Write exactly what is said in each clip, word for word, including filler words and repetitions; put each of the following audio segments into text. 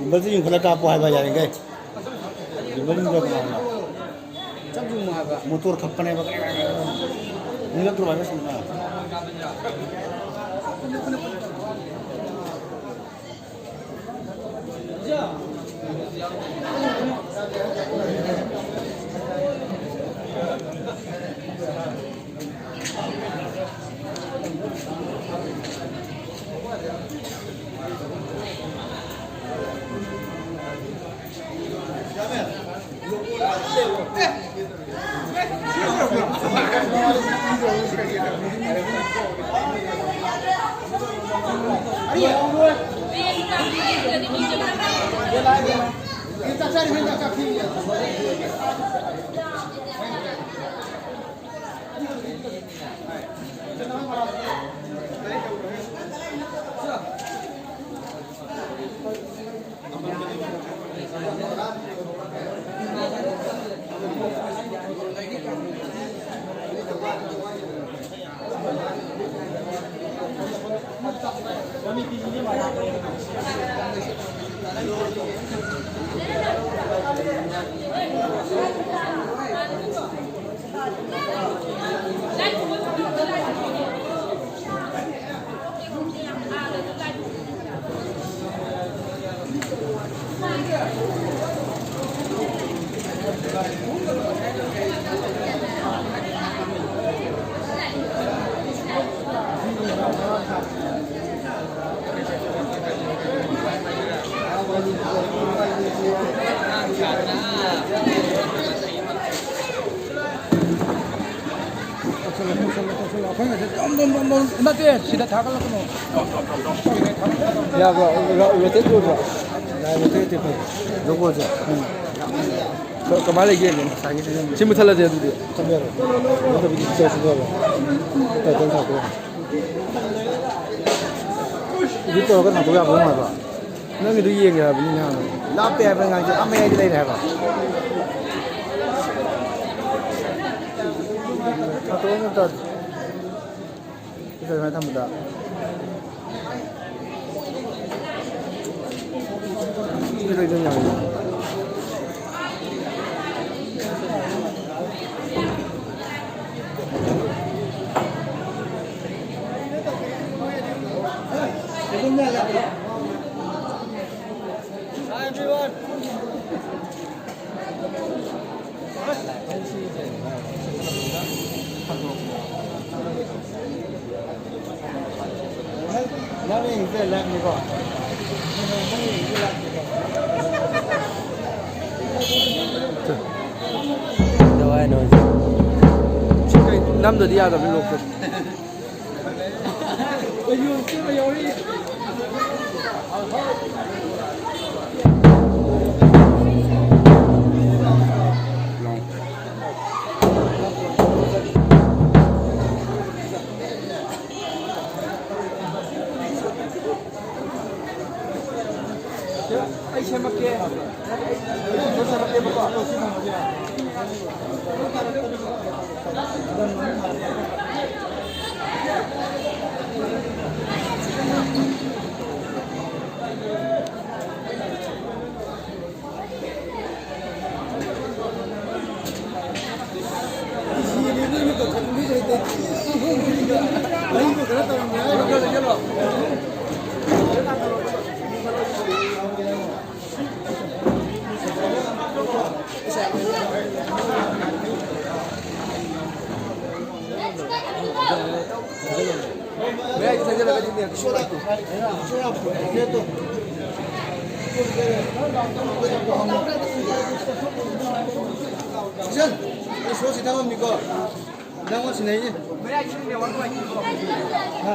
ꯌꯨꯝꯕꯜꯁꯦ ꯌꯨꯡꯈꯠꯂ ꯀꯥꯞꯄꯣ ꯍꯥꯏꯕ ꯌꯥꯔꯤꯈꯩ꯫ ꯌꯨꯝꯕꯜ ꯌꯨꯡꯈꯠꯂ ꯀꯥꯞꯄꯣ꯫ ꯃꯣꯇꯣꯔ ꯈꯞꯄꯅꯦꯕ꯫ ꯅꯤꯡꯂꯛꯇ꯭ꯔꯣ ꯍꯥꯏꯕ ꯁꯨꯝꯅ? ꯅꯠꯇꯦ, ꯁꯤꯗ ꯊꯥꯒꯠꯂꯛꯀꯅꯣ꯫ ꯌꯥꯕ꯭ꯔꯣ? ꯔꯣ-, ꯔꯣꯇꯦꯠ ꯑꯣꯏꯕ꯭ꯔꯣ? ꯌꯥꯏ, ꯔꯣꯇꯦꯠ ꯇꯧꯕ꯫ ꯂꯣꯒꯣꯁꯦ? ꯎꯝ꯫ ꯀ-, ꯀꯃꯥꯏꯅ ꯂꯩꯒꯦ ꯌꯦꯡꯒꯦ? ꯁꯤ ꯃꯨꯠꯊꯠꯂꯁꯦ ꯑꯗꯨꯗꯤ꯫ ꯊꯝꯕ ꯌꯥꯔꯣꯏ꯫ ꯅꯠꯇꯕꯤꯗ ꯁꯤ ꯇꯧꯔꯁꯨ ꯌꯥꯔꯣꯏ꯫ ꯇꯥꯏꯇꯜ ꯊꯥꯗꯣꯛꯑꯣ꯫ ꯏꯗꯤꯠ ꯇꯧꯔꯒ ꯊꯥꯗꯣꯛ ꯌꯥꯕ꯭ꯔꯣ ꯍꯥꯏꯕ? ꯅꯪꯒꯤꯗꯨ ꯌꯦꯡꯒꯦ ꯍꯥꯏꯕꯅꯤꯅꯦ ꯍꯥꯟꯅ꯫ ꯂꯥꯞꯄꯦ ꯍꯥꯏꯕ ꯑꯉꯥꯡꯁꯦ ꯑꯥ ꯃꯌꯥꯏꯗ ꯂꯩꯔꯦ ꯍꯥꯏꯕ꯫ ꯊꯥꯗꯣꯛꯑꯣ ꯑꯝꯇ꯫ ꯁꯤ ꯁꯨꯃꯥꯏꯅ ꯊꯝꯕꯗ꯫ ꯅꯪꯅ ꯌꯦꯡꯁꯦ ꯂꯥꯏꯞꯅꯤꯀꯣ꯫ ꯀꯩꯗꯧ ꯍꯥꯏꯅꯣ ꯍꯧꯖꯤꯛ? ꯁꯤ ꯀꯩ ꯅꯝꯗꯗꯤ ꯌꯥꯗꯕꯅꯤ ꯂꯣꯛꯇ꯫ ꯑꯩ ꯁꯦꯝꯃꯛꯀꯦ꯫ ꯃꯌꯥꯏꯗ ꯆꯪꯁꯤꯜꯂꯒꯗꯤꯅꯦ, ꯀꯩꯁꯨ ꯂꯥꯛꯇꯦ꯫ ꯅꯪꯉꯣꯟ ꯁꯤꯟꯅꯩꯅꯦ꯫ ꯍꯥ?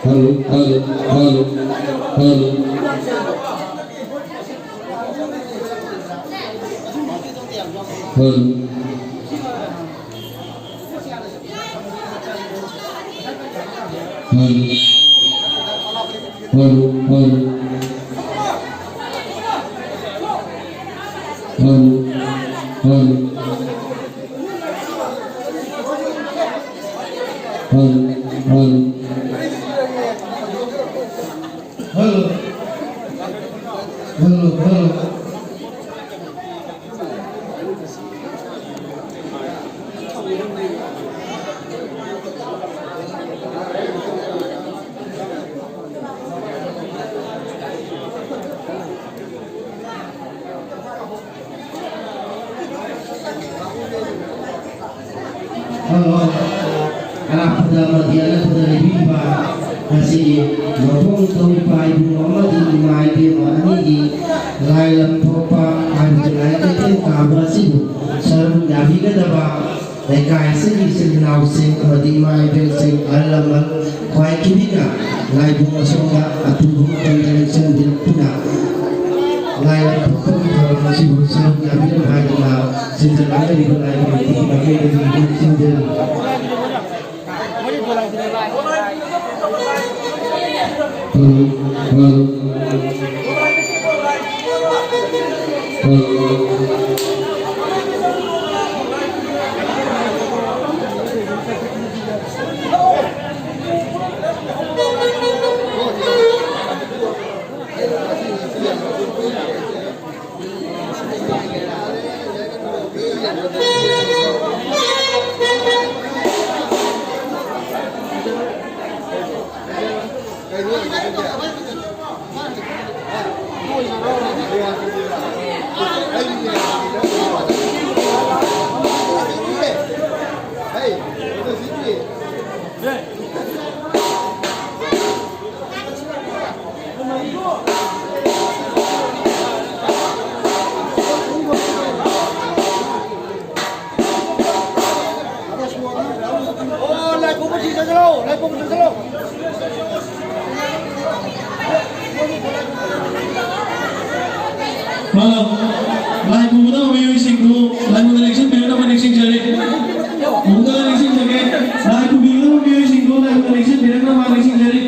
Hello, hello, hello, hello. Hello. Hello. Hello, hello. Hello, hello. Hello, hello. Hello. Hello, hello. Hello. ꯑꯔꯥꯞꯄꯗ ꯑꯃꯗꯤ ꯑꯅꯛꯄꯗ ꯂꯩꯕꯤꯔꯤꯕ ꯉꯁꯤꯒꯤ ꯃꯄꯨꯡ ꯊꯧꯔꯤꯕ ꯏꯕꯨꯡ ꯑꯃꯗꯤ ꯏꯃꯥ ꯏꯕꯦꯟ ꯑꯅꯤꯒꯤ ꯂꯥꯏ ꯂꯝ ꯊꯣꯛꯄ ꯍꯥꯏꯕꯗꯤ ꯂꯥꯏ ꯀꯩꯊꯦꯜ ꯀꯥꯕ ꯑꯁꯤꯕꯨ ꯁꯔꯨꯛ ꯌꯥꯕꯤꯒꯗꯕ ꯂꯩꯀꯥꯏ ꯑꯁꯤꯒꯤ ꯏꯆꯤꯜ ꯏꯅꯥꯎꯁꯤꯡ ꯑꯃꯗꯤ ꯏꯃꯥ ꯏꯕꯦꯜꯁꯤꯡ, ꯑꯍꯜ ꯂꯃꯟ, ꯈ꯭ꯋꯥꯏ ꯀꯤꯕꯤꯅ ꯂꯥꯏꯕꯨꯡ ꯑꯁꯣꯝꯗ ꯑꯊꯨꯕ ꯃꯇꯝꯗ ꯂꯦꯡꯁꯤꯟꯕꯤꯔꯛꯇꯨꯅ ꯂꯥꯏ ꯂꯝꯊꯣꯛꯄꯒꯤ ꯊꯧꯔꯝ ꯑꯁꯤꯕꯨ ꯁꯔꯨꯛ ꯌꯥꯕꯤꯔꯛꯎ ꯍꯥꯏꯗꯨꯅ ꯁꯤꯟꯖ ꯂꯥꯡꯖꯔꯤꯕ ꯂꯥꯏ ꯀꯃꯤꯇꯤꯒꯤ ꯃꯥꯏꯀꯩꯗꯒꯤ ꯅꯤꯡꯁꯤꯡꯖꯔꯤ꯫ ꯍꯜꯂꯣ꯫ ꯂꯥꯏ ꯄꯨꯒꯗꯕ ꯃꯤꯑꯣꯏꯁꯤꯡꯕꯨ ꯂꯥꯏꯕꯨꯡꯗ ꯂꯦꯡꯁꯤꯟꯕꯤꯔꯛꯅꯕ ꯅꯤꯡꯁꯤꯡꯖꯔꯤ꯫ ꯑꯃꯨꯛꯀ ꯅꯤꯡꯁꯤꯡꯖꯒꯦ꯫ ꯂꯥꯏ ꯄꯨꯕꯤꯒꯗꯕ ꯃꯤꯑꯣꯏꯁꯤꯡꯕꯨ ꯂꯥꯏꯕꯨꯡꯗ ꯂꯦꯡꯁꯤꯟꯕꯤꯔꯛꯅꯕ ꯅꯤꯡꯁꯤꯡꯖꯔꯤ꯫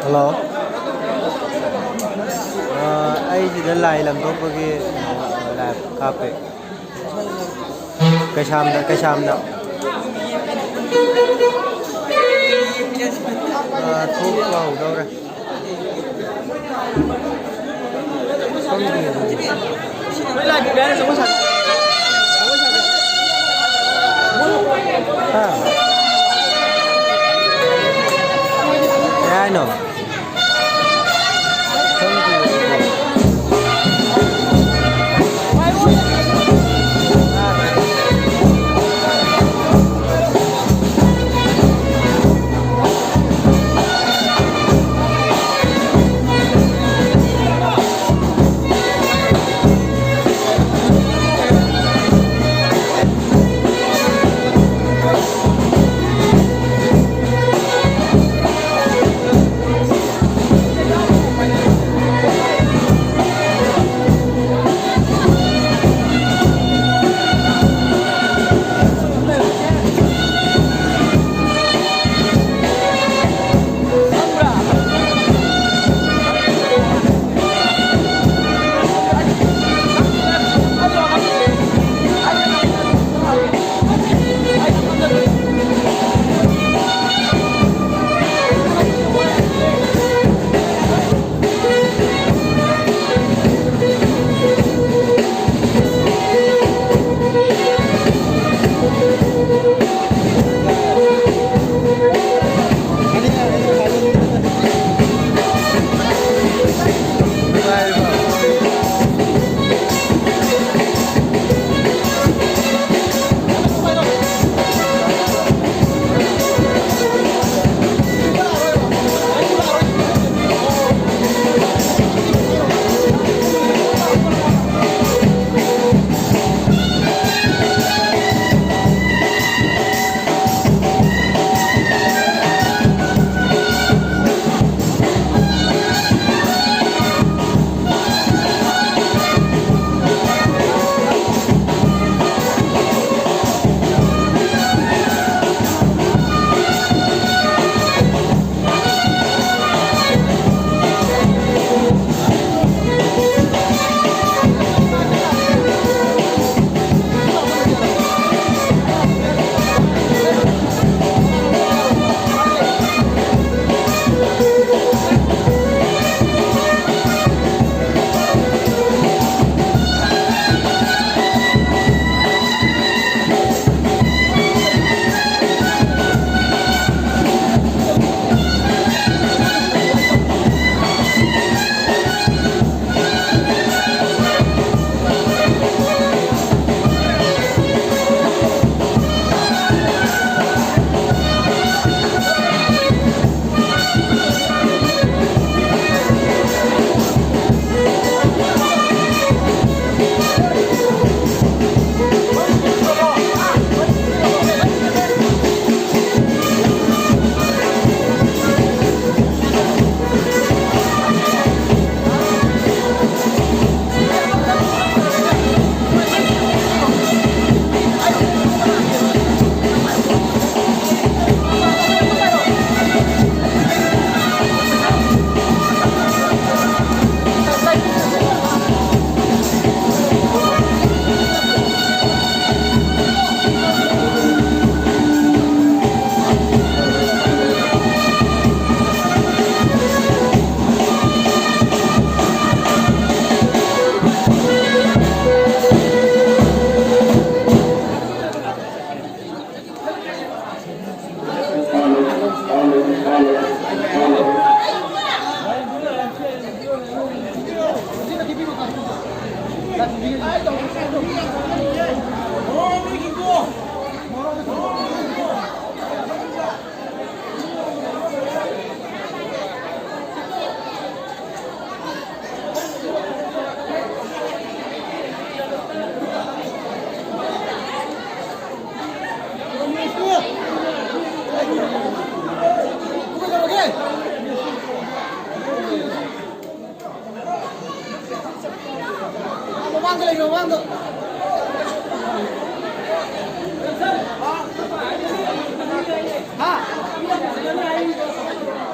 ꯍꯜꯂꯣ꯫ ꯑ, ꯑꯩ ꯁꯤꯗ ꯂꯥꯏ ꯂꯝꯊꯣꯛꯄꯒꯤ ꯂꯥꯏꯞ ꯀꯥꯞꯄꯦ꯫ ꯀꯩꯁꯥꯝꯗ, ꯀꯩꯁꯥꯝꯗ꯫ ꯑ, ꯊꯣꯛꯄ ꯍꯧꯗꯧꯔꯦ꯫ ꯍꯥ? ꯀꯩ ꯍꯥꯏꯅꯣ?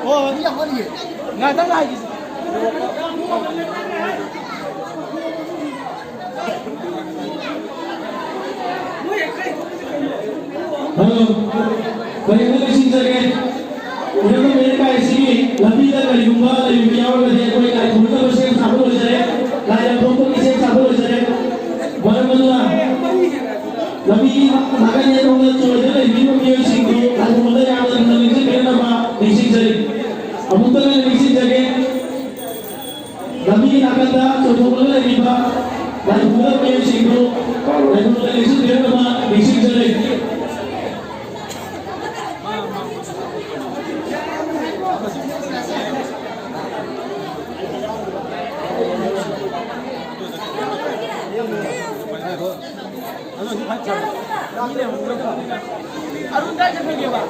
ꯍꯣꯏ, ꯍꯣꯏ꯫ ꯉꯥꯏꯍꯥꯛꯇꯪ ꯉꯥꯏꯈꯤꯁꯤ꯫ ꯍꯜꯂꯣ, ꯀꯔꯤꯒꯨꯝꯕ ꯂꯣꯏꯁꯤꯟꯖꯒꯦ꯫ ꯎꯅꯕ ꯃꯤꯅꯤꯠ ꯀꯥꯏꯁꯤꯒꯤ ꯂꯝꯕꯤꯗ ꯀꯔꯤꯒꯨꯝꯕ ꯂꯩꯕ ꯌꯥꯎꯔꯒꯗꯤ ꯑꯩꯈꯣꯏ ꯂꯥꯏ ꯄꯨꯅꯕ ꯁꯦꯝ ꯁꯥꯕ ꯂꯣꯏꯖꯔꯦ, ꯂꯥꯏ ꯂꯝꯊꯣꯛꯄꯒꯤ ꯁꯦꯝ ꯁꯥꯕ ꯂꯣꯏꯖꯔꯦ꯫ ꯃꯔꯝ ꯑꯗꯨꯅ ꯂꯝꯕꯤ ꯅꯥꯀꯟ ꯌꯦꯠꯂꯣꯝꯗ ꯆꯣꯏꯗ ꯂꯩꯕꯤꯔꯤꯕ ꯃꯤꯑꯣꯏꯁꯤꯡꯗꯨ ꯂꯥꯏ ꯄꯨꯕꯗ ꯌꯥꯝꯅ ꯊꯨꯅ ꯅꯤꯡꯁꯤꯡꯕꯤꯔꯛꯅꯕ ꯅꯤꯡꯁꯤꯡꯖꯔꯤ꯫ ꯑꯃꯨꯛꯇ ꯍꯟꯅ ꯅꯤꯡꯁꯤꯡꯖꯒꯦ꯫ ꯂꯝꯕꯤꯒꯤ ꯅꯥꯀꯟꯗ ꯆꯣꯡꯊꯣꯛꯂꯒ ꯂꯩꯔꯤꯕ ꯂꯥꯏ ꯄꯨꯒꯗꯕ ꯃꯤꯑꯣꯏꯁꯤꯡꯗꯨ ꯂꯥꯏ ꯄꯨꯕꯗ ꯅꯤꯡꯁꯤꯡꯕꯤꯔꯛꯅꯕ ꯅꯤꯡꯁꯤꯡꯖꯔꯤ꯫ ꯑꯔꯨꯟ ꯀꯥꯏ ꯆꯠꯈ꯭ꯔꯒꯦꯕ?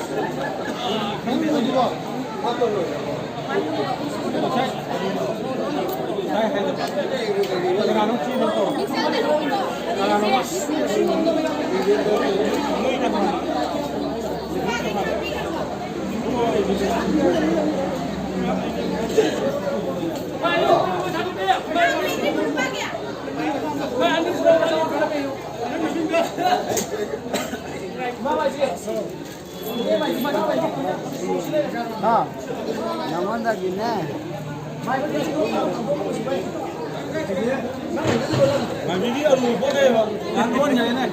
ꯍꯥ? ꯅꯉꯣꯟꯗꯒꯤꯅꯦ꯫ ꯃꯥꯏꯕꯤꯒꯤ ꯑꯔꯨꯕ ꯄꯣꯠ ꯂꯩꯕ꯫ ꯌꯥꯝ ꯌꯣꯟꯈ꯭ꯔꯦꯅꯦ꯫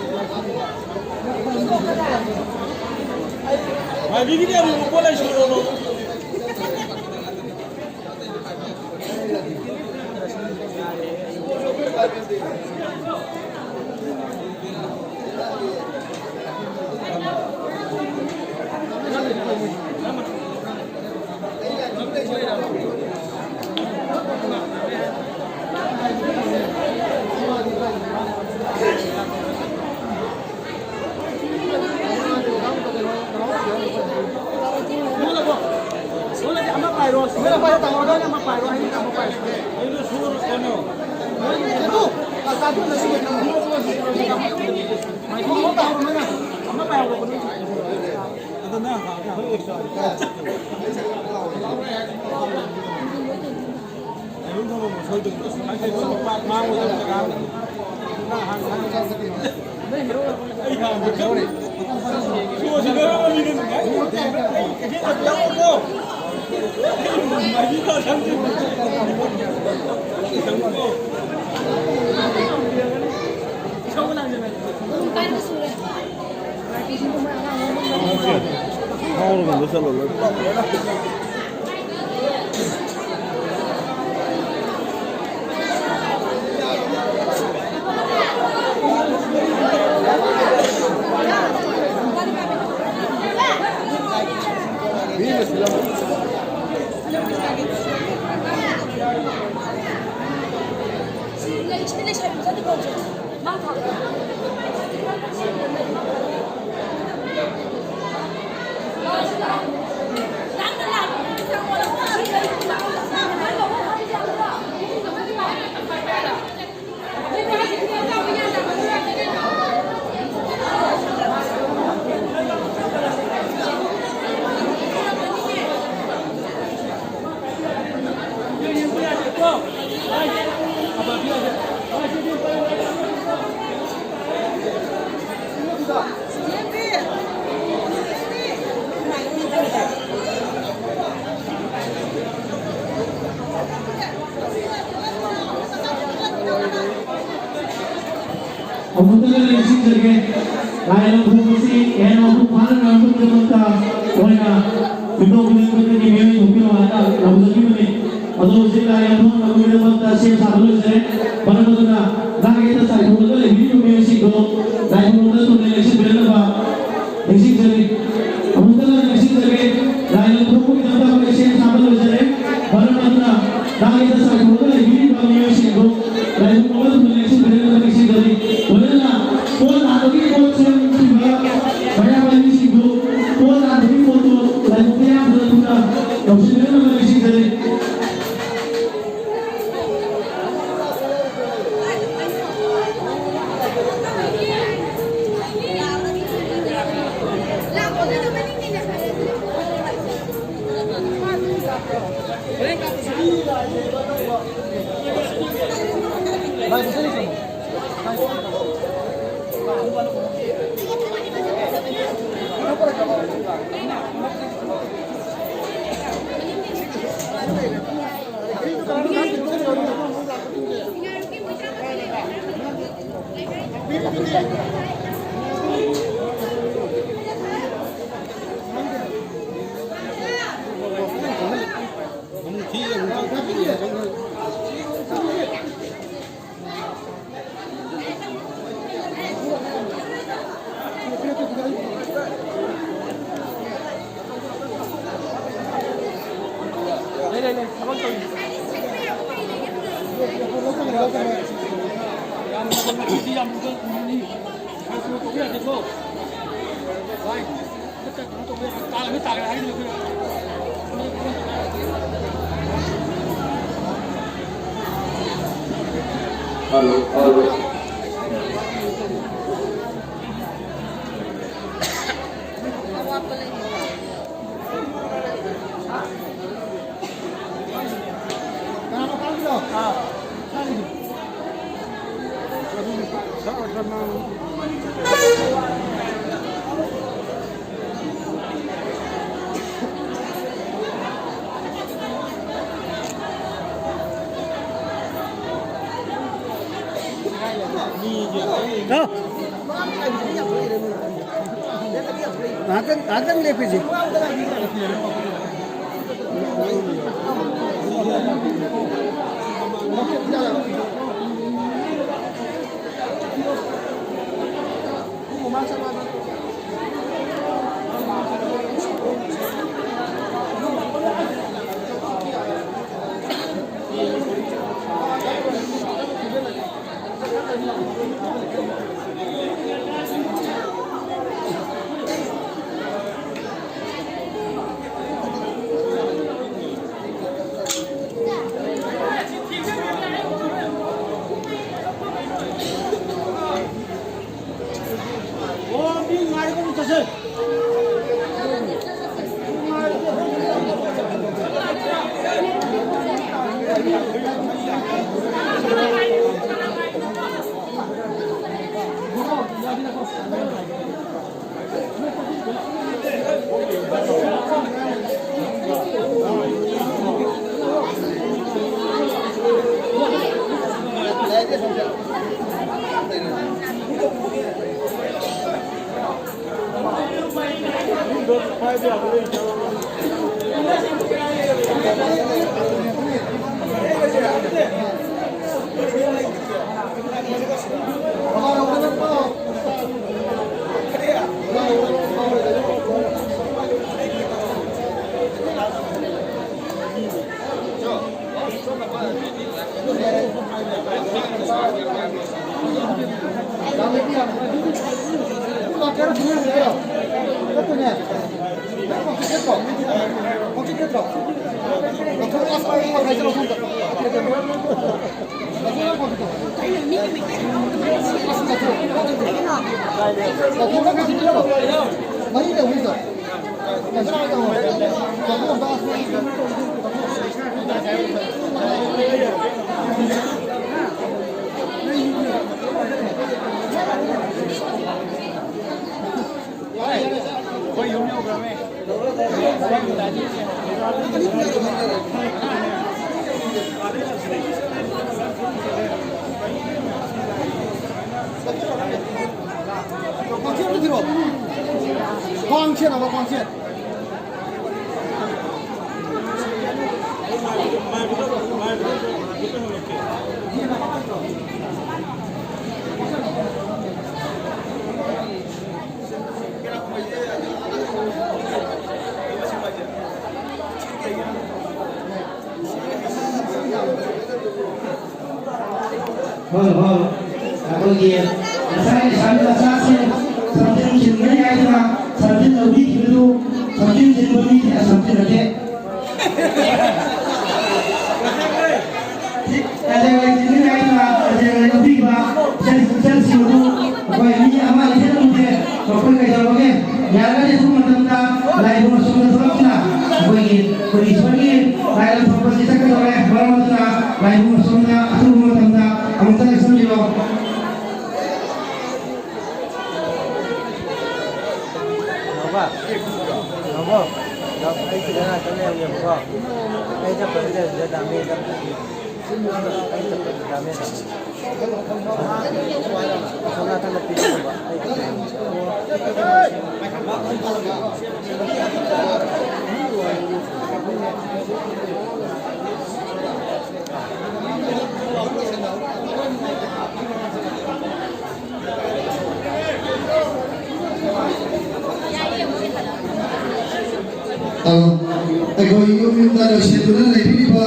ꯃꯥꯏꯕꯤꯒꯤꯗꯤ ꯑꯔꯨꯕ ꯄꯣꯠ ꯂꯩꯁꯤꯜꯂꯣ꯫ ꯑꯃꯨꯛꯇꯒ ꯅꯤꯡꯁꯤꯡꯖꯒꯦ, ꯂꯥꯏ ꯂꯝꯐꯣꯡ ꯑꯁꯤ ꯍꯦꯟꯅ ꯃꯄꯨꯡ ꯐꯥꯅ ꯉꯥꯡꯊꯣꯛꯅꯕꯒꯤꯗꯃꯛꯇ ꯑꯩꯈꯣꯏꯅ ꯌꯨꯝꯊꯣꯡ ꯈꯨꯗꯤꯡꯃꯛꯇꯒꯤ ꯃꯤꯑꯣꯏ ꯊꯣꯛꯄꯤꯌꯨ ꯍꯥꯏꯅ ꯂꯧꯖꯈꯤꯕꯅꯤ꯫ ꯑꯗꯣ ꯍꯧꯖꯤꯛ ꯂꯥꯏ ꯂꯝꯐꯣꯡ ꯉꯝꯅꯕꯒꯤꯗꯃꯛꯇ ꯁꯦꯝ ꯁꯥꯕ ꯂꯣꯏꯖꯔꯦ꯫ ꯃꯔꯝ ꯑꯗꯨꯅ ꯅꯥꯛ ꯌꯦꯠꯇ ꯆꯥꯏꯊꯣꯛꯂꯒ ꯂꯩꯕꯤꯔꯤꯕ ꯃꯤꯑꯣꯏꯁꯤꯡꯗꯣ ꯂꯥꯏ ꯂꯝꯐꯣꯡꯗ ꯊꯨꯅ ꯂꯦꯡꯁꯤꯟꯕꯤꯔꯛꯅꯕ ꯅꯤꯡꯁꯤꯡꯖꯔꯤ꯫ ꯑꯃꯨꯛꯇꯒ ꯅꯤꯡꯁꯤꯡꯖꯒꯦ, ꯂꯥꯏ ꯂꯝꯐꯣꯡꯕꯒꯤꯗꯃꯛꯇ ꯑꯩꯈꯣꯏ ꯁꯦꯝ ꯁꯥꯕ ꯂꯣꯏꯖꯔꯦ꯫ ꯃꯔꯝ ꯑꯗꯨꯅ ꯅꯥꯛ ꯌꯦꯠꯇ ꯆꯥꯏꯊꯣꯛꯂꯒ ꯂꯩꯕꯤꯔꯤꯕ ꯃꯤꯑꯣꯏꯁꯤꯡꯗꯣ ꯂꯥꯏ ꯂꯝꯐꯣꯡꯕꯗ ꯊꯨꯅ ꯂꯦꯡꯁꯤꯟꯕꯤꯔꯛꯅꯕ ꯅꯤꯡꯁꯤꯡꯖꯔꯤ꯫ ꯂꯣꯏꯅꯅ ꯄꯣꯠ ꯊꯥꯕꯒꯤ ꯄꯣꯠ ꯁꯦꯝꯈꯤꯕ ꯃꯩꯔꯥ ꯄꯥꯏꯕꯤꯁꯤꯡꯗꯨ ꯄꯣꯠ ꯊꯥꯕꯒꯤ ꯄꯣꯠꯇꯨ ꯂꯥꯏꯕꯨꯡ ꯃꯌꯥꯝꯗꯨꯗ ꯊꯨꯅ ꯂꯧꯁꯤꯟꯕꯤꯔꯛꯅꯕ ꯅꯤꯡꯁꯤꯡꯖꯔꯤ꯫ ꯂꯩ, ꯂꯩ, ꯂꯩ꯫ ꯊꯕꯛ ꯇꯧꯔꯤ꯫ ꯌꯥꯝ ꯂꯨꯕ ꯅꯨꯃꯤꯠꯅꯤ, ꯌꯥꯝ ꯂꯨꯕ ꯅꯨꯃꯤꯠꯅꯤ꯫ ꯈꯔ ꯊꯨꯅ ꯇꯧꯕ ꯌꯥꯗꯦꯀꯣ꯫ ꯚꯥꯏ꯫ Hello, hello. ꯉꯥꯏꯍꯥꯛꯇꯪ, ꯉꯥꯏꯍꯥꯛꯇꯪ ꯂꯦꯞꯈꯤꯁꯤ꯫ ꯈ꯭ꯋꯥꯡꯁꯦꯠ ꯍꯥꯏꯕ, ꯈ꯭ꯋꯥꯡꯁꯦꯠ꯫ ꯍꯣꯏ, ꯍꯣꯏ꯫ ꯑꯩꯈꯣꯏꯒꯤ ꯉꯁꯥꯏ ꯂꯩꯁꯥꯕꯤ ꯃꯆꯥꯁꯤꯡ ꯁꯝꯖꯤꯟ ꯁꯤꯟꯒꯅꯤ ꯍꯥꯏꯗꯨꯅ ꯁꯝꯖꯤꯟ ꯂꯧꯕꯤꯈꯤꯕꯗꯨ, ꯁꯝꯖꯤꯟ ꯁꯤꯟꯕ ꯃꯤꯁꯤꯅ ꯁꯝꯖꯤꯟꯅꯗꯦ꯫ ꯑꯗꯨꯒ ꯂꯩꯁꯤꯟꯒꯅꯤ ꯍꯥꯏꯗꯨꯅ ꯇꯁꯦꯡꯅ ꯂꯧꯕꯤꯈꯤꯕ ꯏꯆꯟ-, ꯏꯆꯟꯁꯤꯡ ꯑꯗꯨ ꯑꯩꯈꯣꯏ ꯃꯤ ꯑꯃ ꯑꯅꯤ ꯈꯛꯇ ꯎꯗꯦ꯫ ꯃꯈꯣꯏ ꯀꯩꯗꯧꯔꯒꯦ? ꯌꯥꯔꯒꯗꯤ ꯑꯁꯨꯝꯕ ꯃꯇꯝꯗ ꯂꯥꯏꯕꯨꯡ ꯑꯁꯣꯝꯗ ꯊꯣꯛꯂꯛꯇꯨꯅ ꯑꯩꯈꯣꯏꯒꯤ ꯀꯣꯂꯤꯁꯣꯔꯒꯤ ꯂꯥꯏ ꯂꯧꯊꯣꯛꯄꯁꯤ ꯆꯠꯀꯗꯧꯔꯦ꯫ ꯃꯔꯝ ꯑꯗꯨꯅ ꯂꯥꯏꯕꯨꯡ ꯑꯁꯣꯝꯗ ꯑꯊꯨꯕ ꯃꯇꯝꯗ ꯑꯃꯨꯛꯇ ꯆꯪꯁꯤꯟꯕꯤꯔꯣ꯫ ꯉꯥꯏꯈꯣ꯫ ꯑꯩ ꯁꯤꯗ ꯉꯥꯛꯇꯪ ꯂꯩꯔꯝꯒꯦꯕꯀꯣ꯫ ꯑꯩ ꯆꯠꯄꯗ ꯂꯩꯔꯝꯗ꯭ꯔꯦ, ꯗꯥ ꯃꯦꯗ꯫ ꯑꯩ ꯆꯠꯄꯗ ꯗꯥ ꯃꯦꯗ꯫ ꯑꯁꯣꯝ ꯅꯥꯀꯟꯗ ꯄꯤꯔꯝꯃꯣꯕ꯫ ꯑꯩ ꯑ, ꯑꯩꯈꯣꯏ ꯌꯨꯝ ꯌꯨꯝꯗ ꯂꯣꯏꯁꯤꯟꯗꯨꯅ ꯂꯩꯕꯤꯔꯤꯕ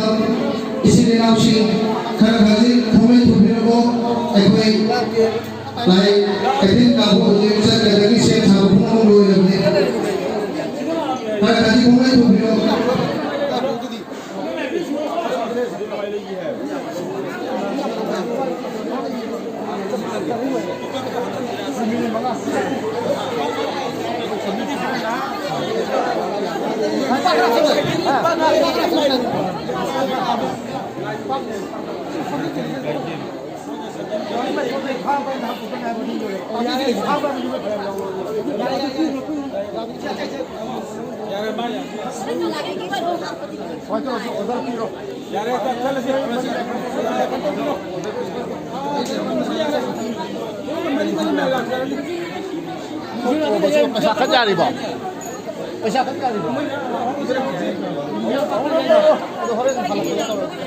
ꯏꯆꯤꯜ ꯏꯅꯥꯎꯁꯤꯡ, ꯈꯔ ꯈꯔꯗꯤ ꯊꯣꯡꯂꯩ ꯊꯣꯛꯄꯤꯔꯛꯑꯣ꯫ ꯑꯩꯈꯣꯏ ꯂꯥꯏ ꯀꯩꯊꯦꯜ ꯀꯥꯕ ꯍꯧꯖꯤꯛ ꯆꯠꯀꯗꯕꯒꯤ ꯁꯦꯝ ꯁꯥꯕ ꯄꯨꯝꯅꯃꯛ ꯂꯣꯏꯔꯕꯅꯤ꯫ ꯈꯔ ꯈꯔꯗꯤ ꯊꯣꯡꯂꯩ ꯊꯣꯛꯄꯤꯔꯛꯑꯣ꯫ ꯄꯩꯁꯥ ꯈꯟ ꯌꯥꯔꯤꯕꯣ? ꯄꯩꯁꯥ ꯈꯟ ꯌꯥꯔꯤꯕꯣ? ꯑꯗꯣ ꯍꯣꯔꯦꯟ ꯍꯜꯂꯛꯄꯗ ꯇꯧꯔꯒꯦ꯫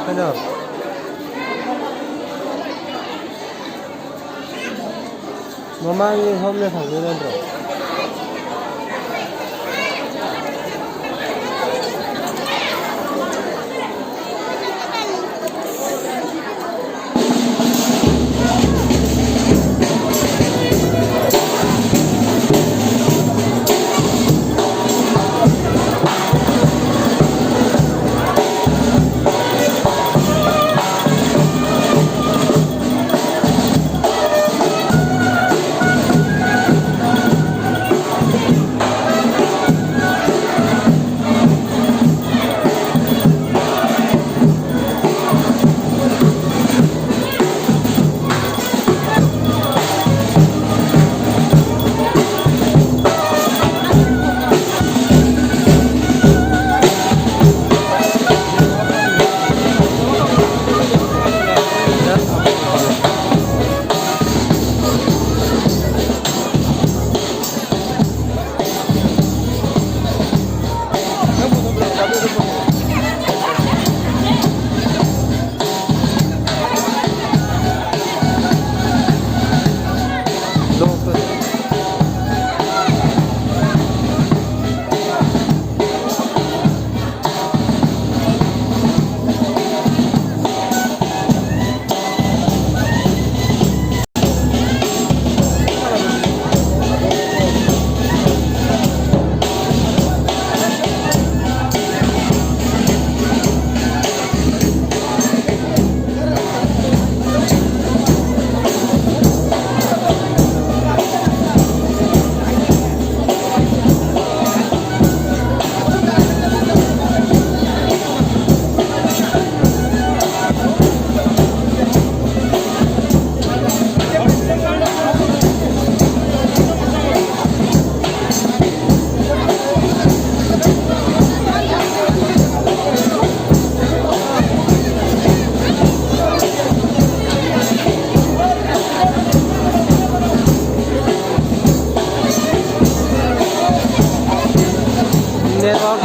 ꯀꯩꯅꯣ? ꯃꯃꯥꯡꯒꯤ ꯍꯣꯝꯅ ꯐꯪꯗꯣꯏ ꯅꯠꯇ꯭ꯔꯣ?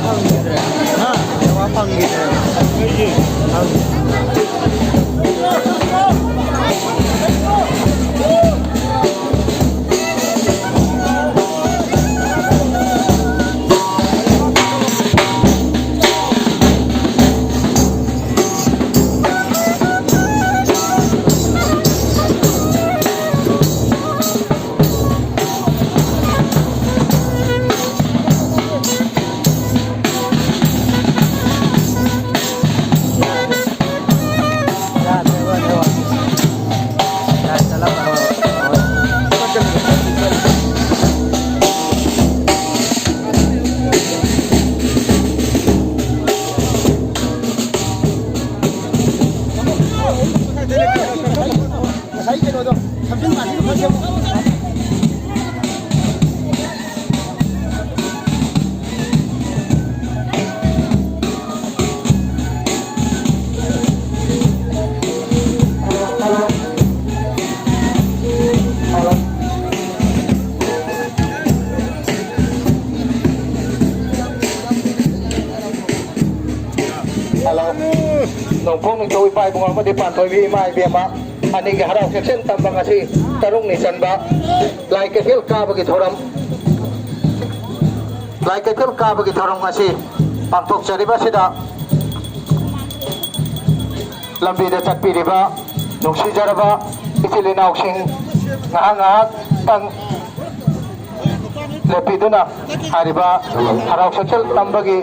ꯐꯪꯈꯤꯗ꯭ꯔꯦ꯫ ꯍꯥ? ꯅꯦꯠꯋꯥꯛ ꯐꯪꯈꯤꯗ꯭ꯔꯦ꯫ ꯐꯪꯈꯤꯗ꯭ꯔꯦ꯫ ꯉꯁꯥꯏ ꯀꯩꯅꯣꯗꯣ, ꯊꯝꯆꯤꯟ ꯃꯥꯟꯕꯤꯗꯣ ꯈꯔ ꯁꯦꯝꯃꯣ꯫ ꯍꯜꯂꯣ꯫ ꯅꯣꯡꯄꯣꯛ ꯅꯤꯡꯊꯧ ꯏꯄꯥ ꯏꯕꯨꯡꯉꯣ ꯑꯃꯗꯤ ꯄꯥꯟꯊꯣꯏꯕꯤ ꯏꯃꯥ ꯏꯕꯦꯝꯃ ꯑꯅꯤꯒꯤ ꯍꯔꯥꯎ ꯆꯦꯛꯁꯤꯟ ꯇꯝꯕ ꯉꯁꯤ ꯇꯔꯨꯛꯅꯤ ꯆꯟꯕ ꯂꯥꯏ ꯀꯩꯊꯦꯜ ꯀꯥꯕꯒꯤ ꯊꯧꯔꯝ, ꯂꯥꯏ ꯀꯩꯊꯦꯜ ꯀꯥꯕꯒꯤ ꯊꯧꯔꯝ ꯉꯁꯤ ꯄꯥꯡꯊꯣꯛꯆꯔꯤꯕ ꯑꯁꯤꯗ ꯂꯝꯕꯤꯗ ꯆꯠꯄꯤꯔꯤꯕ ꯅꯨꯡꯁꯤꯖꯔꯕ ꯏꯆꯤꯜ ꯏꯅꯥꯎꯁꯤꯡ, ꯉꯥꯏꯍꯥꯛ ꯉꯥꯏꯍꯥꯛꯇꯪ ꯂꯦꯞꯄꯤꯗꯨꯅ ꯍꯥꯏꯔꯤꯕ ꯍꯔꯥꯎ ꯁꯦꯛꯁꯦꯜ ꯇꯝꯕꯒꯤ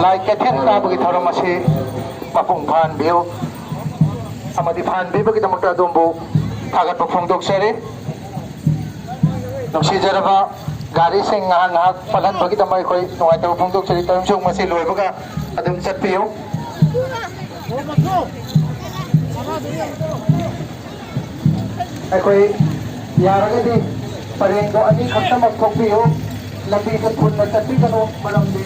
ꯂꯥꯏ ꯀꯩꯊꯦꯜ ꯀꯥꯕꯒꯤ ꯊꯧꯔꯝ ꯑꯁꯤ ꯃꯄꯨꯡ ꯐꯥꯍꯟꯕꯤꯌꯨ ꯑꯃꯗꯤ ꯐꯥꯍꯟꯕꯤꯕꯒꯤꯗꯃꯛꯇ ꯑꯗꯣꯝꯕꯨ ꯊꯥꯒꯠꯄ ꯐꯣꯡꯗꯣꯛꯆꯔꯤ꯫ ꯅꯨꯡꯁꯤꯖꯔꯕ ꯒꯥꯔꯤꯁꯤꯡ ꯉꯥꯏꯍꯥꯛ ꯉꯥꯏꯍꯥꯛ ꯄꯜꯍꯟꯕꯒꯤꯗꯃꯛ ꯑꯩꯈꯣꯏ ꯅꯨꯡꯉꯥꯏꯇꯕ ꯐꯣꯡꯗꯣꯛꯆꯔꯤ꯫ ꯇꯧꯔꯤꯕ ꯃꯁꯤ ꯂꯣꯏꯕꯒ ꯑꯗꯨꯝ ꯆꯠꯄꯤꯌꯨ꯫ ꯑꯩꯈꯣꯏ ꯌꯥꯔꯒꯗꯤ ꯄꯔꯦꯡꯗꯣ ꯑꯅꯤꯈꯛꯇꯃꯛ ꯊꯣꯛꯄꯤꯌꯨ꯫ ꯂꯝꯕꯤꯗ ꯊꯨꯅ ꯆꯠꯄꯤꯒꯅꯨ, ꯃꯔꯝꯗꯤ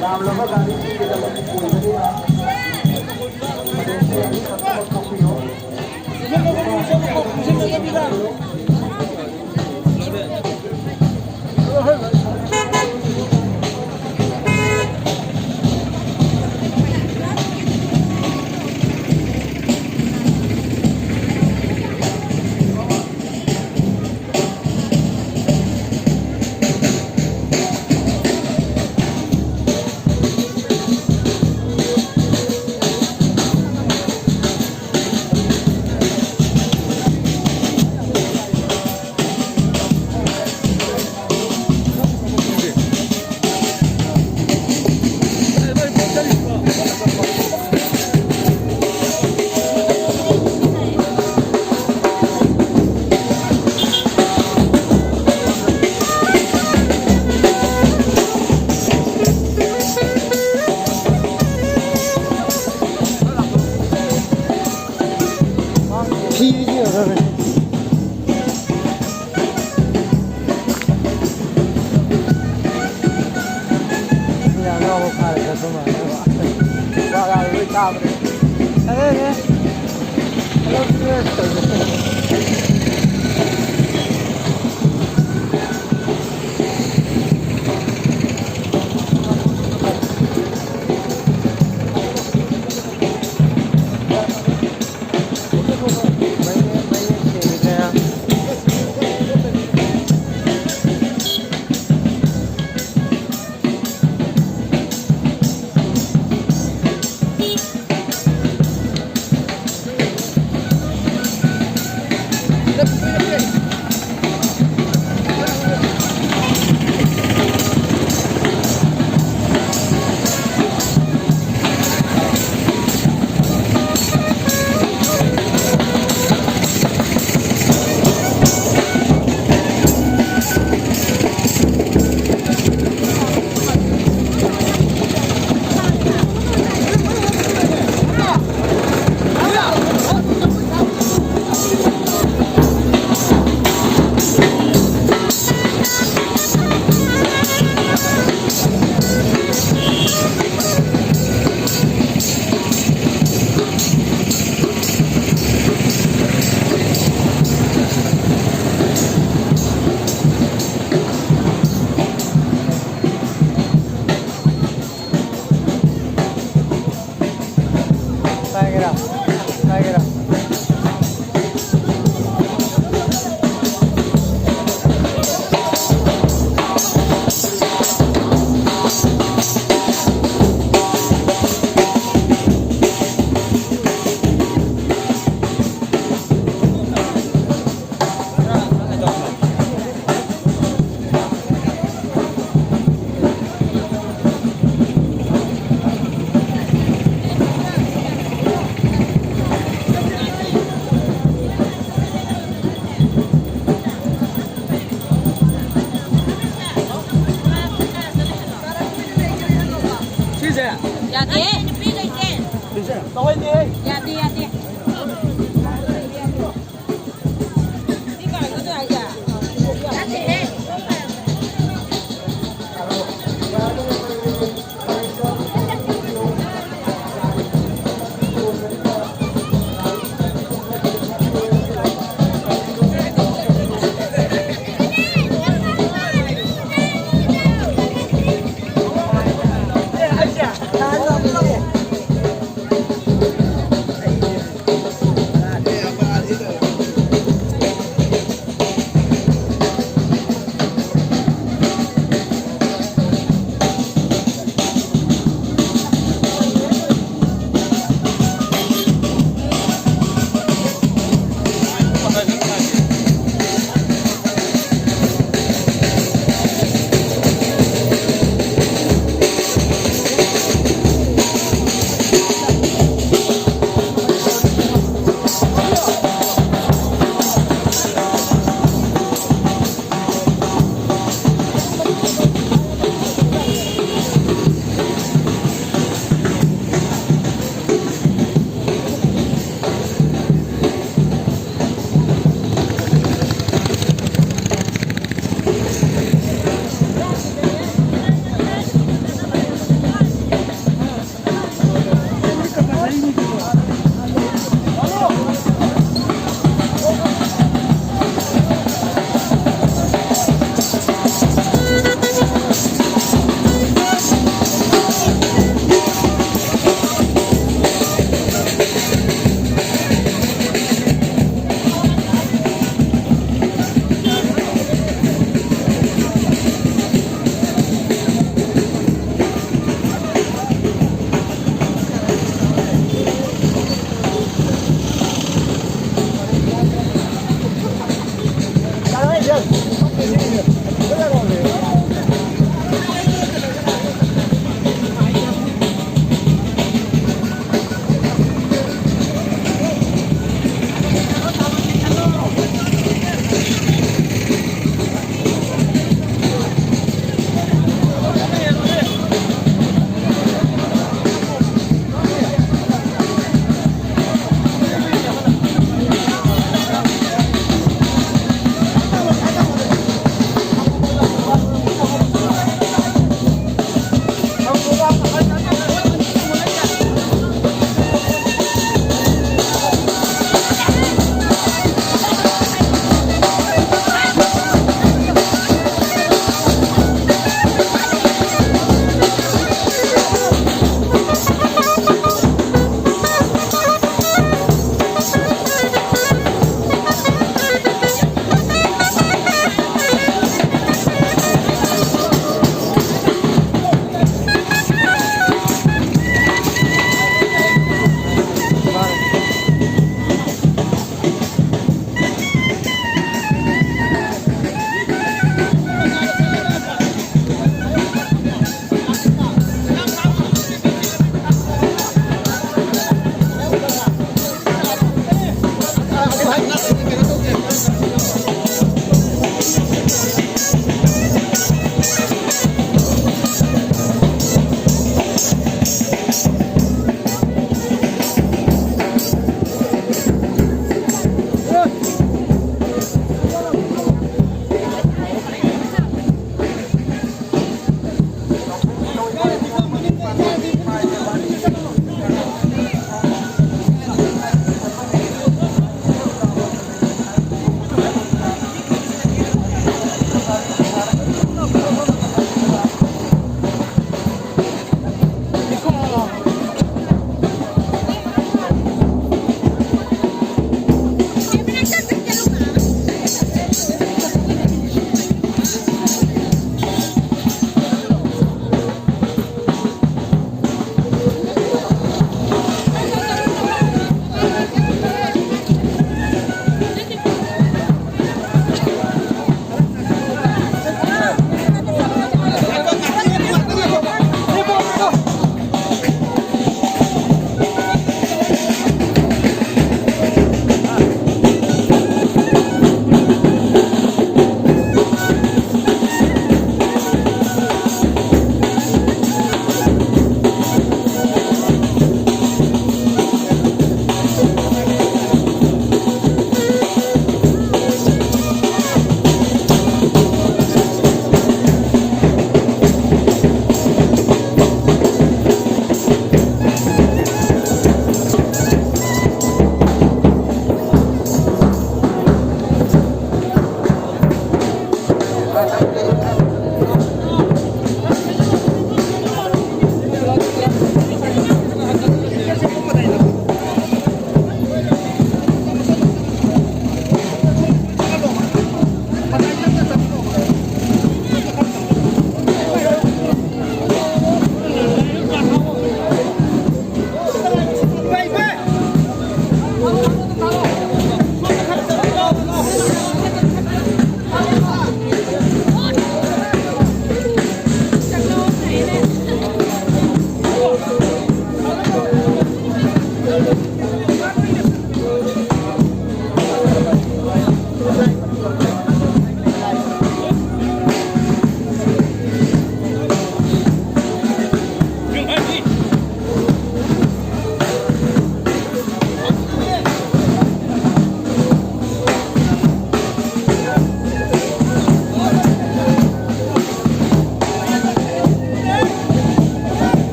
ꯌꯥꯝꯂꯕ ꯒꯥꯔꯤꯁꯤꯡꯒꯤꯗꯃꯛ ꯑꯣꯏꯕꯅꯤꯅ ꯄꯔꯦꯡꯁꯦ ꯑꯅꯤꯈꯛꯇꯃꯛ ꯊꯣꯛꯄꯤꯌꯨ꯫ Hello, viewers.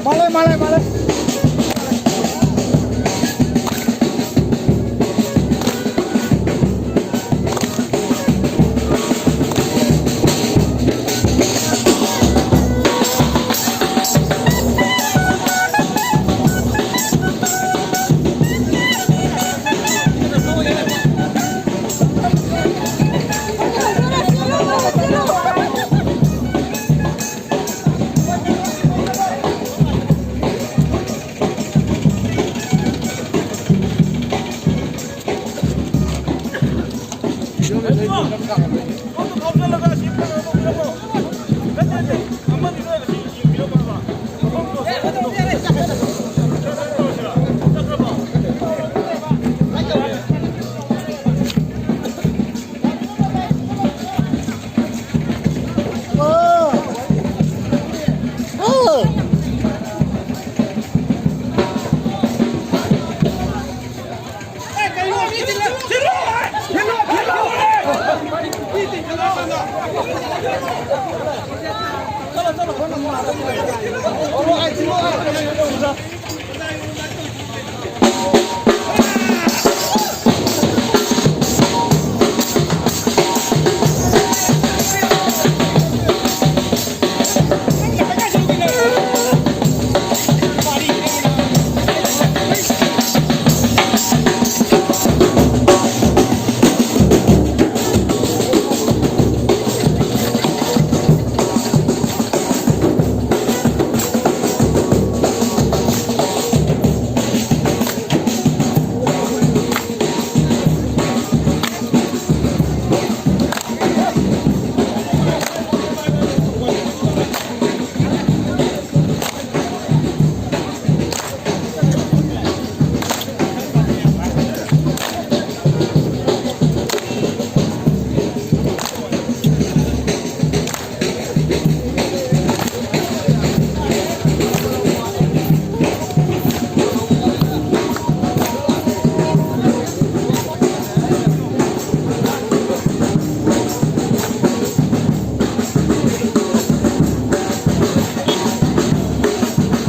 Male, male, male.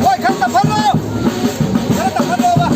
ꯍꯣꯏ, ꯈꯔ ꯇꯞꯍꯜꯂꯣ꯫ ꯈꯔ ꯇꯞꯍꯜꯂꯣꯕ꯫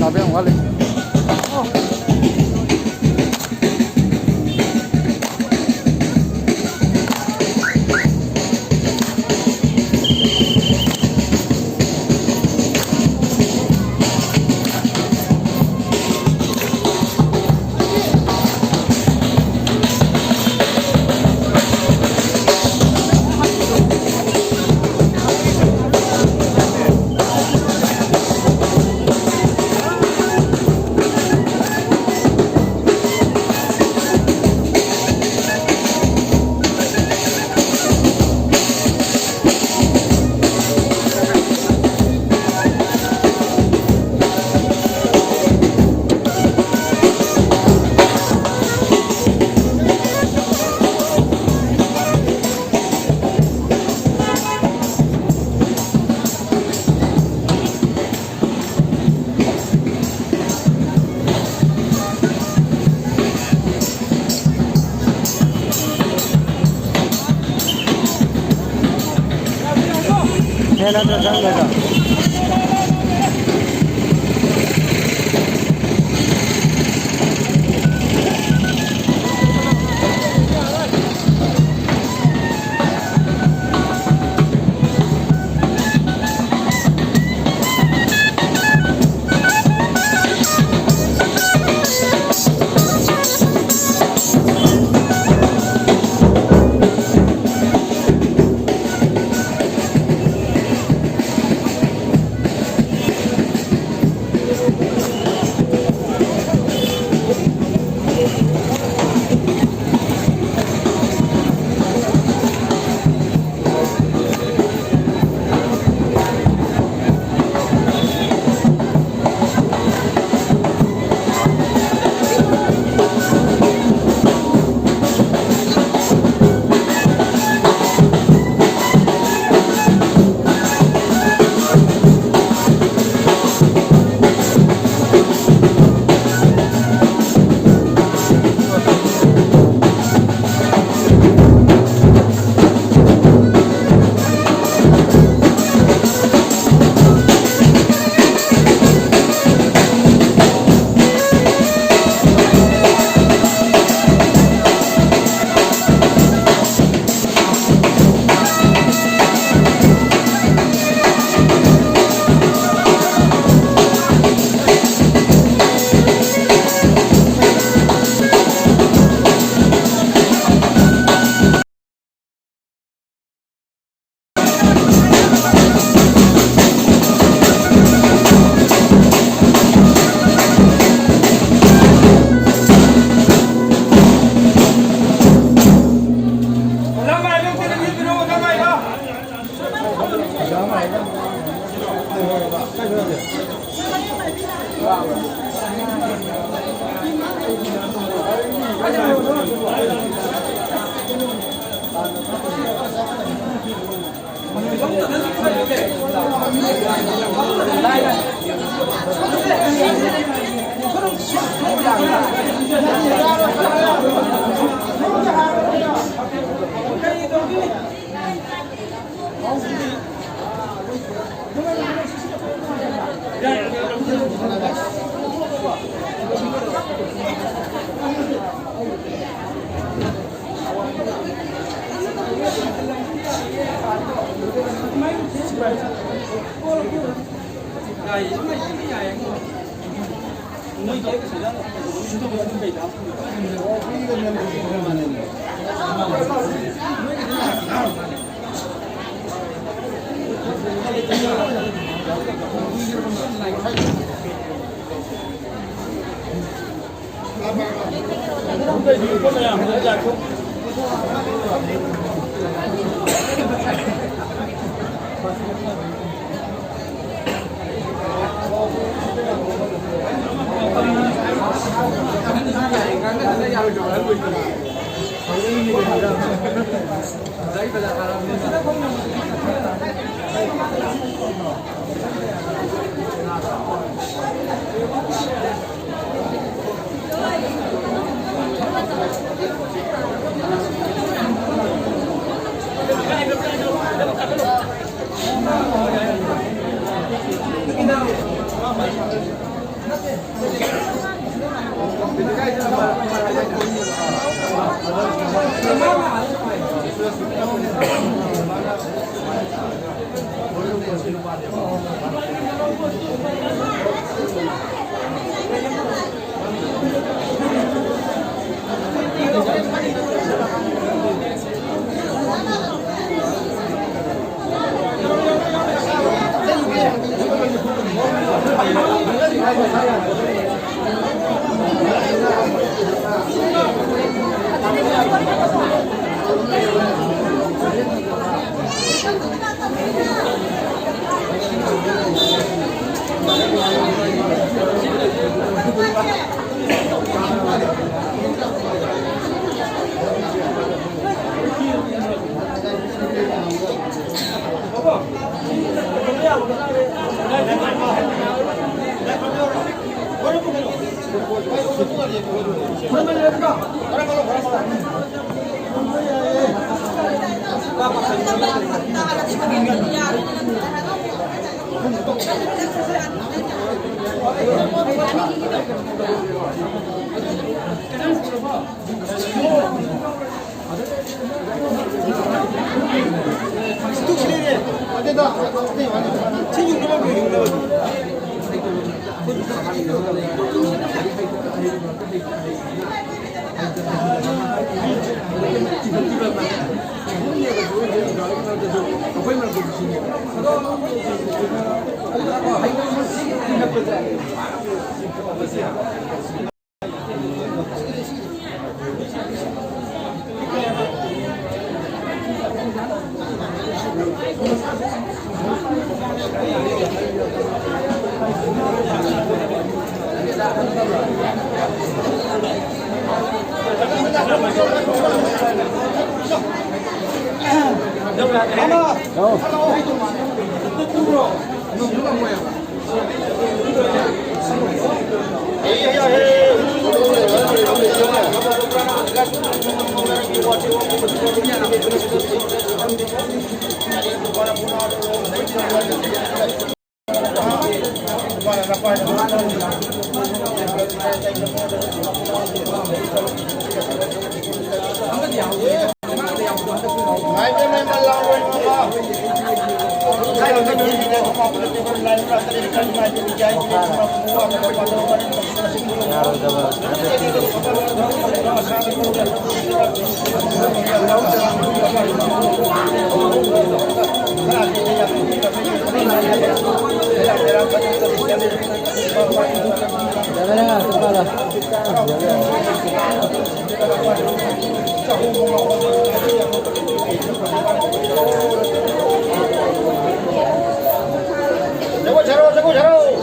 ꯇꯥꯕ ꯌꯥꯝ ꯋꯥꯠꯂꯤ꯫ ꯖꯒꯣꯏ ꯁꯥꯔꯣ, ꯖꯒꯣꯏ ꯁꯥꯔꯣ꯫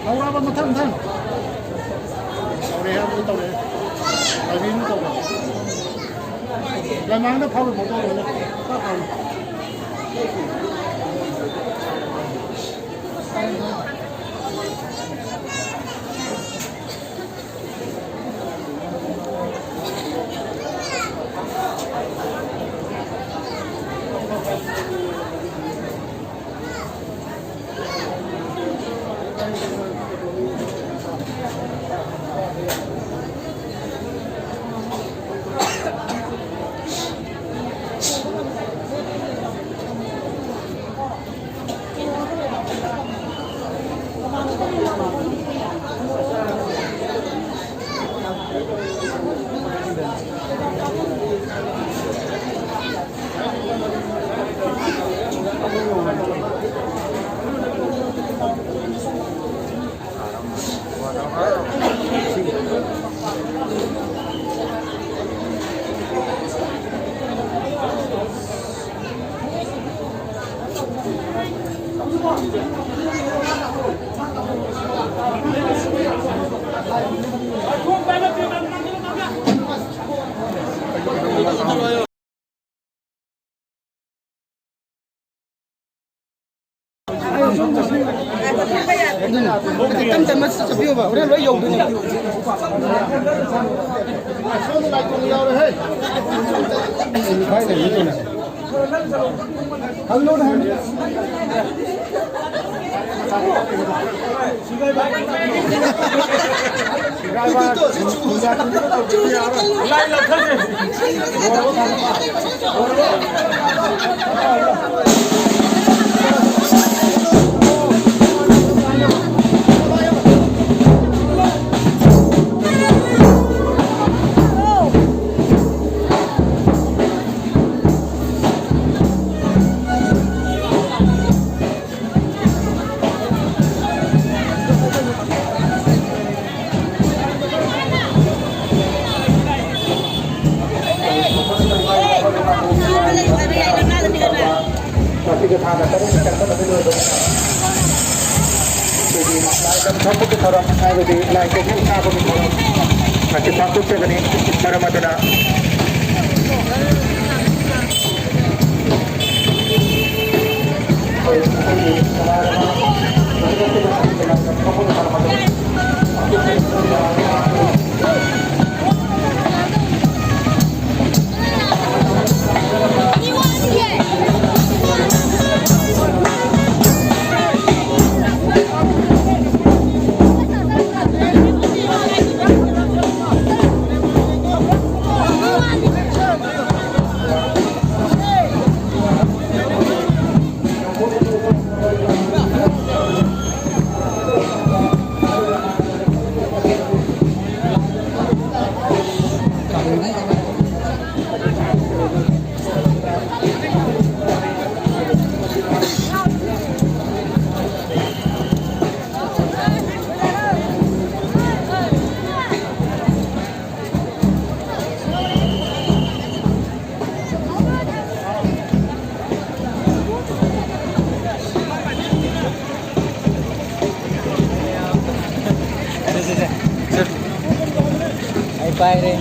ꯇꯧꯔꯛꯑꯕ ꯃꯊꯪ ꯃꯊꯪ꯫ ꯇꯧꯔꯦ ꯍꯥꯏꯕꯗꯨ ꯇꯧꯔꯦ꯫ ꯇꯥꯏꯃꯤꯡꯗꯨ ꯇꯧꯔꯦ꯫ ꯂꯃꯥꯡꯗ ꯐꯥꯎꯔꯦ ꯐꯥꯎ ꯇꯧꯔꯦ꯫ ꯆꯥꯛ ꯐꯥꯎꯔꯦ꯫ ꯑꯗꯨꯅ ꯇꯞ ꯇꯞꯅ ꯆꯠꯄꯤꯌꯣꯕ, ꯍꯣꯔꯦꯟ ꯂꯣꯏ ꯌꯧꯗꯣꯏꯅꯦ꯫ ꯃꯁꯤꯒꯤ ꯊꯥꯅ ꯇꯔꯦꯠꯇ ꯆꯪꯒꯗꯕ ꯑꯣꯏꯕꯅꯤꯅ, ꯑꯩꯈꯣꯏꯒꯤ ꯂꯥꯏ ꯂꯝ ꯊꯣꯛꯄꯒꯤ ꯊꯧꯔꯝ, ꯍꯥꯏꯕꯗꯤ ꯂꯥꯏ ꯀꯩꯊꯦꯜ ꯀꯥꯕꯒꯤ ꯊꯧꯔꯝ ꯉꯁꯤ ꯄꯥꯡꯊꯣꯛꯆꯒꯅꯤ꯫ ꯃꯔꯝ ꯑꯗꯨꯅ ꯑꯩ ꯄꯥꯏꯔꯦ꯫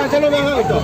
चलो, मैं हाँ, उठो।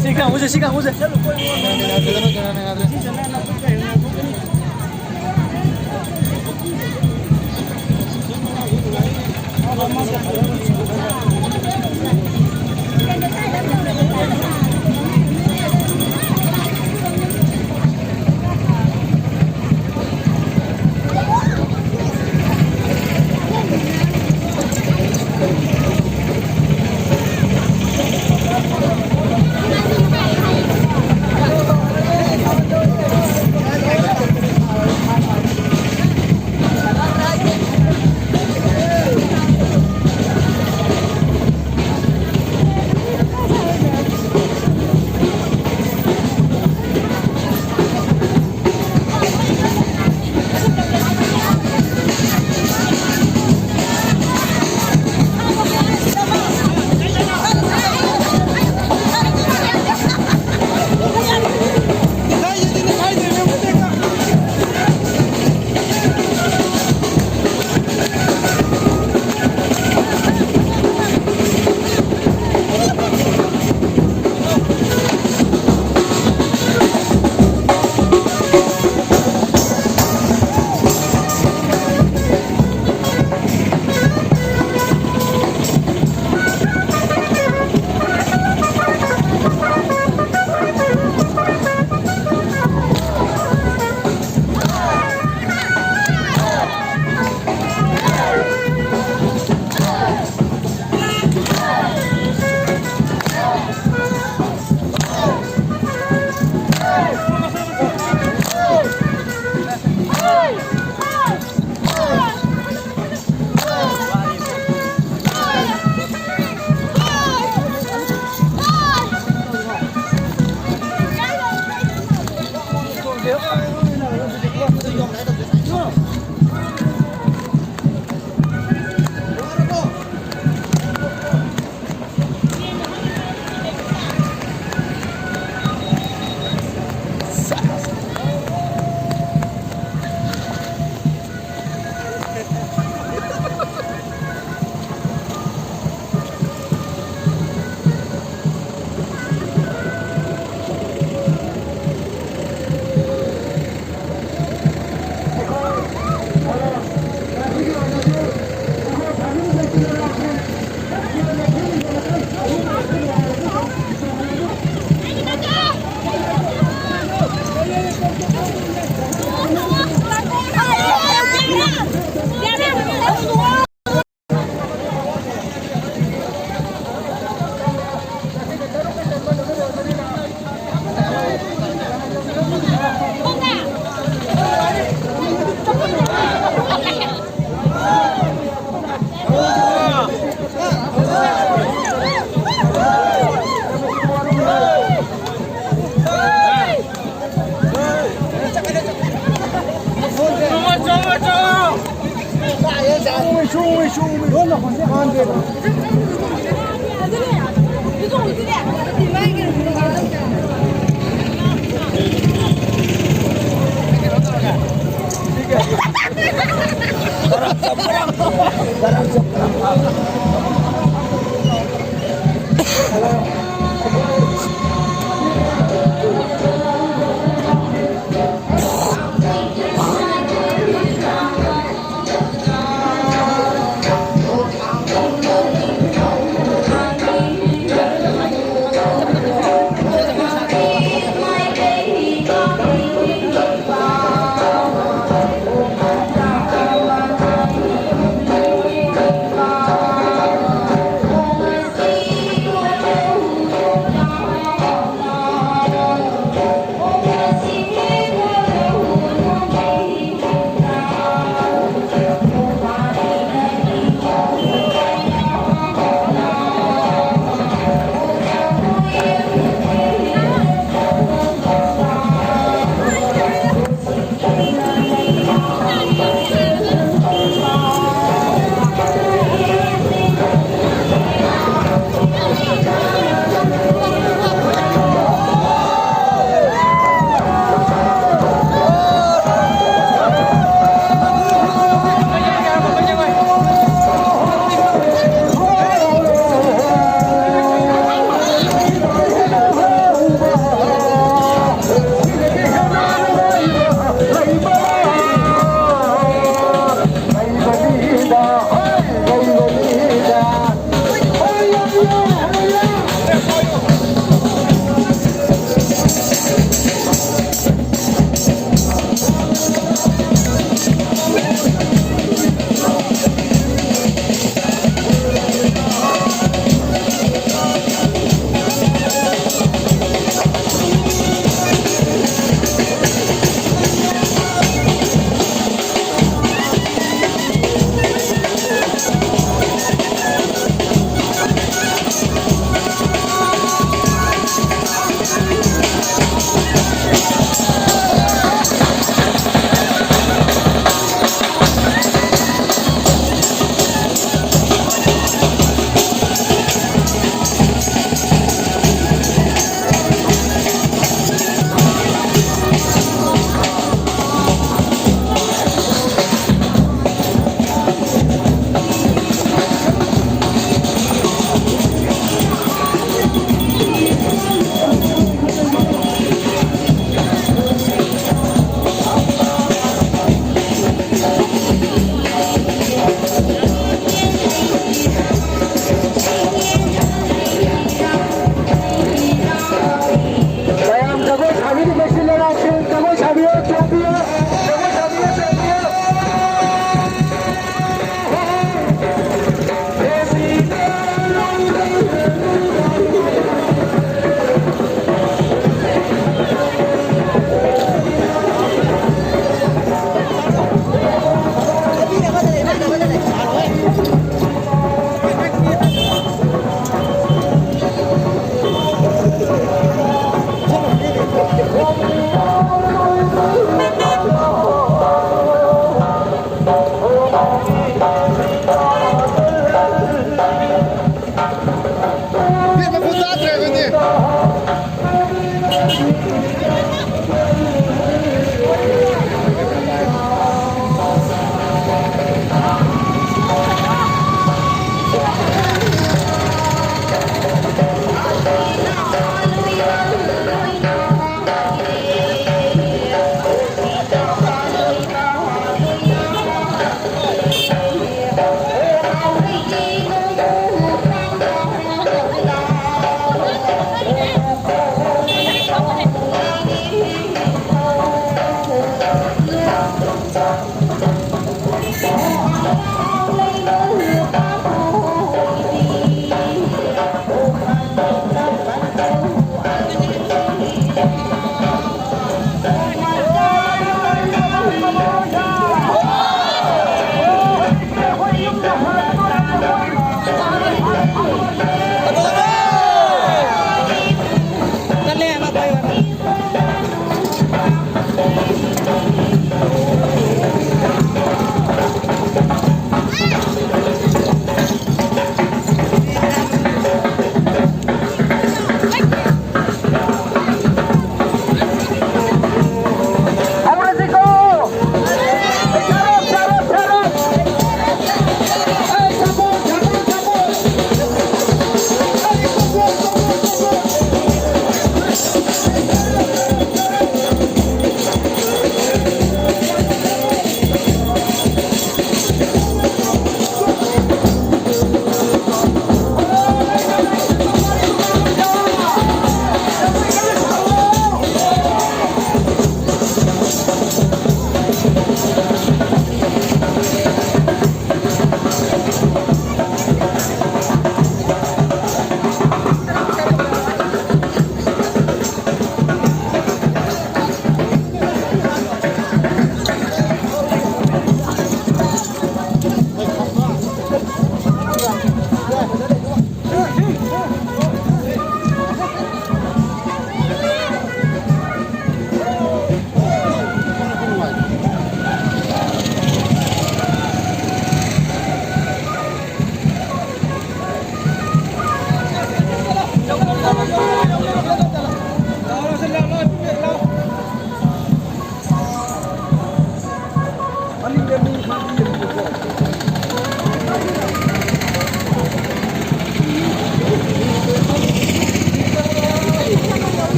ꯁꯤ ꯀꯥꯡꯕꯨꯁꯦ, ꯁꯤ ꯀꯥꯡꯕꯨꯁꯦ꯫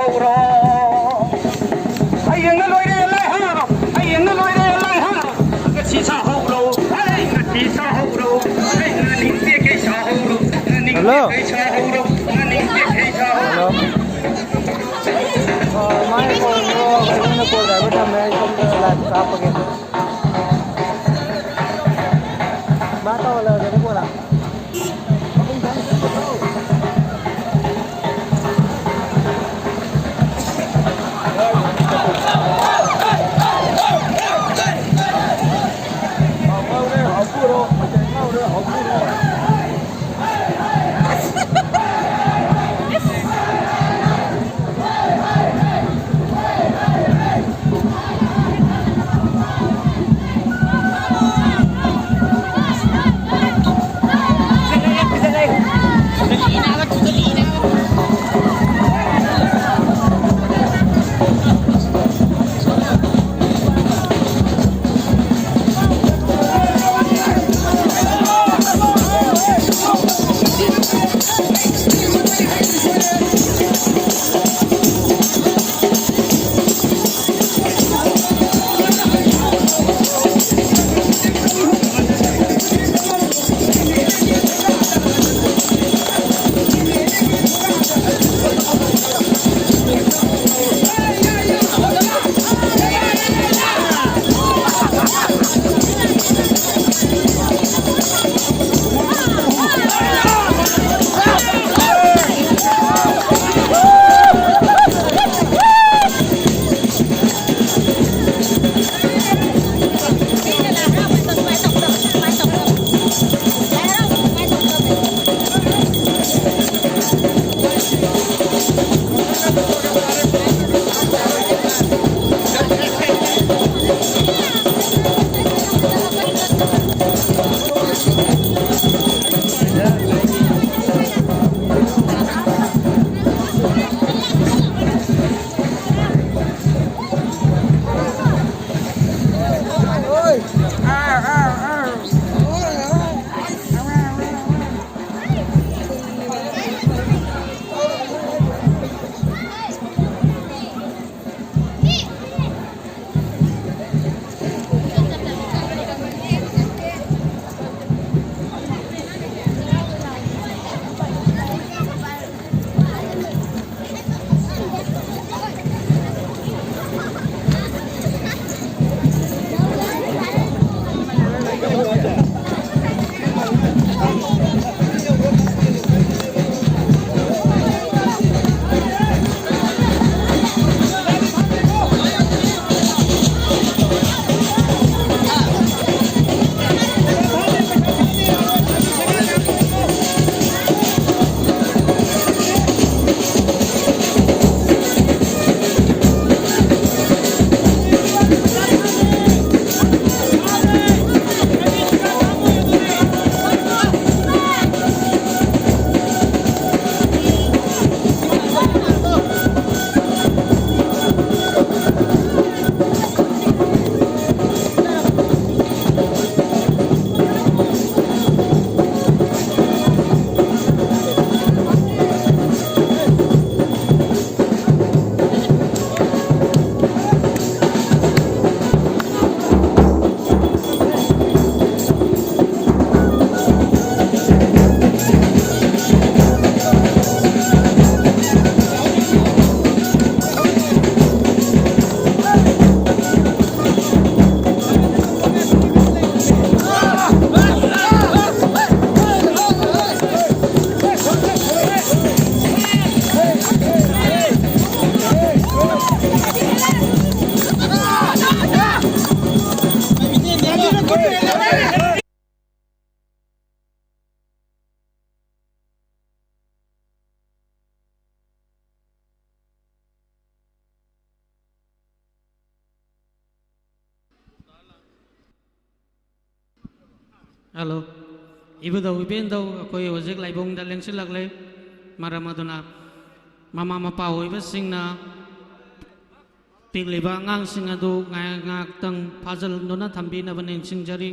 ꯍꯧꯔꯣ꯫ ꯍꯌꯦꯡꯅ ꯂꯣꯏꯔꯦ ꯂꯥꯏ ꯍꯔꯥꯎ꯫ ꯍꯌꯦꯡꯅ ꯂꯣꯏꯔꯦ ꯂꯥꯏ ꯍꯔꯥꯎ꯫ ꯉꯁꯤ ꯁꯥꯍꯧꯔꯣ꯫ ꯍꯩ, ꯉꯁꯤ ꯁꯥꯍꯧꯔꯣ꯫ ꯍꯩ, ꯉꯥꯅꯤꯡ ꯇꯦꯛꯀꯩ ꯁꯥꯍꯧꯔꯣ꯫ ꯉꯥꯅꯤꯡ ꯍꯜꯂꯣ꯫ ꯇꯦꯛꯀꯩ ꯁꯥꯍꯧꯔꯣ꯫ ꯉꯥꯅꯤꯡ ꯇꯦꯛꯀꯩ ꯁꯥꯍꯧꯔꯣ꯫ ꯍꯜꯂꯣ꯫ ꯑ, ꯃꯥꯏ ꯐꯣꯟꯗꯣ ꯑꯩꯉꯣꯟꯗ ꯀꯣꯜ ꯗ꯭ꯔꯥꯏꯚꯔ ꯊꯝꯃꯦ꯫ ꯑꯩ ꯁꯣꯝꯗ ꯂꯥꯏꯚ ꯀꯥꯞꯄꯒꯦ꯫ ꯃꯥ ꯇꯧꯍꯜꯂꯛꯑꯒꯦꯅꯦ ꯀꯣꯟꯅ꯫ ꯍꯜꯂꯣ꯫ ꯏꯕꯨꯙꯧ ꯏꯕꯦꯟꯙꯧ, ꯑꯩꯈꯣꯏ ꯍꯧꯖꯤꯛ ꯂꯥꯏꯕꯨꯡꯗ ꯂꯦꯡꯁꯤꯜꯂꯛꯂꯦ꯫ ꯃꯔꯝ ꯑꯗꯨꯅ ꯃꯃꯥ ꯃꯄꯥ ꯑꯣꯏꯕꯁꯤꯡꯅ ꯄꯤꯛꯂꯤꯕ ꯑꯉꯥꯡꯁꯤꯡ ꯑꯗꯨ ꯉꯥꯏꯍꯥꯛ ꯉꯥꯏꯍꯥꯛꯇꯪ ꯐꯥꯖꯤꯟꯗꯨꯅ ꯊꯝꯕꯤꯅꯕ ꯅꯤꯡꯁꯤꯡꯖꯔꯤ꯫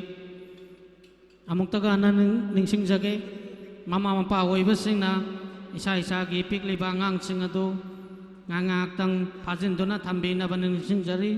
ꯑꯃꯨꯛꯇꯒ ꯍꯟꯅ ꯅꯤꯡ-, ꯅꯤꯡꯁꯤꯡꯖꯒꯦ, ꯃꯃꯥ ꯃꯄꯥ ꯑꯣꯏꯕꯁꯤꯡꯅ ꯏꯁꯥ ꯏꯁꯥꯒꯤ ꯄꯤꯛꯂꯤꯕ ꯑꯉꯥꯡꯁꯤꯡ ꯑꯗꯨ ꯉꯥꯏꯍꯥꯛ ꯉꯥꯏꯍꯥꯛꯇꯪ ꯐꯥꯖꯤꯟꯗꯨꯅ ꯊꯝꯕꯤꯅꯕ ꯅꯤꯡꯁꯤꯡꯖꯔꯤ꯫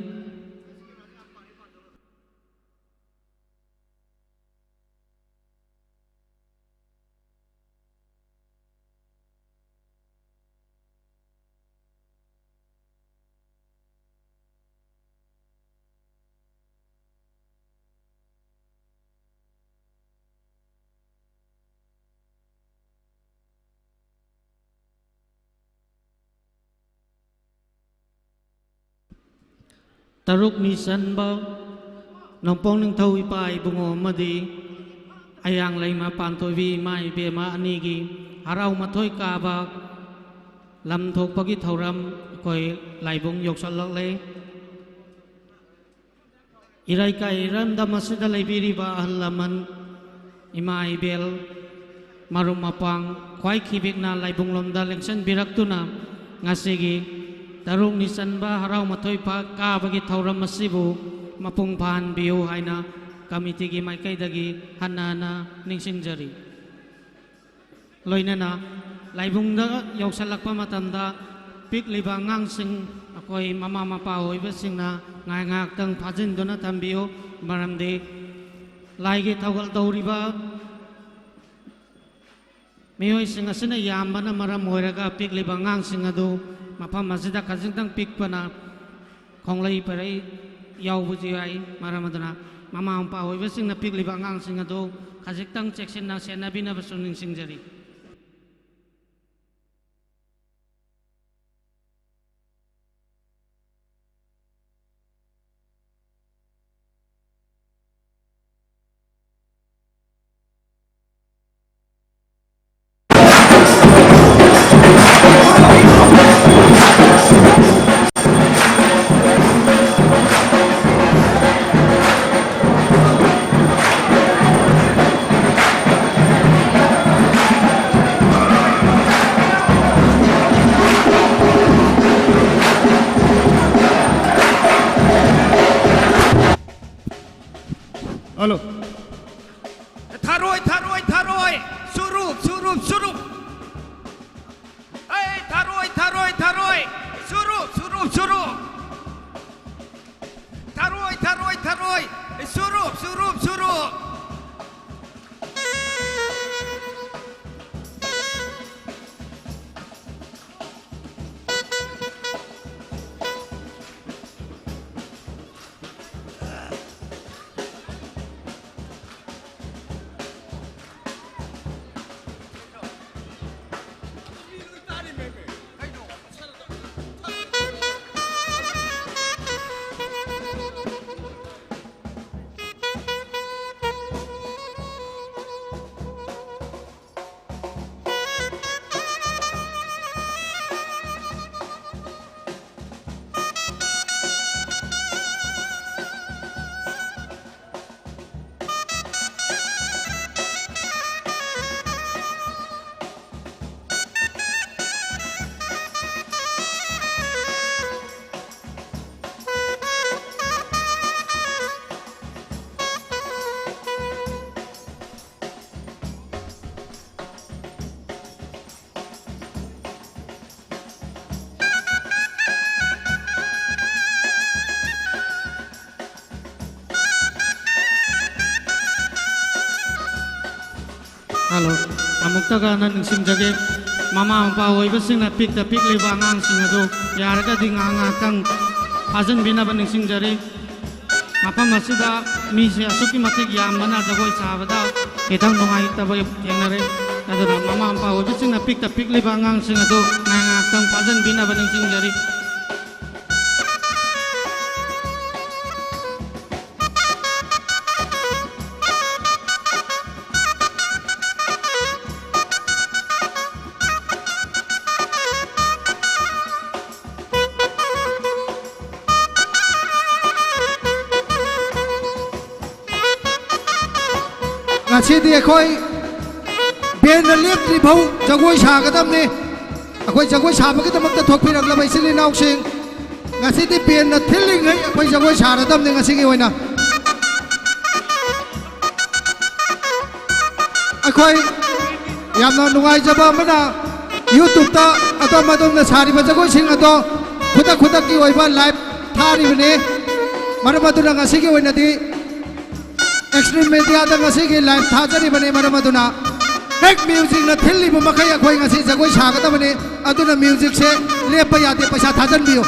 ꯇꯔꯨꯛꯅꯤ ꯆꯟꯕ ꯅꯣꯡꯄꯣꯛ ꯅꯤꯡꯊꯧ ꯏꯄꯥ ꯏꯕꯨꯡꯉꯣ ꯑꯃꯗꯤ ꯑꯌꯥꯡ ꯂꯩꯃ ꯄꯥꯟꯊꯣꯏꯕꯤ ꯏꯃꯥ ꯏꯕꯦꯝꯃ ꯑꯅꯤꯒꯤ ꯍꯔꯥꯎ ꯃꯊꯣꯏ ꯀꯥꯕ ꯂꯝ ꯊꯣꯛꯄꯒꯤ ꯊꯧꯔꯝ ꯑꯩꯈꯣꯏ ꯂꯥꯏꯕꯨꯡ ꯌꯧꯁꯜꯂꯛꯂꯦ꯫ ꯏꯔꯩꯀꯥꯏ ꯏꯔꯝꯗꯝ ꯑꯁꯤꯗ ꯂꯩꯕꯤꯔꯤꯕ ꯑꯍꯜ ꯂꯃꯟ, ꯏꯃꯥ ꯏꯕꯦꯜ, ꯃꯔꯨꯞ ꯃꯄꯥꯡ, ꯈ꯭ꯋꯥꯏ ꯈꯤꯕꯤꯛꯅ ꯂꯥꯏꯕꯨꯡꯂꯣꯝꯗ ꯂꯦꯡꯁꯤꯟꯕꯤꯔꯛꯇꯨꯅ ꯉꯁꯤꯒꯤ ꯇꯔꯨꯛꯅꯤ ꯆꯟꯕ ꯍꯔꯥꯎ ꯃꯊꯣꯏ ꯐꯥ-, ꯀꯥꯕꯒꯤ ꯊꯧꯔꯝ ꯑꯁꯤꯕꯨ ꯃꯄꯨꯡ ꯐꯥꯍꯟꯕꯤꯌꯨ ꯍꯥꯏꯅ ꯀꯃꯤꯇꯤꯒꯤ ꯃꯥꯏꯀꯩꯗꯒꯤ ꯍꯟꯅ ꯍꯟꯅ ꯅꯤꯡꯁꯤꯡꯖꯔꯤ꯫ ꯂꯣꯏꯅꯅ ꯂꯥꯏꯕꯨꯡꯗ ꯌꯧꯁꯜꯂꯛꯄ ꯃꯇꯝꯗ ꯄꯤꯛꯂꯤꯕ ꯑꯉꯥꯡꯁꯤꯡ, ꯑꯩꯈꯣꯏ ꯃꯃꯥ ꯃꯄꯥ ꯑꯣꯏꯕꯁꯤꯡꯅ ꯉꯥꯏꯍꯥꯛ ꯉꯥꯏꯍꯥꯛꯇꯪ ꯐꯥꯖꯤꯟꯗꯨꯅ ꯊꯝꯕꯤꯌꯨ꯫ ꯃꯔꯝꯗꯤ ꯂꯥꯏꯒꯤ ꯊꯧꯒꯜ ꯇꯧꯔꯤꯕ ꯃꯤꯑꯣꯏꯁꯤꯡ ꯑꯁꯤꯅ ꯌꯥꯝꯕꯅ ꯃꯔꯝ ꯑꯣꯏꯔꯒ ꯄꯤꯛꯂꯤꯕ ꯑꯉꯥꯡꯁꯤꯡ ꯑꯗꯨ ꯃꯐꯝ ꯑꯁꯤꯗ ꯈꯖꯤꯛꯇꯪ ꯄꯤꯛꯄꯅ ꯈꯣꯡꯂꯩ ꯄꯔꯩ ꯌꯥꯎꯕꯁꯨ ꯌꯥꯏ꯫ ꯃꯔꯝ ꯑꯗꯨꯅ ꯃꯃꯥ ꯃꯄꯥ ꯑꯣꯏꯕꯁꯤꯡꯅ ꯄꯤꯛꯂꯤꯕ ꯑꯉꯥꯡꯁꯤꯡ ꯑꯗꯨ ꯈꯖꯤꯛꯇꯪ ꯆꯦꯛꯁꯤꯟꯅ ꯁꯦꯟꯅꯕꯤꯅꯕꯁꯨ ꯅꯤꯡꯁꯤꯡꯖꯔꯤ꯫ ꯍꯜꯂꯣ꯫ ꯊꯔꯣꯏ, ꯊꯔꯣꯏ, ꯊꯔꯣꯏ꯫ ꯁꯨꯔꯨꯞ, ꯁꯨꯔꯨꯞ, ꯁꯨꯔꯨꯞ꯫ ꯑꯩ ꯊꯔꯣꯏ, ꯊꯔꯣꯏ, ꯊꯔꯣꯏ꯫ ꯁꯨꯔꯨꯞ, ꯁꯨꯔꯨꯞ, ꯁꯨꯔꯨꯞ꯫ ꯊꯔꯣꯏ, ꯊꯔꯣꯏ, ꯊꯔꯣꯏ꯫ ꯁꯨꯔꯨꯞ, ꯁꯨꯔꯨꯞ, ꯁꯨꯔꯨꯞ꯫ ꯍꯜꯂꯣ꯫ ꯑꯃꯨꯛꯇꯒ ꯍꯟꯅ ꯅꯤꯡꯁꯤꯡꯖꯒꯦ, ꯃꯃꯥ ꯃꯄꯥ ꯑꯣꯏꯕꯁꯤꯡꯅ ꯄꯤꯛꯇ ꯄꯤꯛꯂꯤꯕ ꯑꯉꯥꯡꯁꯤꯡ ꯑꯗꯨ ꯌꯥꯔꯒꯗꯤ ꯉꯥꯏꯍꯥꯛ ꯉꯥꯏꯍꯥꯛꯇꯪ ꯐꯥꯖꯤꯟꯕꯤꯅꯕ ꯅꯤꯡꯁꯤꯡꯖꯔꯤ꯫ ꯃꯐꯝ ꯑꯁꯤꯗ ꯃꯤꯁꯦ ꯑꯁꯨꯛꯀꯤ ꯃꯇꯤꯛ ꯌꯥꯝꯕꯅ ꯖꯒꯣꯏ ꯁꯥꯕꯗ ꯈꯤꯇꯪ ꯅꯨꯡꯉꯥꯏꯇꯕ ꯊꯦꯡꯅꯔꯦ꯫ ꯑꯗꯨꯅ ꯃꯃꯥ ꯃꯄꯥ ꯑꯣꯏꯕꯁꯤꯡꯅ ꯄꯤꯛꯇ ꯄꯤꯛꯂꯤꯕ ꯑꯉꯥꯡꯁꯤꯡ ꯑꯗꯨ ꯉꯥꯏꯍꯥꯛ ꯉꯥꯏꯍꯥꯛꯇꯪ ꯐꯥꯖꯤꯟꯕꯤꯅꯕ ꯅꯤꯡꯁꯤꯡꯖꯔꯤ꯫ ꯉꯁꯤꯗꯤ ꯑꯩꯈꯣꯏ ꯕꯦꯟꯅ ꯂꯦꯞꯇ꯭ꯔꯤ ꯐꯥꯎ ꯖꯒꯣꯏ ꯁꯥꯒꯗꯕꯅꯤ꯫ ꯑꯩꯈꯣꯏ ꯖꯒꯣꯏ ꯁꯥꯕꯒꯤꯗꯃꯛꯇ ꯊꯣꯛꯄꯤꯔꯛꯂꯕ ꯏꯆꯤꯜ ꯏꯅꯥꯎꯁꯤꯡ, ꯉꯁꯤꯗꯤ ꯕꯦꯟꯅ ꯊꯤꯜꯂꯤꯉꯩ ꯑꯩꯈꯣꯏ ꯖꯒꯣꯏ ꯁꯥꯔꯗꯕꯅꯤ ꯉꯁꯤꯒꯤ ꯑꯣꯏꯅ꯫ ꯑꯩꯈꯣꯏ ꯌꯥꯝꯅ ꯅꯨꯡꯉꯥꯏꯖꯕ ꯑꯃꯅ, YouTube-ꯇ ꯑꯗꯣꯝ ꯑꯗꯣꯝꯅ ꯁꯥꯔꯤꯕ ꯖꯒꯣꯏꯁꯤꯡ ꯑꯗꯣ ꯈꯨꯗꯛ ꯈꯨꯗꯛꯀꯤ ꯑꯣꯏꯕ live ꯊꯥꯔꯤꯕꯅꯤ꯫ ꯃꯔꯝ ꯑꯗꯨꯅ ꯉꯁꯤꯒꯤ ꯑꯣꯏꯅꯗꯤ Xtreme Media-ꯗ ꯉꯁꯤꯒꯤ live ꯊꯥꯖꯔꯤꯕꯅꯤ꯫ ꯃꯔꯝ ꯑꯗꯨꯅ ꯍꯦꯛ music-ꯅ ꯊꯤꯜꯂꯤꯕ ꯃꯈꯩ ꯑꯩꯈꯣꯏ ꯉꯁꯤ ꯖꯒꯣꯏ ꯁꯥꯒꯗꯕꯅꯤ꯫ ꯑꯗꯨꯅ music-ꯁꯦ ꯂꯦꯞꯄ ꯌꯥꯗꯦ, ꯄꯩꯁꯥ ꯊꯥꯖꯟꯕꯤꯌꯨ꯫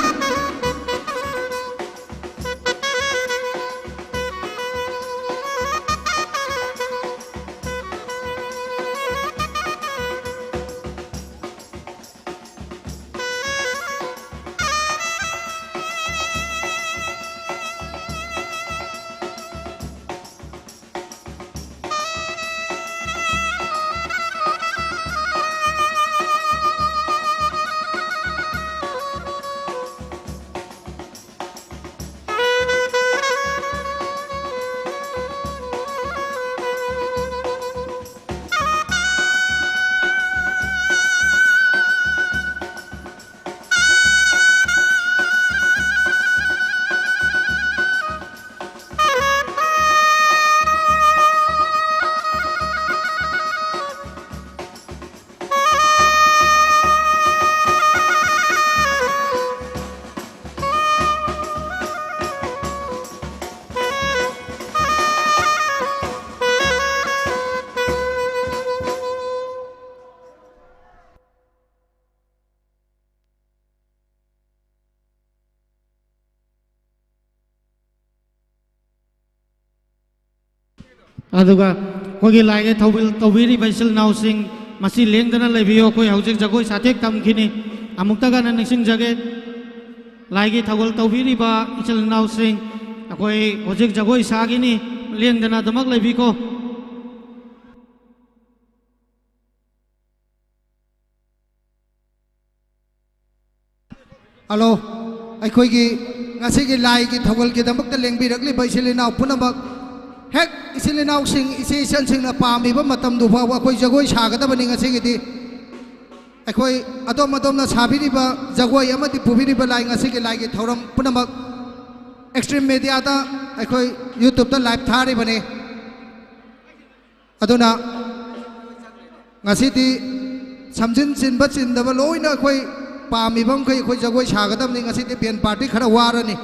ꯑꯗꯨꯒ ꯑꯩꯈꯣꯏꯒꯤ ꯂꯥꯏꯒꯤ ꯊꯧꯒꯜ ꯇꯧꯕꯤꯔꯤꯕ ꯏꯆꯤꯜ ꯏꯅꯥꯎꯁꯤꯡ, ꯃꯁꯤ ꯂꯦꯡꯗꯅ ꯂꯩꯕꯤꯌꯨ꯫ ꯑꯩꯈꯣꯏ ꯍꯧꯖꯤꯛ ꯖꯒꯣꯏ ꯁꯥꯊꯦꯛ ꯇꯝꯈꯤꯅꯤ꯫ ꯑꯃꯨꯛꯇꯒ ꯍꯟꯅ ꯅꯤꯡꯁꯤꯡꯖꯒꯦ, ꯂꯥꯏꯒꯤ ꯊꯧꯒꯜ ꯇꯧꯕꯤꯔꯤꯕ ꯏꯆꯤꯜ ꯏꯅꯥꯎꯁꯤꯡ, ꯑꯩꯈꯣꯏ ꯍꯧꯖꯤꯛ ꯖꯒꯣꯏ ꯁꯥꯈꯤꯅꯤ, ꯂꯦꯡꯗꯅ ꯑꯗꯨꯃꯛ ꯂꯩꯕꯤꯀꯣ꯫ ꯍꯜꯂꯣ, ꯑꯩꯈꯣꯏꯒꯤ ꯉꯁꯤꯒꯤ ꯂꯥꯏꯒꯤ ꯊꯧꯒꯜꯒꯤꯗꯃꯛꯇ ꯂꯦꯡꯕꯤꯔꯛꯂꯤꯕ ꯏꯆꯤꯜ ꯏꯅꯥꯎ ꯄꯨꯝꯅꯃꯛ, ꯍꯦꯛ ꯏꯆꯤꯜ ꯏꯅꯥꯎꯁꯤꯡ, ꯏꯆꯦ ꯏꯆꯟꯁꯤꯡꯅ ꯄꯥꯝꯃꯤꯕ ꯃꯇꯝꯗꯨ ꯐꯥꯎꯕ ꯑꯩꯈꯣꯏ ꯖꯒꯣꯏ ꯁꯥꯒꯗꯕꯅꯤ꯫ ꯉꯁꯤꯒꯤꯗꯤ ꯑꯩꯈꯣꯏ ꯑꯗꯣꯝ ꯑꯗꯣꯝꯅ ꯁꯥꯕꯤꯔꯤꯕ ꯖꯒꯣꯏ ꯑꯃꯗꯤ ꯄꯨꯕꯤꯔꯤꯕ ꯂꯥꯏ, ꯉꯁꯤꯒꯤ ꯂꯥꯏꯒꯤ ꯊꯧꯔꯝ ꯄꯨꯝꯅꯃꯛ Xtreme Media-ꯗ ꯑꯩꯈꯣꯏ YouTube-ꯇ live ꯊꯥꯔꯤꯕꯅꯤ꯫ ꯑꯗꯨꯅ ꯉꯁꯤꯗꯤ ꯁꯝꯖꯤꯟ ꯆꯤꯟꯕ ꯆꯤꯟꯗꯕ ꯂꯣꯏꯅ ꯑꯩꯈꯣꯏ ꯄꯥꯝꯃꯤꯕ ꯃꯈꯩ ꯑꯩꯈꯣꯏ ꯖꯒꯣꯏ ꯁꯥꯒꯗꯕꯅꯤ꯫ ꯉꯁꯤꯗꯤ band party ꯈꯔ ꯋꯥꯔꯅꯤ꯫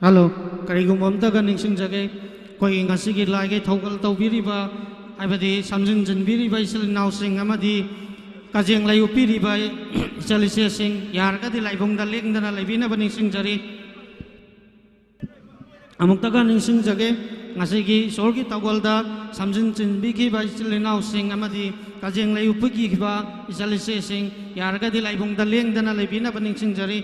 ꯍꯜꯂꯣ꯫ ꯀꯔꯤꯒꯨꯝꯕ ꯑꯝꯇꯒ ꯅꯤꯡꯁꯤꯡꯖꯒꯦ꯫ ꯑꯩꯈꯣꯏꯒꯤ ꯉꯁꯤꯒꯤ ꯂꯥꯏꯒꯤ ꯊꯧꯒꯜ ꯇꯧꯕꯤꯔꯤꯕ, ꯍꯥꯏꯕꯗꯤ ꯁꯝꯖꯤꯟ ꯆꯤꯟꯕꯤꯔꯤꯕ ꯏꯆꯤꯜ ꯏꯅꯥꯎꯁꯤꯡ ꯑꯃꯗꯤ ꯀꯖꯦꯡ ꯂꯩ ꯎꯞꯄꯤꯔꯤꯕ ꯏꯆꯜ ꯏꯆꯦꯁꯤꯡ, ꯌꯥꯔꯒꯗꯤ ꯂꯥꯏꯕꯨꯡꯗ ꯂꯦꯡꯗꯅ ꯂꯩꯕꯤꯅꯕ ꯅꯤꯡꯁꯤꯡꯖꯔꯤ꯫ ꯑꯃꯨꯛꯇꯒ ꯅꯤꯡꯁꯤꯡꯖꯒꯦ, ꯉꯁꯤꯒꯤ ꯏꯁꯣꯔꯒꯤ ꯊꯧꯒꯜꯗ ꯁꯝꯖꯤꯟ ꯆꯤꯟꯕꯤꯈꯤꯕ ꯏꯆꯤꯜ ꯏꯅꯥꯎꯁꯤꯡ ꯑꯃꯗꯤ ꯀꯖꯦꯡ ꯂꯩ ꯎꯞꯄꯤꯈꯤꯕ ꯏꯆꯜ ꯏꯆꯦꯁꯤꯡ, ꯌꯥꯔꯒꯗꯤ ꯂꯥꯏꯕꯨꯡꯗ ꯂꯦꯡꯗꯅ ꯂꯩꯕꯤꯅꯕ ꯅꯤꯡꯁꯤꯡꯖꯔꯤ꯫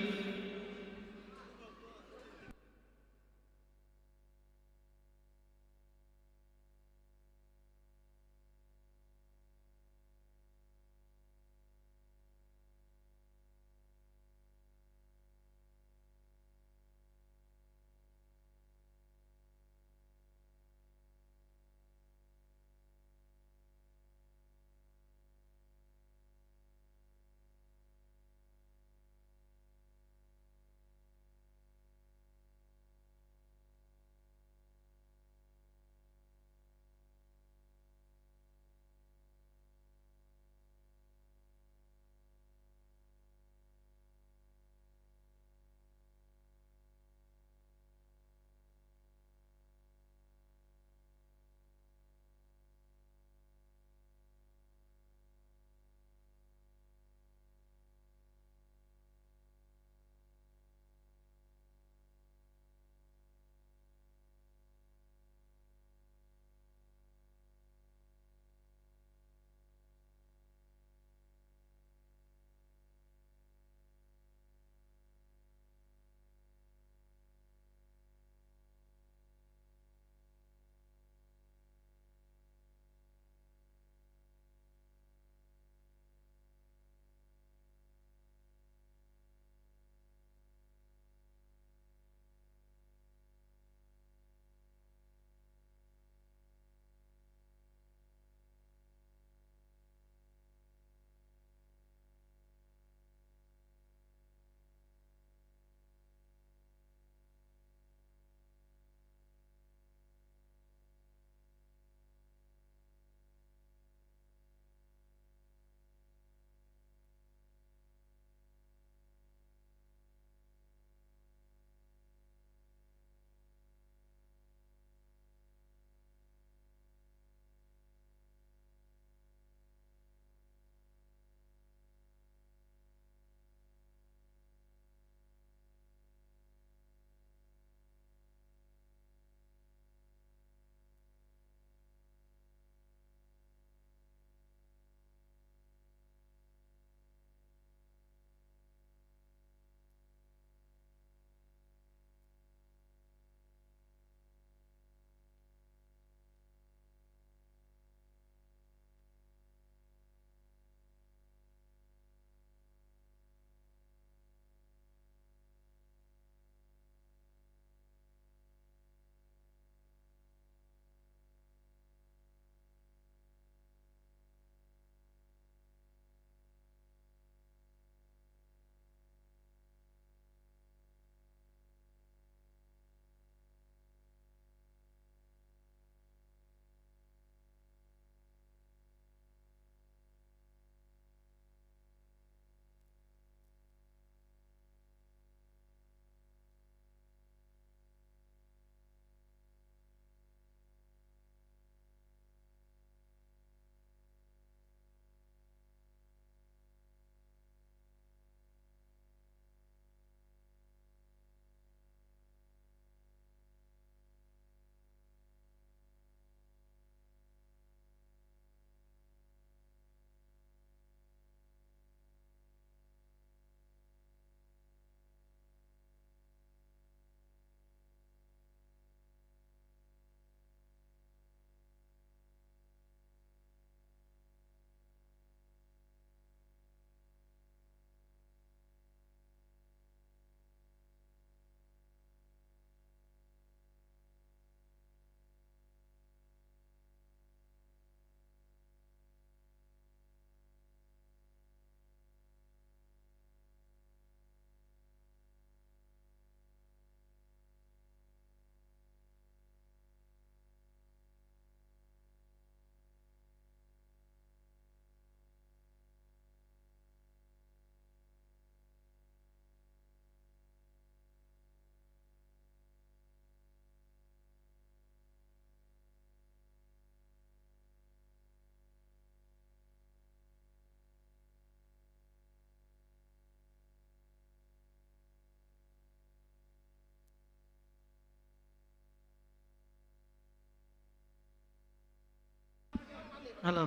ꯍꯜꯂꯣ꯫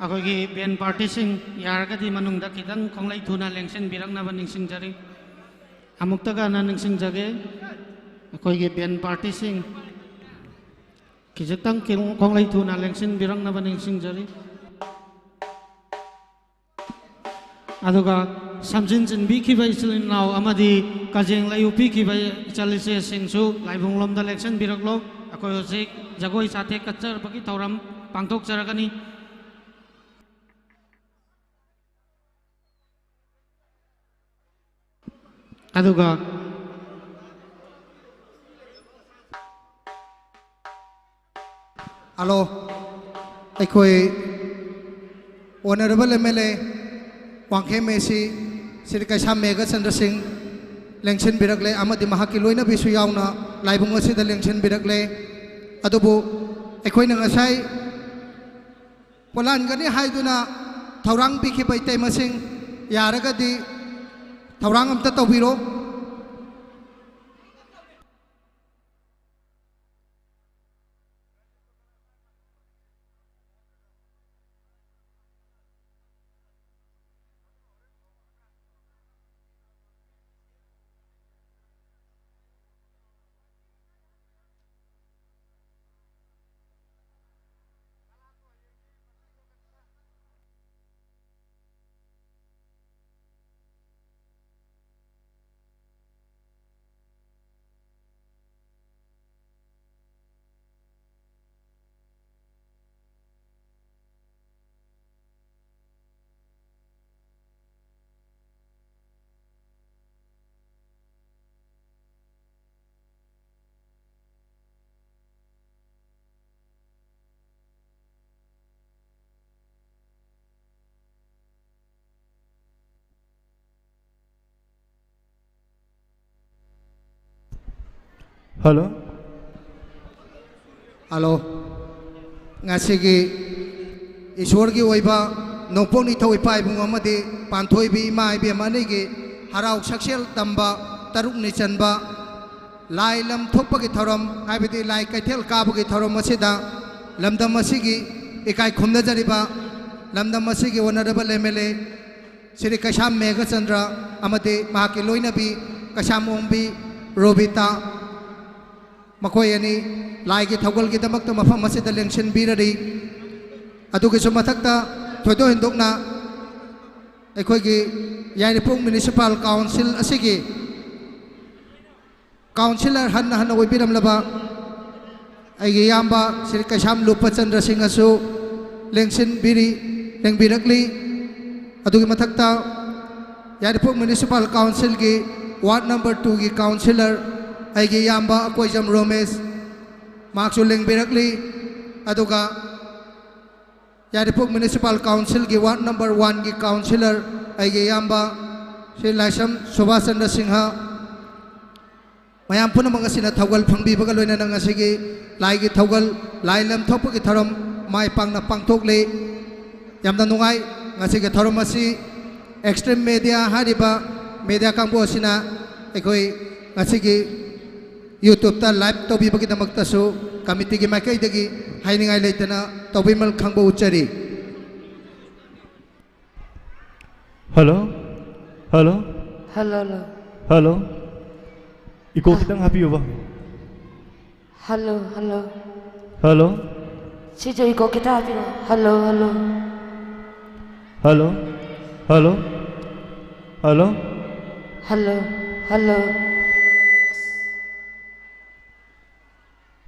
ꯑꯩꯈꯣꯏꯒꯤ ꯕꯦꯟ ꯄꯥꯔꯇꯤꯁꯤꯡ ꯌꯥꯔꯒꯗꯤ ꯃꯅꯨꯡꯗ ꯈꯤꯇꯪ ꯈꯣꯡꯂꯩ ꯊꯨꯅ ꯂꯦꯡꯁꯤꯟꯕꯤꯔꯛꯅꯕ ꯅꯤꯡꯁꯤꯡꯖꯔꯤ꯫ ꯑꯃꯨꯛꯇꯒ ꯍꯟꯅ ꯅꯤꯡꯁꯤꯡꯖꯒꯦ, ꯑꯩꯈꯣꯏꯒꯤ ꯕꯦꯟ ꯄꯥꯔꯇꯤꯁꯤꯡ ꯈꯤꯖꯤꯛꯇꯪ ꯈꯣꯡꯂꯩ ꯊꯨꯅ ꯂꯦꯡꯁꯤꯟꯕꯤꯔꯛꯅꯕ ꯅꯤꯡꯁꯤꯡꯖꯔꯤ꯫ ꯑꯗꯨꯒ ꯁꯝꯖꯤꯟ ꯆꯤꯟꯕꯤꯈꯤꯕ ꯏꯆꯤꯜ ꯏꯅꯥꯎ ꯑꯃꯗꯤ ꯀꯖꯦꯡ ꯂꯩ ꯎꯞꯄꯤꯈꯤꯕ ꯏꯆꯜ ꯏꯆꯦꯁꯤꯡꯁꯨ ꯂꯥꯏꯕꯨꯡꯂꯣꯝꯗ ꯂꯦꯡꯁꯤꯟꯕꯤꯔꯛꯂꯣ꯫ ꯑꯩꯈꯣꯏ ꯍꯧꯖꯤꯛ ꯖꯒꯣꯏ ꯁꯥꯊꯦꯛ ꯀꯠꯆꯔꯛꯄꯒꯤ ꯊꯧꯔꯝ ꯄꯥꯡꯊꯣꯛꯆꯔꯒꯅꯤ꯫ ꯑꯗꯨꯒ ꯍꯜꯂꯣ, ꯑꯩꯈꯣꯏ honourable M L A Wangkhem A C Shri Keisham Meghachandra ꯁꯤꯡ ꯂꯦꯡꯁꯤꯟꯕꯤꯔꯛꯂꯦ ꯑꯃꯗꯤ ꯃꯍꯥꯛꯀꯤ ꯂꯣꯏꯅꯕꯤꯁꯨ ꯌꯥꯎꯅ ꯂꯥꯏꯕꯨꯡ ꯑꯁꯤꯗ ꯂꯦꯡꯁꯤꯟꯕꯤꯔꯛꯂꯦ꯫ ꯑꯗꯨꯕꯨ ꯑꯩꯈꯣꯏꯅ ꯉꯁꯥꯏ ꯄꯣꯂꯥꯟꯒꯅꯤ ꯍꯥꯏꯗꯨꯅ ꯊꯧꯔꯥꯡ ꯄꯤꯈꯤꯕ ꯏꯇꯩꯃꯁꯤꯡ, ꯌꯥꯔꯒꯗꯤ ꯊꯧꯔꯥꯡ ꯑꯝꯇ ꯇꯧꯕꯤꯔꯣ꯫ ꯍꯜꯂꯣ꯫ ꯍꯜꯂꯣ꯫ ꯉꯁꯤꯒꯤ ꯏꯁꯣꯔꯒꯤ ꯑꯣꯏꯕ ꯅꯣꯡꯄꯣꯛ ꯅꯤꯡꯊꯧ ꯏꯄꯥ ꯏꯕꯨꯡ ꯑꯃꯗꯤ ꯄꯥꯟꯊꯣꯏꯕꯤ ꯏꯃꯥ ꯏꯕꯦꯝ ꯑꯅꯤꯒꯤ ꯍꯔꯥꯎ ꯁꯛꯁꯦꯜ ꯇꯝꯕ ꯇꯔꯨꯛꯅꯤ ꯆꯟꯕ ꯂꯥꯏ ꯂꯝ ꯊꯣꯛꯄꯒꯤ ꯊꯧꯔꯝ, ꯍꯥꯏꯕꯗꯤ ꯂꯥꯏ ꯀꯩꯊꯦꯜ ꯀꯥꯕꯒꯤ ꯊꯧꯔꯝ ꯑꯁꯤꯗ ꯂꯝꯗꯝ ꯑꯁꯤꯒꯤ ꯏꯀꯥꯏ ꯈꯨꯝꯅꯖꯔꯤꯕ ꯂꯝꯗꯝ ꯑꯁꯤꯒꯤ honourable M L A Shri Keisham Meghachandra ꯑꯃꯗꯤ ꯃꯍꯥꯛꯀꯤ ꯂꯣꯏꯅꯕꯤ ꯀꯩꯁꯥꯝ ꯑꯣꯡꯕꯤ ꯔꯣꯕꯤꯇꯥ, ꯃꯈꯣꯏ ꯑꯅꯤ ꯂꯥꯏꯒꯤ ꯊꯧꯒꯜꯒꯤꯗꯃꯛꯇ ꯃꯐꯝ ꯑꯁꯤꯗ ꯂꯦꯡꯁꯤꯟꯕꯤꯔꯔꯤ꯫ ꯑꯗꯨꯒꯤꯁꯨ ꯃꯊꯛꯇ, ꯊꯣꯏꯗꯣꯛ ꯍꯦꯟꯗꯣꯛꯅ ꯑꯩꯈꯣꯏꯒꯤ ꯌꯥꯏꯔꯤꯄꯣꯛ ꯃ꯭ꯌꯨꯅꯤꯁꯤꯄꯥꯜ ꯀꯥꯎꯟꯁꯤꯜ ꯑꯁꯤꯒꯤ ꯀꯥꯎꯟꯁꯤꯂꯔ ꯍꯟꯅ ꯍꯟꯅ ꯑꯣꯏꯕꯤꯔꯝꯂꯕ ꯑꯩꯒꯤ ꯏꯌꯥꯝꯕ ꯁ꯭ꯔꯤ ꯀꯩꯁꯥꯝ ꯂꯨꯄꯆꯟꯗ꯭ꯔ ꯁꯤꯡꯅꯁꯨ ꯂꯦꯡꯁꯤꯟꯕꯤꯔꯤ, ꯂꯦꯡꯕꯤꯔꯛꯂꯤ꯫ ꯑꯗꯨꯒꯤ ꯃꯊꯛꯇ ꯌꯥꯏꯔꯤꯄꯣꯛ ꯃ꯭ꯌꯨꯅꯤꯁꯤꯄꯥꯜ ꯀꯥꯎꯟꯁꯤꯜꯒꯤ ꯋꯥꯔꯗ ꯅꯝꯕꯔ ꯇꯨꯒꯤ ꯀꯥꯎꯟꯁꯤꯂꯔ ꯑꯩꯒꯤ ꯏꯌꯥꯝꯕ ꯑꯀꯣꯏꯖꯝ ꯔꯣꯃꯦꯁ, ꯃꯍꯥꯛꯁꯨ ꯂꯦꯡꯕꯤꯔꯛꯂꯤ꯫ ꯑꯗꯨꯒ ꯌꯥꯏꯔꯤꯄꯣꯛ ꯃ꯭ꯌꯨꯅꯤꯁꯤꯄꯥꯜ ꯀꯥꯎꯟꯁꯤꯜꯒꯤ ꯋꯥꯔꯗ ꯅꯝꯕꯔ ꯋꯥꯟꯒꯤ ꯀꯥꯎꯟꯁꯤꯂꯔ ꯑꯩꯒꯤ ꯏꯌꯥꯝꯕ ꯁ꯭ꯔꯤ ꯂꯥꯏꯁ꯭ꯔꯝ ꯁꯨꯕꯥꯁ ꯆꯟꯗ꯭ꯔ ꯁꯤꯡꯍ, ꯃꯌꯥꯝ ꯄꯨꯝꯅꯃꯛ ꯑꯁꯤꯅ ꯊꯧꯒꯜ ꯐꯪꯕꯤꯕꯒ ꯂꯣꯏꯅꯅ ꯉꯁꯤꯒꯤ ꯂꯥꯏꯒꯤ ꯊꯧꯒꯜ, ꯂꯥꯏ ꯂꯝ ꯊꯣꯛꯄꯒꯤ ꯊꯧꯔꯝ ꯃꯥꯏ ꯄꯥꯛꯅ ꯄꯥꯡꯊꯣꯛꯂꯤ꯫ ꯌꯥꯝꯅ ꯅꯨꯡꯉꯥꯏ꯫ ꯉꯁꯤꯒꯤ ꯊꯧꯔꯝ ꯑꯁꯤ ꯑꯦꯛꯁꯇ꯭ꯔꯤꯝ ꯃꯦꯗꯤꯌꯥ ꯍꯥꯏꯔꯤꯕ ꯃꯦꯗꯤꯌꯥ ꯀꯥꯡꯕꯨ ꯑꯁꯤꯅ ꯑꯩꯈꯣꯏ ꯉꯁꯤꯒꯤ ꯌꯨꯇ꯭ꯌꯨꯕꯇ ꯂꯥꯏꯚ ꯇꯧꯕꯤꯕꯒꯤꯗꯃꯛꯇꯁꯨ ꯀꯃꯤꯇꯤꯒꯤ ꯃꯥꯏꯀꯩꯗꯒꯤ ꯍꯥꯏꯅꯤꯡꯉꯥꯏ ꯂꯩꯇꯅ ꯇꯧꯕꯤꯃꯜ ꯈꯪꯕ ꯎꯠꯆꯔꯤ꯫ Hello. Hello. Hello hello. Hello. ꯏꯀꯣ ꯈꯤꯇꯪ ꯍꯥꯞꯄꯤꯌꯨꯕ꯫ Hello hello. ꯍꯜꯂꯣ꯫ ꯁꯤꯁꯨ ꯏꯀꯣ ꯈꯤꯇꯪ ꯍꯥꯞꯄꯤꯔꯣ꯫ Hello hello. Hello. Hello. Hello. Hello hello.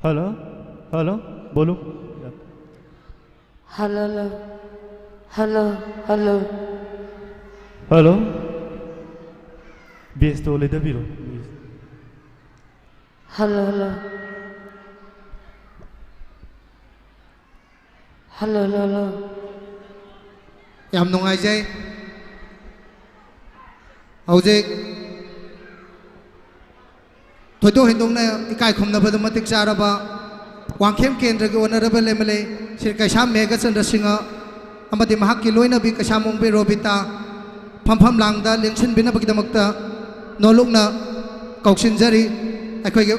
Hello. Hello. ꯕꯣꯂꯨꯝ꯫ Hello hello. Hello hello. Hello. ꯕꯦꯁꯇꯣ ꯂꯩꯊꯕꯤꯔꯣ꯫ Hello hello. Hello hello hello. ꯌꯥꯝ ꯅꯨꯡꯉꯥꯏꯖꯩ꯫ ꯍꯧꯖꯤꯛ ꯊꯣꯏꯗꯣꯛ ꯍꯦꯟꯗꯣꯛꯅ ꯏꯀꯥꯏ ꯈꯨꯝꯅꯕꯗ ꯃꯇꯤꯛ ꯆꯥꯔꯕ ꯋꯥꯡꯈꯦꯝ ꯀꯦꯟꯗ꯭ꯔꯒꯤ honourable M L A Shri Keisham Meghachandra Singh ꯑꯃꯗꯤ ꯃꯍꯥꯛꯀꯤ ꯂꯣꯏꯅꯕꯤ ꯀꯩꯁꯥꯝ ꯑꯣꯡꯕꯤ ꯔꯣꯕꯤꯇꯥ ꯐꯝꯐꯝ ꯂꯥꯡꯗ ꯂꯦꯡꯁꯤꯟꯕꯤꯅꯕꯒꯤꯗꯃꯛꯇ ꯅꯣꯂꯨꯛꯅ ꯀꯧꯁꯤꯟꯖꯔꯤ꯫ ꯑꯩꯈꯣꯏꯒꯤ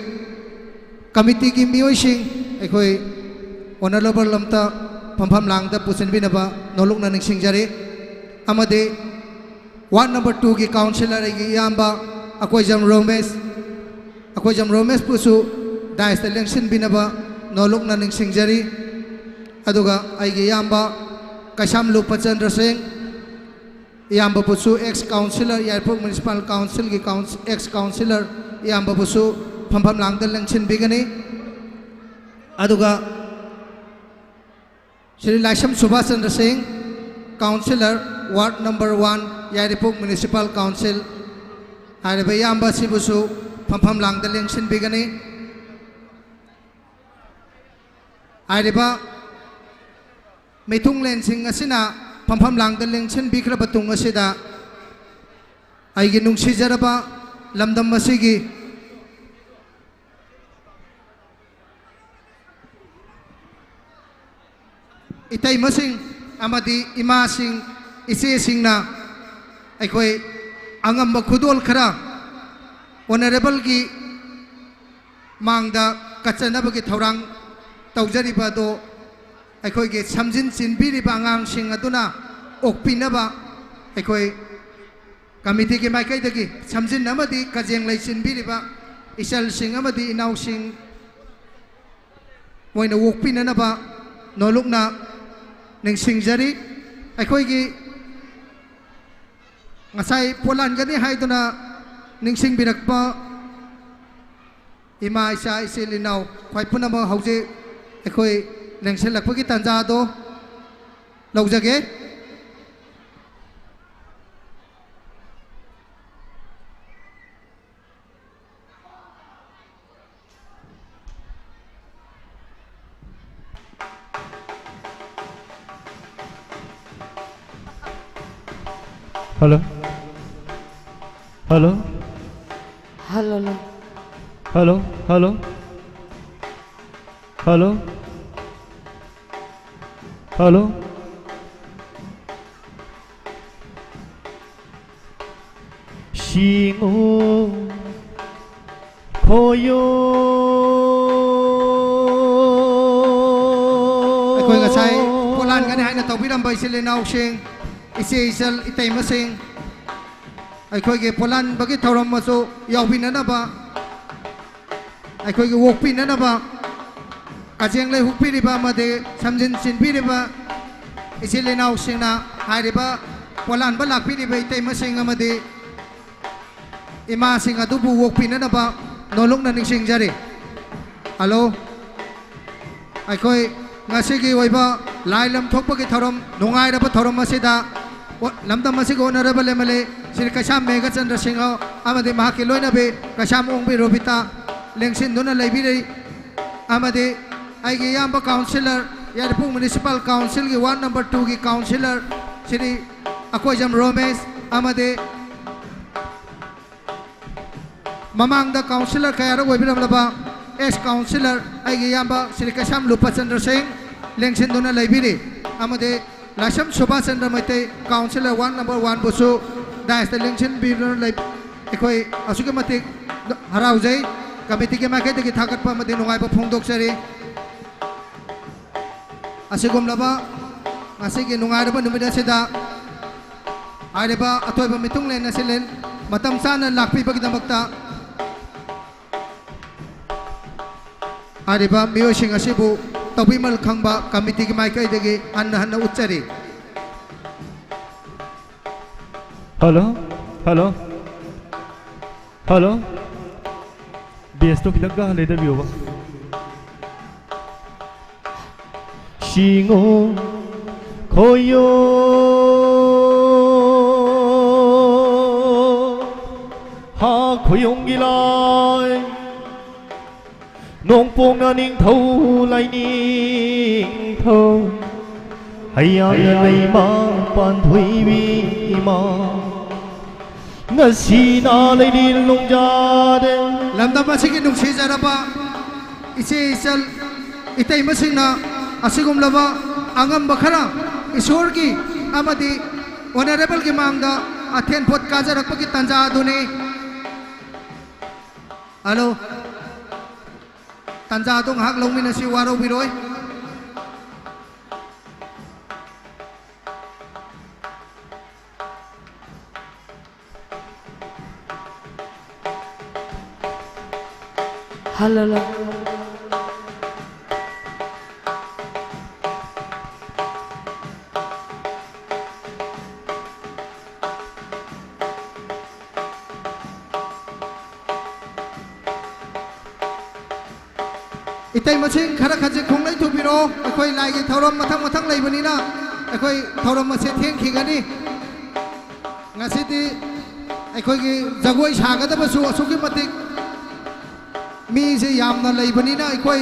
ꯀꯃꯤꯇꯤꯒꯤ ꯃꯤꯑꯣꯏꯁꯤꯡ, ꯑꯩꯈꯣꯏ ꯑꯣꯅꯔꯦꯕꯜ ꯂꯝꯇꯥ ꯐꯝꯐꯝ ꯂꯥꯡꯗ ꯄꯨꯁꯤꯟꯕꯤꯅꯕ ꯅꯣꯂꯨꯛꯅ ꯅꯤꯡꯁꯤꯡꯖꯔꯤ꯫ ꯑꯃꯗꯤ ward number two ꯒꯤ councillor ꯑꯩꯒꯤ ꯏꯌꯥꯝꯕ ꯑꯀꯣꯏꯖꯝ ꯔꯣꯃꯦꯁ, ꯑꯀꯣꯏꯖꯝ ꯔꯣꯃꯦꯁꯄꯨꯁꯨ dais ꯇ ꯂꯦꯡꯁꯤꯟꯕꯤꯅꯕ ꯅꯣꯂꯨꯛꯅ ꯅꯤꯡꯁꯤꯡꯖꯔꯤ꯫ ꯑꯗꯨꯒ ꯑꯩꯒꯤ ꯏꯌꯥꯝꯕ ꯀꯩꯁꯥꯝꯂꯨ ꯄꯆꯟꯗ꯭ꯔ ꯁꯤꯡ, ꯏꯌꯥꯝꯕꯕꯨꯁꯨ ex councillor, ꯌꯥꯏꯔꯤꯄꯣꯛ Municipal Council ꯒꯤ council, ex councillor ꯏꯌꯥꯝꯕꯕꯨꯁꯨ ꯐꯝꯐꯝ ꯂꯥꯡꯗ ꯂꯦꯡꯁꯤꯟꯕꯤꯒꯅꯤ꯫ ꯑꯗꯨꯒ ꯁ꯭ꯔꯤ ꯂꯥꯏꯁ꯭ꯔꯝ ꯁꯨꯕꯥꯁ ꯆꯟꯗ꯭ꯔ ꯁꯤꯡ, councillor, ward number one, ꯌꯥꯏꯔꯤꯄꯣꯛ Municipal Council, ꯍꯥꯏꯔꯤꯕ ꯏꯌꯥꯝꯕ ꯑꯁꯤꯕꯨꯁꯨ ꯐꯝꯐꯝ ꯂꯥꯡꯗ ꯂꯦꯡꯁꯤꯟꯕꯤꯒꯅꯤ꯫ ꯍꯥꯏꯔꯤꯕ ꯃꯤꯊꯨꯡꯂꯦꯟꯁꯤꯡ ꯑꯁꯤꯅ ꯐꯝꯐꯝ ꯂꯥꯡꯗ ꯂꯦꯡꯁꯤꯟꯕꯤꯈ꯭ꯔꯕ ꯇꯨꯡ ꯑꯁꯤꯗ, ꯑꯩꯒꯤ ꯅꯨꯡꯁꯤꯖꯔꯕ ꯂꯝꯗꯝ ꯑꯁꯤꯒꯤ ꯏꯇꯩꯃꯁꯤꯡ ꯑꯃꯗꯤ ꯏꯃꯥꯁꯤꯡ, ꯏꯆꯦꯁꯤꯡꯅ ꯑꯩꯈꯣꯏ ꯑꯉꯝꯕ ꯈꯨꯗꯣꯜ ꯈꯔ Honourable ꯒꯤ ꯃꯥꯡꯗ ꯀꯠꯆꯅꯕꯒꯤ ꯊꯧꯔꯥꯡ ꯇꯧꯖꯔꯤꯕ ꯑꯗꯣ, ꯑꯩꯈꯣꯏꯒꯤ ꯁꯝꯖꯤꯟ ꯆꯤꯟꯕꯤꯔꯤꯕ ꯑꯉꯥꯡꯁꯤꯡ ꯑꯗꯨꯅ ꯑꯣꯛꯄꯤꯅꯕ ꯑꯩꯈꯣꯏ committee ꯒꯤ ꯃꯥꯏꯀꯩꯗꯒꯤ ꯁꯝꯖꯤꯟ ꯑꯃꯗꯤ ꯀꯖꯦꯡ ꯂꯩ ꯆꯤꯟꯕꯤꯔꯤꯕ ꯏꯆꯜꯁꯤꯡ ꯑꯃꯗꯤ ꯏꯅꯥꯎꯁꯤꯡ ꯃꯣꯏꯅ ꯑꯣꯛꯄꯤꯅꯅꯕ ꯅꯣꯂꯨꯛꯅ ꯅꯤꯡꯁꯤꯡꯖꯔꯤ꯫ ꯑꯩꯈꯣꯏꯒꯤ ꯉꯁꯥꯏ ꯄꯣꯂꯥꯟꯒꯅꯤ ꯍꯥꯏꯗꯨꯅ ꯅꯤꯡꯁꯤꯡꯕꯤꯔꯛꯄ ꯏꯃꯥ, ꯏꯆꯥ, ꯏꯆꯤꯜ ꯏꯅꯥꯎ ꯈ꯭ꯋꯥꯏ ꯄꯨꯝꯅꯃꯛ ꯍꯧꯖꯤꯛ ꯑꯩꯈꯣꯏ ꯂꯦꯡꯁꯤꯜꯂꯛꯄꯒꯤ ꯇꯥꯟꯖꯥ ꯑꯗꯣ ꯂꯧꯖꯒꯦ꯫ Hello. Hello. Hello, hello. Hello, hello. Hello. Hello. ꯁꯤꯡꯎ ꯈꯣꯌꯣ꯫ ꯑꯩꯈꯣꯏ ꯉꯁꯤ ꯉꯁꯥꯏ ꯄꯣꯂꯥꯟꯒꯅꯤ ꯍꯥꯏꯅ ꯇꯧꯕꯤꯔꯝꯕ ꯏꯆꯤꯜ ꯏꯅꯥꯎꯁꯤꯡ, ꯏꯆꯦ ꯏꯆꯜ ꯏꯇꯩꯃꯁꯤꯡ, ꯑꯩꯈꯣꯏꯒꯤ ꯄꯣꯂꯥꯟꯕꯒꯤ ꯊꯧꯔꯝ ꯑꯁꯨ ꯌꯥꯎꯕꯤꯅꯅꯕ, ꯑꯩꯈꯣꯏꯒꯤ ꯑꯣꯛꯄꯤꯅꯅꯕ ꯀꯖꯦꯡ ꯂꯩ ꯍꯨꯛꯄꯤꯔꯤꯕ ꯑꯃꯗꯤ ꯁꯝꯖꯤꯟ ꯆꯤꯟꯕꯤꯔꯤꯕ ꯏꯆꯤꯜ ꯏꯅꯥꯎꯁꯤꯡꯅ, ꯍꯥꯏꯔꯤꯕ ꯄꯣꯂꯥꯟꯕ ꯂꯥꯛꯄꯤꯔꯤꯕ ꯏꯇꯩꯃꯁꯤꯡ ꯑꯃꯗꯤ ꯏꯃꯥꯁꯤꯡ ꯑꯗꯨꯕꯨ ꯑꯣꯛꯄꯤꯅꯅꯕ ꯅꯣꯂꯨꯛꯅ ꯅꯤꯡꯁꯤꯡꯖꯔꯤ꯫ ꯍꯜꯂꯣ꯫ ꯑꯩꯈꯣꯏ ꯉꯁꯤꯒꯤ ꯑꯣꯏꯕ ꯂꯥꯏ ꯂꯝ ꯊꯣꯛꯄꯒꯤ ꯊꯧꯔꯝ, ꯅꯨꯡꯉꯥꯏꯔꯕ ꯊꯧꯔꯝ ꯑꯁꯤꯗ ꯑꯣ-, ꯂꯝꯗꯝ ꯑꯁꯤꯒꯤ honourable M L A Shri Keisham Meghachandra Singh ꯑꯃꯗꯤ ꯃꯍꯥꯛꯀꯤ ꯂꯣꯏꯅꯕꯤ ꯀꯩꯁꯥꯝ ꯑꯣꯡꯕꯤ ꯔꯣꯕꯤꯇꯥ ꯂꯦꯡꯁꯤꯟꯗꯨꯅ ꯂꯩꯕꯤꯔꯤ꯫ ꯑꯃꯗꯤ ꯑꯩꯒꯤ ꯏꯌꯥꯝꯕ ꯀꯥꯎꯟꯁꯤꯂꯔ, ꯌꯥꯏꯔꯤꯄꯣꯛ ꯃ꯭ꯌꯨꯅꯤꯁꯤꯄꯥꯜ ꯀꯥꯎꯟꯁꯤꯜꯒꯤ ꯋꯥꯔꯗ ꯅꯝꯕꯔ ꯇꯨꯒꯤ ꯀꯥꯎꯟꯁꯤꯂꯔ ꯁ꯭ꯔꯤ ꯑꯀꯣꯏꯖꯝ ꯔꯣꯃꯦꯁ, ꯑꯃꯗꯤ ꯃꯃꯥꯡꯗ ꯀꯥꯎꯟꯁꯤꯂꯔ ꯀꯌꯥꯔꯛ ꯑꯣꯏꯕꯤꯔꯝꯂꯕ ꯑꯦꯛꯁ ꯀꯥꯎꯟꯁꯤꯂꯔ ꯑꯩꯒꯤ ꯏꯌꯥꯝꯕ ꯁ꯭ꯔꯤ ꯀꯩꯁꯥꯝ ꯂꯨꯄꯥꯆꯟꯗ꯭ꯔ ꯁꯤꯡ ꯂꯦꯡꯁꯤꯟꯗꯨꯅ ꯂꯩꯕꯤꯔꯤ꯫ ꯑꯃꯗꯤ ꯂꯥꯏꯁ꯭ꯔꯝ ꯁꯨꯕꯥꯁ Chandra Meitei, councillor ward number ꯋꯥꯟꯕꯨꯁꯨ ꯗꯥꯏꯁꯇ ꯂꯦꯡꯁꯤꯟꯕꯤꯗꯨꯅ ꯂꯩ-, ꯑꯩꯈꯣꯏ ꯑꯁꯨꯛꯀꯤ ꯃꯇꯤꯛ ꯍꯔꯥꯎꯖꯩ꯫ ꯀꯃꯤꯇꯤꯒꯤ ꯃꯥꯏꯀꯩꯗꯒꯤ ꯊꯥꯒꯠꯄ ꯑꯃꯗꯤ ꯅꯨꯡꯉꯥꯏꯕ ꯐꯣꯡꯗꯣꯛꯆꯔꯤ꯫ ꯑꯁꯤꯒꯨꯝꯂꯕ ꯉꯁꯤꯒꯤ ꯅꯨꯡꯉꯥꯏꯔꯕ ꯅꯨꯃꯤꯠ ꯑꯁꯤꯗ ꯍꯥꯏꯔꯤꯕ ꯑꯊꯣꯏꯕ ꯃꯤꯊꯨꯡꯂꯦꯟ ꯑꯁꯤ ꯂꯦꯟ-, ꯃꯇꯝ ꯆꯥꯅ ꯂꯥꯛꯄꯤꯕꯒꯤꯗꯃꯛꯇ ꯍꯥꯏꯔꯤꯕ ꯃꯤꯑꯣꯏꯁꯤꯡ ꯑꯁꯤꯕꯨ ꯇꯧꯕꯤꯃꯜ ꯈꯪꯕ ꯀꯃꯤꯇꯤꯒꯤ ꯃꯥꯏꯀꯩꯗꯒꯤ ꯍꯟꯅ ꯍꯟꯅ ꯎꯠꯆꯔꯤ꯫ Hello, hello, hello. ꯕꯦꯁꯇꯣ ꯈꯤꯇꯪ ꯀꯥ ꯂꯩꯊꯕꯤꯌꯣꯕ꯫ ꯁꯤꯡꯉꯣ ꯈꯣꯏꯌꯣ ꯍꯥ ꯈꯣꯌꯣꯡꯒꯤ ꯂꯥꯏ ꯅꯣꯡꯄꯣꯛꯅ ꯅꯤꯡꯊꯧ ꯂꯥꯏꯅꯤꯡꯊꯧ ꯍꯩꯌꯥꯡꯅ ꯂꯩꯃ ꯄꯥꯟꯊꯣꯏꯕꯤ ꯏꯃꯥ ꯉꯁꯤꯅ ꯂꯩꯅꯤꯜ ꯅꯣꯡꯖꯥꯗꯦ꯫ ꯂꯝꯗꯝ ꯑꯁꯤꯒꯤ ꯅꯨꯡꯁꯤꯖꯔꯕ ꯏꯆꯦ ꯏꯆꯜ ꯏꯇꯩꯃꯁꯤꯡꯅ ꯑꯁꯤꯒꯨꯝꯂꯕ ꯑꯉꯝꯕ ꯈꯔ ꯏꯁꯣꯔꯒꯤ ꯑꯃꯗꯤ ꯑꯣꯅꯔꯦꯕꯜꯒꯤ ꯃꯥꯡꯗ ꯑꯊꯦꯟ ꯄꯣꯠ ꯀꯥꯖꯔꯛꯄꯒꯤ ꯇꯥꯟꯖꯥ ꯑꯗꯨꯅꯤ꯫ ꯍꯜꯂꯣ꯫ ꯇꯥꯟꯖꯥ ꯑꯗꯨ ꯉꯥꯏꯍꯥꯛ ꯂꯧꯃꯤꯟꯅꯁꯤ, ꯋꯥꯔꯧꯕꯤꯔꯣꯏ꯫ ꯍꯜꯂꯣ꯫ ꯏꯇꯩ ꯃꯁꯤꯡ ꯈꯔ ꯈꯖꯤꯛ ꯈꯣꯡꯂꯩ ꯊꯨꯕꯤꯔꯛꯑꯣ꯫ ꯑꯩꯈꯣꯏ ꯂꯥꯏꯒꯤ ꯊꯧꯔꯝ ꯃꯊꯪ ꯃꯊꯪ ꯂꯩꯕꯅꯤꯅ ꯑꯩꯈꯣꯏ ꯊꯧꯔꯝ ꯑꯁꯦ ꯊꯦꯡꯈꯤꯒꯅꯤ꯫ ꯉꯁꯤꯗꯤ ꯑꯩꯈꯣꯏꯒꯤ ꯖꯒꯣꯏ ꯁꯥꯒꯗꯕꯁꯨ ꯑꯁꯨꯛꯀꯤ ꯃꯇꯤꯛ ꯃꯤꯁꯦ ꯌꯥꯝꯅ ꯂꯩꯕꯅꯤꯅ ꯑꯩꯈꯣꯏ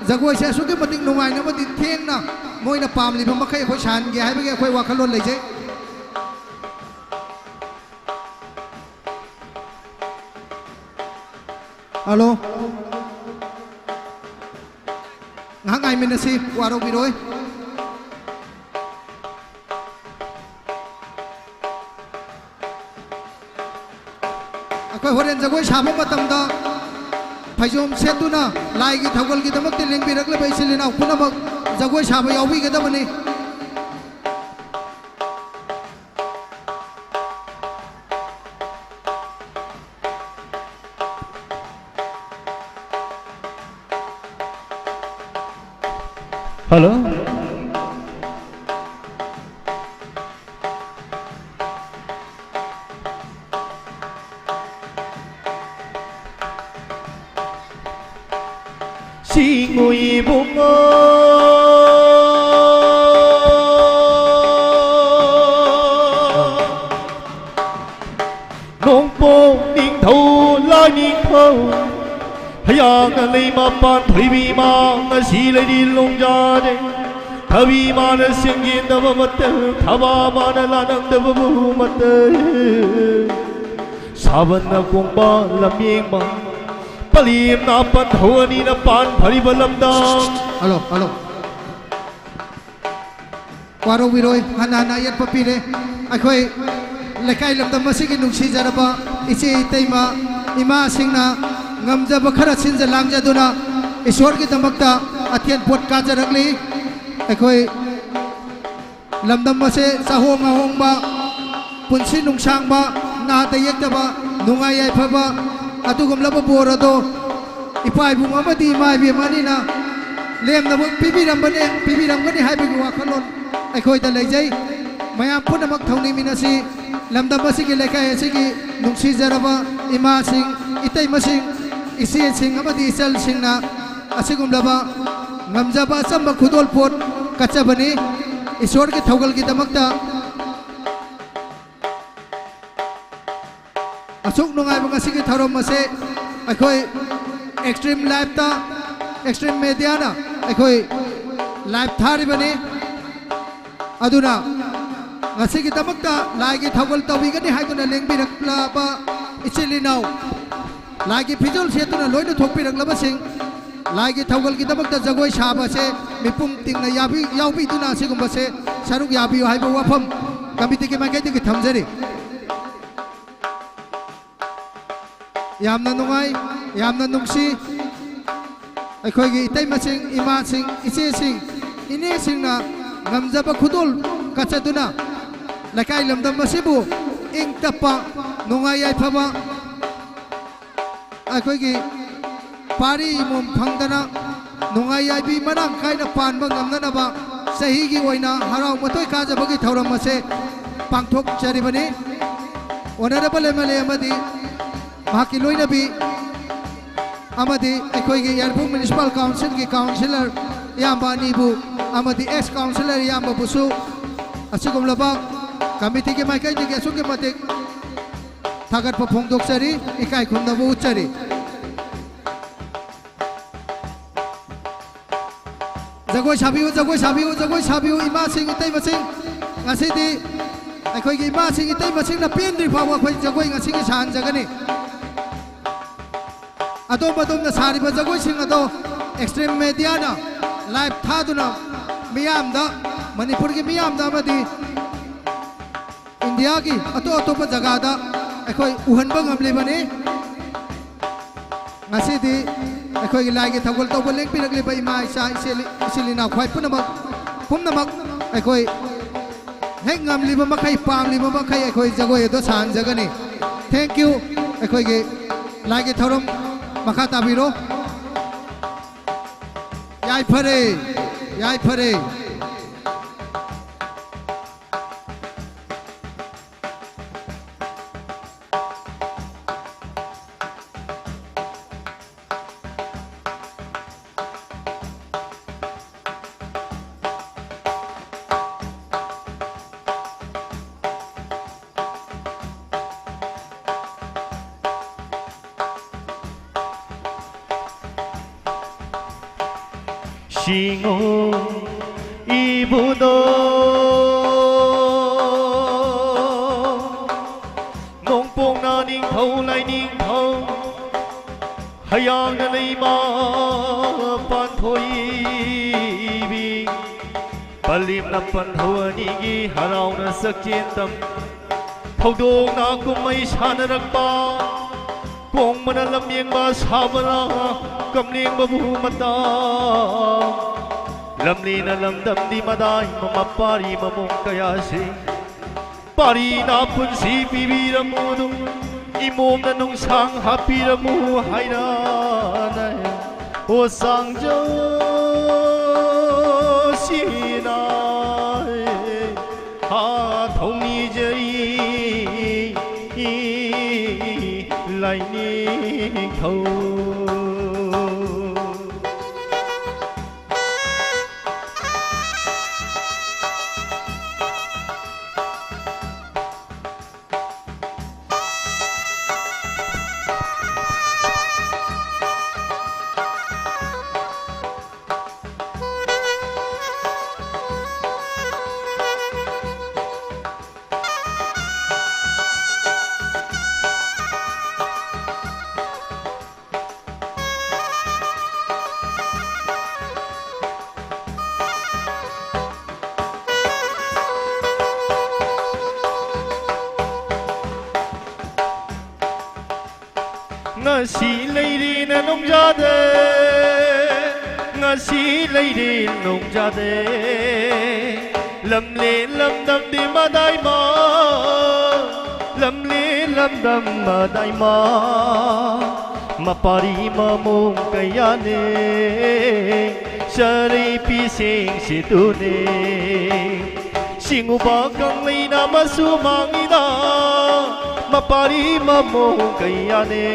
ꯖꯒꯣꯏꯁꯦ ꯑꯁꯨꯛꯀꯤ ꯃꯇꯤꯛ ꯅꯨꯡꯉꯥꯏꯅꯕꯗꯤ ꯊꯦꯡꯅ ꯃꯣꯏꯅ ꯄꯥꯝꯂꯤꯕ ꯃꯈꯩ ꯑꯩꯈꯣꯏ ꯁꯥꯍꯟꯒꯦ ꯍꯥꯏꯕꯒꯤ ꯑꯩꯈꯣꯏ ꯋꯥꯈꯜꯂꯣꯟ ꯂꯩꯖꯩ꯫ ꯍꯜꯂꯣ꯫ ꯉꯥꯏꯍꯥꯛ ꯉꯥꯏꯃꯤꯟꯅꯁꯤ, ꯋꯥꯔꯧꯕꯤꯔꯣꯏ꯫ ꯑꯩꯈꯣꯏ ꯍꯣꯔꯦꯟ ꯖꯒꯣꯏ ꯁꯥꯕ ꯃꯇꯝꯗ ꯐꯩꯖꯣꯝ ꯁꯦꯠꯇꯨꯅ ꯂꯥꯏꯒꯤ ꯊꯧꯒꯜꯒꯤꯗꯃꯛꯇ ꯂꯦꯡꯕꯤꯔꯛꯂꯤꯕ ꯏꯆꯤꯜ ꯏꯅꯥꯎ ꯄꯨꯝꯅꯃꯛ ꯖꯒꯣꯏ ꯁꯥꯕ ꯌꯥꯎꯕꯤꯒꯗꯕꯅꯤ꯫ ꯍꯜꯂꯣ꯫ ꯁꯤꯡꯉꯨ ꯏꯕꯨꯡꯉꯣ꯫ ꯅꯣꯡꯄꯣꯛ ꯅꯤꯡꯊꯧ ꯂꯥꯏꯅꯤꯡꯊꯧ, ꯍꯌꯥꯡꯅ ꯂꯩꯃꯄꯥꯟ ꯊꯣꯏꯕꯤ ꯃꯥ ꯉꯁꯤ ꯂꯩꯔꯤ ꯂꯣꯡꯖꯥꯗꯦ꯫ ꯊꯕꯤ ꯃꯥꯅ ꯁꯦꯡꯖꯤꯟꯗꯕ ꯃꯇꯝ, ꯊꯕꯥ ꯃꯥꯅ ꯂꯥꯅꯝꯗꯕꯕꯨ ꯃꯇꯝ꯫ ꯁꯥꯕꯅ ꯀꯣꯡꯕ ꯂꯝꯌꯦꯡꯕ, ꯄꯂꯤꯝꯅ ꯄꯟꯊꯧ ꯑꯅꯤꯅ ꯄꯥꯟ ꯐꯔꯤꯕ ꯂꯝꯗꯝ꯫ Hello, hello. ꯋꯥꯔꯧꯕꯤꯔꯣꯏ, ꯍꯟꯅ ꯍꯟꯅ ꯑꯌꯦꯠꯄ ꯄꯤꯔꯦ꯫ ꯑꯩꯈꯣꯏ ꯂꯩꯀꯥꯏ ꯂꯝꯗꯝ ꯑꯁꯤꯒꯤ ꯅꯨꯡꯁꯤꯖꯔꯕ ꯏꯆꯦ ꯏꯇꯩꯃ ꯏꯃꯥꯁꯤꯡꯅ ꯉꯝꯖꯕ ꯈꯔ ꯁꯤꯟꯖ ꯂꯥꯡꯖꯗꯨꯅ ꯏꯁꯣꯔꯒꯤꯗꯃꯛꯇ ꯑꯊꯦꯟ ꯄꯣꯠ ꯀꯥꯖꯔꯛꯂꯤ꯫ ꯑꯩꯈꯣꯏ ꯂꯝꯗꯝ ꯑꯁꯦ ꯆꯥꯍꯣꯡ ꯉꯥꯍꯣꯡꯕ, ꯄꯨꯟꯁꯤ ꯅꯨꯡꯁꯥꯡꯕ, ꯅꯥꯗ ꯌꯦꯛꯇꯕ, ꯅꯨꯡꯉꯥꯏ ꯌꯥꯏꯐꯕ, ꯑꯗꯨꯒꯨꯝꯂꯕ ꯕꯣꯔ ꯑꯗꯣ ꯏꯄꯥ ꯏꯕꯨꯡ ꯑꯃꯗꯤ ꯏꯃꯥ ꯏꯕꯦꯝ ꯑꯅꯤꯅ ꯂꯦꯝꯅꯃꯛ ꯄꯤꯕꯤꯔꯝꯕꯅꯦ, ꯄꯤꯕꯤꯔꯝꯒꯅꯤ ꯍꯥꯏꯕꯒꯤ ꯋꯥꯈꯜꯂꯣꯟ ꯑꯩꯈꯣꯏꯗ ꯂꯩꯖꯩ꯫ ꯃꯌꯥꯝ ꯄꯨꯝꯅꯃꯛ ꯊꯧꯅꯤꯃꯤꯟꯅꯁꯤ꯫ ꯂꯝꯗꯝ ꯑꯁꯤꯒꯤ, ꯂꯩꯀꯥꯏ ꯑꯁꯤꯒꯤ ꯅꯨꯡꯁꯤꯖꯔꯕ ꯏꯃꯥꯁꯤꯡ, ꯏꯇꯩꯃꯁꯤꯡ, ꯏꯆꯦꯁꯤꯡ ꯑꯃꯗꯤ ꯏꯆꯜꯁꯤꯡꯅ ꯑꯁꯤꯒꯨꯝꯂꯕ ꯉꯝꯖꯕ ꯑꯆꯝꯕ ꯈꯨꯗꯣꯜꯄꯣꯠ ꯀꯠꯆꯕꯅꯤ꯫ ꯏꯁꯣꯔꯒꯤ ꯊꯧꯒꯜꯒꯤꯗꯃꯛꯇ ꯑꯁꯨꯛ ꯅꯨꯡꯉꯥꯏꯕ ꯉꯁꯤꯒꯤ ꯊꯧꯔꯝ ꯑꯁꯤ ꯑꯩꯈꯣꯏ Xtreme Live ꯇ, Xtreme Media ꯅ ꯑꯩꯈꯣꯏ live ꯊꯥꯔꯤꯕꯅꯤ꯫ ꯑꯗꯨꯅ ꯉꯁꯤꯒꯤꯗꯃꯛꯇ ꯂꯥꯏꯒꯤ ꯊꯧꯒꯜ ꯇꯧꯕꯤꯒꯅꯤ ꯍꯥꯏꯗꯨꯅ ꯂꯦꯡꯕꯤꯔꯛꯂꯕ ꯏꯆꯤꯜ ꯏꯅꯥꯎ, ꯂꯥꯏꯒꯤ ꯐꯤꯖꯣꯜ ꯁꯦꯠꯇꯨꯅ ꯂꯣꯏꯅ ꯊꯣꯛꯄꯤꯔꯛꯂꯕꯁꯤꯡ, ꯂꯥꯏꯒꯤ ꯊꯧꯒꯜꯒꯤꯗꯃꯛꯇ ꯖꯒꯣꯏ ꯁꯥꯕ ꯑꯁꯦ ꯃꯤꯄꯨꯝ ꯇꯤꯡꯅ ꯌꯥꯕꯤ-, ꯌꯥꯎꯕꯤꯗꯨꯅ ꯑꯁꯤꯒꯨꯝꯕꯁꯦ ꯁꯔꯨꯛ ꯌꯥꯕꯤꯌꯨ ꯍꯥꯏꯕ ꯋꯥꯐꯝ committee ꯒꯤ ꯃꯥꯏꯀꯩꯗꯒꯤ ꯊꯝꯖꯔꯤ꯫ ꯌꯥꯝꯅ ꯅꯨꯡꯉꯥꯏ, ꯌꯥꯝꯅ ꯅꯨꯡꯁꯤ꯫ ꯑꯩꯈꯣꯏꯒꯤ ꯏꯇꯩꯃꯁꯤꯡ, ꯏꯃꯥꯁꯤꯡ, ꯏꯆꯦꯁꯤꯡ, ꯏꯅꯦꯁꯤꯡꯅ ꯉꯝꯖꯕ ꯈꯨꯗꯣꯜ ꯀꯠꯆꯗꯨꯅ ꯂꯩꯀꯥꯏ ꯂꯝꯗꯝ ꯑꯁꯤꯕꯨ ꯏꯪ ꯇꯞꯄ, ꯅꯨꯡꯉꯥꯏ ꯌꯥꯏꯐꯕ, ꯑꯩꯈꯣꯏꯒꯤ ꯄꯥꯔꯤ ꯏꯃꯣꯝ ꯐꯪꯗꯅ ꯅꯨꯡꯉꯥꯏ ꯌꯥꯏꯕꯤ ꯃꯔꯥꯡ ꯀꯥꯏꯅ ꯄꯥꯟꯕ ꯉꯝꯅꯅꯕ ꯆꯍꯤꯒꯤ ꯑꯣꯏꯅ ꯍꯔꯥꯎ ꯃꯇꯣꯏ ꯀꯥꯖꯕꯒꯤ ꯊꯧꯔꯝ ꯑꯁꯦ ꯄꯥꯡꯊꯣꯛꯆꯔꯤꯕꯅꯤ꯫ Honourable M L A ꯑꯃꯗꯤ ꯃꯍꯥꯛꯀꯤ ꯂꯣꯏꯅꯕꯤ ꯑꯃꯗꯤ ꯑꯩꯈꯣꯏꯒꯤ ꯌꯥꯏꯔꯤꯄꯣꯛ Municipal Council ꯒꯤ councillor ꯏꯌꯥꯝꯕ ꯑꯅꯤꯕꯨ ꯑꯃꯗꯤ ex councillor ꯏꯌꯥꯝꯕꯕꯨꯁꯨ ꯑꯁꯤꯒꯨꯝꯂꯕ committee ꯒꯤ ꯃꯥꯏꯀꯩꯗꯒꯤ ꯑꯁꯨꯛꯀꯤ ꯃꯇꯤꯛ ꯊꯥꯒꯠꯄ ꯐꯣꯡꯗꯣꯛꯆꯔꯤ, ꯏꯀꯥꯏ ꯈꯨꯝꯅꯕ ꯎꯠꯆꯔꯤ꯫ ꯖꯒꯣꯏ ꯁꯥꯕꯤꯌꯨ, ꯖꯒꯣꯏ ꯁꯥꯕꯤꯌꯨ, ꯖꯒꯣꯏ ꯁꯥꯕꯤꯌꯨ, ꯏꯃꯥꯁꯤꯡ, ꯏꯇꯩꯃꯁꯤꯡ꯫ ꯉꯁꯤꯗꯤ ꯑꯩꯈꯣꯏꯒꯤ ꯏꯃꯥꯁꯤꯡ, ꯏꯇꯩꯃꯁꯤꯡꯅ ꯄꯦꯟꯗ꯭ꯔꯤ ꯐꯥꯎꯕ ꯑꯩꯈꯣꯏ ꯖꯒꯣꯏ ꯉꯁꯤꯒꯤ ꯁꯥꯍꯟꯖꯒꯅꯤ꯫ ꯑꯗꯣꯝ ꯑꯗꯣꯝꯅ ꯁꯥꯔꯤꯕ ꯖꯒꯣꯏꯁꯤꯡ ꯑꯗꯣ Xtreme Media ꯅ live ꯊꯥꯗꯨꯅ ꯃꯤꯌꯥꯝꯗ, ꯃꯅꯤꯄꯨꯔꯒꯤ ꯃꯤꯌꯥꯝꯗ ꯑꯃꯗꯤ ꯏꯟꯗꯤꯌꯥꯒꯤ ꯑꯇꯣꯞ ꯑꯇꯣꯞꯄ ꯖꯒꯥꯗ ꯑꯩꯈꯣꯏ ꯎꯍꯟꯕ ꯉꯝꯂꯤꯕꯅꯤ꯫ ꯉꯁꯤꯗꯤ ꯑꯩꯈꯣꯏꯒꯤ ꯂꯥꯏꯒꯤ ꯊꯧꯒꯜ ꯇꯧꯕ ꯂꯦꯡꯕꯤꯔꯛꯂꯤꯕ ꯏꯃꯥ, ꯏꯆꯥ, ꯏꯆꯦꯜ, ꯏꯆꯤꯜ ꯏꯅꯥꯎ ꯈ꯭ꯋꯥꯏ ꯄꯨꯝꯅꯃꯛ, ꯄꯨꯝꯅꯃꯛ ꯑꯩꯈꯣꯏ ꯍꯦꯛ ꯉꯝꯂꯤꯕ ꯃꯈꯩ, ꯄꯥꯝꯂꯤꯕ ꯃꯈꯩ ꯑꯩꯈꯣꯏ ꯖꯒꯣꯏ ꯑꯗꯨ ꯁꯥꯍꯟꯖꯒꯅꯤ꯫ Thank you꯫ ꯑꯩꯈꯣꯏꯒꯤ ꯂꯥꯏꯒꯤ ꯊꯧꯔꯝ ꯃꯈꯥ ꯇꯥꯕꯤꯔꯣ꯫ ꯌꯥꯏꯐꯔꯦ, ꯌꯥꯏꯐꯔꯦ꯫ ꯁꯤꯡꯉꯨ ꯏꯕꯨꯙꯧ, ꯅꯣꯡꯄꯣꯛꯅ ꯅꯤꯡꯊꯧ ꯂꯥꯏꯅꯤꯡꯊꯧ, ꯍꯌꯥꯡꯅ ꯂꯩꯃ ꯄꯥꯟꯊꯣꯏꯕꯤ, ꯄꯂꯦꯝꯅ ꯄꯟꯊꯧ ꯑꯅꯤꯒꯤ ꯍꯔꯥꯎꯅ ꯆꯥꯛꯆꯦꯟ ꯇꯝ ꯊꯧꯗꯣꯛꯅ ꯀꯨꯝꯍꯩ ꯁꯥꯟꯅꯔꯛꯄ, ꯀꯣꯡꯕꯅ ꯂꯝꯌꯦꯡꯕ ꯁꯥꯕꯅ ꯀꯝꯂꯦꯡꯕꯕꯨ ꯃꯇꯥ, ꯂꯝꯂꯦꯅ ꯂꯝꯗꯝꯗꯤ ꯃꯗꯥꯏ ꯃꯃ ꯄꯥꯔꯤ ꯃꯃꯣꯡ ꯀꯌꯥꯁꯤ, ꯄꯥꯔꯤꯅ ꯄꯨꯟꯁꯤ ꯄꯤꯕꯤꯔꯝꯃꯨꯗꯨ, ꯏꯃꯣꯝꯅ ꯅꯨꯡꯁꯥꯡ ꯍꯥꯞꯄꯤꯔꯝꯃꯨ ꯍꯥꯏꯅ ꯑꯣ ꯆꯥꯡꯖꯧ ꯁꯤꯅ ꯍꯥ ꯊꯧꯅꯤꯖꯩ ꯂꯥꯏꯅꯤꯡꯊꯧ꯫ ꯉꯁꯤ ꯂꯩꯔꯦꯅ ꯅꯣꯡꯖꯥꯗꯦ, ꯉꯁꯤ ꯂꯩꯔꯦ ꯅꯣꯡꯖꯥꯗꯦ, ꯂꯝꯂꯦ ꯂꯝꯗꯝꯗꯤ ꯃꯗꯥꯏꯃ, ꯂꯝꯂꯦ ꯂꯝꯗꯝ ꯃꯗꯥꯏꯃ, ꯃꯄꯥꯔꯤ ꯃꯃꯣꯡ ꯀꯌꯥꯅꯦ ꯆꯥꯔꯩ ꯐꯤꯁꯦꯡ ꯁꯦꯠꯇꯨꯅꯦ꯫ ꯁꯤꯡꯎꯕ ꯀꯪꯂꯩꯅ ꯃꯁꯨ ꯃꯥꯡꯉꯤꯗ, ꯃꯄꯥꯔꯤ ꯃꯃꯣꯡ ꯀꯌꯥꯅꯦ꯫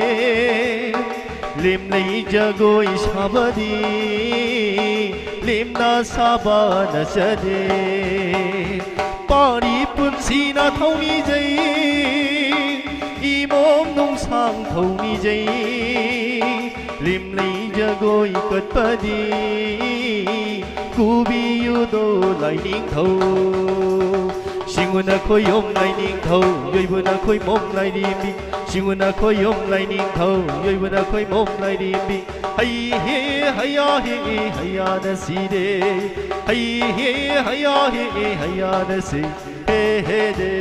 ꯂꯦꯝꯂꯩ ꯖꯒꯣꯏ ꯁꯥꯕꯗꯤ ꯂꯦꯝꯅ ꯁꯥꯕ ꯅꯠꯆꯗꯦ꯫ ꯄꯥꯔꯤ ꯄꯨꯟꯁꯤꯅ ꯊꯧꯅꯤꯖꯩ, ꯏꯃꯣꯝ ꯅꯨꯡꯁꯥꯡ ꯊꯧꯅꯤꯖꯩ꯫ ꯂꯦꯝꯂꯩ ꯖꯒꯣꯏ ꯀꯠꯄꯗꯤ ꯀꯨꯕꯤꯌꯨꯗꯣ ꯂꯥꯏꯅꯤꯡꯊꯧ꯫ ꯁꯤꯡꯎꯅ ꯈꯣꯏꯌꯣꯝ ꯂꯥꯏꯅꯤꯡꯊꯧ, ꯌꯣꯏꯕꯨꯅ ꯈꯣꯏꯃꯣꯝ ꯂꯥꯏꯔꯦꯝꯕꯤ꯫ ꯁꯤꯡꯎꯅ ꯈꯣꯏꯌꯣꯝ ꯂꯥꯏꯅꯤꯡꯊꯧ, ꯌꯣꯏꯕꯨꯅ ꯈꯣꯏꯃꯣꯝ ꯂꯥꯏꯔꯦꯝꯕꯤ꯫ ꯍꯩ ꯍꯦ ꯍꯩꯌꯥ ꯍꯦ ꯍꯩꯌꯥꯅ ꯁꯤꯔꯦ꯫ ꯍꯩ ꯍꯦ ꯍꯩꯌꯥ ꯍꯦ ꯍꯩꯌꯥꯅ ꯁꯤ ꯍꯦ ꯍꯦ ꯗꯦ꯫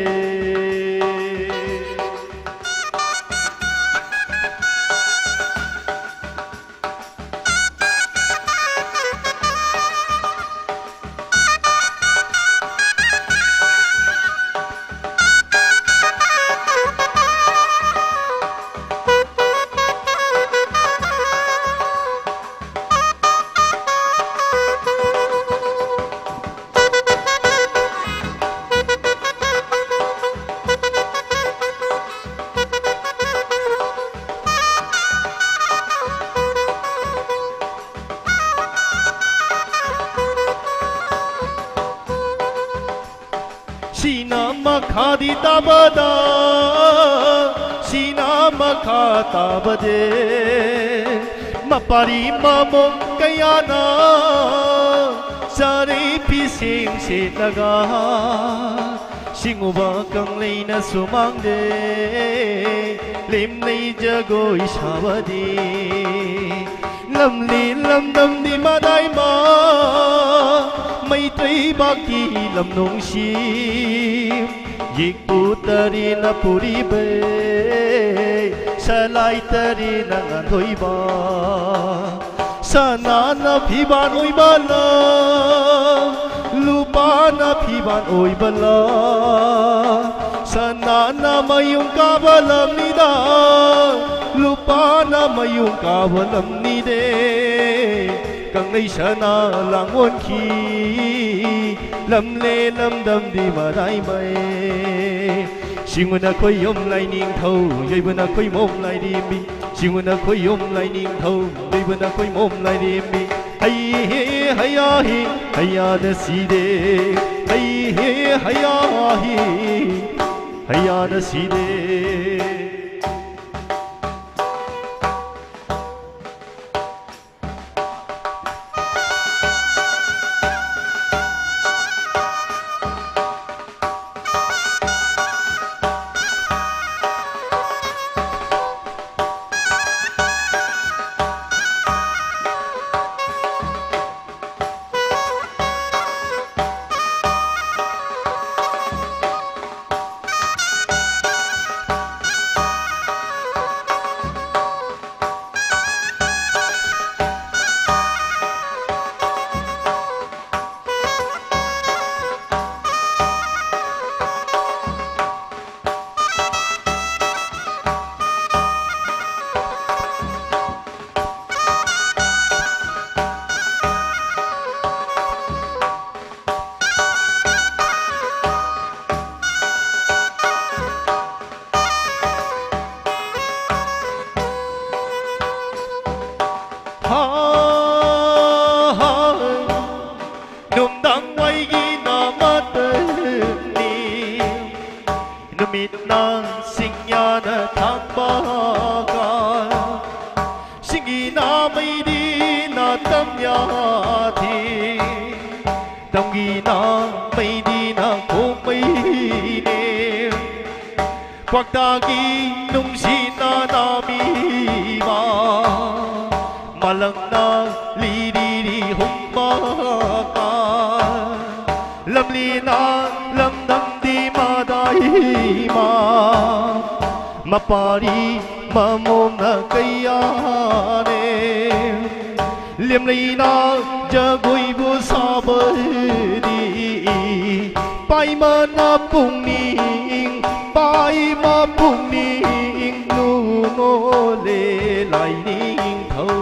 ꯁꯤꯅ ꯃꯈꯥꯗꯤ ꯇꯥꯕꯗ, ꯁꯤꯅ ꯃꯈꯥ ꯇꯥꯕꯗꯤ, ꯃꯄꯥꯔꯤ ꯃꯃꯣꯡ ꯀꯌꯥꯅ ꯆꯥꯔꯩ ꯐꯤꯁꯦꯡ ꯁꯦꯠꯂꯒ, ꯁꯤꯡꯎꯕ ꯀꯪꯂꯩꯅ ꯁꯨꯃꯥꯡꯗꯦ, ꯂꯦꯝꯂꯩ ꯖꯒꯣꯏ ꯁꯥꯕꯗꯤ꯫ ꯂꯝꯂꯤ ꯂꯝꯗꯝꯗꯤ ꯃꯗꯥꯏꯃ, ꯃꯩꯇꯩ ꯕꯥꯛꯀꯤ ꯂꯝꯅꯨꯡꯁꯤ꯫ ꯌꯦꯛꯄꯨ ꯇꯔꯤꯅ ꯄꯨꯔꯤꯕꯩ, ꯁꯂꯥꯏ ꯇꯔꯤꯅ ꯉꯥꯟꯊꯣꯏꯕ꯫ ꯁꯅꯥꯅ ꯐꯤꯕꯥꯟ ꯑꯣꯏꯕ ꯂꯝ, ꯂꯨꯄꯥꯅ ꯐꯤꯕꯥꯟ ꯑꯣꯏꯕ ꯂꯝ꯫ ꯁꯅꯥꯅ ꯃꯌꯨꯡ ꯀꯥꯕ ꯂꯝꯅꯤꯗ, ꯂꯨꯄꯥꯅ ꯃꯌꯨꯡ ꯀꯥꯕ ꯂꯝꯅꯤꯗꯦ꯫ ꯀꯪꯂꯩ ꯁꯅꯥ ꯂꯥꯡ ꯑꯣꯟꯈꯤ, ꯂꯝꯂꯦ ꯂꯝꯗꯝꯗꯤ ꯃꯔꯥꯏꯃꯩ꯫ ꯁꯤꯡꯎꯅ ꯈꯣꯏꯌꯨꯝ ꯂꯥꯏꯅꯤꯡꯊꯧ, ꯌꯩꯕꯅ ꯈꯣꯏꯃꯣꯝ ꯂꯥꯏꯔꯦꯝꯕꯤ꯫ ꯁꯤꯡꯎꯅ ꯈꯣꯏꯌꯨꯝ ꯂꯥꯏꯅꯤꯡꯊꯧ, ꯌꯩꯕꯅ ꯈꯣꯏꯃꯣꯝ ꯂꯥꯏꯔꯦꯝꯕꯤ꯫ ꯍꯩ ꯍꯦ ꯍꯩꯌꯥ ꯍꯤ, ꯍꯩꯌꯥꯅ ꯁꯤꯔꯦ꯫ ꯍꯩ ꯍꯦ ꯍꯩꯌꯥ ꯍꯤ, ꯍꯩꯌꯥꯅ ꯁꯤꯔꯦ꯫ ꯍꯥ, ꯍꯥ, ꯅꯨꯡꯗꯥꯡ ꯋꯥꯏꯒꯤ ꯅꯥꯃꯠꯇꯅꯤ, ꯅꯨꯃꯤꯠꯅ ꯁꯤꯡꯌꯥꯅ ꯊꯥꯡꯕꯒ, ꯁꯤꯡꯒꯤꯅ ꯃꯩꯗꯤꯅ ꯇꯝ ꯌꯥꯊꯤ, ꯇꯝꯒꯤꯅ ꯃꯩꯗꯤꯅ ꯈꯣꯡꯃꯩꯅꯦ꯫ ꯀ꯭ꯋꯥꯛꯇꯥꯒꯤ ꯅꯨꯡꯁꯤꯅ ꯅꯥꯃꯤꯃ, ꯃꯥꯂꯪꯅ ꯂꯤꯔꯤꯔꯤ ꯍꯨꯝꯕꯀ, ꯂꯝꯂꯤꯅ ꯂꯝꯗꯝꯗꯤ ꯃꯗꯥꯏꯃ, ꯃꯄꯥꯔꯤ ꯃꯃꯣꯝꯅ ꯀꯩꯌꯥꯅꯦ꯫ ꯂꯦꯝꯂꯩꯅ ꯖꯒꯣꯏꯕꯨ ꯁꯥꯕꯗꯤ ꯄꯥꯏꯃꯅ ꯄꯨꯛꯅꯤꯡ, ꯄꯥꯏꯃ ꯄꯨꯛꯅꯤꯡ ꯅꯨꯡꯉꯣꯜꯂꯦ ꯂꯥꯏꯅꯤꯡꯊꯧ꯫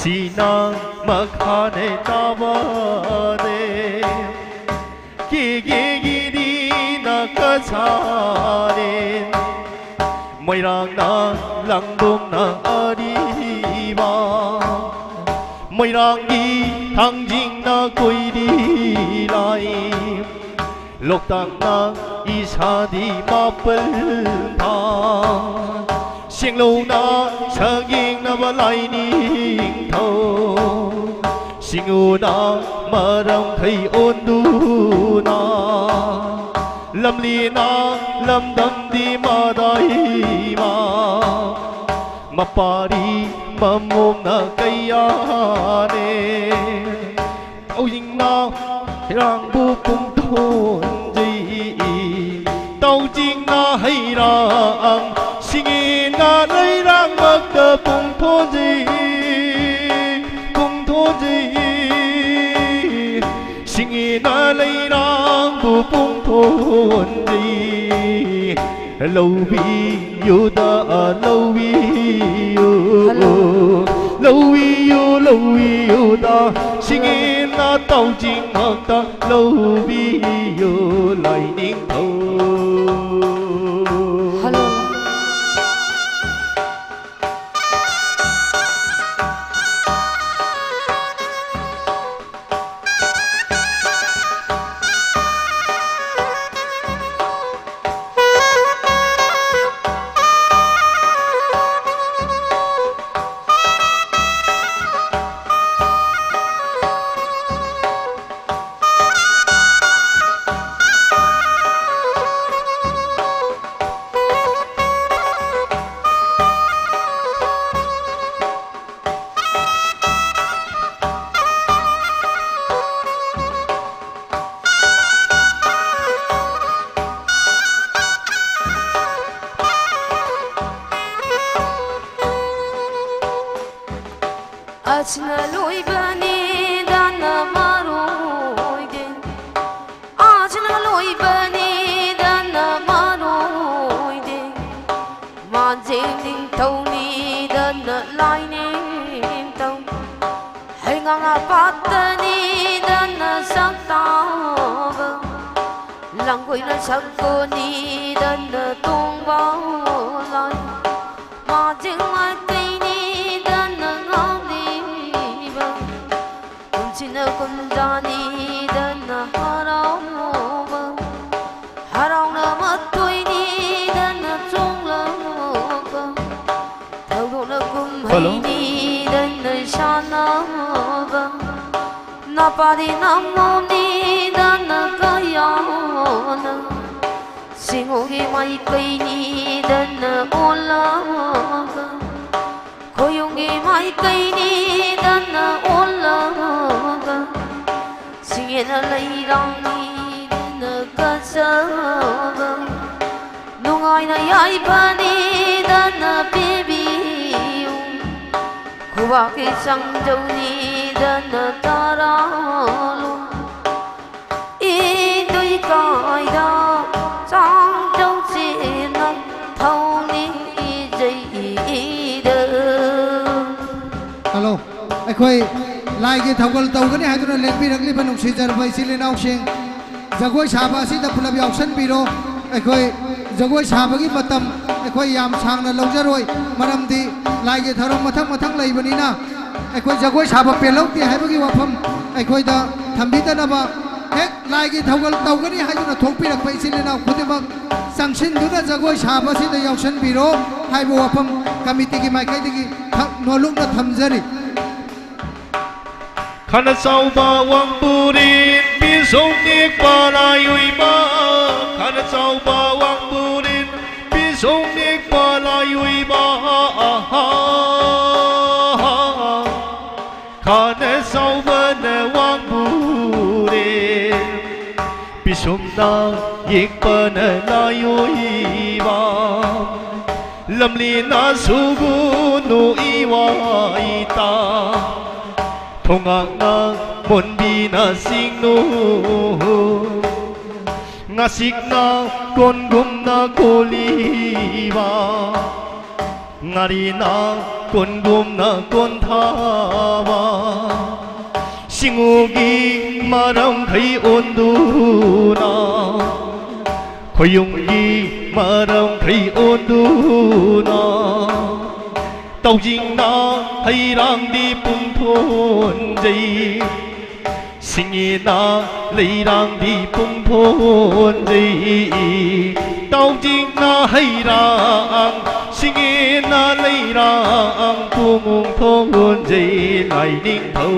ꯁꯤꯅ ꯃꯈꯥꯅꯦ ꯇꯥꯕꯅꯦ꯫ ꯀꯦꯒꯦꯒꯤꯗꯤ ꯅꯀꯁꯥꯅꯦ꯫ ꯃꯣꯏꯔꯥꯡꯅ ꯂꯥꯡꯗꯣꯡꯅ ꯑꯔꯤꯕ꯫ ꯃꯣꯏꯔꯥꯡꯒꯤ ꯊꯥꯡꯖꯤꯡꯅ ꯀꯣꯏꯔꯤ ꯂꯥꯏ꯫ ꯂꯣꯛꯇꯥꯛꯅ ꯏꯁꯥꯗꯤ ꯃꯥꯄꯜ ꯐꯥ꯫ ꯁꯦꯡꯂꯧꯅ ꯁꯛꯌꯦꯡꯅꯕ ꯂꯥꯏꯅꯤꯡꯊꯧ꯫ ꯁꯤꯡꯎꯅ ꯃꯔꯝꯈꯩ ꯑꯣꯟꯗꯨꯅ꯫ ꯂꯝꯂꯤꯅ ꯂꯝꯗꯝꯗꯤ ꯃꯗꯥꯏꯃ꯫ ꯃꯄꯥꯔꯤ ꯃꯃꯣꯝꯅ ꯀꯩꯌꯥꯅꯦ꯫ ꯇꯧꯖꯤꯡꯅ ꯍꯩꯔꯥꯡꯕꯨ ꯄꯨꯡꯊꯣꯟꯖꯩ꯫ ꯇꯧꯖꯤꯡꯅ ꯍꯩꯔꯥꯡ ꯁꯤꯡꯉꯦꯅ ꯂꯩꯔꯥꯡꯃꯛꯇ ꯄꯨꯡꯊꯣꯟꯖꯩ꯫ ꯄꯨꯡꯊꯣꯟꯖꯩ꯫ ꯁꯤꯡꯉꯦꯅ ꯂꯩꯔꯥꯡꯕꯨ ꯄꯨꯡꯊꯣꯟꯖꯩ꯫ ꯂꯧꯕꯤꯌꯨꯗ ꯂꯧꯕꯤꯌꯨ꯫ ꯍꯜꯂꯣ꯫ ꯂꯧꯕꯤꯌꯨ ꯂꯧꯕꯤꯌꯨꯗ ꯁꯤꯡꯉꯦꯅ ꯇꯧꯖꯤꯡꯃꯛꯇ ꯂꯧꯕꯤꯌꯨ ꯂꯥꯏꯅꯤꯡꯊꯧ꯫ ꯍꯜꯂꯣ꯫ ꯑꯁꯅ ꯂꯣꯏꯕꯅꯤ ꯗꯅ ꯃꯔꯣꯏꯗꯦ꯫ ꯑꯁꯅ ꯂꯣꯏꯕꯅꯤ ꯗꯅ ꯃꯔꯣꯏꯗꯦ꯫ ꯃꯥꯟꯖꯦ ꯅꯤꯡꯊꯧꯅꯤ ꯗꯅ ꯂꯥꯏꯅꯤꯡ ꯇꯧ꯫ ꯍꯩꯉꯥꯡꯅ ꯄꯥꯠꯇꯅꯤꯗꯅ ꯁꯛ ꯇꯥꯕ, ꯂꯪꯒꯣꯏꯅ ꯁꯛꯄꯅꯤꯗꯅ ꯇꯣꯡꯕ ꯂꯥꯏ, ꯃꯥꯖꯤꯡ ꯃꯥꯏꯀꯩꯅꯤꯗꯅ ꯉꯥꯎꯂꯤꯕ, ꯀꯨꯝꯁꯤꯅ ꯀꯨꯝꯖꯥꯅꯤꯗꯅ ꯍꯔꯥꯎꯕ, ꯍꯔꯥꯎꯅ ꯃꯇꯣꯏꯅꯤꯗꯅ ꯆꯣꯡꯂꯛꯄ, ꯊꯧꯗꯣꯛꯅ ꯀꯨꯝꯍꯩꯅꯤꯗꯅ ꯁꯥꯟꯅꯕ, ꯅꯄꯥꯗꯤ ꯅꯃꯣꯅꯤꯗꯅ ꯀꯌꯥꯅ, ꯁꯤꯡꯉꯣꯒꯤ ꯃꯥꯏꯀꯩꯅꯤꯗꯅ ꯑꯣꯜꯂꯒ, ꯈꯣꯌꯨꯝꯒꯤ ꯃꯥꯏꯀꯩꯅꯤꯗꯅ ꯑꯣꯜꯂꯒ, ꯁꯤꯡꯉꯦꯅ ꯂꯩꯔꯥꯡꯅꯤꯗꯅ ꯀꯆꯕ, ꯅꯨꯡꯉꯥꯏꯅ ꯌꯥꯏꯐꯅꯤꯗꯅ ꯄꯤꯕꯤꯌꯨ, ꯈꯨꯕꯥꯛꯀꯤ ꯆꯥꯡꯖꯧꯅꯤꯗꯅ ꯇꯔꯥꯂꯣ꯫ ꯏꯗꯨꯏ ꯀꯥꯏꯗ ꯆꯥꯡꯖꯧ ꯆꯦꯟꯅ ꯊꯧꯅꯤ ꯏꯖꯩ ꯏꯗ꯫ ꯍꯜꯂꯣ, ꯑꯩꯈꯣꯏ ꯂꯥꯏꯒꯤ ꯊꯧꯒꯜ ꯇꯧꯒꯅꯤ ꯍꯥꯏꯗꯨꯅ ꯂꯦꯡꯕꯤꯔꯛꯂꯤꯕ ꯅꯨꯡꯁꯤꯖꯔꯕ ꯏꯆꯤꯜ ꯏꯅꯥꯎꯁꯤꯡ, ꯖꯒꯣꯏ ꯁꯥꯕ ꯑꯁꯤꯗ ꯄꯨꯂꯞ ꯌꯥꯎꯁꯟꯕꯤꯔꯣ꯫ ꯑꯩꯈꯣꯏ ꯖꯒꯣꯏ ꯁꯥꯕꯒꯤ ꯃꯇꯝ ꯑꯩꯈꯣꯏ ꯌꯥꯝ ꯁꯥꯡꯅ ꯂꯧꯖꯔꯣꯏ, ꯃꯔꯝꯗꯤ ꯂꯥꯏꯒꯤ ꯊꯧꯔꯝ ꯃꯊꯪ ꯃꯊꯪ ꯂꯩꯕꯅꯤꯅ ꯑꯩꯈꯣꯏ ꯖꯒꯣꯏ ꯁꯥꯕ ꯄꯦꯜꯍꯧꯗꯦ ꯍꯥꯏꯕꯒꯤ ꯋꯥꯐꯝ ꯑꯩꯈꯣꯏꯗ ꯊꯝꯕꯤꯗꯅꯕ, ꯍꯦꯛ ꯂꯥꯏꯒꯤ ꯊꯧꯒꯜ ꯇꯧꯒꯅꯤ ꯍꯥꯏꯗꯨꯅ ꯊꯣꯛꯄꯤꯔꯛꯄ ꯏꯆꯤꯜ ꯏꯅꯥꯎ ꯈꯨꯗꯤꯡꯃꯛ ꯆꯪꯁꯤꯟꯗꯨꯅ ꯖꯒꯣꯏ ꯁꯥꯕ ꯑꯁꯤꯗ ꯌꯥꯎꯁꯟꯕꯤꯔꯣ ꯍꯥꯏꯕ ꯋꯥꯐꯝ ꯀꯃꯤꯇꯤꯒꯤ ꯃꯥꯏꯀꯩꯗꯒꯤ ꯊ-, ꯅꯣꯜꯂꯨꯛꯅ ꯊꯝꯖꯔꯤ꯫ ꯈꯅ ꯆꯥꯎꯕ ꯋꯥꯡꯕꯨꯔꯤꯟ ꯄꯤꯁꯨꯝ ꯅꯤꯛꯄ ꯂꯥꯏ ꯑꯣꯏꯕ, ꯈꯅ ꯆꯥꯎꯕ ꯋꯥꯡꯕꯨꯔꯤꯟ ꯄꯤꯁꯨꯝ ꯅꯤꯛꯄ ꯂꯥꯏ ꯑꯣꯏꯕ, ꯑꯍꯥ꯫ ꯈꯅ ꯆꯥꯎꯕꯅ ꯋꯥꯡꯕꯨꯔꯤꯟ ꯄꯤꯁꯨꯝꯅ ꯌꯦꯛꯄꯅ ꯂꯥꯏ ꯑꯣꯏꯕ꯫ ꯂꯝꯂꯤꯅ ꯁꯨꯒꯨꯅꯨ ꯏꯋꯥ ꯏꯇꯥ, ꯊꯣꯉꯥꯛꯅ ꯃꯣꯟꯕꯤꯅ ꯆꯤꯡꯅꯨ꯫ ꯉꯥꯁꯤꯛꯅ ꯀꯣꯟꯒꯨꯝꯅ ꯀꯣꯜꯂꯤꯕ, ꯉꯥꯔꯤꯅ ꯀꯣꯟꯒꯨꯝꯅ ꯀꯣꯟꯊꯥꯕ, ꯁꯤꯡꯎꯒꯤ ꯃꯔꯝꯈꯩ ꯑꯣꯟꯗꯨꯅ, ꯈꯣꯌꯨꯝꯒꯤ ꯃꯔꯝꯈꯩ ꯑꯣꯟꯗꯨꯅ, ꯇꯥꯎꯖꯤꯡꯅ ꯍꯩꯔꯥꯡꯗꯤ ꯄꯨꯡꯊꯣꯟꯖꯩ꯫ ꯁꯤꯡꯉꯦꯅ ꯂꯩꯔꯥꯡꯗꯤ ꯄꯨꯡ ꯐꯣꯟꯖꯩ, ꯇꯥꯎꯖꯤꯡꯅ ꯍꯩꯔꯥꯡ, ꯁꯤꯡꯉꯦꯅ ꯂꯩꯔꯥꯡ ꯄꯨꯡ ꯐꯣꯟꯖꯩ ꯂꯥꯏꯅꯤꯡꯊꯧ꯫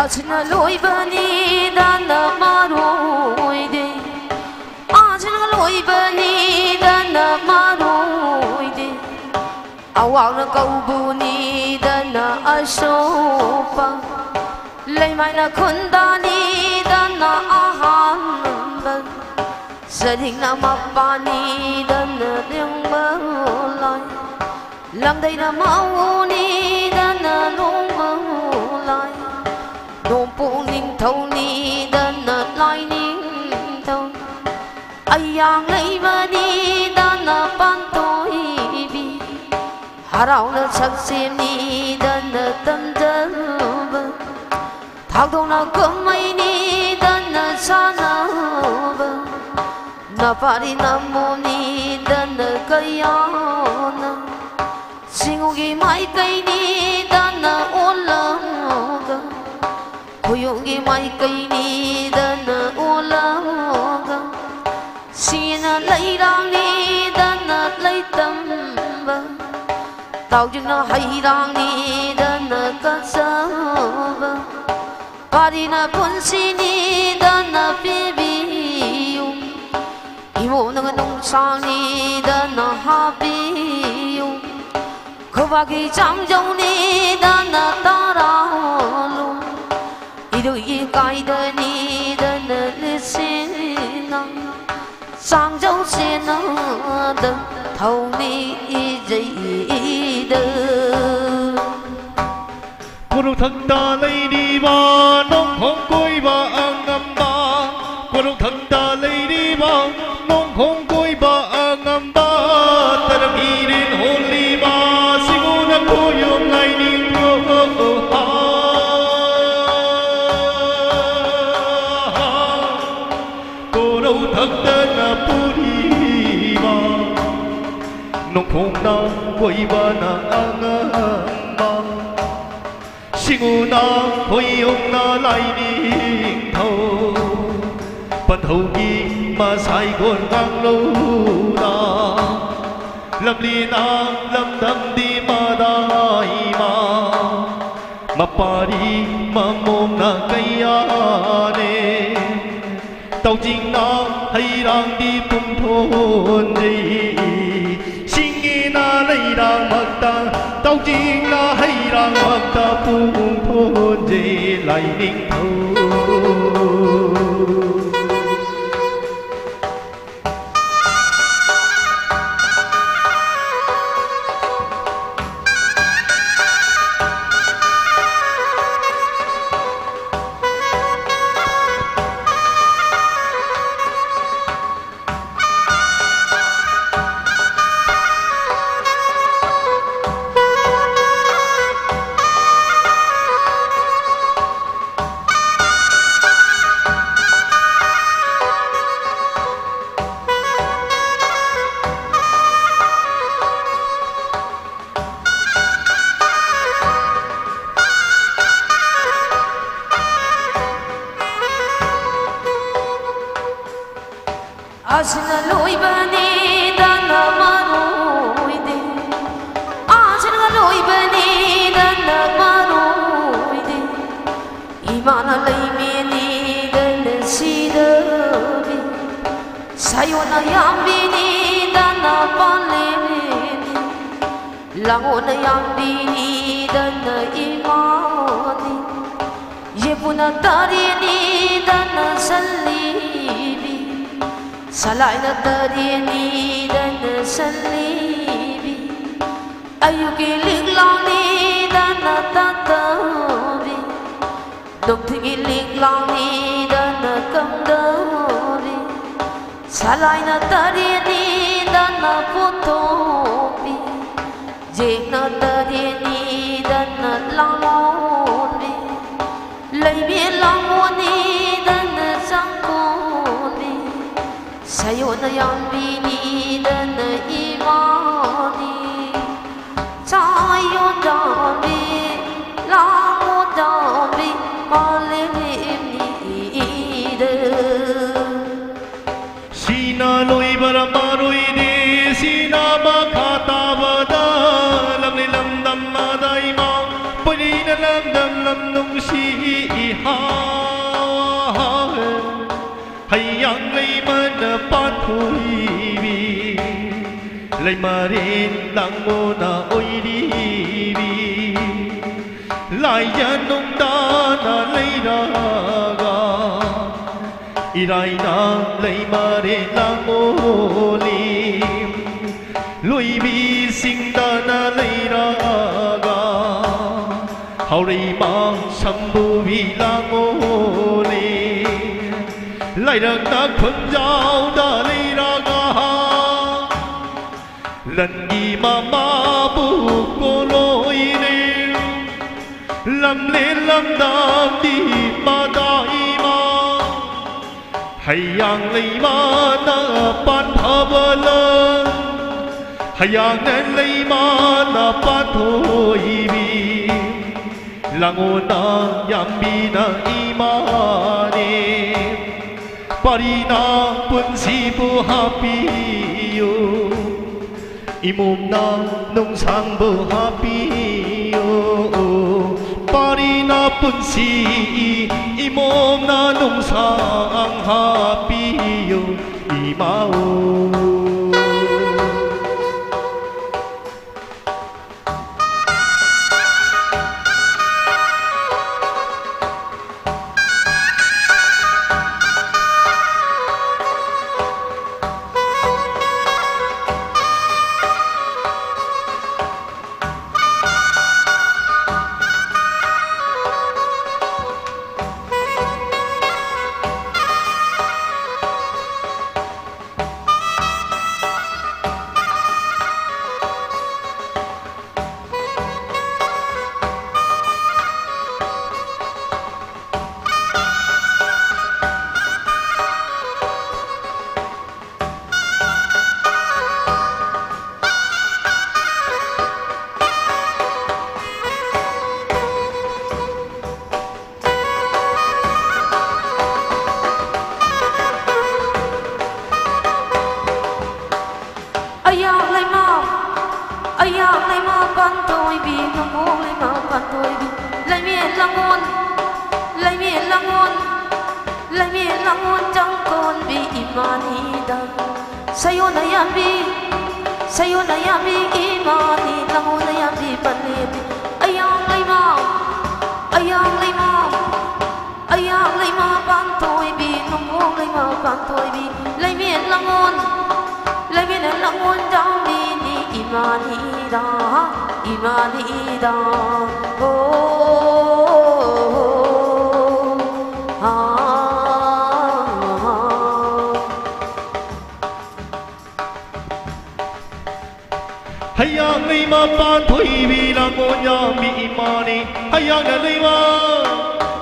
ꯑꯁꯤꯅ ꯂꯣꯏꯕꯅꯤꯗꯅ ꯃꯔꯣꯏꯗꯦ, ꯑꯁꯤꯅ ꯂꯣꯏꯕꯅꯤꯗꯅ ꯃꯔꯣꯏꯗꯦ꯫ ꯑꯋꯥꯡꯅ ꯀꯧꯕꯅꯤꯗꯅ ꯑꯁꯣꯛꯄ, ꯂꯩꯃꯥꯏꯅ ꯈꯨꯟꯗꯥꯅꯤꯗꯅ ꯑꯍꯥꯟꯕ, ꯆꯔꯤꯡꯅ ꯃꯄꯥꯅꯤꯗꯅ ꯂꯦꯡꯕ ꯂꯥꯏ, ꯂꯝꯗꯩꯅ ꯃꯧꯅꯤꯗꯅ ꯂꯣꯡꯕ ꯂꯥꯏ, ꯅꯣꯡꯄꯣꯛ ꯅꯤꯡꯊꯧꯅꯤꯗꯅ ꯂꯥꯏꯅꯤꯡꯊꯧ, ꯑꯌꯥꯡ ꯂꯩꯃꯅꯤꯗꯅ ꯄꯥꯟꯊꯣꯏꯕꯤ, ꯍꯔꯥꯎꯅ ꯁꯛꯁꯦꯝꯅꯤꯗꯅ ꯇꯝꯖꯕ, ꯊꯥꯗꯣꯛꯅ ꯀꯨꯝꯍꯩꯅꯤꯗꯅ ꯁꯥꯟꯅꯕ, ꯅꯄꯥꯔꯤ ꯅꯃꯣꯝꯅꯤ ꯒꯤ ꯃꯥꯏꯀꯩꯅꯤꯗꯅ ꯑꯣꯜꯂꯒ, ꯈꯣꯏꯌꯨꯝꯒꯤ ꯃꯥꯏꯀꯩꯅꯤꯗꯅ ꯑꯣꯜꯂꯒ, ꯁꯤꯅ ꯂꯩꯔꯥꯡꯅꯤꯗꯅ ꯂꯩꯇꯝꯕ, ꯇꯥꯎꯖꯤꯡꯅ ꯍꯩꯔꯥꯡꯅꯤꯗꯅ ꯀꯠꯆꯕ, ꯄꯥꯔꯤꯅ ꯄꯨꯟꯁꯤꯅꯤꯗꯅ ꯄꯤꯕꯤꯌꯨ꯫ ꯏꯃꯣꯝꯅꯒ ꯅꯨꯡꯁꯥꯡꯅꯤꯗꯅ ꯍꯥꯞꯄꯤꯌꯨ꯫ ꯈꯨꯕꯥꯛꯀꯤ ꯆꯥꯡꯖꯧꯅꯤꯗꯅ ꯇꯔꯥꯂꯨ꯫ ꯏꯔꯨꯏ ꯀꯥꯏꯗꯅꯤꯗꯅ ꯂꯤꯁꯤꯡꯅ ꯆꯥꯡꯖꯧ ꯁꯦꯟꯅꯗ ꯊꯧꯅꯤ ꯏꯖꯩꯗ꯫ ꯀꯣꯅꯨꯡꯊꯛꯇ ꯂꯩꯔꯤꯕ ꯅꯣꯡꯈꯣꯡ ꯀꯣꯏꯕ ꯑꯉꯝꯕ, ꯀꯣꯅꯨꯡꯊꯛꯇ ꯂꯩꯔꯤꯕ ꯅꯣꯡꯈꯣꯡ ꯀꯣꯏꯕ ꯑꯉꯝꯕ, ꯇꯔꯪ ꯏꯔꯦꯟ ꯍꯣꯜꯂꯤꯕ ꯁꯤꯒꯨꯅ ꯈꯣꯏꯌꯨꯝ ꯂꯥꯏꯅꯤꯡꯊꯧ꯫ ꯀꯣꯅꯨꯡꯊꯛꯇ ꯄꯨꯔꯤꯕ ꯅꯣꯡꯈꯣꯡꯅ ꯀꯣꯏꯕꯅ ꯑꯉꯝꯕ, ꯁꯤꯒꯨꯅ ꯈꯣꯏꯌꯨꯝꯅ ꯂꯥꯏꯅꯤꯡꯊꯧ꯫ ꯄꯟꯊꯧꯒꯤ ꯃꯁꯥꯏꯒꯣꯟ ꯉꯥꯡꯂꯧꯗ, ꯂꯝꯂꯤꯅ ꯂꯝꯗꯝꯗꯤ ꯃꯗꯥꯏꯃ, ꯃꯄꯥꯔꯤ ꯃꯃꯣꯝꯅ ꯀꯩꯌꯥꯅꯦ꯫ ꯇꯧꯖꯤꯡꯅ ꯍꯩꯔꯥꯡꯗꯤ ꯄꯨꯡꯊꯣꯟꯖꯩ, ꯁꯤꯡꯒꯤꯅ ꯂꯩꯔꯥꯡꯃꯛꯇ, ꯇꯧꯖꯤꯡꯅ ꯍꯩꯔꯥꯡꯃꯛꯇ ꯄꯨꯡꯊꯣꯟꯖꯩ ꯂꯥꯏꯅꯤꯡꯊꯧ꯫ ꯁꯌꯣꯅ ꯌꯥꯝꯕꯤꯅꯤꯗꯅ ꯄꯥꯂꯦꯝꯅꯤ, ꯂꯥꯡꯉꯣꯅ ꯌꯥꯝꯕꯤꯅꯤꯗꯅ ꯏꯃꯥꯅꯤ, ꯌꯦꯄꯨꯅ ꯇꯔꯦꯠꯅꯤꯗꯅ ꯁꯟꯂꯤꯕꯤ, ꯁꯂꯥꯏꯅ ꯇꯔꯦꯠꯅꯤꯗꯅ ꯁꯟꯂꯤꯕꯤ, ꯑꯌꯨꯛꯀꯤ ꯂꯤꯛꯂꯥꯡꯅꯤꯗꯅ ꯇꯥꯇꯕꯤ, ꯅꯨꯡꯊꯤꯜꯒꯤ ꯂꯤꯛꯂꯥꯡꯅꯤꯗꯅ ꯀꯝꯗꯕꯤ, ꯁꯂꯥꯏꯅ ꯇꯔꯦꯠꯅꯤꯗꯅ ꯄꯨꯊꯣꯛꯄꯤ, ꯌꯦꯛꯅ ꯇꯔꯦꯠꯅꯤꯗꯅ ꯂꯥꯡꯂꯣꯟꯕꯤ, ꯂꯩꯕꯤ ꯂꯥꯡꯂꯣꯟꯅꯤꯗꯅ ꯆꯪꯈꯣꯟꯕꯤ, ꯁꯌꯣꯅ ꯌꯥꯝꯕꯤꯅꯤꯗꯅ ꯏꯃꯥꯅꯤ꯫ ꯆꯥꯌꯣꯟ ꯆꯥꯕꯤ, ꯂꯥꯡꯉꯣꯟ ꯆꯥꯕꯤ, ꯃꯥꯂꯦꯝꯅꯤꯗ꯫ ꯁꯤꯅ ꯂꯣꯏꯕꯔ ꯃꯔꯣꯏꯗꯦ, ꯁꯤꯅ ꯃꯈꯥ ꯇꯥꯕꯗ ꯂꯝꯂꯤ ꯂꯝꯗꯝ ꯑꯗꯥꯏꯃ ꯄꯨꯂꯤꯅ ꯂꯝꯗꯝ ꯂꯝ ꯅꯨꯡꯁꯤ ꯏꯍꯥ꯫ ꯍꯩꯌꯥꯡ ꯂꯩꯃꯅ ꯄꯥꯟꯊꯣꯏꯕꯤ, ꯂꯩꯃꯔꯦꯟ ꯂꯥꯡꯉꯣꯅ ꯑꯣꯏꯔꯤꯕꯤ, ꯂꯥꯏꯖ ꯅꯨꯡꯗꯥꯅ ꯂꯩꯔꯒ, ꯏꯔꯥꯏꯅ ꯂꯩꯃꯔꯦꯟ ꯂꯥꯡꯉꯣꯂꯤ, ꯂꯣꯏꯕꯤꯁꯤꯡꯗꯅ ꯂꯩꯔꯒ, ꯍꯧꯔꯩꯃ ꯁꯝꯕꯨꯕꯤ ꯂꯥꯡꯉꯣꯂꯤ, ꯂꯥꯏꯔꯛꯅ ꯈꯨꯟꯖꯥꯎꯗ ꯂꯩꯔꯒ, ꯂꯟꯒꯤ ꯃꯃꯥꯕꯨ ꯀꯣꯂꯣꯏꯔꯦ, ꯂꯝꯂꯦꯟ ꯂꯝꯗꯝꯗꯤ ꯃꯗꯥꯏꯃ, ꯍꯩꯌꯥꯡ ꯂꯩꯃꯅ ꯄꯥꯟꯊꯕ ꯂꯝ, ꯍꯩꯌꯥꯡꯅ ꯂꯩꯃꯅ ꯄꯥꯟꯊꯣꯏꯕꯤ, ꯂꯥꯡꯉꯣꯅ ꯌꯥꯝꯕꯤꯅ ꯏꯃꯥꯅꯦ꯫ ꯄꯥꯔꯤꯅ ꯄꯨꯟꯁꯤꯕꯨ ꯍꯥꯞꯄꯤꯌꯨ, ꯏꯃꯣꯝꯅ ꯅꯨꯡꯁꯥꯡꯕꯨ ꯍꯥꯞꯄꯤꯌꯨ꯫ ꯄꯥꯔꯤꯅ ꯄꯨꯟꯁꯤ, ꯏꯃꯣꯝꯅ ꯅꯨꯡꯁꯥꯡ ꯍꯥꯞꯄꯤꯌꯨ꯫ ꯏꯃꯥ ꯑꯣ꯫ ꯑꯌꯥꯛ ꯂꯩꯃ, ꯑꯌꯥꯛ ꯂꯩꯃ ꯄꯥꯟꯊꯣꯏꯕꯤ, ꯅꯣꯡꯄꯣꯛ ꯂꯩꯃ ꯄꯥꯟꯊꯣꯏꯕꯤ, ꯂꯩꯃꯦꯠ ꯂꯥꯡꯒꯣꯜ, ꯂꯩꯃꯦꯠ ꯂꯥꯡꯒꯣꯜ, ꯂꯩꯃꯦꯠ ꯂꯥꯡꯒꯣꯜ ꯆꯪꯀꯣꯟꯕꯤ ꯏꯃꯥꯅꯤꯗ꯫ ꯁꯌꯣꯟ ꯑꯌꯥꯝꯕꯤ, ꯁꯌꯣꯟ ꯑꯌꯥꯝꯕꯤ ꯏꯃꯥꯅꯤ, ꯂꯥꯡꯒꯣꯜ ꯑꯌꯥꯝꯕꯤ ꯄꯂꯦꯝꯕꯤ꯫ ꯑꯌꯥꯛ ꯂꯩꯃ, ꯑꯌꯥꯛ ꯂꯩꯃ, ꯑꯌꯥꯛ ꯂꯩꯃ ꯄꯥꯟꯊꯣꯏꯕꯤ, ꯅꯣꯡꯄꯣꯛ ꯂꯩꯃ ꯄꯥꯟꯊꯣꯏꯕꯤ, ꯂꯩꯃꯦꯠ ꯂꯥꯡꯒꯣꯜ, ꯂꯩꯃꯦꯠ ꯂꯥꯡꯒꯣꯜ ꯆꯥꯎꯕꯤꯅꯤ ꯏꯃꯥꯅꯤꯗ, ꯏꯃꯥꯅꯤꯗ꯫ ꯍꯣ, ꯍꯥ, ꯍꯥ꯫ ꯍꯌꯥꯡ ꯂꯩꯃ ꯄꯥꯟꯊꯣꯏꯕꯤ ꯂꯥꯡꯒꯣꯜ ꯌꯥꯝꯕꯤ ꯏꯃꯥꯅꯤ꯫ ꯍꯌꯥꯡꯅ ꯂꯩꯃ,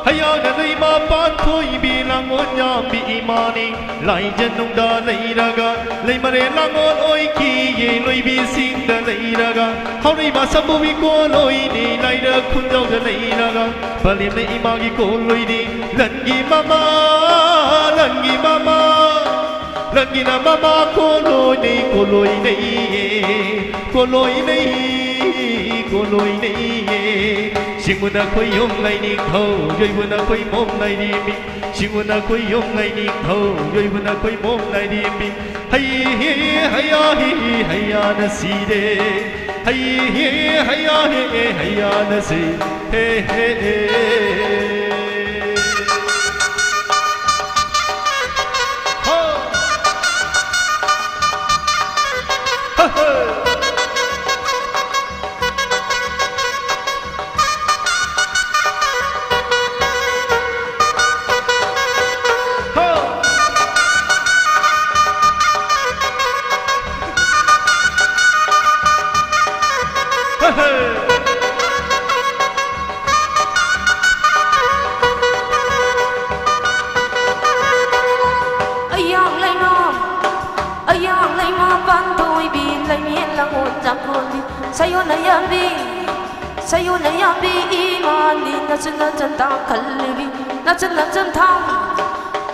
ꯍꯌꯥꯡꯅ ꯂꯩꯃ ꯄꯥꯟꯊꯣꯏꯕꯤ ꯂꯥꯡꯒꯣꯜ ꯌꯥꯝꯕꯤ ꯏꯃꯥꯅꯤ꯫ ꯂꯥꯏꯖꯅꯨꯡꯗ ꯂꯩꯔꯒ ꯂꯩꯃꯔꯦꯜ ꯂꯥꯡꯒꯣꯜ ꯑꯣꯏꯈꯤꯌꯦ꯫ ꯂꯣꯏꯕꯤꯁꯤꯡꯗ ꯂꯩꯔꯒ ꯍꯥꯎꯔꯩꯃ ꯁꯝꯕꯨꯕꯤ ꯀꯣꯂꯣꯏꯅꯤ꯫ ꯂꯥꯏꯔ ꯈꯨꯟꯖꯥꯎꯗ ꯂꯩꯔꯒ ꯄꯂꯦꯝꯅ ꯏꯃꯥꯒꯤ ꯀꯣꯂꯣꯏꯅꯤ꯫ ꯂꯟꯒꯤ ꯃꯃꯥ, ꯂꯟꯒꯤ ꯃꯃꯥ, ꯂꯟꯒꯤꯅ ꯃꯃꯥ ꯀꯣꯂꯣꯏꯅꯩ, ꯀꯣꯂꯣꯏꯅꯩꯌꯦ, ꯀꯣꯂꯣꯏꯅꯩ, ꯀꯣꯂꯣꯏꯅꯩꯌꯦ꯫ ꯁꯤꯡꯎꯅ ꯈꯣꯏꯌꯨꯝ ꯂꯩꯅꯤꯡꯊꯧ, ꯌꯣꯏꯕꯨꯅ ꯈꯣꯏꯃꯣꯝ ꯂꯩꯔꯤꯃꯤ꯫ ꯁꯤꯡꯎꯅ ꯈꯣꯏꯌꯨꯝ ꯂꯩꯅꯤꯡꯊꯧ, ꯌꯣꯏꯕꯨꯅ ꯈꯣꯏꯃꯣꯝ ꯂꯩꯔꯤꯃꯤ꯫ ꯍꯩ ꯍꯤ ꯍꯩꯌꯥ ꯍꯤ ꯍꯤ ꯍꯩꯌꯥꯅ ꯁꯤꯔꯦ꯫ ꯍꯩ ꯍꯤ ꯍꯩꯌꯥ ꯍꯤ ꯍꯤ ꯍꯩꯌꯥꯅ ꯁꯤ ꯍꯦ ꯍꯦ ꯍꯦ꯫ ꯍꯣ! ꯍ ꯍ! ꯑꯌꯥꯡ ꯂꯩꯃ, ꯑꯌꯥꯡ ꯂꯩꯃ ꯄꯥꯟꯊꯣꯏꯕꯤ, ꯂꯩꯃꯦꯠ ꯂꯥꯡꯒꯣꯜ ꯆꯥꯡꯈꯣꯜꯕꯤ, ꯁꯌꯣꯅ ꯌꯥꯝꯕꯤ, ꯁꯌꯣꯅ ꯌꯥꯝꯕꯤ ꯏꯃꯥꯅꯤ, ꯅꯆꯟ ꯅꯆꯟ ꯊꯥꯡ ꯈꯜꯂꯤꯕꯤ, ꯅꯆꯟ ꯅꯆꯟ ꯊꯥꯡ,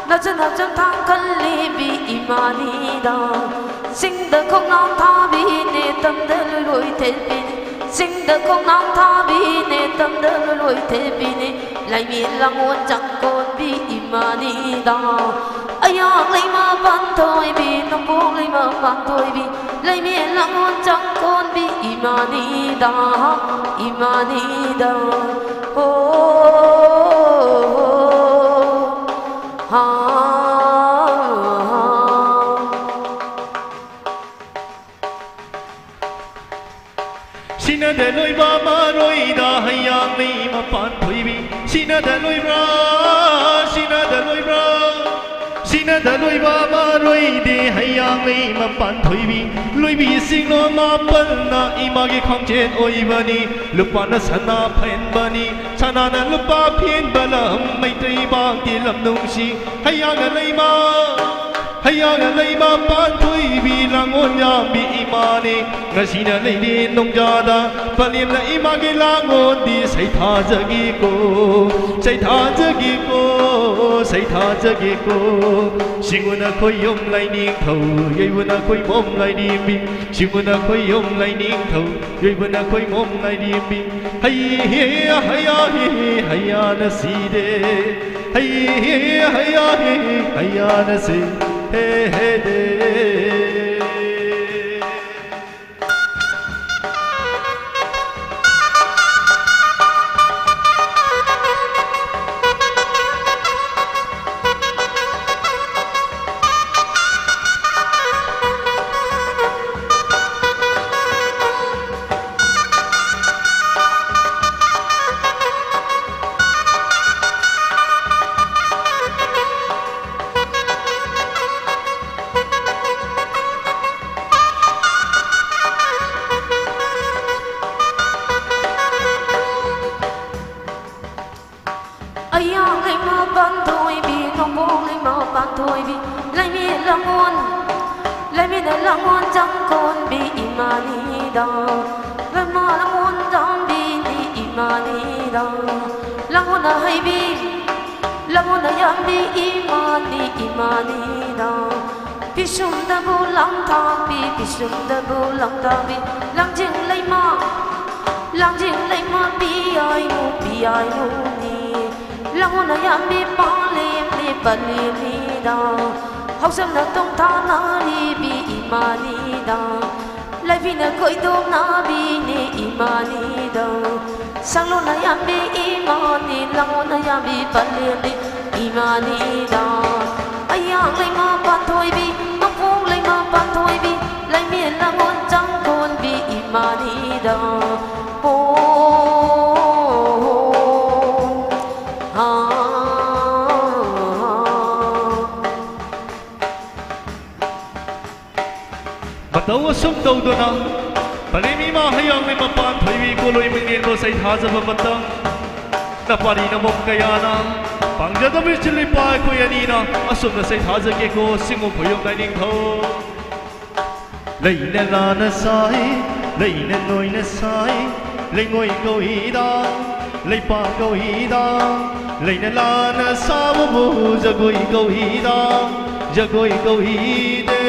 ꯅꯆꯟ ꯅꯆꯟ ꯊꯥꯡ ꯈꯜꯂꯤꯕꯤ ꯏꯃꯥꯅꯤꯗ꯫ ꯆꯤꯡꯗ ꯈꯣꯡꯅꯥꯡ ꯊꯥꯕꯤꯅꯦ, ꯇꯝꯗ ꯂꯣꯏꯂꯣꯏ ꯊꯦꯠꯄꯤꯅꯦ꯫ ꯆꯤꯡꯗ ꯈꯣꯡꯅꯥꯡ ꯊꯥꯕꯤꯅꯦ, ꯇꯝꯗ ꯂꯣꯏꯂꯣꯏ ꯊꯦꯠꯄꯤꯅꯦ꯫ ꯂꯩꯃꯦꯠ ꯂꯥꯡꯒꯣꯜ ꯆꯥꯡꯈꯣꯜꯕꯤ ꯏꯃꯥꯅꯤꯗ꯫ ꯑꯌꯥꯡ ꯂꯩꯃ ꯄꯥꯟꯊꯣꯏꯕꯤ, ꯅꯣꯡꯄꯣꯛ ꯂꯩꯃ ꯄꯥꯟꯊꯣꯏꯕꯤ꯫ ꯂꯩꯃꯦꯠ ꯂꯥꯡꯒꯣꯜ ꯆꯥꯡꯈꯣꯜꯕꯤ ꯏꯃꯥꯅꯤꯗ, ꯏꯃꯥꯅꯤꯗ꯫ ꯑꯣ, ꯍꯥ, ꯍꯥ꯫ ꯁꯤꯅꯗ ꯂꯣꯏꯕ ꯃꯔꯣꯏꯗ ꯍꯩꯌꯥꯡ ꯂꯩꯃ ꯄꯥꯟꯊꯣꯏꯕꯤ꯫ ꯁꯤꯅꯗ ꯂꯣꯏꯕ꯭ꯔꯥ, ꯁꯤꯅꯗ ꯂꯣꯏꯕ꯭ꯔꯥ, ꯁꯤꯅꯗ ꯂꯣꯏꯕ ꯃꯔꯣꯏꯗꯤ ꯍꯩꯌꯥꯡ ꯂꯩꯃ ꯄꯥꯟꯊꯣꯏꯕꯤ꯫ ꯂꯣꯏꯕꯤ ꯁꯤꯡꯂꯣ ꯃꯥꯄꯜꯅ ꯏꯃꯥꯒꯤ ꯈ꯭ꯋꯥꯡꯆꯦꯟ ꯑꯣꯏꯕꯅꯤ꯫ ꯂꯨꯄꯥꯅ ꯁꯅꯥ ꯐꯦꯟꯕꯅꯤ, ꯁꯅꯥꯅ ꯂꯨꯄꯥ ꯐꯦꯟꯕ ꯂꯝ, ꯃꯩꯇꯩ ꯄꯥꯛꯇꯤ ꯂꯝ ꯅꯨꯡꯁꯤ꯫ ꯍꯩꯌꯥꯡꯅ ꯂꯩꯃ ꯍꯩꯌꯥꯡꯅ ꯂꯩꯃ ꯄꯥꯟꯊꯣꯏꯕꯤ ꯂꯥꯡꯉꯣꯟ ꯌꯥꯝꯕꯤ ꯏꯃꯥꯅꯤ꯫ ꯉꯁꯤꯅ ꯂꯩꯔꯦ ꯅꯣꯡꯖꯥꯗ ꯄꯂꯦꯝꯅ ꯏꯃꯥꯒꯤ ꯂꯥꯡꯉꯣꯟꯗꯤ ꯁꯩꯊꯥꯖꯒꯦꯀꯣ, ꯁꯩꯊꯥꯖꯒꯦꯀꯣ, ꯁꯩꯊꯥꯖꯒꯦꯀꯣ꯫ ꯁꯤꯡꯉꯨꯅ ꯈꯣꯏꯌꯨꯝ ꯂꯥꯏꯅꯤꯡꯊꯧ, ꯌꯩꯕꯨꯅ ꯈꯣꯏꯃꯣꯝ ꯂꯥꯏꯔꯦꯝꯕꯤ꯫ ꯁꯤꯡꯉꯨꯅ ꯈꯣꯏꯌꯨꯝ ꯂꯥꯏꯅꯤꯡꯊꯧ, ꯌꯩꯕꯨꯅ ꯈꯣꯏꯃꯣꯝ ꯂꯥꯏꯔꯦꯝꯕꯤ꯫ ꯍꯩ ꯍꯦ ꯍꯩꯌꯥ ꯍꯦ ꯍꯩꯌꯥꯅ ꯁꯤꯔꯦ꯫ ꯍꯩ ꯍꯦ ꯍꯩꯌꯥ ꯍꯦ ꯍꯩꯌꯥꯅ ꯁꯤ ꯍꯦ ꯍꯦ ꯗꯦ꯫ ꯑꯌꯥꯡ ꯂꯩꯃ ꯄꯥꯟꯊꯣꯏꯕꯤ, ꯅꯣꯡꯄꯣꯛ ꯂꯩꯃ ꯄꯥꯟꯊꯣꯏꯕꯤ, ꯂꯩꯃꯤ ꯂꯥꯡꯉꯣꯟ, ꯂꯩꯃꯤꯅ ꯂꯥꯡꯉꯣꯟ ꯆꯪꯈꯣꯟꯕꯤ ꯏꯃꯥꯅꯤꯗ, ꯂꯩꯃ ꯂꯥꯡꯉꯣꯟ ꯆꯪꯕꯤꯅꯤ ꯏꯃꯥꯅꯤꯗ, ꯂꯥꯡꯉꯣꯟꯅ ꯍꯩꯕꯤ, ꯂꯥꯡꯉꯣꯟꯅ ꯌꯥꯝꯕꯤ ꯏꯃꯥꯅꯤ ꯏꯃꯥꯅꯤꯗ, ꯄꯤꯁꯨꯝꯗꯕꯨ ꯂꯪꯊꯥꯛꯄꯤ, ꯄꯤꯁꯨꯝꯗꯕꯨ ꯂꯪꯊꯥꯛꯄꯤ, ꯂꯥꯡꯖꯤꯡ ꯂꯩꯃ, ꯂꯥꯡꯖꯤꯡ ꯂꯩꯃ ꯄꯤꯌꯥꯏꯅꯨ, ꯄꯤꯌꯥꯏꯅꯨꯅꯤ꯫ ꯂꯥꯡꯉꯣꯟꯅ ꯌꯥꯝꯕꯤ ꯄꯥꯂꯦꯝꯅꯤ, ꯄꯥꯂꯦꯝꯅꯤꯗ꯫ ꯍꯧꯁꯝꯅ ꯇꯣꯡꯊꯥꯅꯔꯤꯕꯤ ꯏꯃꯥꯅꯤꯗ꯫ ꯂꯩꯕꯤꯅ ꯈꯣꯏꯗꯣꯛꯅꯕꯤꯅꯤ ꯏꯃꯥꯅꯤꯗ꯫ ꯁꯥꯡꯂꯣꯟꯅ ꯌꯥꯝꯕꯤ ꯏꯃꯥꯅꯤ, ꯂꯥꯡꯉꯣꯟꯅ ꯌꯥꯝꯕꯤ ꯄꯥꯂꯦꯝꯅꯤ ꯏꯃꯥꯅꯤꯗ꯫ ꯑꯌꯥꯡ ꯂꯩꯃ ꯄꯥꯟꯊꯣꯏꯕꯤ, ꯅꯣꯡꯄꯣꯛ ꯂꯩꯃ ꯄꯥꯟꯊꯣꯏꯕꯤ, ꯂꯩꯃꯤ ꯂꯥꯡꯉꯣꯟ ꯆꯪꯈꯣꯟꯕꯤ ꯏꯃꯥꯅꯤꯗ꯫ ꯍꯣ, ꯍꯣ, ꯍꯥ, ꯍꯥ꯫ ꯃꯇꯧ ꯑꯁꯨꯝ ꯇꯧꯗꯨꯅ ꯄꯂꯦꯝ ꯏꯃꯥ ꯍꯩꯌꯥꯡ ꯂꯩꯃ ꯄꯥꯟꯊꯣꯏꯕꯤ ꯀꯣꯂꯣꯏ ꯃꯤꯡꯂꯦꯟꯕꯨ ꯁꯩꯊꯥꯖꯕ ꯃꯇꯝ, ꯅꯄꯥꯔꯤ ꯅꯃꯣꯝ ꯀꯌꯥꯅ ꯄꯥꯡꯖꯗꯕ ꯏꯆꯤꯜ ꯏꯄꯥ ꯑꯩꯈꯣꯏ ꯑꯅꯤꯅ ꯑꯁꯨꯝꯅ ꯁꯩꯊꯥꯖꯒꯦꯀꯣ, ꯁꯤꯡꯉꯨ ꯈꯣꯏꯌꯨꯝ ꯂꯥꯏꯅꯤꯡꯊꯧ꯫ ꯂꯩꯅ ꯂꯥꯅ ꯁꯥꯏ, ꯂꯩꯅ ꯅꯣꯏꯅ ꯁꯥꯏ, ꯂꯩꯉꯣꯏ ꯀꯧꯏꯗ, ꯂꯩꯄꯥꯛ ꯀꯧꯏꯗ, ꯂꯩꯅ ꯂꯥꯅ ꯁꯥꯕꯕꯨ ꯖꯒꯣꯏ ꯀꯧꯏꯗ, ꯖꯒꯣꯏ ꯀꯧꯏꯗꯦ꯫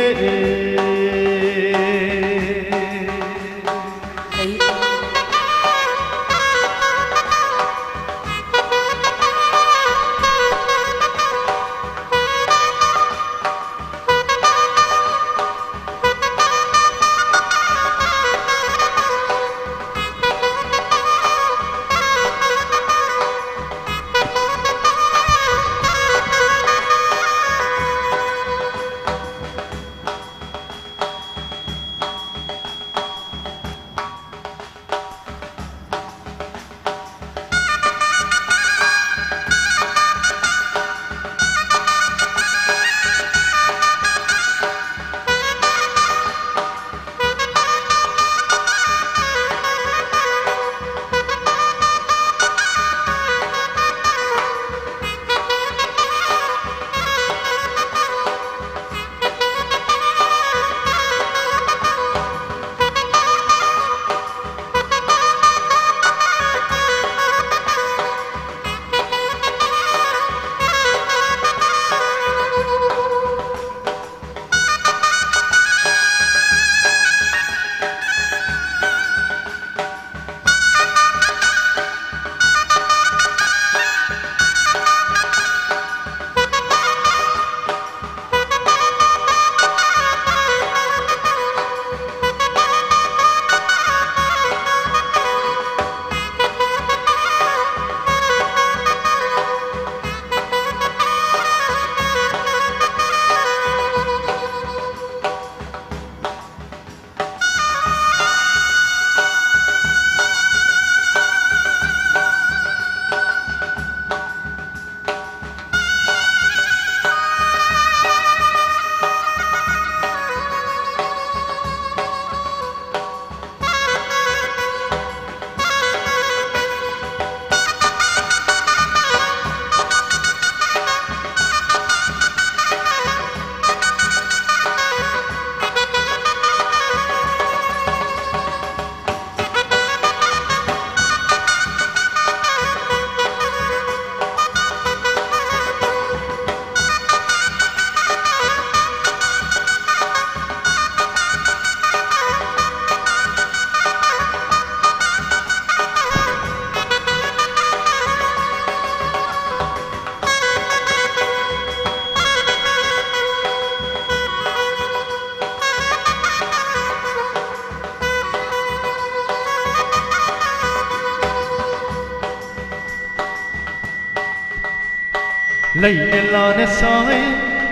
ꯂꯩꯅ ꯂꯥꯅ ꯁꯥꯏ,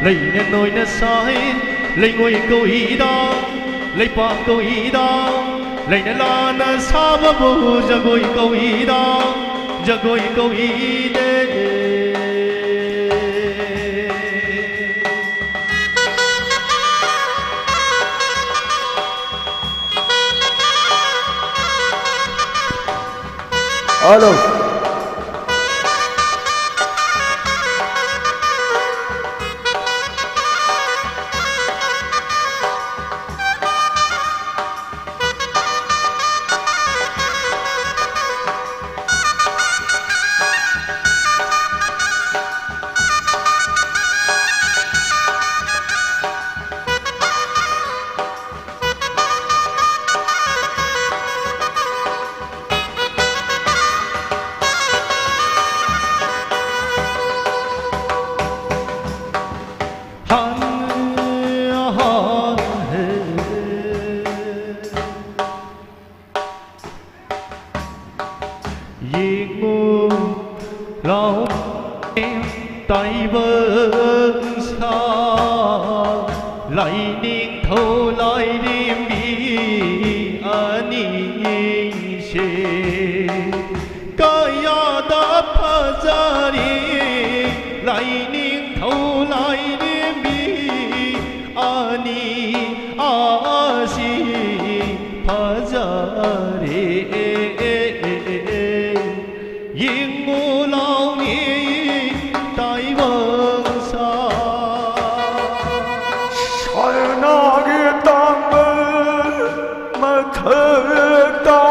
ꯂꯩꯅ ꯅꯣꯏꯅ ꯁꯥꯏ, ꯂꯩꯉꯣꯏ ꯀꯧꯏꯗ, ꯂꯩꯄꯥꯛ ꯀꯧꯏꯗ, ꯂꯩꯅ ꯂꯥꯅ ꯁꯥꯕꯕꯨ ꯖꯒꯣꯏ ꯀꯧꯏꯗ, ꯖꯒꯣꯏ ꯀꯧꯏꯗꯦ꯫ Hello. ꯌꯦꯡꯉꯨ ꯂꯥꯎ ꯇꯥꯏꯕꯪ ꯁꯥ, ꯂꯥꯏꯅꯤꯡꯊꯧ ꯂꯥꯏꯔꯦꯝꯕꯤ ꯑꯅꯤꯁꯦ ꯀꯌꯥꯗ ꯐꯖꯔꯤ꯫ ꯂꯥꯏꯅꯤꯡꯊꯧ ꯂꯥꯏꯔꯦꯝꯕꯤ ꯑꯅꯤ ꯑꯁꯤ ꯐꯖꯔꯦ꯫ ꯌꯦꯡꯉꯨ ꯂꯥꯎꯅꯦ ꯇꯥꯏꯕꯪ ꯁꯥ꯫ ꯁꯅꯥꯒꯤ ꯇꯥꯡꯕ ꯃꯊꯛꯇ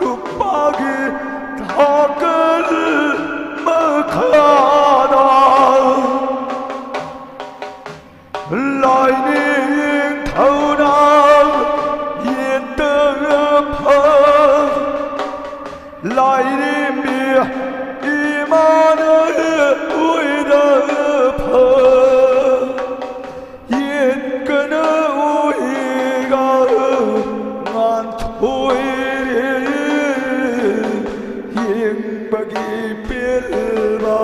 ꯂꯨꯄꯥꯒꯤ ꯊꯥꯀꯜ ꯃꯈꯥꯗ ꯂꯥꯏꯅꯤꯡꯊꯧꯅ ꯌꯦꯠꯇ ꯐ ꯂꯥꯏꯔꯦꯝꯕꯤ ꯏꯃꯥꯅ ꯑꯣꯏꯗ ꯐ ꯌꯦꯠꯀꯅ ꯑꯣꯏꯒ ꯉꯥꯟꯊꯣꯏꯔꯦ ꯌꯦꯡꯕꯒꯤ ꯄꯦꯜꯕ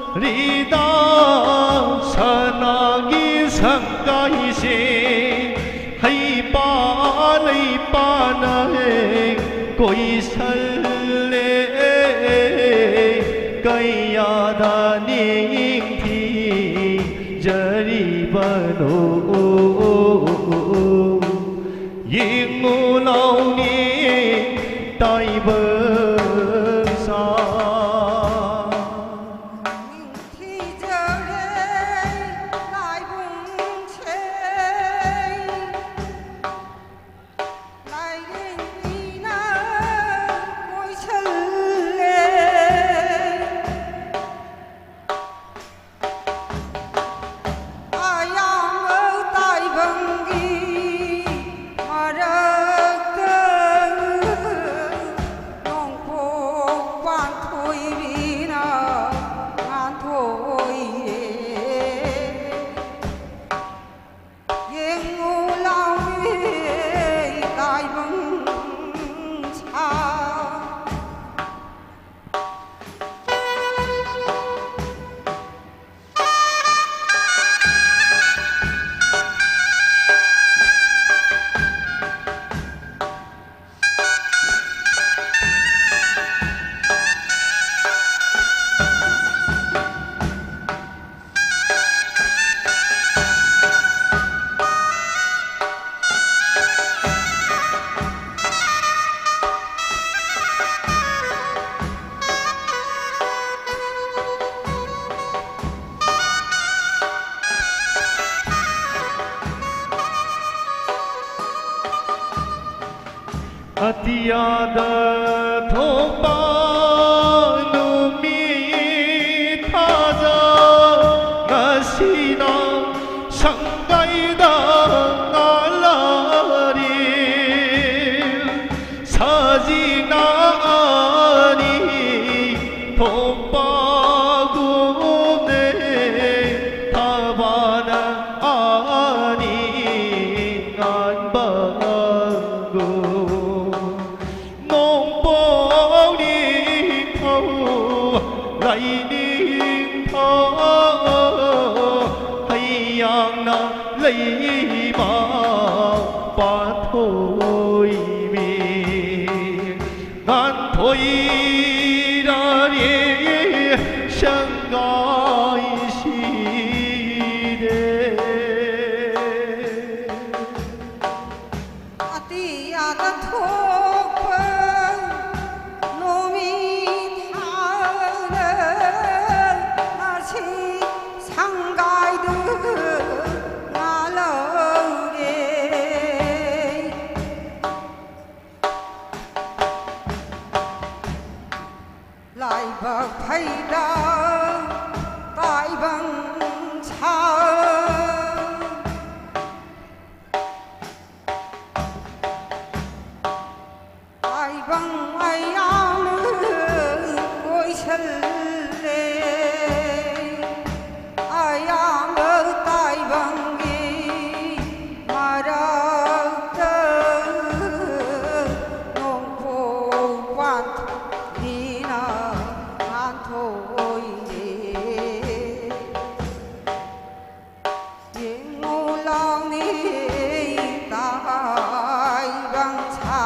ꯐꯖꯔꯤꯗ ꯁꯅꯥꯒꯤ ꯁꯪꯒꯥꯏꯁꯦ, ꯍꯩ ꯄꯥ ꯂꯩ ꯄꯥꯅ ꯍꯦꯛ ꯀꯣꯏꯁꯜꯂꯦ꯫ ꯀꯌꯥꯗ ꯅꯤꯡꯊꯤꯖꯔꯤꯕꯅꯣ꯫ ꯌꯦꯡꯉꯨ ꯂꯥꯎꯅꯦ ꯇꯥꯏꯕꯪꯁꯥ꯫ ꯅꯤꯡꯊꯤꯖꯔꯦ ꯂꯥꯏꯕꯨꯡꯁꯦ, ꯂꯥꯏꯔꯦꯝꯕꯤꯅ ꯀꯣꯏꯁꯜꯂꯦ꯫ ꯑꯌꯥꯝꯕ ꯇꯥꯏꯕꯪꯒꯤ ꯃꯔꯛꯇ ꯅꯣꯡꯄꯣꯛ ꯄꯥꯟꯊꯣꯏꯕꯤꯅ ꯉꯥꯟꯊꯣꯏꯔꯦ꯫ ꯌꯦꯡꯉꯨ ꯂꯥꯎꯅꯦ ꯇꯥꯏꯕꯪꯁꯥ꯫ ꯑꯇꯤꯌꯥꯗ ꯊꯣꯛꯄ ꯅꯨꯃꯤꯠ ꯊꯥꯖ ꯉꯁꯤꯅ ꯁꯪꯒꯥꯏꯗ ꯉꯥꯜꯂꯔꯤ꯫ ꯁꯖꯤꯛꯅ ꯑꯅꯤ ꯊꯣꯛꯄꯒꯨꯝꯅꯦ ꯊꯕꯥꯅ ꯑꯅꯤ ꯉꯥꯟꯕꯒꯨꯝ꯫ ꯅꯣꯡ ꯏꯃꯥ ꯄꯥꯟꯊꯣꯏꯕꯤ ꯉꯥꯟꯊꯣꯏꯔꯥꯔꯦ ꯁꯪꯒꯥꯏꯁꯤꯗꯦ꯫ ꯑꯇꯤꯌꯥꯗ ꯊꯣꯛꯄ ꯅꯨꯃꯤꯠ ꯊꯥꯅ ꯉꯁꯤ ꯁꯪꯒꯥꯏꯗꯨ ꯉꯥꯜꯍꯧꯔꯦ꯫ ꯂꯥꯏꯕꯛ ꯐꯩꯗ ꯇꯥꯏꯕꯪ ꯁꯥ ꯇꯥꯏꯕꯪ ꯑꯌꯥꯝꯕ ꯀꯣꯏꯁꯜꯂꯦ꯫ ꯑꯌꯥꯝꯕ ꯇꯥꯏꯕꯪꯒꯤ ꯃꯔꯛꯇ ꯅꯣꯡꯄꯣꯛ ꯄꯥꯟꯊꯣꯏꯕꯤꯅ ꯉꯥꯟꯊꯣꯏꯔꯦ꯫ ꯌꯦꯡꯉꯨ ꯂꯥꯎꯅꯦ ꯇꯥꯏꯕꯪ ꯁꯥ꯫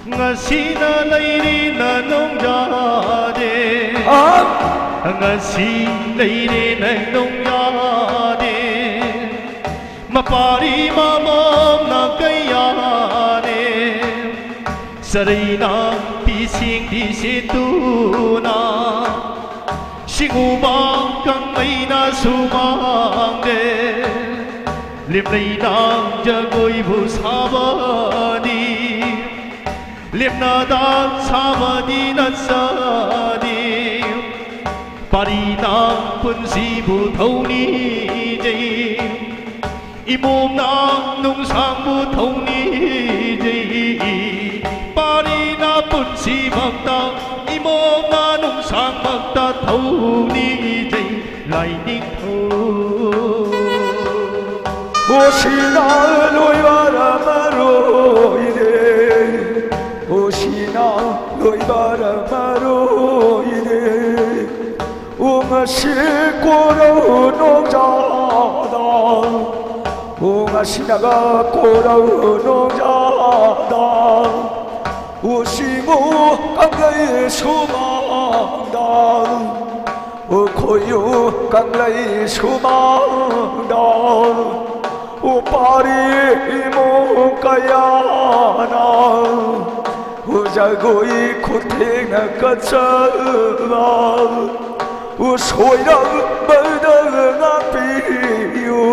ꯉꯁꯤꯅ ꯂꯩꯔꯦ ꯅꯅꯨꯡ ꯌꯥꯗꯦ꯫ ꯑ? ꯉꯁꯤ ꯂꯩꯔꯦ ꯅꯅꯨꯡ ꯌꯥꯗꯦ꯫ ꯃꯄꯥꯔꯤ ꯃꯃꯝꯅ ꯀꯌꯥꯅꯦ꯫ ꯆꯔꯩꯅ ꯄꯤꯁꯤꯡꯗꯤ ꯁꯤꯠꯇꯨꯅ꯫ ꯁꯤꯡꯎꯕ ꯀꯪꯃꯩꯅ ꯁꯨꯃꯥꯡꯗꯦ꯫ ꯂꯦꯝꯂꯩꯅ ꯖꯒꯣꯏꯕꯨ ꯁꯥꯕꯗꯤ, ꯂꯦꯝꯅꯗ ꯁꯥꯕꯗꯤ ꯅꯠꯆꯗꯦ꯫ ꯄꯥꯔꯤꯅ ꯄꯨꯟꯁꯤꯕꯨ ꯊꯧꯅꯤꯖꯩ, ꯏꯃꯣꯝꯅ ꯅꯨꯡꯁꯥꯡꯕꯨ ꯊꯧꯅꯤꯖꯩ꯫ ꯄꯥꯔꯤꯅ ꯄꯨꯟꯁꯤꯃꯛꯇ, ꯏꯃꯣꯝꯅ ꯅꯨꯡꯁꯥꯡꯃꯛꯇ ꯊꯧꯅꯤꯖꯩ꯫ ꯂꯥꯏꯅꯤꯡꯊꯧ꯫ ꯎꯁꯤꯅ ꯂꯣꯏꯕꯔꯝꯃꯔꯣꯏꯔꯦ, ꯎꯁꯤꯅ ꯂꯣꯏꯕꯔꯝꯃꯔꯣꯏꯔꯦ꯫ ꯎ ꯉꯁꯤ ꯀꯣꯔꯧ ꯅꯣꯡꯖꯥꯗ, ꯎ ꯉꯁꯤꯅꯒ ꯀꯣꯔꯧ ꯅꯣꯡꯖꯥꯗ꯫ ꯎꯁꯤꯃꯨ ꯀꯪꯂꯩ ꯁꯨꯃꯥꯡꯗ, ꯎꯈꯣꯏꯌꯨ ꯀꯪꯂꯩ ꯁꯨꯃꯥꯡꯗ꯫ ꯎꯄꯥꯔꯤ ꯏꯃꯨꯡ ꯀꯌꯥꯅ ꯖꯒꯣꯏ ꯈꯨꯊꯦꯡꯅ ꯀꯠꯆꯕ꯫ ꯎꯁꯣꯏꯔꯛꯄꯗ ꯉꯥꯛꯄꯤꯌꯨ,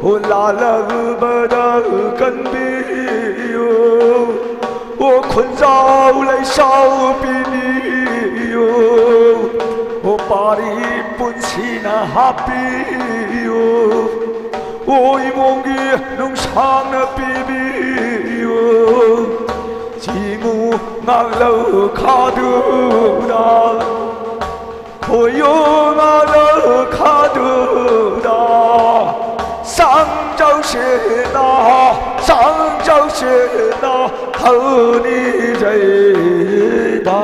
ꯎ ꯂꯥꯜꯂꯛꯄꯗ ꯀꯟꯕꯤꯌꯨ꯫ ꯎ ꯈꯨꯟꯖꯥꯎ ꯂꯩꯁꯥꯎ ꯄꯤꯕꯤꯌꯨ, ꯎ ꯄꯥꯔꯤ ꯄꯨꯟꯁꯤꯅ ꯍꯥꯞꯄꯤꯌꯨ꯫ ꯎ ꯏꯃꯣꯝꯒꯤ ꯅꯨꯡꯁꯥꯡꯅ ꯄꯤꯕꯤꯌꯨ꯫ ꯆꯤꯃꯨ ꯉꯥꯛꯂꯧ ꯈꯥꯗꯨꯅ, ꯈꯣꯏꯌꯨ ꯉꯥꯛꯂꯧ ꯈꯥꯗꯨꯅ, ꯁꯥꯡꯖꯧꯁꯦꯅ, ꯁꯥꯡꯖꯧꯁꯦꯅ ꯊꯧꯅꯤꯖꯩꯗ꯫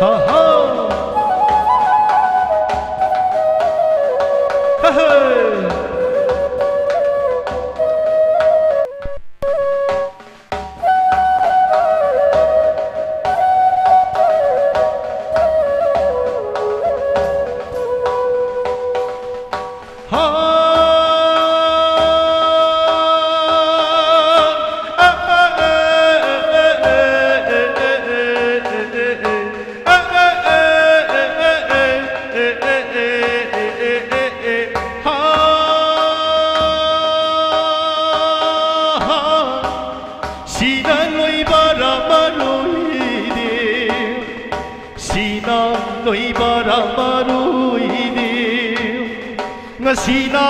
Ha ha! Ha hey! ꯁꯤꯅ ꯂꯣꯏꯕꯔ ꯃꯔꯣꯏꯗꯤ, ꯁꯤꯅ ꯂꯣꯏꯕꯔ ꯃꯔꯣꯏꯗꯤ, ꯉꯁꯤꯅ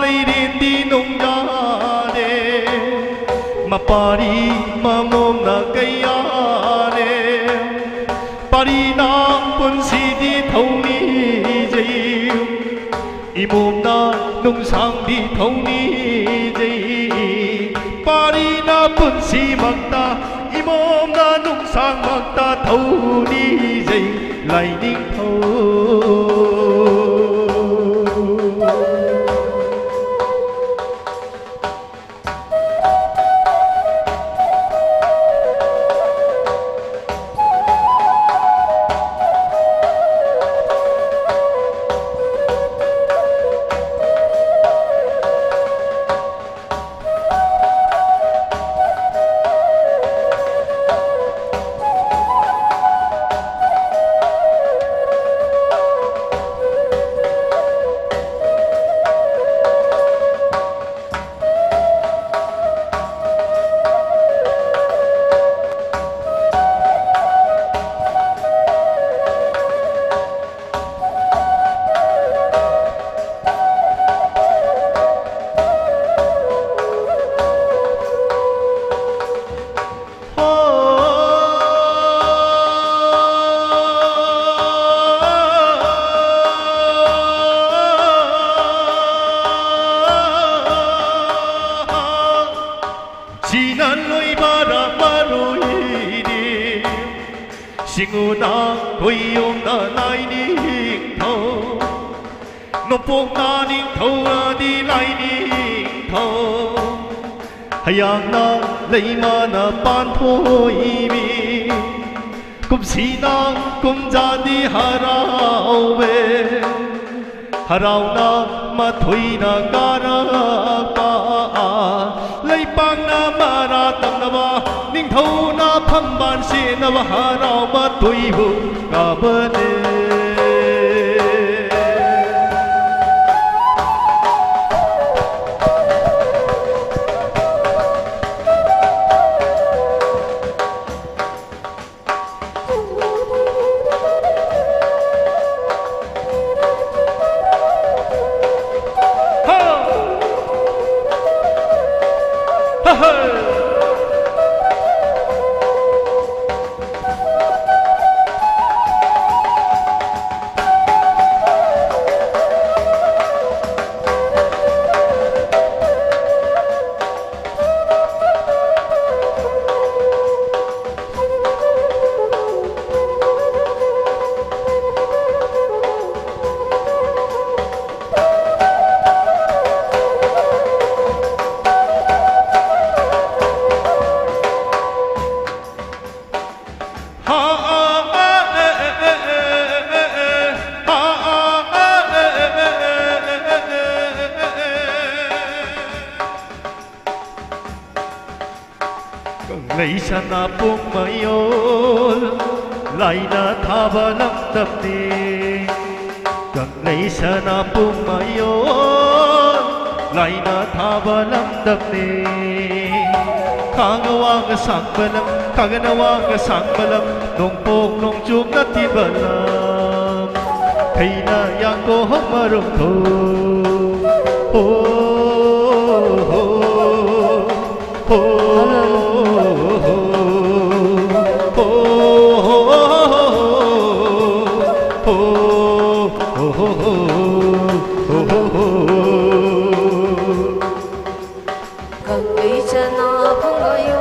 ꯂꯩꯔꯦꯟꯗꯤ ꯅꯣꯡꯌꯥꯔꯦ, ꯃꯄꯥꯔꯤ ꯃꯃꯣꯝꯅ ꯀꯩꯌꯥꯔꯦ, ꯄꯥꯔꯤꯅ ꯄꯨꯟꯁꯤꯗꯤ ꯊꯧꯅꯤꯖꯩ꯫ ꯏꯃꯣꯝꯅ ꯅꯨꯡꯁꯥꯡꯗꯤ ꯊꯧꯅꯤꯖꯩ, ꯄꯥꯔꯤꯅ ꯄꯨꯟꯁꯤꯃꯛꯇ, ꯏꯃꯣꯝꯅ ꯅꯨꯡꯁꯥꯡꯃꯛꯇ ꯊꯧꯅꯤꯖꯩ ꯂꯥꯏꯅꯤꯡꯊꯧ꯫ ꯁꯤꯅ ꯂꯣꯏꯕꯔ ꯃꯔꯣꯏꯗꯤ, ꯁꯤꯡꯎꯅ ꯀꯣꯏꯌꯣꯝꯅ ꯂꯥꯏꯅꯤꯡꯊꯧ, ꯅꯣꯡꯄꯣꯛꯅ ꯅꯤꯡꯊꯧꯔꯗꯤ ꯂꯥꯏꯅꯤꯡꯊꯧ, ꯍꯌꯥꯡꯅ ꯂꯩꯃꯅ ꯄꯥꯟꯊꯣꯏꯕꯤ, ꯀꯨꯝꯁꯤꯅ ꯀꯨꯝꯖꯥꯗꯤ ꯍꯔꯥꯎꯋꯦ꯫ ꯍꯔꯥꯎꯅ ꯃꯊꯣꯏꯅ ꯀꯥꯔꯛꯄ, ꯂꯩꯄꯥꯛꯅ ꯃꯔꯥ ꯇꯝꯅꯕ, ꯅꯤꯡꯊꯧꯅ ꯐꯝꯕꯥꯜ ꯁꯦꯠꯅꯕ ꯍꯔꯥꯎꯕ ꯊꯣꯏꯕꯨ ꯀꯥꯕꯅꯦ꯫ ꯀꯪꯂꯩ ꯁꯅꯥꯄꯨꯡ ꯃꯌꯣꯜ, ꯂꯥꯏꯅ ꯊꯥꯕ ꯂꯝꯗꯝꯅꯤ꯫ ꯀꯪꯂꯩ ꯁꯅꯥꯄꯨꯡ ꯃꯌꯣꯜ, ꯂꯥꯏꯅ ꯊꯥꯕ ꯂꯝꯗꯝꯅꯤ꯫ ꯈꯥꯡ ꯑꯋꯥꯡ ꯑꯁꯥꯡꯕ ꯂꯝ, ꯈꯥꯒꯟ ꯑꯋꯥꯡ ꯑꯁꯥꯡꯕ ꯂꯝ, ꯅꯣꯡꯄꯣꯛ ꯅꯣꯡꯆꯨꯞꯅ ꯊꯤꯕ ꯂꯝ, ꯈꯩꯅ ꯌꯥꯡꯀꯣꯛ ꯃꯔꯨꯝ ꯊꯣꯛ꯫ ꯍꯣ, ꯍꯣ, ꯍꯣ꯫ ꯀꯪꯂꯩ ꯆꯅꯥ ꯐꯨꯡꯒꯥꯌꯣ꯫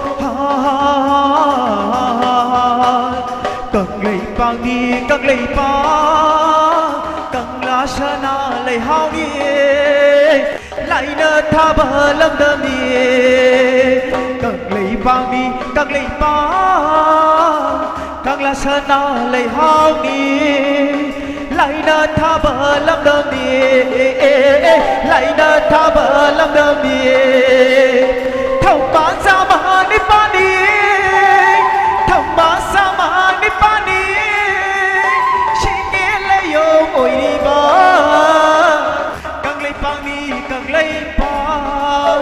ꯀꯪꯂꯩꯄꯥꯛꯅꯤ ꯀꯪꯂꯩꯄꯥꯛ, ꯀꯪꯂꯥ ꯁꯅꯥ ꯂꯩꯍꯥꯎꯅꯤ, ꯂꯥꯏꯅ ꯊꯥꯕ ꯂꯝꯗꯝꯅꯤ꯫ ꯀꯪꯂꯩꯄꯥꯛꯅꯤ ꯀꯪꯂꯩꯄꯥꯛ, ꯀꯪꯂꯥ ꯁꯅꯥ ꯂꯩꯍꯥꯎꯅꯤ, ꯂꯥꯏꯅ ꯊꯥꯕ ꯂꯝꯗꯝꯅꯤ꯫ ꯂꯥꯏꯅ ꯊꯥꯕ ꯂꯝꯗꯝꯅꯤ꯫ ꯊꯧꯕꯥꯜ ꯆꯥꯃ ꯅꯤꯄꯥꯜꯅꯤ, ꯊꯧꯕꯥꯜ ꯆꯥꯃ ꯅꯤꯄꯥꯜꯅꯤ, ꯁꯤꯡꯒꯦ ꯂꯩꯌꯣ ꯑꯣꯏꯔꯤꯕ꯫ ꯀꯪꯂꯩꯄꯥꯛꯅꯤ ꯀꯪꯂꯩꯄꯥꯛ,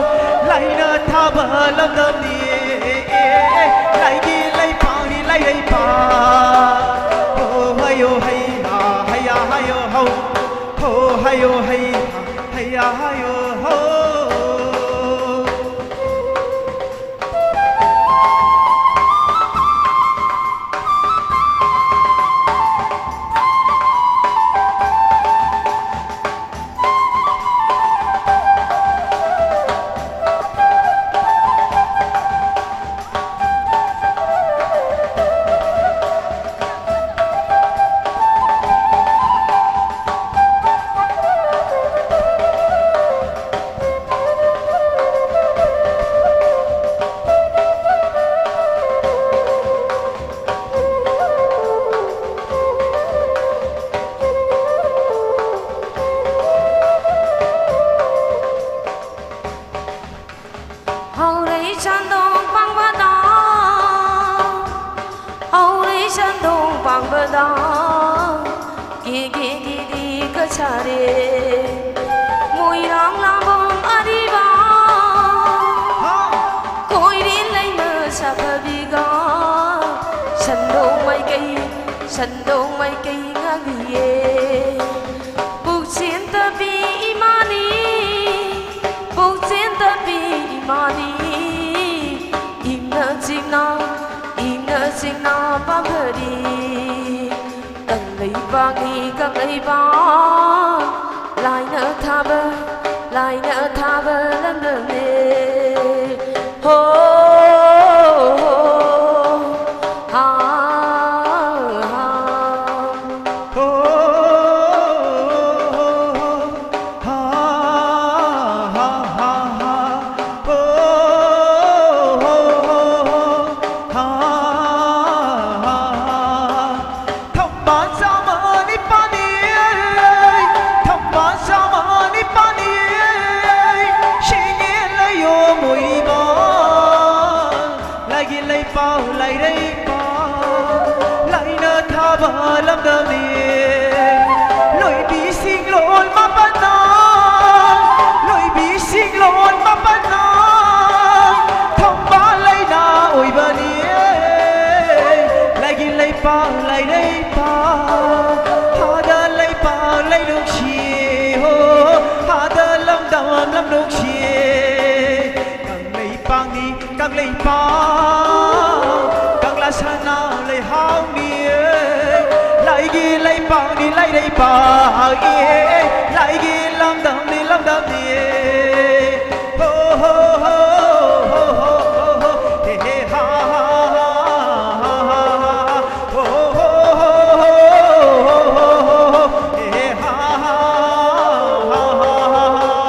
ꯂꯥꯏꯅ ꯊꯥꯕ ꯂꯝꯗꯝꯅꯤ꯫ ꯂꯥꯏꯒꯤ ꯂꯩꯄꯥꯛꯅꯤ ꯂꯥꯏ ꯂꯩꯄꯥꯛ꯫ ꯍꯣ ꯍꯥꯏꯌꯣ ꯍꯩ ꯍꯥ, ꯍꯩꯌꯥ ꯍꯥꯏꯌꯣ ꯍꯧ꯫ ꯍꯣ ꯍꯥꯏꯌꯣ ꯍꯩ ꯍꯥ, ꯍꯩꯌꯥ ꯍꯥꯏꯌꯣ ꯍꯧ꯫ ꯇꯥꯔꯦ꯫ ꯃꯣꯏꯔꯥꯡ ꯂꯥꯡꯕꯝ ꯑꯔꯤꯕ, ꯍꯥ꯫ ꯀꯣꯏꯔꯦꯟ ꯂꯩꯃ ꯁꯥꯐꯕꯤꯒ, ꯁꯟꯗꯣꯡ ꯃꯥꯏꯀꯩ, ꯁꯟꯗꯣꯡ ꯃꯥꯏꯀꯩ ꯉꯥꯛꯂꯤꯌꯦ꯫ ꯄꯨꯛꯆꯦꯟ ꯇꯞꯄꯤ ꯏꯃꯥꯅꯤ, ꯄꯨꯛꯆꯦꯟ ꯇꯞꯄꯤ ꯏꯃꯥꯅꯤ, ꯏꯪꯅ ꯆꯤꯛꯅ, ꯏꯪꯅ ꯆꯤꯛꯅ ꯄꯥꯝꯖꯔꯤ꯫ ꯀꯪꯂꯩꯄꯥꯛꯅꯤ ꯀꯪꯂꯩꯄꯥꯛ, ꯂꯥꯏꯅ ꯊꯥꯕ, ꯂꯥꯏꯅ ꯊꯥꯕ ꯂꯝꯗꯝꯅꯦ꯫ ꯍꯣ, ꯍꯣ, ꯍꯥ, ꯍꯥ꯫ ꯍꯣ, ꯍꯣ, ꯍꯣ, ꯍꯣ꯫ ꯍꯥ, ꯍꯥ, ꯍꯥ, ꯍꯥ꯫ ꯍꯣ, ꯍꯣ, ꯍꯣ, ꯍꯣ꯫ ꯍꯥ, ꯍꯥ, ꯍꯥ, ꯍꯥ꯫ ꯊꯝꯕꯥꯜ ꯆꯥꯃ ꯅꯤꯄꯥꯜꯅꯤ, ꯊꯝꯕꯥꯜ ꯆꯥꯃ ꯅꯤꯄꯥꯜꯅꯤ, ꯁꯤꯅꯦ ꯂꯩꯌꯣ ꯃꯣꯏꯔꯤꯕ꯫ ꯂꯥꯏꯒꯤ ꯂꯩꯄꯥꯛ ꯂꯩꯔꯩꯄꯥꯛ, ꯂꯥꯏꯅ ꯊꯥꯕ ꯂꯝꯗꯝꯅꯤ꯫ ꯂꯣꯏꯕꯤ ꯁꯤꯡꯂꯣꯟ ꯃꯥꯄꯟꯅ, ꯂꯣꯏꯕꯤ ꯁꯤꯡꯂꯣꯟ ꯃꯥꯄꯟꯅ, ꯊꯧꯕꯥꯜ ꯂꯩꯅ ꯑꯣꯏꯕꯅꯤ꯫ ꯂꯥꯏꯒꯤ ꯂꯩꯄꯥꯛ ꯂꯩꯔꯩꯄꯥꯛ, ꯍꯥꯗ ꯂꯩꯄꯥꯛ ꯂꯩꯅꯨꯡꯁꯤ ꯍꯣ, ꯍꯥꯗ ꯂꯝꯗꯝ ꯂꯝꯅꯨꯡꯁꯤ꯫ ꯀꯪꯂꯩꯄꯥꯛꯅꯤ ꯀꯪꯂꯩꯄꯥꯛ, ꯀꯪꯂꯥ ꯁꯅꯥ ꯂꯩꯍꯥꯎꯅꯤ꯫ ꯂꯥꯏꯒꯤ ꯂꯩꯄꯥꯛꯅꯤ ꯂꯩꯔꯩꯄꯥꯛ, ꯂꯥꯏꯒꯤ ꯂꯝꯗꯝꯅꯤ ꯂꯝꯗꯝꯅꯤ꯫ ꯍꯣ, ꯍꯣ, ꯍꯣ, ꯍꯣ, ꯍꯣ, ꯍꯣ, ꯍꯣ, ꯍꯦ, ꯍꯦ, ꯍꯥ, ꯍꯥ, ꯍꯥ, ꯍꯥ, ꯍꯥ, ꯍꯣ, ꯍꯣ, ꯍꯣ, ꯍꯣ, ꯍꯣ, ꯍꯣ, ꯍꯣ, ꯍꯣ, ꯍꯦ, ꯍꯦ, ꯍꯥ, ꯍꯥ, ꯍꯥ, ꯍꯥ, ꯍꯥ꯫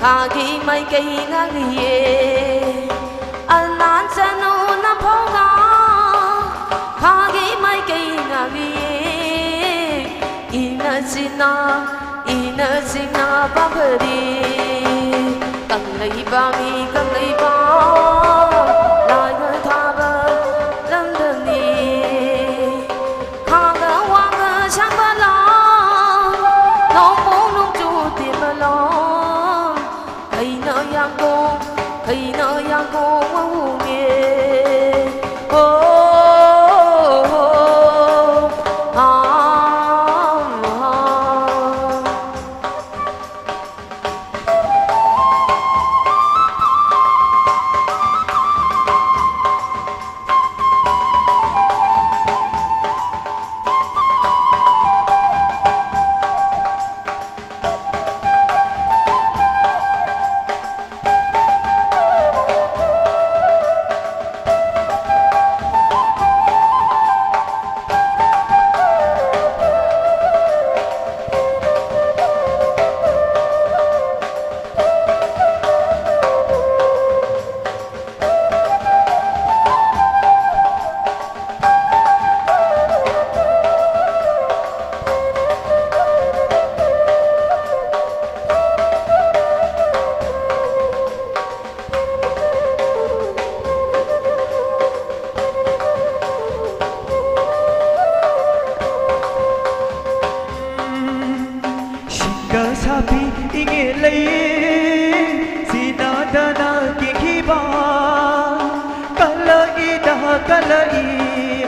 ꯈꯥꯒꯤ ꯃꯥꯏꯀꯩ ꯉꯥꯛꯂꯤꯌꯦ, ꯑꯅꯥꯟ ꯆꯅꯨꯅ ꯐꯧꯒ꯫ ꯈꯥꯒꯤ ꯃꯥꯏꯀꯩ ꯉꯥꯛꯂꯤꯌꯦ, ꯏꯅ ꯆꯤꯅ, ꯏꯅ ꯆꯤꯅ ꯄꯥꯝꯕꯗꯤ꯫ ꯀꯪꯂꯩꯄꯥꯛꯅꯤ ꯀꯪꯂꯩꯄꯥꯛ, ꯂꯥꯏꯅ ꯊꯥꯕ ꯂꯝꯗꯝꯅꯤ꯫ ꯈꯥꯒ ꯋꯥꯒ ꯁꯥꯡꯕ ꯂꯝ, ꯅꯣꯡꯄꯣꯛ ꯅꯣꯡꯆꯨꯞ ꯇꯦꯟꯕ ꯂꯝ, ꯈꯩꯅ ꯌꯥꯡꯀꯣꯡ, ꯈꯩꯅ ꯌꯥꯡꯀꯣꯡ ꯋꯥꯍꯣꯡꯉꯦ꯫ ꯍꯣ, ꯍꯣ, ꯍꯥ, ꯍꯥ꯫ ꯁꯤꯡꯒ ꯁꯥꯕꯤ ꯏꯉꯦ ꯂꯩ, ꯁꯤꯅꯥꯗꯅ ꯀꯦꯈꯤꯕ꯫ ꯀꯂꯛꯏꯗ ꯀꯂꯛꯏ,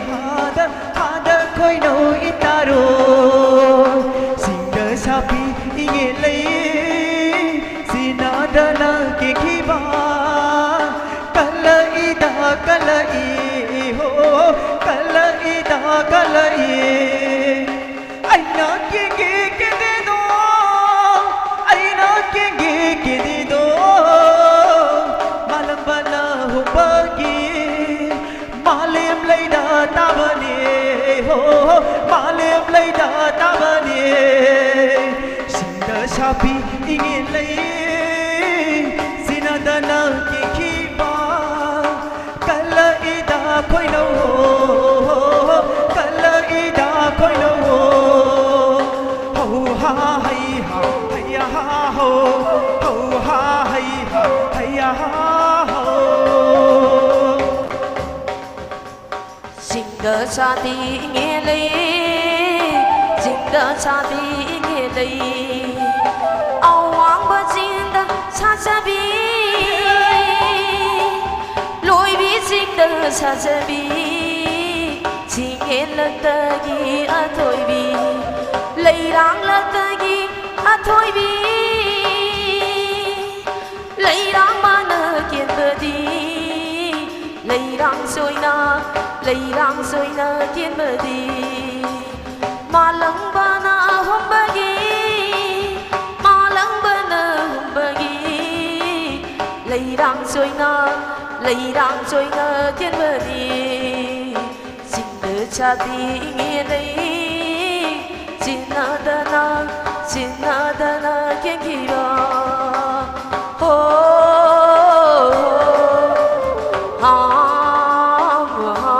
ꯍꯥꯗ ꯍꯥꯗ ꯈꯣꯏꯅꯧ ꯏꯇꯥꯔꯣ꯫ ꯁꯤꯡꯒ ꯁꯥꯕꯤ ꯏꯉꯦ ꯂꯩ, ꯁꯤꯅꯥꯗꯅ ꯀꯦꯈꯤꯕ꯫ ꯀꯂꯛꯏꯗ ꯀꯂꯛꯏ ꯍꯣ, ꯀꯂꯛꯏꯗ ꯀꯂꯛꯏ꯫ ꯑꯩꯅ ꯀꯦꯒꯦ ꯀꯦꯗꯦꯗꯣ, ꯑꯩꯅ ꯀꯦꯒꯦ ꯀꯦꯗꯦꯗꯣ, ꯃꯥꯂꯪꯕꯅ ꯍꯨꯝꯕꯒꯤ ꯃꯥꯂꯦꯝ ꯂꯩꯗ ꯇꯥꯕꯅꯦ ꯍꯣ, ꯃꯥꯂꯦꯝ ꯂꯩꯗ ꯇꯥꯕꯅꯦ꯫ ꯁꯤꯡꯗ ꯁꯥꯕꯤ ꯏꯉꯦ ꯂꯩ꯫ ꯗꯅ ꯀꯤꯈꯤꯕ ꯀꯜꯂꯛꯏꯗ ꯈꯣꯏꯅꯧ, ꯀꯜꯂꯛꯏꯗ ꯈꯣꯏꯅꯧ꯫ ꯍꯧ ꯍꯥ ꯍꯩ ꯍꯥ ꯍꯩ ꯍꯥ ꯍꯧ, ꯍꯧ ꯍꯥ ꯍꯩ ꯍꯥ ꯍꯩ ꯍꯥ ꯍꯧ꯫ ꯆꯤꯡꯗ ꯁꯥꯠꯄꯤ ꯏꯉꯦ ꯂꯩ, ꯆꯤꯡꯗ ꯁꯥꯠꯄꯤ ꯏꯉꯦ ꯂꯩ, ꯑꯋꯥꯡꯕ ꯆꯤꯡꯗ ꯁꯥꯠꯆꯕꯤ, ꯂꯣꯏꯕꯤ ꯆꯤꯡꯗ ꯁꯥꯠꯆꯕꯤ, ꯆꯤꯡꯌꯦꯟꯂꯛꯇꯒꯤ ꯑꯊꯣꯏꯕꯤ, ꯂꯩꯔꯥꯡꯂꯛꯇꯒꯤ ꯑꯊꯣꯏꯕꯤ꯫ ꯂꯩꯔꯥꯡ ꯃꯥꯅ ꯀꯦꯟꯕꯗꯤ, ꯂꯩꯔꯥꯡ ꯆꯣꯏꯅ, ꯂꯩꯔꯥꯡ ꯆꯣꯏꯅ ꯀꯦꯟꯕꯗꯤ, ꯃꯥꯂꯪꯕꯅ ꯍꯨꯝꯕꯒꯤ, ꯃꯥꯂꯪꯕꯅ ꯍꯨꯝꯕꯒꯤ, ꯂꯩꯔꯥꯡ ꯆꯣꯏꯅ, ꯂꯩꯔꯥꯡ ꯆꯣꯏꯅ ꯀꯦꯟꯕꯗꯤ꯫ ꯆꯤꯡꯗ ꯁꯥꯠꯄꯤ ꯏꯉꯦ ꯂꯩ, ꯆꯤꯟꯅꯗꯅ, ꯆꯤꯟꯅꯗꯅ ꯀꯦꯟꯈꯤꯕ꯫ ꯍꯣ, ꯍꯥ, ꯍꯥ꯫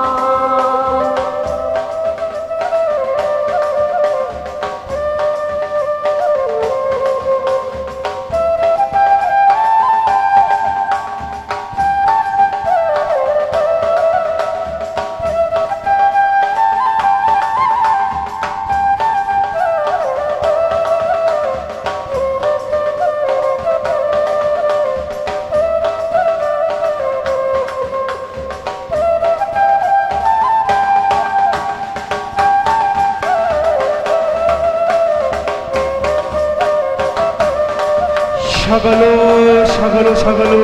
ꯁꯥꯒꯠꯂꯨ, ꯁꯥꯒꯠꯂꯨ, ꯁꯥꯒꯠꯂꯨ꯫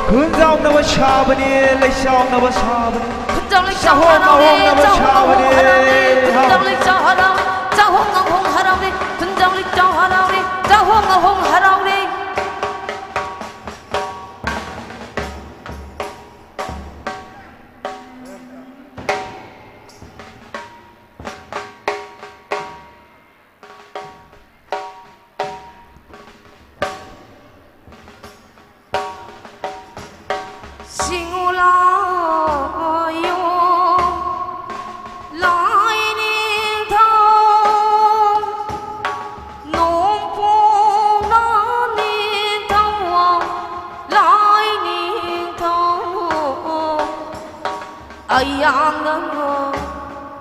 ꯈꯨꯟꯖꯥꯎꯅꯕ ꯁꯥꯕꯅꯤ, ꯂꯩꯆꯥꯎꯅꯕ ꯁꯥꯕꯅꯤ꯫ ꯈꯨꯟꯖꯥꯎ ꯂꯩꯆꯥꯎ ꯆꯥꯍꯣꯡ ꯍꯔꯥꯎꯔꯦ, ꯉꯥꯍꯣꯡꯅꯕ ꯆꯥꯍꯣꯡ ꯁꯥꯕꯅꯤ꯫ ꯉꯥꯍꯣꯡ ꯍꯔꯥꯎꯔꯦ, ꯍꯥꯎ꯫ ꯈꯨꯟꯖꯥꯎ ꯂꯩꯆꯥꯎ ꯍꯔꯥꯎꯔꯦ, ꯆꯥꯍꯣꯡ ꯉꯥꯍꯣꯡ ꯍꯔꯥꯎꯔꯦ, ꯈꯨꯟꯖꯥꯎ ꯂꯩꯆꯥꯎ ꯍꯔꯥꯎꯔꯦ, ꯆꯥꯍꯣꯡ ꯉꯥꯍꯣꯡ ꯍꯔꯥꯎꯔꯦ꯫ ꯁꯤꯡꯉꯨ ꯂꯥꯏꯑꯣ, ꯂꯥꯏ ꯅꯤꯡꯊꯧ, ꯅꯣꯡꯄꯣꯛꯅ ꯅꯤꯡꯊꯧ, ꯂꯥꯏ ꯅꯤꯡꯊꯧ, ꯑꯌꯥꯝꯅ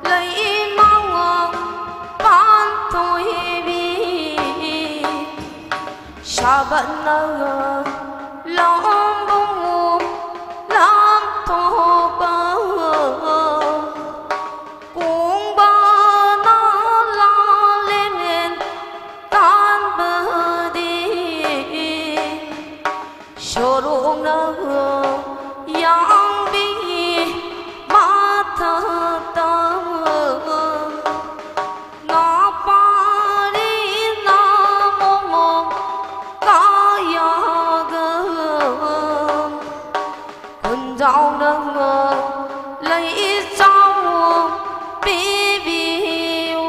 ꯂꯩꯃꯥ ꯄꯥꯟꯊꯣꯏꯕꯤ꯫ ꯁꯥꯕꯅ ꯂꯣꯝꯕꯨ ꯂꯥꯝꯊꯣꯛꯄ, ꯀꯣꯡꯕꯅ ꯂꯥꯂꯦꯟ ꯇꯥꯟꯕꯗꯤ, ꯁꯣꯔꯣꯛꯅ ꯌꯥꯡꯕꯤ ꯃꯊꯛꯇ ꯉꯥ ꯄꯥꯔꯤꯅ ꯃꯣꯃꯣ ꯀꯥꯌꯥꯒ, ꯈꯨꯟꯖꯥꯎꯅ ꯂꯩ ꯆꯥꯎ ꯄꯤꯕꯤꯌꯨ꯫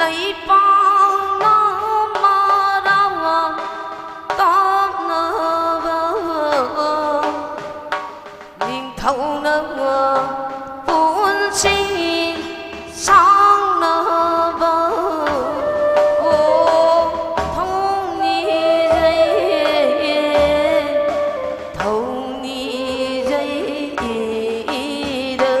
ꯂꯩꯄꯥꯛꯅ ꯃꯔꯥ ꯀꯥꯞꯅꯕ, ꯅꯤꯡꯊꯧꯅ ꯄꯨꯟꯁꯤ ꯁꯥꯡꯅꯕ꯫ ꯑꯣ, ꯊꯧꯅꯤꯖꯩ, ꯊꯧꯅꯤꯖꯩꯗ꯫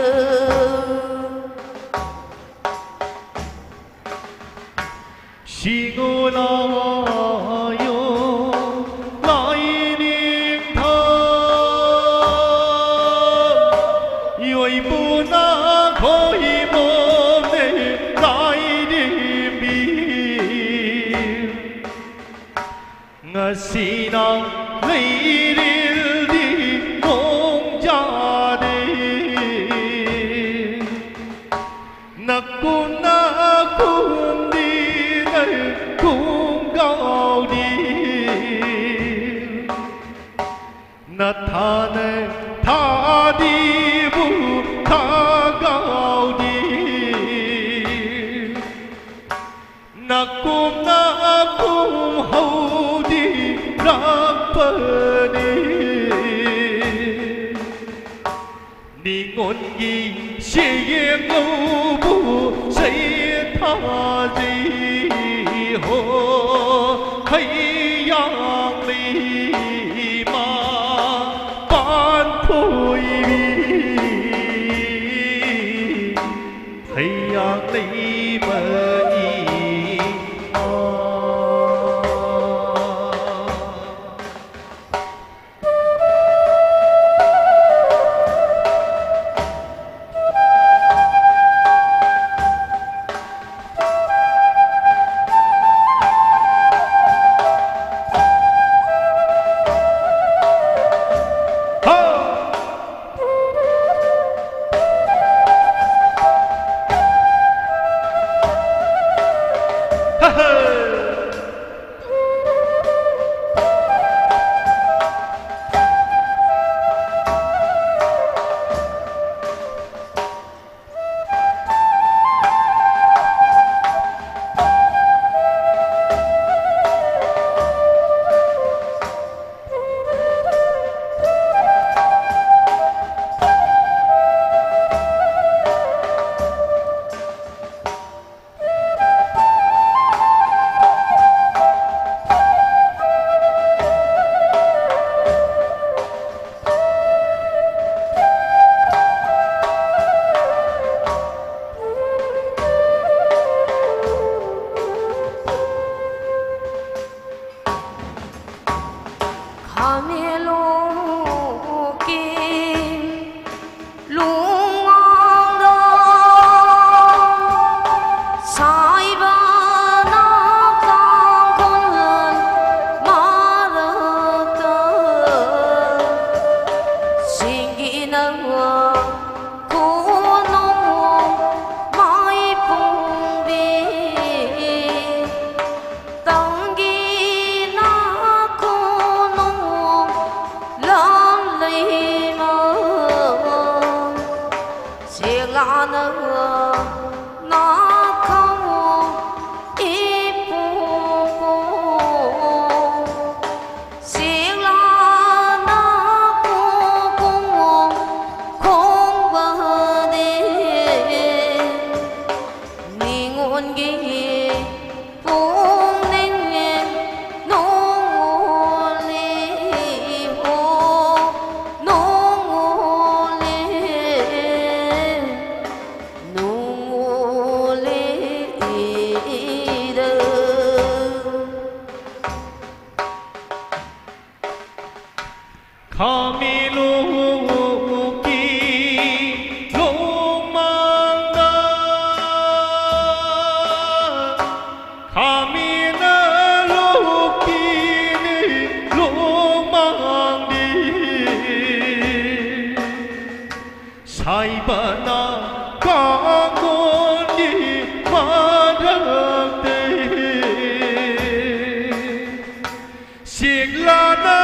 ꯁꯤꯡꯉꯨ ꯂꯥꯏꯑꯣ, ꯂꯥꯏ ꯅꯤꯡꯊꯧ, ꯌꯣꯏꯕꯨꯅ ꯈꯣꯏꯃꯣꯝꯅꯦ ꯂꯥꯏꯔꯦꯝꯕꯤ꯫ ꯉꯁꯤꯅ ꯂꯩꯔꯦꯜꯗꯤ ꯅꯣꯡꯖꯥꯗꯦ꯫ ꯅꯀꯨꯝ ꯅꯀꯨꯝꯗꯤ ꯅꯀꯨꯝꯒꯥꯎꯗꯤ, ꯅꯊꯥꯅ ꯊꯥꯗꯤꯕꯨ ꯊꯥꯒꯥꯎꯗꯤ, ꯅꯀꯨꯝ ꯅꯀꯨꯝ ꯍꯧꯗꯤ ꯂꯥꯛꯄꯅꯤ꯫ ꯉꯣꯟꯒꯤ ꯁꯦꯌꯦꯛꯂꯧꯕꯨ ꯁꯩꯊꯥꯖꯩ ꯍꯣ, ꯍꯩꯌꯥꯡꯂꯩꯃ ꯄꯥꯟꯊꯣꯏꯕꯤ, ꯍꯩꯌꯥꯡꯂꯩꯃꯅꯤ꯫ ꯈꯥꯃꯤꯂꯣꯛꯀꯤ ꯂꯣꯡꯃꯥꯡꯗ, ꯈꯥꯃꯤꯅ ꯂꯣꯛꯀꯤꯅꯤ ꯂꯣꯡꯃꯥꯡꯗꯤ꯫ ꯁꯥꯏꯕꯅ ꯀꯥꯡꯒꯣꯟꯒꯤ ꯃꯔꯛꯇꯩ ꯁꯤꯛꯂꯥꯅ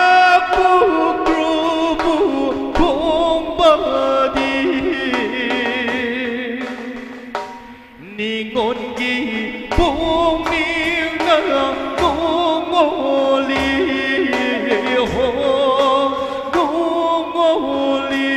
ꯀꯨꯀ꯭ꯔꯨꯕꯨ ꯈꯣꯡꯕꯗꯤ ꯅꯤꯉꯣꯟꯒꯤ ꯄꯨꯛꯅꯤꯡꯅ ꯅꯣꯡꯉꯣꯜꯂꯤ ꯍꯣ, ꯅꯣꯡꯉꯣꯜꯂꯤ꯫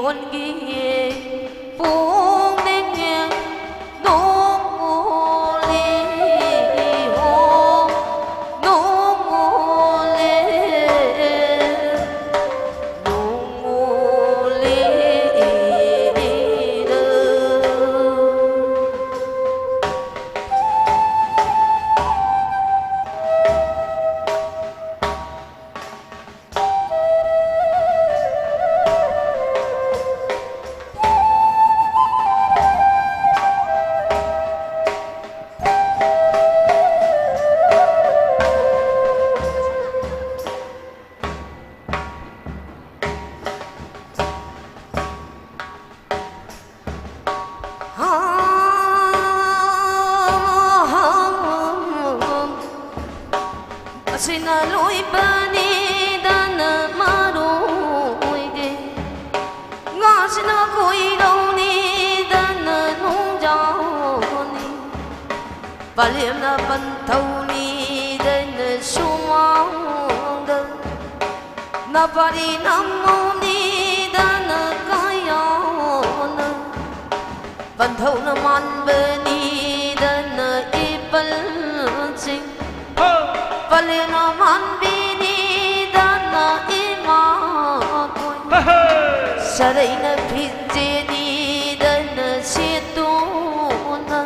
ꯀꯣꯟꯒꯤ ꯄꯨꯛꯅꯤꯡ ꯅꯣꯡꯃꯣꯂꯤ ꯍꯣ, ꯅꯣꯡꯃꯣꯂꯤ, ꯅꯣꯡꯃꯣꯂꯤꯗ꯫ ꯑꯁꯤꯅ ꯂꯣꯏꯕꯅꯤꯗꯅ ꯃꯔꯣꯏꯗꯦ꯫ ꯉꯥꯁꯤꯅ ꯈꯣꯏꯔꯧꯅꯤꯗꯅ ꯅꯨꯡꯖꯥꯎꯅꯤ꯫ ꯄꯂꯦꯝꯅ ꯄꯟꯊꯧꯅꯤꯗꯅ ꯁꯨꯃꯥꯡꯗ꯫ ꯅꯄꯥꯔꯤ ꯅꯝꯃꯧꯅꯤꯗꯅ ꯀꯌꯥꯅ꯫ ꯄꯟꯊꯧꯅ ꯃꯥꯟꯕꯅꯤꯗꯅ ꯏꯄꯜꯁꯤꯡ꯫ ꯄꯂꯦꯝꯅ ꯃꯥꯟꯕꯤꯅꯤꯗꯅ ꯏꯃꯥ ꯀꯣꯏ꯫ ꯁꯔꯩꯅ ꯐꯤꯖꯦꯅꯤꯗꯅ ꯁꯦꯠꯇꯨꯅ꯫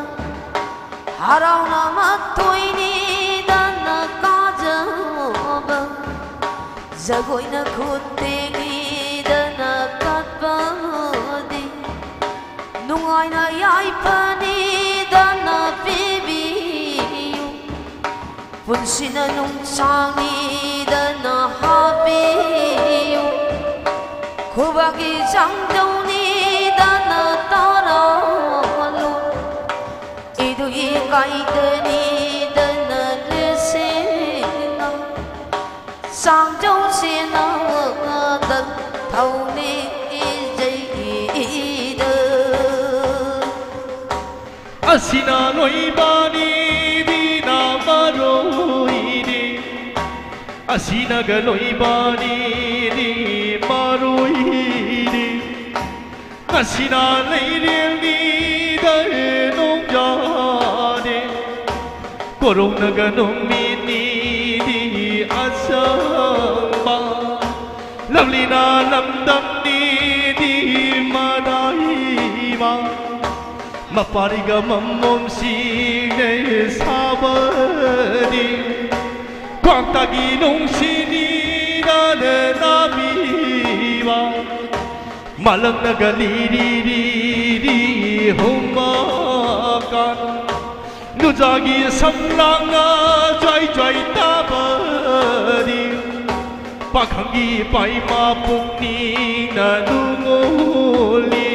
ꯍꯔꯥꯎꯅ ꯃꯊꯣꯏꯅꯤꯗꯅ ꯀꯥꯖꯕ꯫ ꯖꯒꯣꯏꯅ ꯈꯨꯠ ꯇꯦꯛꯅꯤꯗꯅ ꯀꯠꯄꯗꯤ꯫ ꯅꯨꯡꯉꯥꯏꯅ ꯌꯥꯏꯐꯅꯤꯗꯅ ꯄꯤꯕꯤꯌꯨ꯫ ꯄꯨꯟꯁꯤꯅ ꯅꯨꯡꯁꯥꯡꯅꯤꯗꯅ ꯍꯥꯞꯄꯤꯌꯨ꯫ ꯈꯨꯕꯥꯛꯀꯤ ꯆꯥꯡꯗꯧꯅꯤꯗꯅ ꯇꯥꯔꯥꯂꯨ꯫ ꯏꯗꯨ ꯏꯀꯥꯏꯗꯅꯤꯗꯅ ꯂꯦꯁꯦꯅ꯫ ꯆꯥꯡꯖꯧꯁꯦꯅ ꯊꯧꯅꯤ ꯏꯖꯩꯗ꯫ ꯑꯁꯤꯅ ꯂꯣꯏꯕꯅꯤꯗꯤ ꯅꯥꯃꯔꯣꯏꯗꯤ, ꯑꯁꯤꯅꯒ ꯂꯣꯏꯕꯅꯤꯗꯤ ꯃꯔꯣꯏꯗꯤ꯫ ꯑꯁꯤꯅ ꯂꯩꯔꯦꯜꯅꯤꯗ ꯅꯣꯡꯖꯥꯅꯦ꯫ ꯀꯣꯔꯣꯡꯅꯒ ꯅꯨꯃꯤꯠꯅꯤꯗꯤ ꯑꯁꯪꯕ꯫ ꯂꯝꯂꯤꯅ ꯂꯝꯗꯝꯅꯤꯗꯤ ꯃꯔꯥꯏꯕ꯫ ꯃꯄꯥꯔꯤꯒ ꯃꯃꯣꯝꯁꯤꯡꯅ ꯁꯥꯕꯗꯤ꯫ ꯈ꯭ꯋꯥꯡꯇꯥꯒꯤ ꯅꯨꯡꯁꯤꯅꯤꯗ ꯅꯥꯕꯤꯕ꯫ ꯃꯥꯂꯪꯅꯒ ꯂꯤꯔꯤ ꯔꯤꯔꯤ ꯍꯨꯝꯃꯀꯥꯟ꯫ ꯅꯨꯖꯥꯒꯤ ꯁꯝꯂꯥꯡꯅ ꯖ꯭ꯋꯥꯏ ꯖ꯭ꯋꯥꯏ ꯇꯥꯕꯗꯤ꯫ ꯄꯥꯈꯪꯒꯤ ꯄꯥꯏꯃ ꯄꯨꯛꯅꯤꯡꯅ ꯅꯨꯡꯉꯣꯜꯂꯤ꯫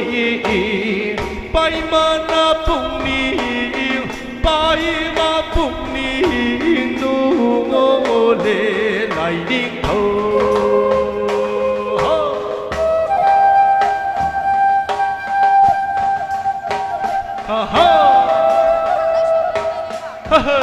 ꯄꯥꯏꯃꯅ ꯄꯨꯛꯅꯤꯡ ꯄꯥꯏꯃ ꯄꯨꯛꯅꯤꯡ ꯅꯨꯡꯉꯣꯜꯂꯦ ꯂꯥꯏꯅꯤꯡꯊꯧ꯫ ꯍꯣ! ꯑꯍꯥ! ꯍꯥ, ꯍꯥ!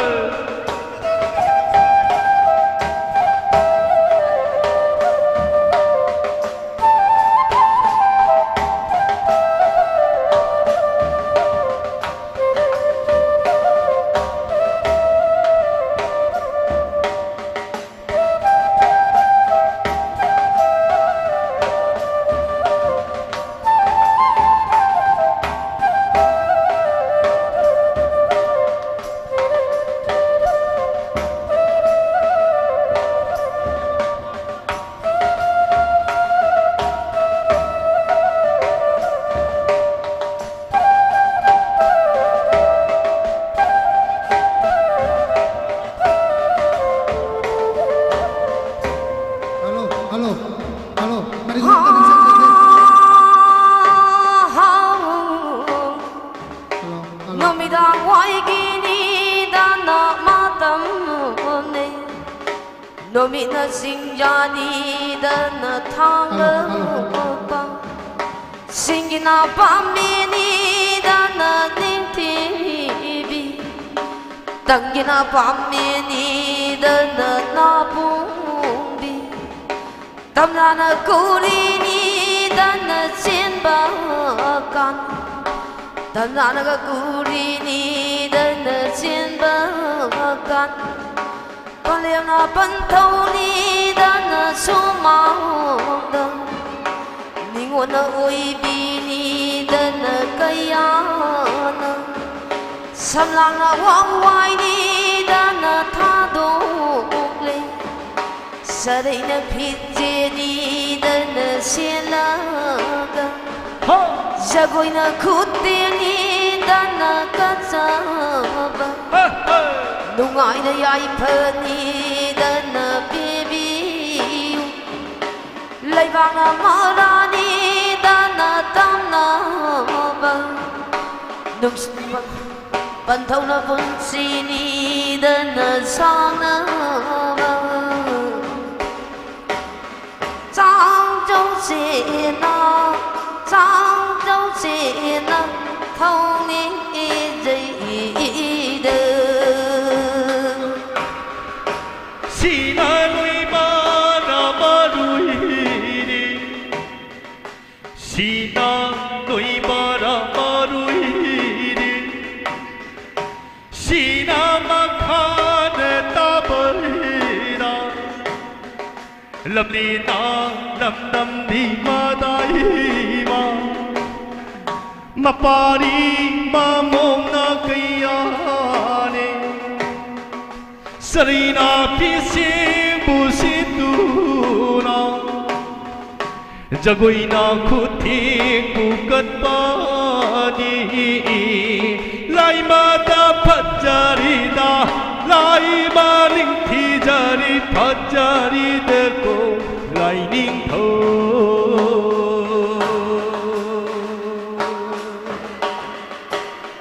Hello, hello, hello. Mari kita tarik saja, hello, hello. ꯅꯨꯃꯤꯗꯥꯡ ꯋꯥꯏꯒꯤꯅꯤꯗꯅ ꯃꯇꯝꯅꯦ꯫ ꯅꯨꯃꯤꯠꯅ ꯆꯤꯡꯖꯥꯅꯤꯗꯅ ꯊꯥꯡꯒꯠꯂꯛꯄ꯫ ꯁꯤꯡꯒꯤꯅ ꯄꯥꯝꯕꯤꯅꯤꯗꯅ ꯅꯤꯡꯊꯤꯕꯤ꯫ ꯇꯝꯒꯤꯅ ꯄꯥꯝꯕꯤꯅꯤꯗꯅ ꯅꯥꯄꯨꯝꯕꯤ꯫ ꯇꯝꯂꯥꯅ ꯀꯨꯔꯤꯅꯤꯗꯅ ꯅꯤꯗꯅ ꯆꯦꯟꯕ ꯀꯥꯟ, ꯇꯟꯖꯥꯅꯒ ꯀꯨꯔꯤ ꯅꯤꯗꯅ ꯆꯦꯟꯕ ꯀꯥꯟ, ꯄꯂꯦꯝꯅ ꯄꯟꯊꯧ ꯅꯤꯗꯅ ꯁꯨꯃꯥꯡꯗ, ꯅꯤꯉꯣꯟꯅ ꯑꯣꯏꯕꯤ ꯅꯤꯗꯅ ꯀꯌꯥꯅ, ꯁꯝꯂꯥꯡꯅ ꯋꯥꯡꯋꯥꯏ ꯅꯤꯗꯅ ꯊꯥꯗꯣꯛꯂꯦ꯫ ꯁꯔꯩꯅ ꯐꯤꯖꯦꯅꯤꯗꯅ ꯁꯦꯠꯂꯒ, ꯍꯣ! ꯖꯒꯣꯏꯅ ꯈꯨꯠꯇꯦꯅꯤꯗꯅ ꯀꯠꯆꯕ, ꯍꯣ, ꯍꯣ! ꯅꯨꯡꯉꯥꯏꯅ ꯌꯥꯏꯐꯅꯤꯗꯅ ꯄꯤꯕꯤꯌꯨ꯫ ꯂꯩꯕꯥꯛꯅ ꯃꯔꯥꯅꯤꯗꯅ ꯇꯝꯅꯕ, ꯅꯨꯡꯁꯤꯕ ꯄꯟꯊꯧꯅ ꯄꯨꯟꯁꯤꯅꯤꯗꯅ ꯁꯥꯡꯅꯕ꯫ ꯆꯥꯎꯖꯧꯁꯦꯅ, ꯆꯥꯎꯖꯧꯁꯦꯅ ꯊꯧꯅꯤꯖꯩꯗ꯫ ꯁꯤꯅ ꯂꯣꯏꯕꯅ ꯃꯔꯨꯏꯔꯤ, ꯁꯤꯅ ꯂꯣꯏꯕꯅ ꯃꯔꯨꯏꯔꯤ, ꯁꯤꯅ ꯃꯈꯥꯗ ꯇꯥꯕꯩꯔꯥ, ꯂꯝꯂꯤꯅ ꯂꯝꯗꯝꯗꯤ ꯃꯗꯥꯏꯃ, ꯃꯄꯥꯔꯤ ꯃꯃꯣꯡꯅ ꯀꯩꯌꯥꯅꯦ꯫ ꯁꯔꯩꯅ ꯐꯤꯁꯦꯡꯕꯨ ꯁꯤꯠꯇꯨꯅ, ꯖꯒꯣꯏꯅ ꯈꯨꯠꯊꯦꯛꯄꯨ ꯀꯠꯄꯅꯤ꯫ ꯂꯥꯏꯃꯗ ꯐꯖꯔꯤꯗ, ꯂꯥꯏꯃ ꯅꯤꯡꯊꯤꯖꯔꯤ, ꯐꯖꯔꯤꯗꯀꯣ ꯂꯥꯏꯅꯤꯡꯊꯧ꯫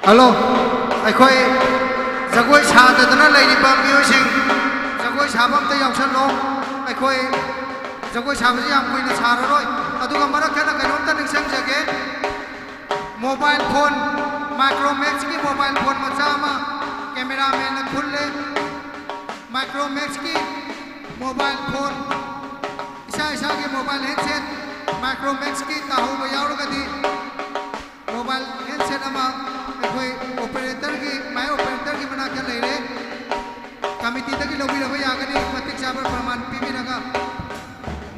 ꯍꯜꯂꯣ, ꯑꯩꯈꯣꯏ ꯖꯒꯣꯏ ꯁꯥꯗꯗꯅ ꯂꯩꯔꯤꯕ ꯃꯤꯑꯣꯏꯁꯤꯡ, ꯖꯒꯣꯏ ꯁꯥꯕ ꯑꯝꯇ ꯌꯥꯎꯁꯜꯂꯣ꯫ ꯑꯩꯈꯣꯏ ꯖꯒꯣꯏ ꯁꯥꯕꯁꯤ ꯌꯥꯝ ꯀꯨꯏꯅ ꯁꯥꯔꯔꯣꯏ꯫ ꯑꯗꯨꯒ ꯃꯔꯛ ꯊꯠꯅ ꯀꯩꯅꯣꯝꯇ ꯅꯤꯡꯁꯤꯡꯖꯒꯦ꯫ ꯃꯣꯕꯥꯏꯜ ꯐꯣꯟ, ꯃꯥꯏꯀ꯭ꯔꯣꯃꯦꯛꯁꯀꯤ ꯃꯣꯕꯥꯏꯜ ꯐꯣꯟ ꯃꯆꯥ ꯑꯃ ꯀꯦꯃꯦꯔꯥꯃꯦꯟꯅ ꯈꯨꯜꯂꯦ꯫ ꯃꯥꯏꯀ꯭ꯔꯣꯃꯦꯛꯁꯀꯤ ꯃꯣꯕꯥꯏꯜ ꯐꯣꯟ, ꯏꯁꯥ ꯏꯁꯥꯒꯤ ꯃꯣꯕꯥꯏꯜ ꯍꯦꯟꯁꯦꯠ, ꯃꯥꯏꯀ꯭ꯔꯣꯃꯦꯛꯁꯀꯤ ꯇꯥꯍꯧꯕ ꯌꯥꯎꯔꯒꯗꯤ ꯃꯣꯕꯥꯏꯜ ꯍꯦꯟꯁꯦꯠ ꯑꯃ ꯑꯩꯈꯣꯏ ꯑꯣꯄꯔꯦꯇꯔꯒꯤ, ꯃꯥꯏ ꯑꯣꯄꯔꯦꯇꯔꯒꯤ ꯃꯅꯥꯛꯇ ꯂꯩꯔꯦ꯫ ꯀꯃꯤꯇꯤꯗꯒꯤ ꯂꯧꯕꯤꯔꯕ ꯌꯥꯒꯅꯤ, ꯃꯇꯤꯛ ꯆꯥꯕ ꯄ꯭ꯔꯃꯥꯟ ꯄꯤꯕꯤꯔꯒ꯫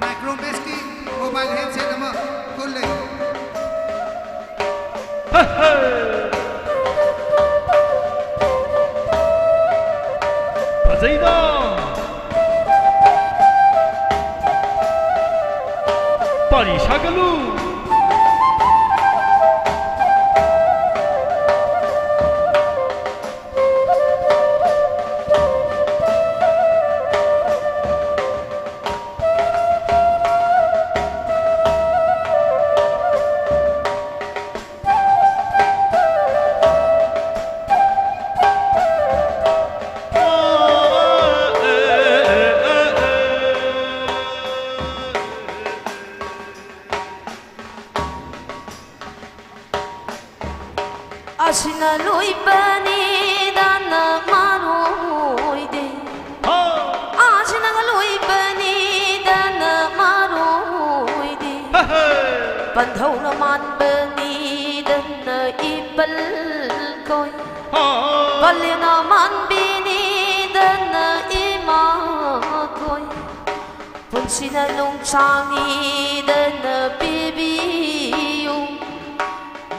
ꯃꯥꯏꯀ꯭ꯔꯣꯃꯦꯛꯁꯀꯤ ꯃꯣꯕꯥꯏꯜ ꯍꯦꯟꯁꯦꯠ ꯑꯃ ꯈꯨꯜꯂꯦ꯫ ꯐꯖꯩꯗ꯫ ꯄꯥꯔꯤ ꯁꯥꯒꯠꯂꯨ꯫ ꯑꯁꯤꯅ ꯂꯣꯏꯕꯅꯤꯗꯅ ꯃꯥꯔꯣꯏꯗꯦ꯫ ꯍꯥ! ꯑꯁꯤꯅ ꯂꯣꯏꯕꯅꯤꯗꯅ ꯃꯥꯔꯣꯏꯗꯦ꯫ ꯍꯦ, ꯍꯦ! ꯄꯟꯊꯧꯅ ꯃꯥꯟꯕꯅꯤꯗꯅ ꯏꯄꯜ ꯀꯣꯏ꯫ ꯍꯥ! ꯄꯜꯂꯦꯅ ꯃꯥꯟꯕꯤꯅꯤꯗꯅ ꯏꯃꯥ ꯀꯣꯏ꯫ ꯄꯨꯟꯁꯤꯅ ꯅꯨꯡꯁꯥꯡꯉꯤꯗꯅ ꯄꯤꯕꯤꯌꯨ,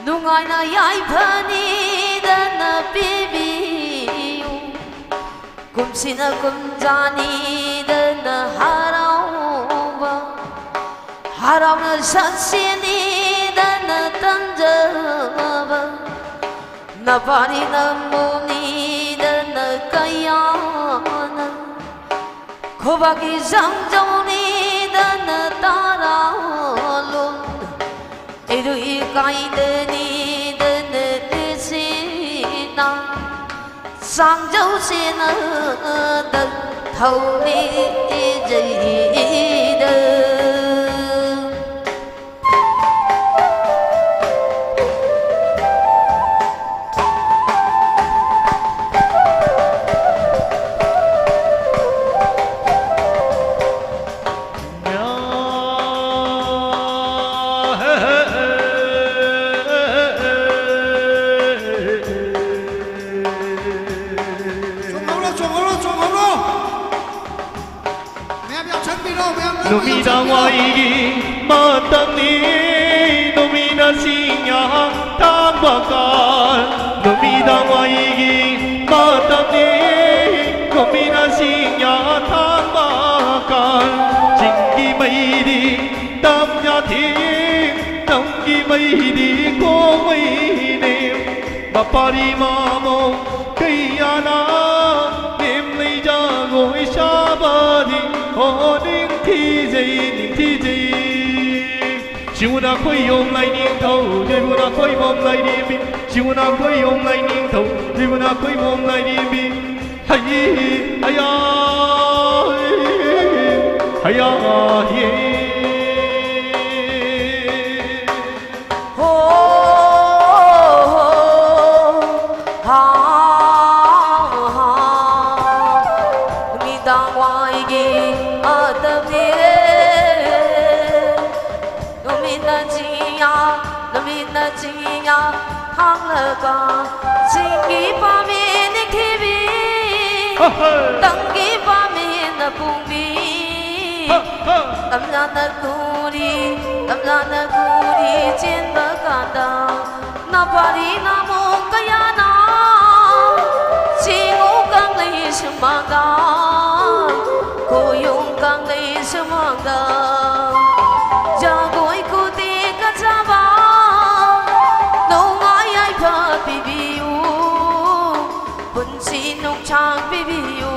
ꯅꯨꯡꯉꯥꯏꯅ ꯌꯥꯏꯐꯅꯤꯗꯅ ꯄꯤꯕꯤꯌꯨ꯫ ꯀꯨꯝꯁꯤꯅ ꯀꯨꯝꯖꯥꯅꯤꯗꯅ ꯍꯔꯥꯎꯕ, ꯍꯔꯥꯎꯅ ꯁꯛꯁꯤꯅꯤꯗꯅ ꯇꯝꯖꯕ꯫ ꯅꯄꯥꯔꯤ ꯅꯃꯣꯅꯤꯗꯅ ꯀꯌꯥꯅ ꯈꯨꯕꯥꯛꯀꯤ ꯖꯪꯖꯧꯅꯤꯗꯅ ꯇꯔꯥꯂꯣꯟ꯫ ꯏꯔꯨ ꯏꯀꯥꯏꯗꯅꯤꯗꯅ ꯂꯤꯁꯤꯅ ꯁꯥꯡꯖꯧꯁꯤꯅꯗ ꯊꯧꯅꯤꯖꯩꯗ꯫ ꯅꯨꯃꯤꯗꯥꯡ ꯋꯥꯏꯒꯤ ꯃꯇꯝꯅꯤ, ꯅꯨꯃꯤꯠꯅ ꯆꯤꯡꯌꯥ ꯊꯥꯡꯕ ꯀꯥꯟ꯫ ꯅꯨꯃꯤꯗꯥꯡ ꯋꯥꯏꯒꯤ ꯃꯇꯝꯅꯤ, ꯅꯨꯃꯤꯠꯅ ꯆꯤꯡꯌꯥ ꯊꯥꯡꯕ ꯀꯥꯟ꯫ ꯆꯤꯡꯒꯤ ꯃꯩꯗꯤ ꯇꯝ ꯌꯥꯊꯦꯡ, ꯇꯝꯒꯤ ꯃꯩꯗꯤ ꯀꯣꯡꯃꯩꯅꯦ꯫ ꯃꯄꯥꯔꯤ ꯃꯃꯣ ꯀꯩꯌꯥꯅ ꯅꯦꯝ ꯂꯩ ꯖꯒꯣꯏ ꯁꯥꯕꯗꯤ꯫ ꯍꯣ ꯅꯤꯡꯊꯤꯖꯩ, ꯅꯤꯡꯊꯤꯖꯩ꯫ ꯁꯤꯕꯨꯅ ꯈꯣꯏꯌꯣꯝ ꯂꯥꯏꯅꯤꯡꯊꯧ, ꯁꯤꯕꯨꯅ ꯈꯣꯏꯕꯣꯝ ꯂꯥꯏꯔꯦꯝꯕꯤ꯫ ꯁꯤꯕꯨꯅ ꯈꯣꯏꯌꯣꯝ ꯂꯥꯏꯅꯤꯡꯊꯧ, ꯁꯤꯕꯨꯅ ꯈꯣꯏꯕꯣꯝ ꯂꯥꯏꯔꯦꯝꯕꯤ꯫ ꯍꯩ ꯍꯌꯥ ꯍꯌꯥ ꯍꯦ꯫ ꯍꯣ ꯍꯥ ꯍꯥ꯫ ꯅꯨꯃꯤꯗꯥꯡ ꯋꯥꯏꯒꯤ ꯑꯇꯝꯅꯦ꯫ ꯅꯨꯃꯤꯠꯅ ꯆꯤꯡꯌꯥ, ꯅꯨꯃꯤꯠꯅ ꯆꯤꯡꯌꯥ ꯊꯥꯡꯂꯒ ꯆꯤꯡꯒꯤ ꯄꯥꯝꯕꯤ ꯅꯤꯡꯊꯤꯕꯤ, ꯍ, ꯍ꯫ ꯇꯝꯒꯤ ꯄꯥꯝꯕꯤꯅ ꯄꯨꯡꯕꯤ꯫ ꯍ, ꯍ꯫ ꯇꯝꯂꯥꯅ ꯀꯨꯔꯤ, ꯇꯝꯂꯥꯅ ꯀꯨꯔꯤ ꯆꯦꯟꯕ ꯀꯥꯟꯗ, ꯅꯄꯥꯔꯤ ꯅꯃꯣ ꯀꯌꯥꯅ ꯆꯤꯡꯉꯨ ꯀꯪꯂꯩ ꯁꯨꯃꯥꯡꯗ, ꯀꯣꯌꯨꯝ ꯀꯪꯂꯩ ꯁꯨꯃꯥꯡꯗ ꯖꯒꯣꯏ ꯈꯨꯗꯦꯛꯀ ꯆꯥꯕ ꯅꯨꯡꯉꯥꯏ ꯌꯥꯏꯐ ꯄꯤꯕꯤꯌꯨ꯫ ꯄꯨꯟꯁꯤ ꯅꯨꯡꯁꯥꯡ ꯄꯤꯕꯤꯌꯨ꯫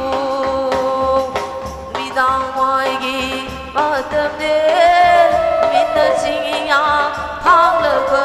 ꯅꯨꯃꯤꯗꯥꯡ ꯋꯥꯏꯒꯤ ꯃꯇꯝꯅꯦ, ꯅꯨꯃꯤꯠꯅ ꯆꯤꯡꯌꯥ ꯊꯥꯡꯂꯒ꯫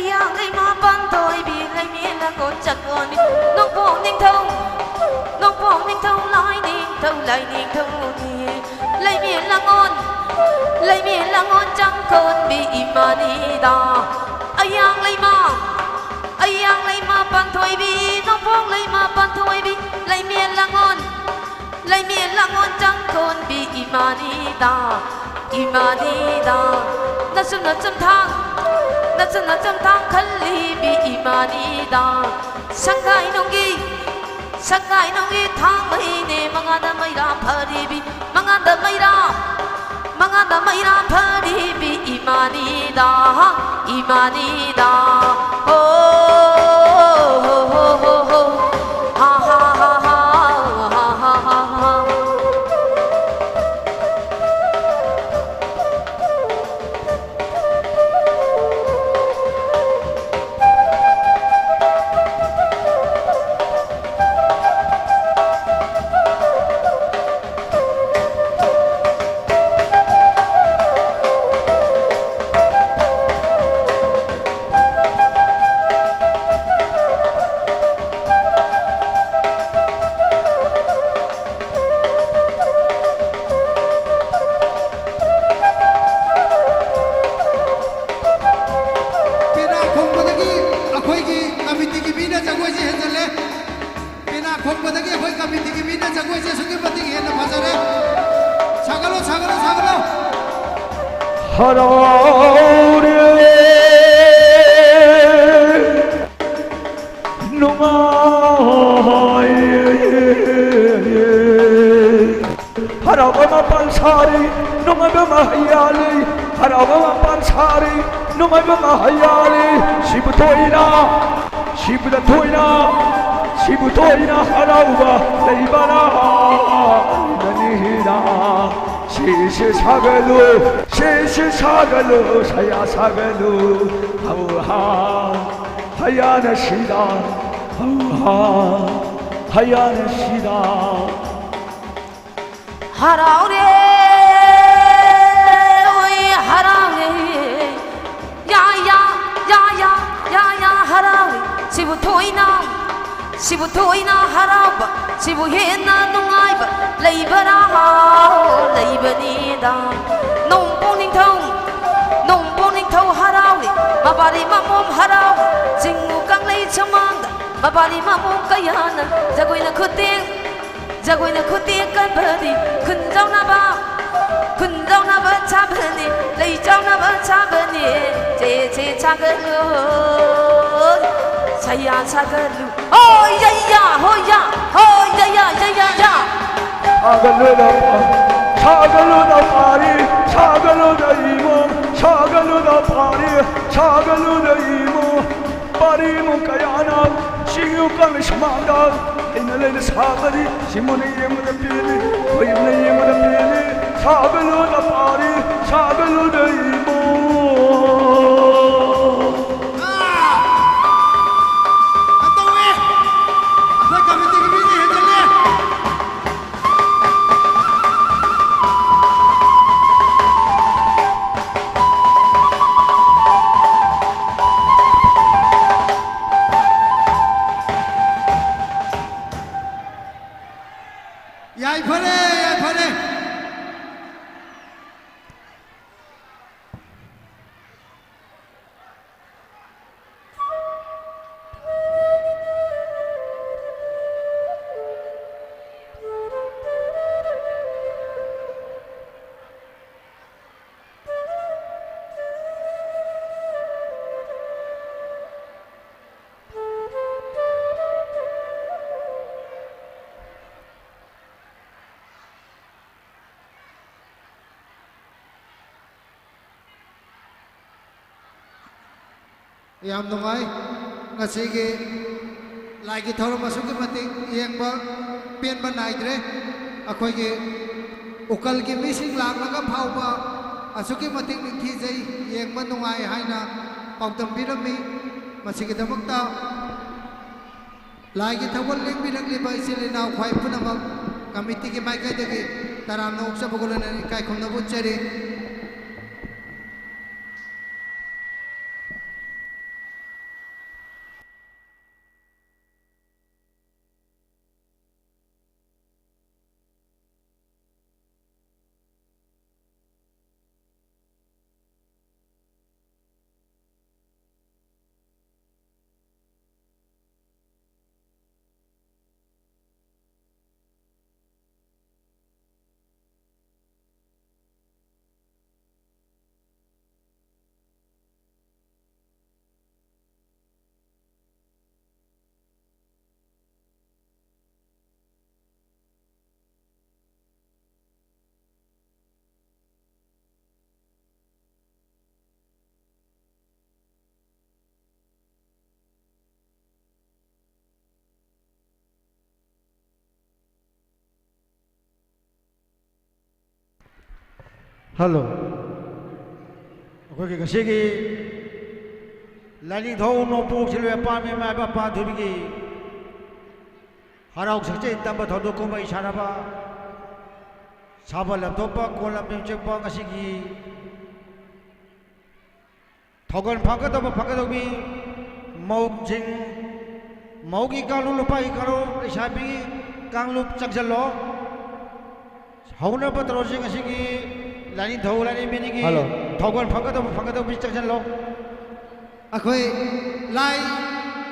ꯍꯤꯌꯥꯡ ꯂꯩꯃ ꯄꯥꯟꯊꯣꯏꯕꯤ ꯂꯩꯃꯦ ꯂꯥꯡꯒꯣꯜ ꯆꯪꯉꯣꯟꯕꯤ ꯅꯣꯡꯄꯣꯛ ꯅꯤꯡꯊꯧ, ꯅꯣꯡꯄꯣꯛ ꯅꯤꯡꯊꯧ ꯂꯥꯏ ꯅꯤꯡꯊꯧ ꯂꯥꯏ ꯅꯤꯡꯊꯧꯅꯤ꯫ ꯂꯩꯃꯦ ꯂꯥꯡꯒꯣꯜ, ꯂꯩꯃꯦ ꯂꯥꯡꯒꯣꯜ ꯆꯪꯈꯣꯟꯕꯤ ꯏꯃꯥꯅꯤꯗ꯫ ꯑꯌꯥꯡ ꯂꯩꯃ, ꯑꯌꯥꯡ ꯂꯩꯃ ꯄꯥꯟꯊꯣꯏꯕꯤ, ꯅꯣꯡꯄꯣꯛ ꯂꯩꯃ ꯄꯥꯟꯊꯣꯏꯕꯤ, ꯂꯩꯃꯦ ꯂꯥꯡꯒꯣꯜ, ꯂꯩꯃꯦ ꯂꯥꯡꯒꯣꯜ ꯆꯪꯈꯣꯟꯕꯤ ꯏꯃꯥꯅꯤꯗ, ꯏꯃꯥꯅꯤꯗ꯫ ꯅꯆꯨꯝ ꯅꯆꯨꯝ ꯊꯥꯡ, ꯅꯆꯨꯝ ꯅꯆꯨꯝ ꯊꯥꯡ ꯈꯜꯂꯤꯕꯤ ꯏꯃꯥꯅꯤꯗ꯫ ꯁꯪꯒꯥꯏ ꯅꯨꯡꯒꯤ, ꯁꯪꯒꯥꯏ ꯅꯨꯡꯒꯤ ꯊꯥꯡ ꯃꯩꯅꯦ, ꯃꯉꯥꯗ ꯃꯩꯔꯥ ꯐꯔꯤꯕꯤ, ꯃꯉꯥꯗ ꯃꯩꯔꯥ, ꯃꯉꯥꯗ ꯃꯩꯔꯥ ꯐꯔꯤꯕꯤ ꯏꯃꯥꯅꯤꯗ, ꯏꯃꯥꯅꯤꯗ꯫ ꯍꯣ, ꯍꯣ, ꯍꯣ, ꯍꯣ, ꯍꯣ꯫ ꯍꯥ, ꯍꯥ, ꯍꯥ, ꯍꯥ, ꯍꯥ, ꯍꯥ, ꯍꯥ, ꯍꯥ꯫ ꯄꯦꯅꯥ ꯈꯣꯡꯕꯗꯒꯤ ꯑꯩꯈꯣꯏꯒꯤ ꯀꯃꯤꯇꯤꯒꯤ ꯃꯤꯅ ꯖꯒꯣꯏꯁꯦ ꯍꯦꯟꯖꯜꯂꯦ꯫ ꯄꯦꯅꯥ ꯈꯣꯡꯕꯗꯒꯤ ꯑꯩꯈꯣꯏ ꯀꯃꯤꯇꯤꯒꯤ ꯃꯤꯅ ꯖꯒꯣꯏꯁꯦ ꯑꯁꯨꯛꯀꯤ ꯃꯇꯤꯛ ꯍꯦꯟꯅ ꯐꯖꯔꯦ꯫ ꯁꯥꯒꯠꯂꯣ, ꯁꯥꯒꯠꯂꯣ, ꯁꯥꯒꯠꯂꯣ꯫ ꯍꯔꯥꯎꯔꯦ, ꯅꯨꯡꯉꯥꯏꯔꯦ꯫ ꯍꯔꯥꯎꯕ ꯃꯄꯥꯟ ꯁꯥꯔꯤ, ꯅꯨꯡꯉꯥꯏꯕ ꯃꯍꯩ ꯌꯥꯜꯂꯤ꯫ ꯍꯔꯥꯎꯕ ꯃꯄꯥꯟ ꯁꯥꯔꯤ, ꯅꯨꯡꯉꯥꯏꯕ ꯃꯍꯩ ꯌꯥꯜꯂꯤ꯫ ꯁꯤꯕꯨ ꯊꯣꯛꯏꯔꯥ, ꯁꯤꯕꯨꯗ ꯊꯣꯛꯏꯔꯥ, ꯁꯤꯕꯨ ꯊꯣꯛꯏꯔꯥ ꯍꯔꯥꯎꯕ ꯂꯩꯕꯔꯥ? ꯅꯅꯤꯔꯥ, ꯁꯤꯁꯦ ꯁꯥꯒꯠꯂꯨ, ꯁꯤꯁꯦ ꯁꯥꯒꯠꯂꯨ, ꯁꯌꯥ ꯁꯥꯒꯠꯂꯨ꯫ ꯍꯧꯍꯥ, ꯍꯌꯥꯅ ꯁꯤꯗꯥ, ꯍꯧꯍꯥ, ꯍꯌꯥꯅ ꯁꯤꯗꯥ꯫ ꯍꯔꯥꯎꯔꯦ, ꯑꯣꯏ ꯍꯔꯥꯎꯔꯦ, ꯌꯥ, ꯌꯥ, ꯌꯥ, ꯌꯥ, ꯁꯤꯕꯨ ꯊꯣꯏꯅ, ꯁꯤꯕꯨ ꯊꯣꯏꯅ ꯍꯔꯥꯎꯕ, ꯁꯤꯕꯨ ꯍꯦꯟꯅ ꯅꯨꯡꯉꯥꯏꯕ ꯂꯩꯕꯔꯥ? ꯂꯩꯕꯅꯤꯗ꯫ ꯅꯣꯡꯄꯣꯛ ꯅꯤꯡꯊꯧ, ꯅꯣꯡꯄꯣꯛ ꯅꯤꯡꯊꯧ ꯍꯔꯥꯎꯏ, ꯃꯄꯥꯔꯤ ꯃꯃꯣꯝ ꯍꯔꯥꯎꯏ, ꯆꯤꯡꯉꯨ ꯀꯪꯂꯩ ꯁꯨꯃꯥꯡꯗ ꯃꯄꯥꯔꯤ ꯃꯃꯣꯝ ꯀꯌꯥꯅ ꯖꯒꯣꯏꯅ ꯈꯨꯠꯇꯦꯛ ꯖꯒꯣꯏꯅ ꯈꯨꯠꯇꯦꯛ ꯀꯟꯕꯅꯤ, ꯈꯨꯟꯖꯥꯎꯅꯕ, ꯈꯨꯟꯖꯥꯎꯅꯕ ꯁꯥꯕꯅꯤ, ꯂꯩ ꯆꯥꯎꯅꯕ ꯁꯥꯕꯅꯤ, ꯆꯦ ꯆꯦ ꯁꯥꯒꯠꯂꯨ, ꯁꯌꯥ ꯁꯥꯒꯠꯂꯨ, ꯍꯣꯏ ꯌꯩꯌꯥ, ꯍꯣꯏ ꯌꯥ, ꯍꯣꯏ ꯌꯩꯌꯥ, ꯌꯩꯌꯥ, ꯌꯥ꯫ ꯁꯥꯒꯠꯂꯨꯗ ꯄꯥ-, ꯁꯥꯒꯠꯂꯨꯗ ꯄꯥꯔꯤ, ꯁꯥꯒꯠꯂꯨꯗ ꯏꯃꯣ, ꯁꯥꯒꯠꯂꯨꯗ ꯄꯥꯔꯤ, ꯁꯥꯒꯠꯂꯨꯗ ꯏꯃꯣ꯫ ꯄꯥꯔꯤꯃꯨ ꯀꯌꯥꯅ ꯁꯤꯡꯌꯨ ꯀꯪꯂꯩ ꯁꯨꯃꯥꯡꯗ ꯂꯩꯅ ꯂꯩꯅ ꯁꯥꯕꯅꯤ꯫ ꯁꯤꯃꯨꯅ ꯌꯦꯡꯕꯗ ꯄꯦꯜꯂꯤ, ꯍꯣꯏꯅ ꯌꯦꯡꯕꯗ ꯄꯦꯜꯂꯤ꯫ ꯁꯥꯒꯠꯂꯨꯗ ꯄꯥꯔꯤ, ꯁꯥꯒꯠꯂꯨꯗ ꯏꯃꯣ꯫ ꯀꯩꯅꯣ ꯇꯧꯋꯦ, ꯑꯩꯈꯣꯏ ꯀꯃꯤꯇꯤꯒꯤ ꯃꯤꯅ ꯍꯦꯟꯖꯜꯂꯦ꯫ ꯌꯥꯏꯐꯔꯦ, ꯌꯥꯏꯐꯔꯦ꯫ ꯌꯥꯝ ꯅꯨꯡꯉꯥꯏ꯫ ꯉꯁꯤꯒꯤ ꯂꯥꯏꯒꯤ ꯊꯧꯔꯝ ꯑꯁꯨꯛꯀꯤ ꯃꯇꯤꯛ ꯌꯦꯡꯕ ꯄꯦꯟꯕ ꯅꯥꯏꯗ꯭ꯔꯦ꯫ ꯑꯩꯈꯣꯏꯒꯤ ꯎꯀꯜꯒꯤ ꯃꯤꯁꯤꯡ ꯂꯥꯛꯂꯒ ꯐꯥꯎꯕ ꯑꯁꯨꯛꯀꯤ ꯃꯇꯤꯛ ꯅꯤꯡꯊꯤꯖꯩ, ꯌꯦꯡꯕ ꯅꯨꯡꯉꯥꯏ ꯍꯥꯏꯅ ꯄꯥꯎꯗꯝꯕꯤꯔꯝꯃꯤ꯫ ꯃꯁꯤꯒꯤꯗꯃꯛꯇ ꯂꯥꯏꯒꯤ ꯊꯧꯒꯜ ꯂꯦꯡꯕꯤꯔꯛꯂꯤꯕ ꯏꯆꯤꯜ ꯏꯅꯥꯎ ꯈ꯭ꯋꯥꯏ ꯄꯨꯝꯅꯃꯛ ꯀꯃꯤꯇꯤꯒꯤ ꯃꯥꯏꯀꯩꯗꯒꯤ ꯇꯔꯥꯝꯅ ꯑꯣꯛꯆꯕꯒ ꯂꯣꯏꯅꯅ ꯏꯀꯥꯏ ꯈꯨꯝꯅꯕ ꯎꯠꯆꯔꯤ꯫ ꯍꯜꯂꯣ꯫ ꯑꯩꯈꯣꯏꯒꯤ ꯉꯁꯤꯒꯤ ꯂꯥꯏꯅꯤꯡꯊꯧ ꯅꯣꯡꯄꯣꯛ ꯁꯤꯂꯣꯏ ꯄꯥꯝꯃꯤ ꯃꯥꯏꯕ ꯄꯥꯟꯊꯣꯏꯕꯤꯒꯤ ꯍꯔꯥꯎ ꯁꯛꯆꯦꯟ ꯇꯝꯕ ꯊꯧꯗꯣꯛ ꯀꯨꯝꯍꯩ ꯁꯥꯟꯅꯕ ꯁꯥꯕ ꯂꯝꯊꯣꯛꯄ ꯀꯣꯂꯝ ꯆꯤꯡꯕ ꯉꯁꯤꯒꯤ ꯊꯧꯒꯜ ꯐꯒꯗꯧꯕ ꯐꯒꯗꯧꯕꯤ ꯃꯧꯁꯤꯡ, ꯃꯧꯒꯤ ꯀꯥꯡꯂꯨꯞ, ꯅꯨꯄꯥꯒꯤ ꯀꯥꯡꯂꯨꯞ, ꯂꯩꯁꯥꯕꯤꯒꯤ ꯀꯥꯡꯂꯨꯞ ꯆꯪꯁꯤꯜꯂꯣ꯫ ꯍꯧꯅꯕ ꯇꯧꯔꯁꯤ ꯉꯁꯤꯒꯤ ꯂꯥꯏꯅꯤꯡꯊꯧ ꯂꯥꯏꯔꯦꯝꯕꯤꯅꯤꯒꯤ ꯍꯜꯂꯣ꯫ ꯊꯧꯒꯜ ꯐꯒꯗꯧꯕ ꯐꯒꯗꯧꯕꯤ ꯆꯪꯁꯤꯜꯂꯣ꯫ ꯑꯩꯈꯣꯏ ꯂꯥꯏ,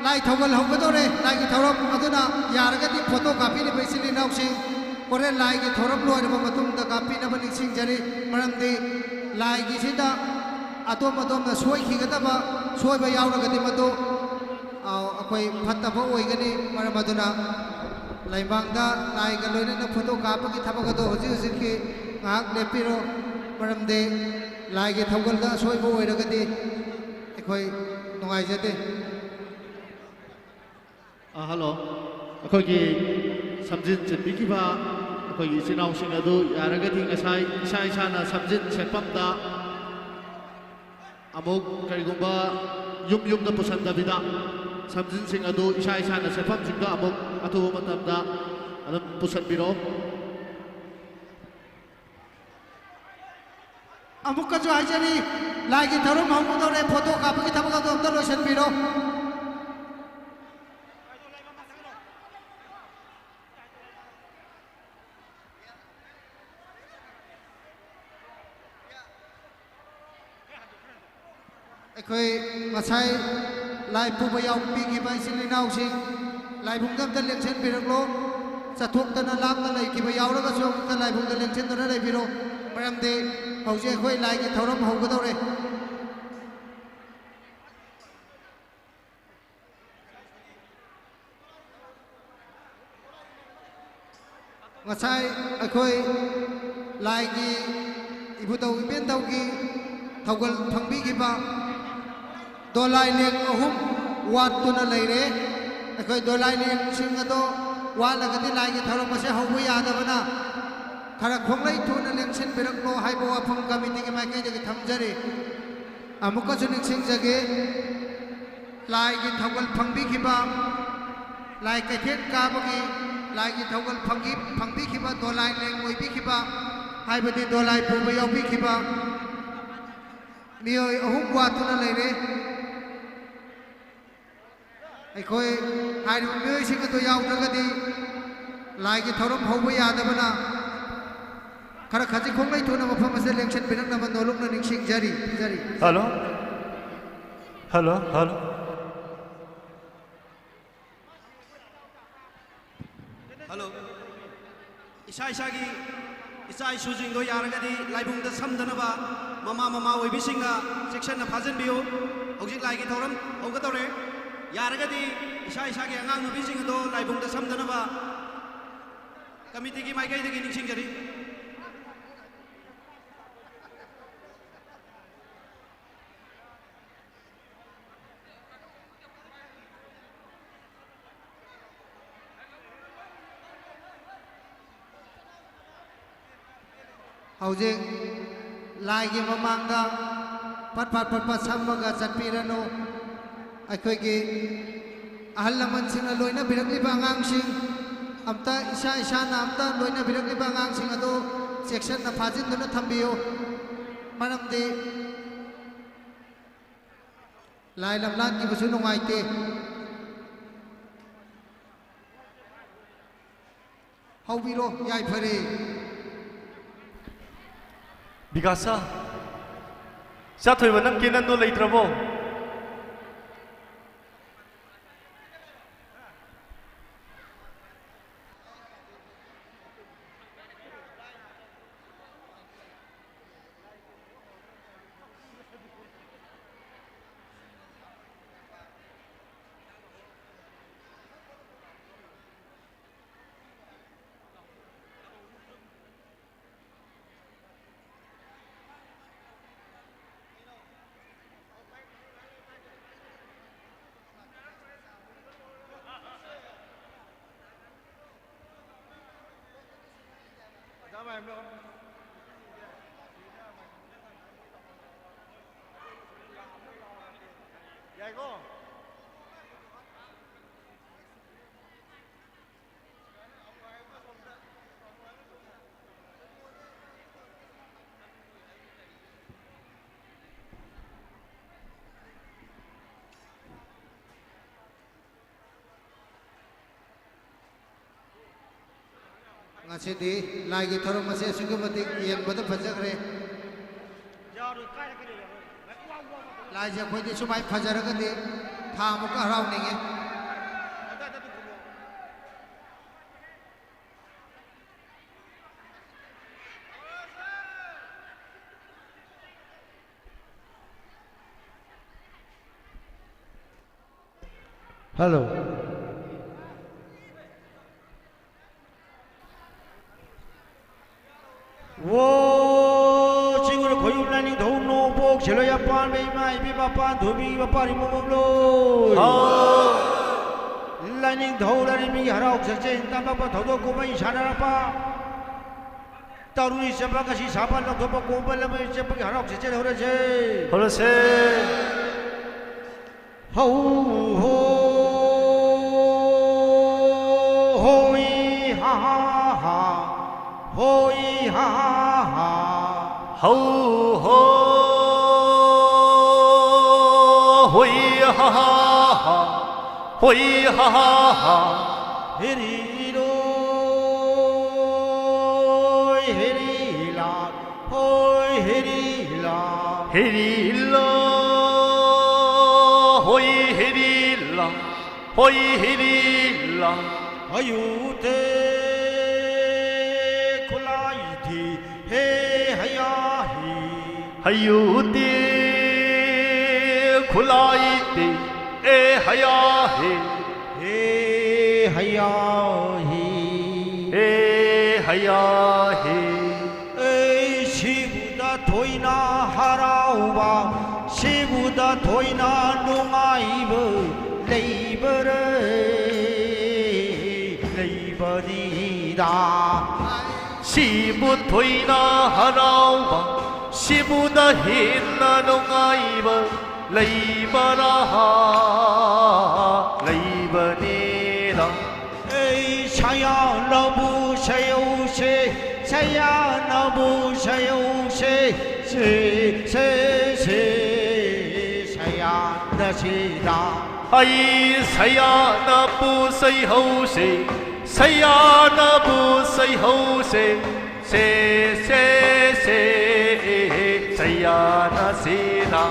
ꯂꯥꯏ ꯊꯧꯒꯜ ꯍꯧꯒꯗꯧꯔꯦ, ꯂꯥꯏꯒꯤ ꯊꯧꯔꯝ꯫ ꯑꯗꯨꯅ ꯌꯥꯔꯒꯗꯤ ꯐꯣꯇꯣ ꯀꯥꯞꯄꯤꯔꯤꯕ ꯏꯆꯤꯜ ꯏꯅꯥꯎꯁꯤꯡ ꯍꯣꯔꯦꯟ ꯂꯥꯏꯒꯤ ꯊꯧꯔꯝ ꯂꯣꯏꯔꯕ ꯃꯇꯨꯡꯗ ꯀꯥꯞꯄꯤꯅꯕ ꯅꯤꯡꯁꯤꯡꯖꯔꯤ꯫ ꯃꯔꯝꯗꯤ ꯂꯥꯏꯒꯤꯁꯤꯗ ꯑꯗꯣꯝ ꯑꯗꯣꯝꯅ ꯁꯣꯏꯈꯤꯒꯗꯕ, ꯁꯣꯏꯕ ꯌꯥꯎꯔꯒꯗꯤ ꯃꯗꯨ, ꯑ, ꯑꯩꯈꯣꯏ ꯐꯠꯇꯕ ꯑꯣꯏꯒꯅꯤ꯫ ꯃꯔꯝ ꯑꯗꯨꯅ ꯂꯩꯃꯥꯡꯗ ꯂꯥꯏꯒ ꯂꯣꯏꯅꯅ ꯐꯣꯇꯣ ꯀꯥꯞꯄꯒꯤ ꯊꯕꯛ ꯑꯗꯣ ꯍꯧꯖꯤꯛ ꯍꯧꯖꯤꯛꯀꯤ ꯉꯥꯏꯍꯥꯛ ꯂꯦꯞꯄꯤꯔꯣ꯫ ꯃꯔꯝꯗꯤ ꯂꯥꯏꯒꯤ ꯊꯧꯒꯜꯗ ꯑꯁꯣꯏꯕ ꯑꯣꯏꯔꯒꯗꯤ ꯑꯩꯈꯣꯏ ꯅꯨꯡꯉꯥꯏꯖꯗꯦ꯫ ꯑ, ꯍꯜꯂꯣ꯫ ꯑꯩꯈꯣꯏꯒꯤ ꯁꯝꯖꯤꯟ ꯆꯤꯟꯕꯤꯈꯤꯕ ꯑꯩꯈꯣꯏꯒꯤ ꯏꯆꯤꯟ ꯏꯅꯥꯎꯁꯤꯡ ꯑꯗꯨ ꯌꯥꯔꯒꯗꯤ ꯉꯁꯥꯏ ꯏꯁꯥ ꯏꯁꯥꯅ ꯁꯝꯖꯤꯟ ꯁꯦꯠꯐꯝꯗ ꯑꯃꯨꯛ ꯀꯔꯤꯒꯨꯝꯕ ꯌꯨꯝ ꯌꯨꯝꯗ ꯄꯨꯁꯟꯗꯕꯤꯗ ꯁꯝꯖꯤꯟꯁꯤꯡ ꯑꯗꯨ ꯏꯁꯥ ꯏꯁꯥꯅ ꯁꯦꯠꯐꯝꯁꯤꯡꯗ ꯑꯃꯨꯛ ꯑꯊꯨꯕ ꯃꯇꯝꯗ ꯑꯗꯨꯝ ꯄꯨꯁꯟꯕꯤꯔꯛꯑꯣ꯫ ꯑꯃꯨꯛꯀꯁꯨ ꯍꯥꯏꯖꯔꯤ, ꯂꯥꯏꯒꯤ ꯊꯧꯔꯝ ꯍꯧꯒꯗꯧꯔꯦ, ꯐꯣꯇꯣ ꯀꯥꯞꯄꯒꯤ ꯊꯕꯛ ꯑꯗꯨ ꯑꯝꯇ ꯂꯣꯏꯁꯤꯟꯕꯤꯔꯣ꯫ ꯑꯩꯈꯣꯏ ꯉꯁꯥꯏ ꯂꯥꯏ ꯄꯨꯕ ꯌꯥꯎꯕꯤꯈꯤꯕ ꯏꯆꯤꯜ ꯏꯅꯥꯎꯁꯤꯡ ꯂꯥꯏꯕꯨꯡꯗ ꯑꯝꯇ ꯂꯦꯡꯁꯤꯟꯕꯤꯔꯛꯂꯣ꯫ ꯆꯠꯊꯣꯛꯇꯅ ꯂꯥꯞꯅ ꯂꯩꯈꯤꯕ ꯌꯥꯎꯔꯒꯁꯨ ꯑꯃꯨꯛꯇ ꯂꯥꯏꯕꯨꯡꯗ ꯂꯦꯡꯁꯤꯟꯗꯨꯅ ꯂꯩꯕꯤꯔꯣ꯫ ꯃꯔꯝꯗꯤ ꯍꯧꯖꯤꯛ ꯑꯩꯈꯣꯏ ꯂꯥꯏꯒꯤ ꯊꯧꯔꯝ ꯍꯧꯒꯗꯧꯔꯦ꯫ ꯉꯁꯥꯏ ꯑꯩꯈꯣꯏ ꯂꯥꯏꯒꯤ ꯏꯕꯨꯙꯧ ꯏꯕꯦꯟꯙꯧꯒꯤ ꯊꯧꯒꯜ ꯐꯪꯕꯤꯈꯤꯕ ꯗꯣꯂꯥꯏ ꯂꯦꯡ ꯑꯍꯨꯝ ꯋꯥꯠꯇꯨꯅ ꯂꯩꯔꯦ꯫ ꯑꯩꯈꯣꯏ ꯗꯣꯂꯥꯏ ꯂꯦꯡꯁꯤꯡ ꯑꯗꯣ ꯋꯥꯠꯂꯒꯗꯤ ꯂꯥꯏꯒꯤ ꯊꯧꯔꯝ ꯑꯁꯦ ꯍꯧꯕ ꯌꯥꯗꯕꯅ ꯈꯔ ꯈꯣꯡꯂꯩ ꯊꯨꯅ ꯂꯦꯡꯁꯤꯟꯕꯤꯔꯛꯂꯣ ꯍꯥꯏꯕ ꯋꯥꯐꯝ ꯀꯃꯤꯇꯤꯒꯤ ꯃꯥꯏꯀꯩꯗꯒꯤ ꯊꯝꯖꯔꯤ꯫ ꯑꯃꯨꯛꯀꯁꯨ ꯅꯤꯡꯁꯤꯡꯖꯒꯦ, ꯂꯥꯏꯒꯤ ꯊꯧꯒꯜ ꯐꯪꯕꯤꯈꯤꯕ, ꯂꯥꯏ ꯀꯩꯊꯦꯜ ꯀꯥꯕꯒꯤ ꯂꯥꯏꯒꯤ ꯊꯧꯒꯜ ꯐꯪꯈꯤ-, ꯐꯪꯕꯤꯈꯤꯕ, ꯗꯣꯂꯥꯏ ꯂꯦꯡ ꯑꯣꯏꯕꯤꯈꯤꯕ, ꯍꯥꯏꯕꯗꯤ ꯗꯣꯂꯥꯏ ꯄꯨꯕ ꯌꯥꯎꯕꯤꯈꯤꯕ ꯃꯤꯑꯣꯏ ꯑꯍꯨꯝ ꯋꯥꯠꯇꯨꯅ ꯂꯩꯔꯦ꯫ ꯑꯩꯈꯣꯏ ꯍꯥꯏꯔꯤꯕ ꯃꯤꯑꯣꯏꯁꯤꯡ ꯑꯗꯨ ꯌꯥꯎꯗ꯭ꯔꯒꯗꯤ ꯂꯥꯏꯒꯤ ꯊꯧꯔꯝ ꯍꯧꯕ ꯌꯥꯗꯕꯅ, ꯈꯔ ꯈꯖꯤꯛ ꯈꯣꯡꯂꯩ ꯊꯨꯅ ꯃꯐꯝ ꯑꯁꯤꯗ ꯂꯦꯡꯁꯤꯟꯕꯤꯔꯛꯅꯕ ꯅꯣꯂꯨꯛꯅ ꯅꯤꯡꯁꯤꯡꯖꯔꯤ, ꯄꯤꯖꯔꯤ꯫ Hello, hello, hello. ꯍꯜꯂꯣ꯫ ꯏꯁꯥ ꯏꯁꯥꯒꯤ ꯏꯆꯥ ꯏꯁꯨꯁꯤꯡꯗꯣ ꯌꯥꯔꯒꯗꯤ ꯂꯥꯏꯕꯨꯡꯗ ꯁꯝꯗꯅꯕ ꯃꯃꯥ ꯃꯃꯥ ꯑꯣꯏꯕꯤꯁꯤꯡꯅ ꯆꯦꯛꯁꯤꯟꯅ ꯐꯥꯖꯤꯟꯕꯤꯌꯨ꯫ ꯍꯧꯖꯤꯛ ꯂꯥꯏꯒꯤ ꯊꯧꯔꯝ ꯍꯧꯒꯗꯧꯔꯦ꯫ ꯌꯥꯔꯒꯗꯤ ꯏꯁꯥ ꯏꯁꯥꯒꯤ ꯑꯉꯥꯡ ꯅꯨꯄꯤꯁꯤꯡ ꯑꯗꯣ ꯂꯥꯏꯕꯨꯡꯗ ꯁꯝꯗꯅꯕ ꯀꯃꯤꯇꯤꯒꯤ ꯃꯥꯏꯀꯩꯗꯒꯤ ꯅꯤꯡꯁꯤꯡꯖꯔꯤ꯫ ꯍꯧꯖꯤꯛ ꯂꯥꯏꯒꯤ ꯃꯃꯥꯡꯗ ꯐꯠ ꯐꯠ ꯐꯠ ꯐꯠ ꯁꯝꯃꯒ ꯆꯠꯄꯤꯔꯅꯨ꯫ ꯑꯩꯈꯣꯏꯒꯤ ꯑꯍꯜ ꯂꯃꯟꯁꯤꯡꯅ ꯂꯣꯏꯅꯕꯤꯔꯛꯂꯤꯕ ꯑꯉꯥꯡꯁꯤꯡ, ꯑꯝꯇ ꯏꯁꯥ ꯏꯁꯥꯅ ꯑꯝꯇ ꯂꯣꯏꯅꯕꯤꯔꯛꯂꯤꯕ ꯑꯉꯥꯡꯁꯤꯡ ꯑꯗꯨ ꯆꯦꯛꯁꯤꯟꯅ ꯐꯥꯖꯤꯟꯗꯨꯅ ꯊꯝꯕꯤꯌꯨ꯫ ꯃꯔꯝꯗꯤ ꯂꯥꯏ ꯂꯝꯂꯥꯟꯈꯤꯕꯁꯨ ꯅꯨꯡꯉꯥꯏꯇꯦ꯫ ꯍꯧꯕꯤꯔꯣ, ꯌꯥꯏꯐꯔꯦ꯫ ꯕꯤꯀꯥꯁ, ꯏꯆꯥꯊꯣꯏꯕ, ꯅꯪ ꯀꯦꯅꯟꯗꯣ ꯂꯩꯇ꯭ꯔꯕꯣ? ꯌꯥꯏꯀꯣ? ꯉꯁꯤꯗꯤ ꯂꯥꯏꯒꯤ ꯊꯧꯔꯝ ꯑꯁꯤ ꯑꯁꯨꯛꯀꯤ ꯃꯇꯤꯛ ꯌꯦꯡꯕꯗ ꯐꯖꯈ꯭ꯔꯦ꯫ ꯂꯥꯏꯁꯦ ꯑꯩꯈꯣꯏꯗꯤ ꯁꯨꯃꯥꯏꯅ ꯐꯖꯔꯒꯗꯤ ꯊꯥ ꯑꯃꯨꯛꯀ ꯍꯔꯥꯎꯅꯤꯡꯉꯤ꯫ Hello. ꯋꯣ! ꯆꯤꯡꯒꯨꯔ ꯈꯣꯏꯌꯨꯝ ꯂꯥꯏꯅꯤꯡꯊꯧ ꯅꯣꯡꯄꯣꯛ ꯁꯦꯜꯍꯣꯏ ꯑꯄꯥꯟꯕ ꯏꯃꯥ ꯏꯕꯦꯝ ꯃꯄꯥꯟ ꯊꯣꯏꯕꯤ ꯃꯄꯥꯟ ꯏꯃꯣꯝ ꯂꯣꯏ꯫ ꯍꯥꯎ! ꯂꯥꯏꯅꯤꯡꯊꯧ ꯂꯥꯏꯔꯦꯝꯕꯤꯒꯤ ꯍꯔꯥꯎ ꯆꯦꯆꯦ ꯇꯝꯂꯛꯄ ꯊꯧꯗꯣꯛ ꯀꯨꯝꯍꯩ ꯁꯥꯟꯅꯔꯛꯄ ꯇꯧꯔꯨꯔꯤ ꯆꯠꯄ ꯉꯁꯤ ꯁꯥꯕ ꯂꯧꯊꯣꯛꯄ ꯀꯣꯝꯕ ꯂꯝꯕꯤ ꯆꯠꯄꯒꯤ ꯍꯔꯥꯎ ꯆꯦꯆꯦ ꯍꯧꯔꯁꯦ꯫ ꯍꯧꯔꯁꯦ꯫ ꯍꯧ ꯍꯣ ꯍꯣꯏ ꯍꯥ ꯍꯥ ꯍꯥ ꯍꯣꯏ ꯍꯥ ꯍꯥ ꯍꯥ ꯍꯧ ꯍꯣ ꯍꯣꯏ ꯍꯥ ꯍꯥ ꯍꯥ ꯍꯣꯏ ꯍꯥ ꯍꯥ ꯍꯥ ꯍꯦꯔꯤ ꯂꯣꯏ ꯍꯦꯔꯤ ꯂꯥ ꯍꯣꯏ ꯍꯦꯔꯤ ꯂꯥ ꯍꯦꯔꯤ ꯂꯥ ꯍꯣꯏ ꯍꯦꯔꯤ ꯂꯥ ꯍꯣꯏ ꯍꯦꯔꯤ ꯂꯥ ꯍꯌꯨ ꯇꯦ ꯈꯨꯂꯥꯏ ꯊꯤ ꯍꯦ ꯍꯌꯥ ꯍꯤ ꯍꯌꯨ ꯇꯦ ꯈꯨꯂꯥꯏ ꯊꯤ ꯑꯦ ꯍꯌꯥ ꯍꯦ ꯍꯦ ꯍꯌꯥ ꯍꯤ ꯍꯦ ꯍꯌꯥ ꯍꯦ ꯑꯩ ꯁꯤꯕꯨꯗ ꯊꯣꯏꯅ ꯍꯔꯥꯎꯕ ꯁꯤꯕꯨꯗ ꯊꯣꯏꯅ ꯅꯨꯡꯉꯥꯏꯕ ꯂꯩꯕꯔꯦ ꯂꯩꯕꯅꯤꯗ ꯁꯤꯕꯨ ꯊꯣꯏꯅ ꯍꯔꯥꯎꯕ, ꯁꯤꯕꯨꯗ ꯍꯦꯟꯅ ꯅꯨꯡꯉꯥꯏꯕ ꯂꯩꯕꯔꯥ? ꯂꯩꯕꯅꯤꯔꯥ? ꯑꯩ ꯁꯌꯥꯅꯕꯨ ꯁꯌꯧꯁꯦ, ꯁꯌꯥꯅꯕꯨ ꯁꯌꯧꯁꯦ, ꯁꯦ, ꯁꯦ, ꯁꯦ, ꯁꯌꯥꯅꯁꯤꯗ꯫ ꯑꯩ ꯁꯌꯥꯅꯕꯨ ꯁꯩꯍꯧꯁꯦ, ꯁꯌꯥꯅꯕꯨ ꯁꯩꯍꯧꯁꯦ, ꯁꯦ, ꯁꯦ, ꯁꯦ, ꯁꯌꯥꯅꯁꯤꯗ꯫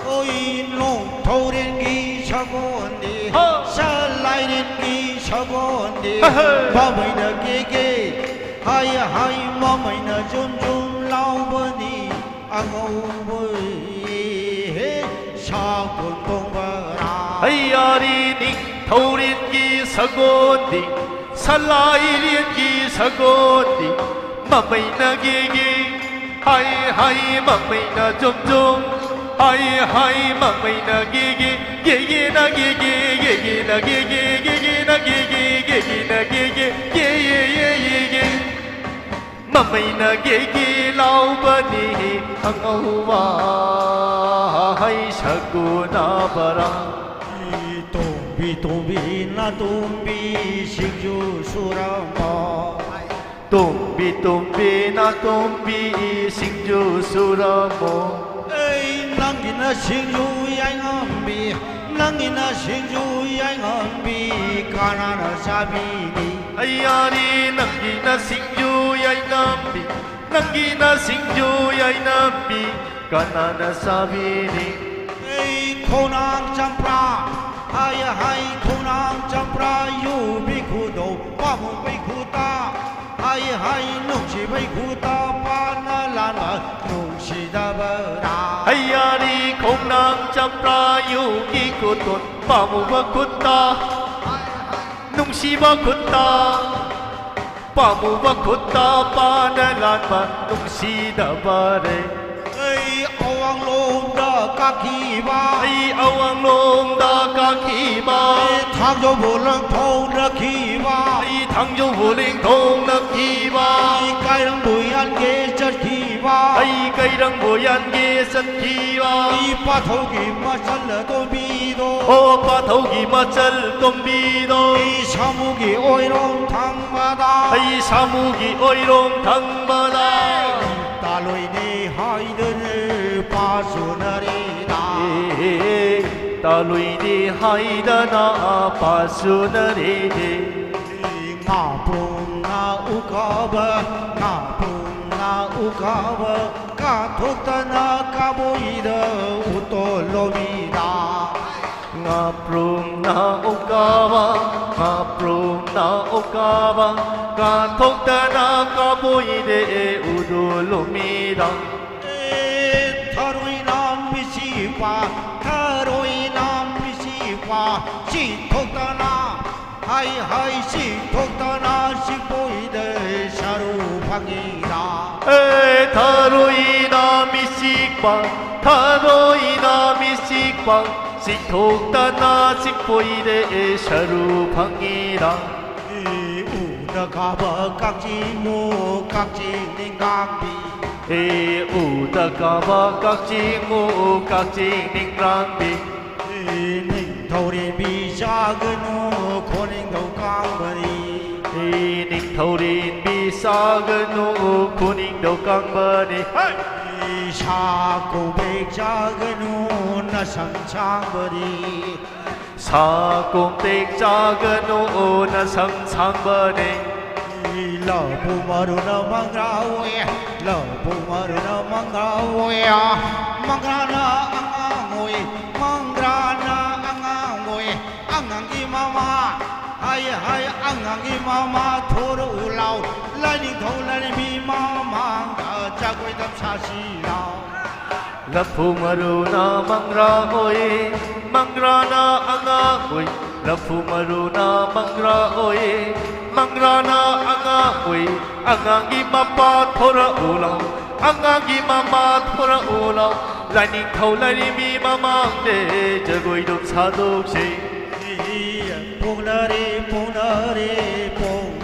ꯑꯣꯏ ꯅꯣꯡꯊꯧꯔꯦꯟꯒꯤ ꯁꯒꯣꯜꯗꯤ, ꯍ! ꯁꯂꯥꯏꯔꯦꯟꯒꯤ ꯁꯒꯣꯜꯗꯤ, ꯍ, ꯍ! ꯃꯃꯩꯅ ꯀꯦ ꯀꯦ, ꯍꯥꯏ ꯍꯥꯏ ꯃꯃꯩꯅ ꯖꯨꯝ ꯖꯨꯝ ꯂꯥꯎꯕꯅꯤ꯫ ꯑꯉꯧꯕ ꯍꯦ ꯁꯒꯣꯜ ꯇꯣꯡꯕꯔꯥ꯫ ꯍꯩꯌꯥꯔꯤ ꯅꯤꯡꯊꯧꯔꯦꯟꯒꯤ ꯁꯒꯣꯜꯗꯤ, ꯁꯂꯥꯏꯔꯦꯟꯒꯤ ꯁꯒꯣꯜꯗꯤ, ꯃꯃꯩꯅ ꯒꯦꯒꯦ, ꯍꯥꯏ ꯍꯥꯏ ꯃꯃꯩꯅ ꯖꯨꯝ ꯖꯨꯝ, ꯍꯥꯏ ꯍꯥꯏ ꯃꯃꯩꯅ ꯒꯦꯒꯦ, ꯒꯦꯒꯦꯅ ꯒꯦꯒꯦ, ꯒꯦꯒꯦꯅ ꯒꯦꯒꯦ, ꯒꯦꯒꯦꯅ ꯒꯦꯒꯦ, ꯒꯦꯒꯦꯅ ꯒꯦꯒꯦ, ꯒꯦ ꯌꯦ ꯌꯦ ꯌꯦ ꯌꯦ꯫ ꯃꯃꯩꯅ ꯒꯦꯒꯦ ꯂꯥꯎꯕꯅꯤ ꯑꯉꯧꯕ, ꯍꯩ ꯁꯒꯣꯜꯅꯕꯔꯥ꯫ ꯇꯣꯝꯕꯤ ꯇꯣꯝꯕꯤ ꯅꯥꯇꯣꯝꯕꯤ ꯁꯤꯡꯖꯨ ꯁꯨꯔꯝꯃꯣ꯫ ꯇꯣꯝꯕꯤ ꯇꯣꯝꯕꯤ ꯅꯥꯇꯣꯝꯕꯤ ꯁꯤꯡꯖꯨ ꯁꯨꯔꯝꯃꯣ꯫ ꯑꯩ ꯅꯪꯒꯤꯅ ꯁꯤꯡꯖꯨ ꯌꯥꯏꯉꯝꯕꯤ, ꯅꯪꯒꯤꯅ ꯁꯤꯡꯖꯨ ꯌꯥꯏꯉꯝꯕꯤ, ꯀꯅꯥꯅ ꯆꯥꯕꯤꯅꯤ? ꯑꯩꯌꯥꯔꯤ ꯅꯪꯒꯤꯅ ꯁꯤꯡꯖꯨ ꯌꯥꯏꯉꯝꯕꯤ, ꯅꯪꯒꯤꯅ ꯁꯤꯡꯖꯨ ꯌꯥꯏꯉꯝꯕꯤ, ꯀꯅꯥꯅ ꯆꯥꯕꯤꯅꯤ? ꯑꯩ ꯈꯣꯡꯅꯥꯡ ꯆꯝꯄ꯭ꯔꯥ, ꯍꯥꯏ ꯍꯥꯏ ꯈꯣꯡꯅꯥꯡ ꯆꯝꯄ꯭ꯔꯥ, ꯌꯨꯕꯤ ꯈꯨꯗꯧ ꯄꯥꯝꯃꯨꯕꯩ ꯈꯨꯠꯇ, ꯍꯥꯏ ꯍꯥꯏ ꯅꯨꯡꯁꯤꯕꯩ ꯈꯨꯠꯇ, ꯄꯥꯟꯅ ꯂꯥꯟꯕ ꯅꯨꯡꯁꯤꯗꯕꯔꯥ? ꯍꯩꯌꯥꯔꯤ ꯈꯣꯡꯅꯥꯡ ꯆꯝꯄ꯭ꯔꯥ ꯌꯨꯒꯤ ꯈꯨꯇꯣꯟ ꯄꯥꯝꯃꯨꯕ ꯈꯨꯠꯇ, ꯅꯨꯡꯁꯤꯕ ꯈꯨꯠꯇ, ꯄꯥꯝꯃꯨꯕ ꯈꯨꯠꯇ ꯄꯥꯟꯅ ꯂꯥꯟꯕ ꯅꯨꯡꯁꯤꯗꯕꯔꯦ꯫ ꯑꯩ ꯑꯋꯥꯡꯂꯣꯝꯗ ꯀꯥꯈꯤꯕ, ꯑꯩ ꯑꯋꯥꯡꯂꯣꯝꯗ ꯀꯥꯈꯤꯕ, ꯑꯩ ꯊꯥꯡꯖꯧꯕꯨ ꯂꯪꯊꯣꯛꯅꯈꯤꯕ, ꯑꯩ ꯊꯥꯡꯖꯧ ꯎꯂꯦꯡ ꯊꯣꯡꯂꯛꯈꯤꯕ, ꯑꯩ ꯀꯥꯏꯔꯪꯕꯨ ꯌꯥꯟꯒꯦ ꯆꯠꯈꯤꯕ, ꯑꯩ ꯀꯥꯏꯔꯪꯕꯨ ꯌꯥꯟꯒꯦ ꯆꯠꯈꯤꯕ, ꯏꯄꯥꯊꯧꯒꯤ ꯃꯆꯜ ꯇꯣꯝꯕꯤꯗꯣ, ꯑꯣ ꯄꯥꯊꯧꯒꯤ ꯃꯆꯜ ꯇꯣꯝꯕꯤꯗꯣ, ꯑꯩ ꯁꯥꯃꯨꯒꯤ ꯑꯣꯏꯔꯣꯝ ꯊꯪꯕꯗ, ꯑꯩ ꯁꯥꯃꯨꯒꯤ ꯑꯣꯏꯔꯣꯝ ꯊꯪꯕꯗ, ꯇꯥꯂꯣꯏꯅꯦ ꯍꯥꯏꯗꯅ ꯄꯥꯁꯨꯅꯔꯦꯗ꯫ ꯑꯦ, ꯇꯥꯂꯣꯏꯅꯦ ꯍꯥꯏꯗꯅ ꯄꯥꯁꯨꯅꯔꯦꯗꯦ꯫ ꯉꯥꯄ꯭ꯔꯨꯝꯅ ꯎꯈꯕ, ꯉꯥꯄ꯭ꯔꯨꯝꯅ ꯎꯈꯕ, ꯀꯥꯊꯣꯛꯇꯅ ꯀꯥꯕꯣꯏꯗ ꯎꯠꯇꯣꯂꯣꯃꯤꯗ꯫ ꯉꯥꯄ꯭ꯔꯨꯝꯅ ꯎꯀꯥꯕ, ꯉꯥꯄ꯭ꯔꯨꯝꯅ ꯎꯀꯥꯕ, ꯀꯥꯊꯣꯛꯇꯅ ꯀꯥꯕꯣꯏꯗꯦ ꯎꯗꯨꯂꯨꯃꯤꯗ꯫ ꯑꯦ, ꯊꯔꯣꯏꯅ ꯃꯤꯆꯤꯛꯄ, ꯊꯔꯣꯏꯅ ꯃꯤꯆꯤꯛꯄ, ꯆꯤꯛꯊꯣꯛꯇꯅ, ꯍꯥꯏ ꯍꯥꯏ ꯆꯤꯛꯊꯣꯛꯇꯅ ꯆꯤꯛꯄꯣꯏꯗ ꯁꯔꯨ ꯐꯪꯉꯤꯗ꯫ ꯑꯦ, ꯊꯔꯣꯏꯅ ꯃꯤꯆꯤꯛꯄ, ꯊꯔꯣꯏꯅ ꯃꯤꯆꯤꯛꯄ, ꯆꯤꯛꯊꯣꯛꯇꯅ ꯆꯤꯛꯄꯣꯏꯗꯦ ꯁꯔꯨ ꯐꯪꯉꯤꯗ꯫ ꯑꯦ, ꯎꯗ ꯀꯥꯕ ꯀꯛꯆꯤꯡꯃꯨ ꯀꯛꯆꯤꯡ ꯅꯤꯡꯒꯥꯡꯕꯤ꯫ ꯑꯦ, ꯎꯗ ꯀꯥꯕ ꯀꯛꯆꯤꯡꯃꯨ ꯀꯛꯆꯤꯡ ꯅꯤꯡꯒꯥꯡꯕꯤ꯫ ꯑꯦ, ꯅꯤꯡꯊꯧꯔꯦꯝꯕꯤ ꯆꯥꯒꯅꯨ ꯈꯣꯅꯤꯡꯊꯧ ꯀꯥꯡꯕꯅꯤ꯫ ꯑꯦ, ꯅꯤꯡꯊꯧꯔꯦꯝꯕꯤ ꯆꯥꯒꯅꯨ ꯈꯣꯅꯤꯡꯊꯧ ꯀꯥꯡꯕꯅꯤ꯫ ꯍꯩ! ꯑꯦ, ꯁꯥ ꯀꯣꯝꯄ꯭ꯔꯦꯛ ꯆꯥꯒꯅꯨ ꯅꯁꯝ ꯁꯥꯡꯕꯅꯤ꯫ ꯁꯥ ꯀꯣꯝꯄ꯭ꯔꯦꯛ ꯆꯥꯒꯅꯨ ꯅꯁꯝ ꯁꯥꯡꯕꯅꯤ꯫ ꯂꯐꯨ ꯃꯔꯨꯅ ꯃꯪꯒ꯭ꯔꯥ ꯑꯣꯏ, ꯂꯐꯨ ꯃꯔꯨꯅ ꯃꯪꯒ꯭ꯔꯥ ꯑꯣꯏ꯫ ꯃꯪꯒ꯭ꯔꯥꯅ ꯑꯉꯥꯡ ꯑꯣꯏ, ꯃꯪꯒ꯭ꯔꯥꯅ ꯑꯉꯥꯡ ꯑꯣꯏ꯫ ꯑꯉꯥꯡꯒꯤ ꯃꯃꯥ, ꯍꯥꯏ ꯍꯥꯏ ꯑꯉꯥꯡꯒꯤ ꯃꯃꯥ ꯊꯣꯔꯛꯎ ꯂꯥꯎ꯫ ꯂꯥꯏꯅꯤꯡꯊꯧ ꯂꯥꯏꯔꯦꯝꯕꯤ ꯃꯃꯥꯡꯗ ꯖꯒꯣꯏ ꯇꯝꯁꯥꯁꯤ ꯂꯥꯎ꯫ ꯂꯐꯨ ꯃꯔꯨꯅ ꯃꯪꯒ꯭ꯔꯥ ꯑꯣꯏ, ꯃꯪꯒ꯭ꯔꯥꯅ ꯑꯉꯥꯡ ꯑꯣꯏ꯫ ꯂꯐꯨ ꯃꯔꯨꯅ ꯃꯪꯒ꯭ꯔꯥ ꯑꯣꯏ, ꯃꯪꯒ꯭ꯔꯥꯅ ꯑꯉꯥꯡ ꯑꯣꯏ꯫ ꯑꯉꯥꯡꯒꯤ ꯃꯄꯥ ꯊꯣꯔꯛꯎ ꯂꯥꯎ, ꯑꯉꯥꯡꯒꯤ ꯃꯃꯥ ꯊꯣꯔꯛꯎ ꯂꯥꯎ꯫ ꯂꯥꯏꯅꯤꯡꯊꯧ ꯂꯥꯏꯔꯦꯝꯕꯤ ꯃꯃꯥꯡꯗ ꯖꯒꯣꯏꯗꯨꯝ ꯁꯥꯗꯣꯛꯁꯤ꯫ ꯄꯣꯛꯅꯔꯦ, ꯄꯣꯛꯅꯔꯦ, ꯄꯣꯛ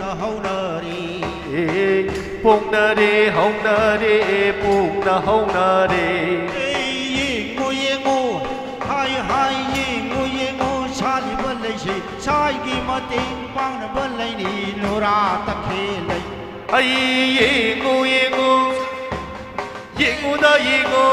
ꯄꯣꯛꯅꯔꯦ ꯍꯧꯅꯔꯦ ꯄꯣꯛꯅ ꯍꯧꯅꯔꯦ꯫ ꯑꯦ, ꯌꯦꯡꯉꯨ ꯌꯦꯡꯉꯨ, ꯍꯥꯏ ꯍꯥꯏ, ꯌꯦꯡꯉꯨ ꯌꯦꯡꯉꯨ, ꯁꯥꯠꯂꯤꯕ ꯂꯩꯁꯦ ꯁꯥꯒꯤ ꯃꯇꯦꯡ ꯄꯥꯡꯅꯕ ꯂꯩꯅꯤ, ꯅꯨꯔꯥ ꯇꯈꯦꯜ ꯂꯩ꯫ ꯑꯩ ꯌꯦꯡꯉꯨ ꯌꯦꯡꯉꯨ, ꯌꯦꯡꯉꯨꯗ ꯌꯦꯡꯉꯨ꯫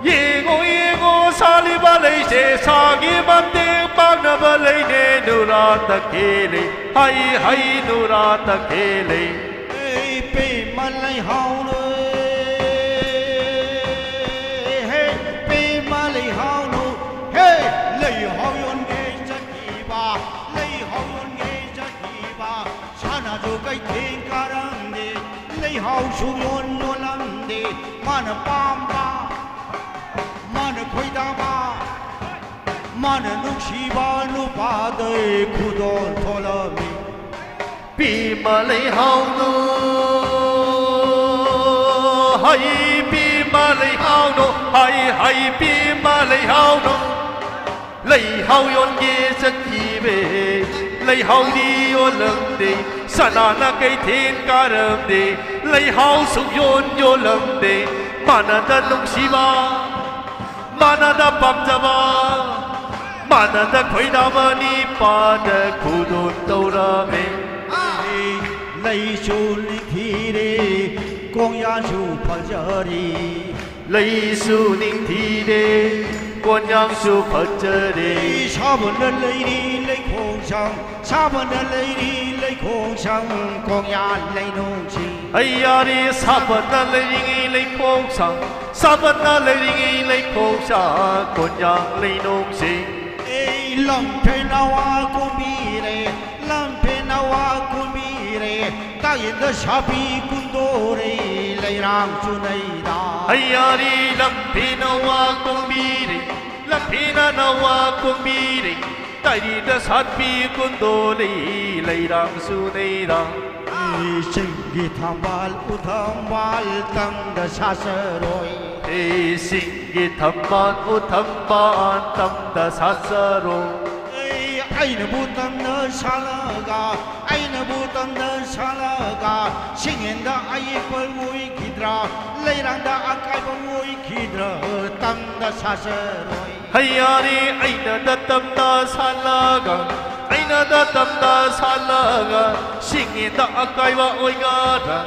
ꯌꯦꯡꯉꯨ ꯌꯦꯡꯉꯨ, ꯁꯥꯠꯂꯤꯕ ꯂꯩꯁꯦ ꯁꯥꯒꯤ ꯃꯇꯦꯡ ꯄꯥꯡꯅꯕ ꯂꯩꯅꯦ, ꯅꯨꯔꯥ ꯇꯈꯦꯜ ꯂꯩ꯫ ꯍꯩ ꯍꯩ, ꯅꯨꯔꯥ ꯇꯈꯦꯜ ꯂꯩ꯫ ꯑꯦ, ꯄꯦꯝꯃ ꯂꯩꯍꯥꯎꯅꯨ, ꯍꯦ, ꯄꯦꯝꯃ ꯂꯩꯍꯥꯎꯅꯨ, ꯍꯦ, ꯂꯩꯍꯥꯎ ꯌꯣꯟꯒꯦ ꯆꯠꯈꯤꯕ, ꯂꯩꯍꯥꯎ ꯌꯣꯟꯒꯦ ꯆꯠꯈꯤꯕ, ꯁꯅꯥꯁꯨ ꯀꯩꯊꯦꯜ ꯀꯥꯔꯝꯗꯦ, ꯂꯩꯍꯥꯎꯁꯨ ꯌꯣꯟ ꯌꯣꯜꯂꯝꯗꯦ, ꯃꯥꯅ ꯄꯥꯝꯕ, ꯃꯥꯅ ꯈꯣꯏꯗꯥꯕ, ꯃꯥꯅ ꯅꯨꯡꯁꯤꯕ ꯅꯨꯄꯥꯗꯩ ꯈꯨꯗꯣꯜ ꯊꯣꯛꯂꯝꯃꯤ꯫ ꯄꯦꯝꯃ ꯂꯩꯍꯥꯎꯅꯨ, ꯍꯩ ꯄꯦꯝꯃ ꯂꯩꯍꯥꯎꯅꯨ, ꯍꯩ ꯍꯩ ꯄꯦꯝꯃ ꯂꯩꯍꯥꯎꯅꯨ꯫ ꯂꯩꯍꯥꯎ ꯌꯣꯟꯒꯦ ꯆꯠꯈꯤꯕꯦ, ꯂꯩꯍꯥꯎꯗꯤ ꯌꯣꯜꯂꯝꯗꯦ꯫ ꯁꯅꯥꯅ ꯀꯩꯊꯦꯜ ꯀꯥꯔꯝꯗꯦ, ꯂꯩꯍꯥꯎ ꯁꯨꯛ ꯌꯣꯟ ꯌꯣꯜꯂꯝꯗꯦ꯫ ꯃꯥꯅꯗ ꯅꯨꯡꯁꯤꯕ, ꯃꯥꯅꯗ ꯄꯥꯝꯖꯕ, ꯃꯥꯅꯗ ꯈꯣꯏꯗꯥꯕ ꯅꯤꯄꯥꯗ ꯈꯨꯗꯣꯜ ꯇꯧꯔꯝꯃꯦ꯫ ꯂꯩꯁꯨ ꯅꯤꯡꯊꯤꯔꯦ, ꯀꯣꯡꯌꯥꯁꯨ ꯐꯖꯔꯤ꯫ ꯂꯩꯁꯨ ꯅꯤꯡꯊꯤꯔꯦ, ꯀꯣꯟꯌꯥꯡꯁꯨ ꯐꯖꯔꯦ꯫ ꯁꯥꯕꯅ ꯂꯩꯔꯤ ꯂꯩꯈꯣꯡꯁꯥꯡ, ꯁꯥꯕꯅ ꯂꯩꯔꯤ ꯂꯩꯈꯣꯡꯁꯥꯡ, ꯀꯣꯡꯌꯥ ꯂꯩꯅꯨꯡꯁꯤ꯫ ꯍꯩꯌꯥꯔꯤ ꯁꯥꯕꯅ ꯂꯩꯔꯤꯉꯩ ꯂꯩꯈꯣꯡꯁꯥꯡ, ꯁꯥꯕꯅ ꯂꯩꯔꯤꯉꯩ ꯂꯩꯈꯣꯡꯁꯥꯡ, ꯀꯣꯟꯌꯥꯡ ꯂꯩꯅꯨꯡꯁꯤ꯫ ꯑꯦ, ꯂꯝꯐꯦꯜ ꯅꯋꯥ ꯀꯨꯝꯕꯤꯔꯦ, ꯂꯝꯐꯦꯜ ꯅꯋꯥ ꯀꯨꯝꯕꯤꯔꯦ, ꯇꯥꯏꯗ ꯁꯥꯕꯤ ꯀꯨꯟꯗꯣꯔꯦ, ꯂꯩꯔꯥꯡꯁꯨ ꯅꯩꯗ꯫ ꯍꯩꯌꯥꯔꯤ ꯂꯝꯐꯦꯜ ꯅꯋꯥ ꯀꯨꯝꯕꯤꯔꯦ, ꯂꯝꯐꯦꯜ ꯅꯋꯥ ꯀꯨꯝꯕꯤꯔꯦ, ꯇꯥꯏꯔꯤꯗ ꯁꯥꯠꯄꯤ ꯀꯨꯟꯗꯣ ꯂꯩ, ꯂꯩꯔꯥꯡꯁꯨ ꯅꯩꯔꯥꯡ꯫ ꯆꯤꯡꯒꯤ ꯊꯝꯕꯥꯜ ꯎꯊꯝꯕꯥꯜ ꯇꯝꯗ ꯁꯥꯠꯆꯔꯣꯏ꯫ ꯏꯁꯤꯡꯒꯤ ꯊꯝꯕꯥꯜ ꯎꯊꯝꯕꯥꯜ ꯇꯝꯗ ꯁꯥꯠꯆꯔꯣꯏ꯫ ꯑꯩꯅꯕꯨ ꯇꯝꯅ ꯁꯥꯠꯂꯒ, ꯑꯩꯅ ꯕꯨ ꯇꯝꯗ ꯁꯥꯠꯂꯒ ꯁꯤꯡꯌꯦꯟꯗ ꯑꯌꯦꯠꯄ ꯑꯣꯏꯈꯤꯗ꯭ꯔꯥ? ꯂꯩꯔꯥꯡꯗ ꯑꯀꯥꯏꯕ ꯑꯣꯏꯈꯤꯗ꯭ꯔꯥ? ꯇꯝꯗ ꯁꯥꯠꯆꯔꯣꯏ꯫ ꯍꯩꯌꯥꯔꯤ ꯑꯩꯅꯗ ꯇꯝꯗ ꯁꯥꯠꯂꯒ, ꯑꯩꯅꯗ ꯇꯝꯗ ꯁꯥꯠꯂꯒ, ꯁꯤꯡꯌꯦꯟꯗ ꯑꯀꯥꯏꯕ ꯑꯣꯏꯒꯗ꯭ꯔꯥ?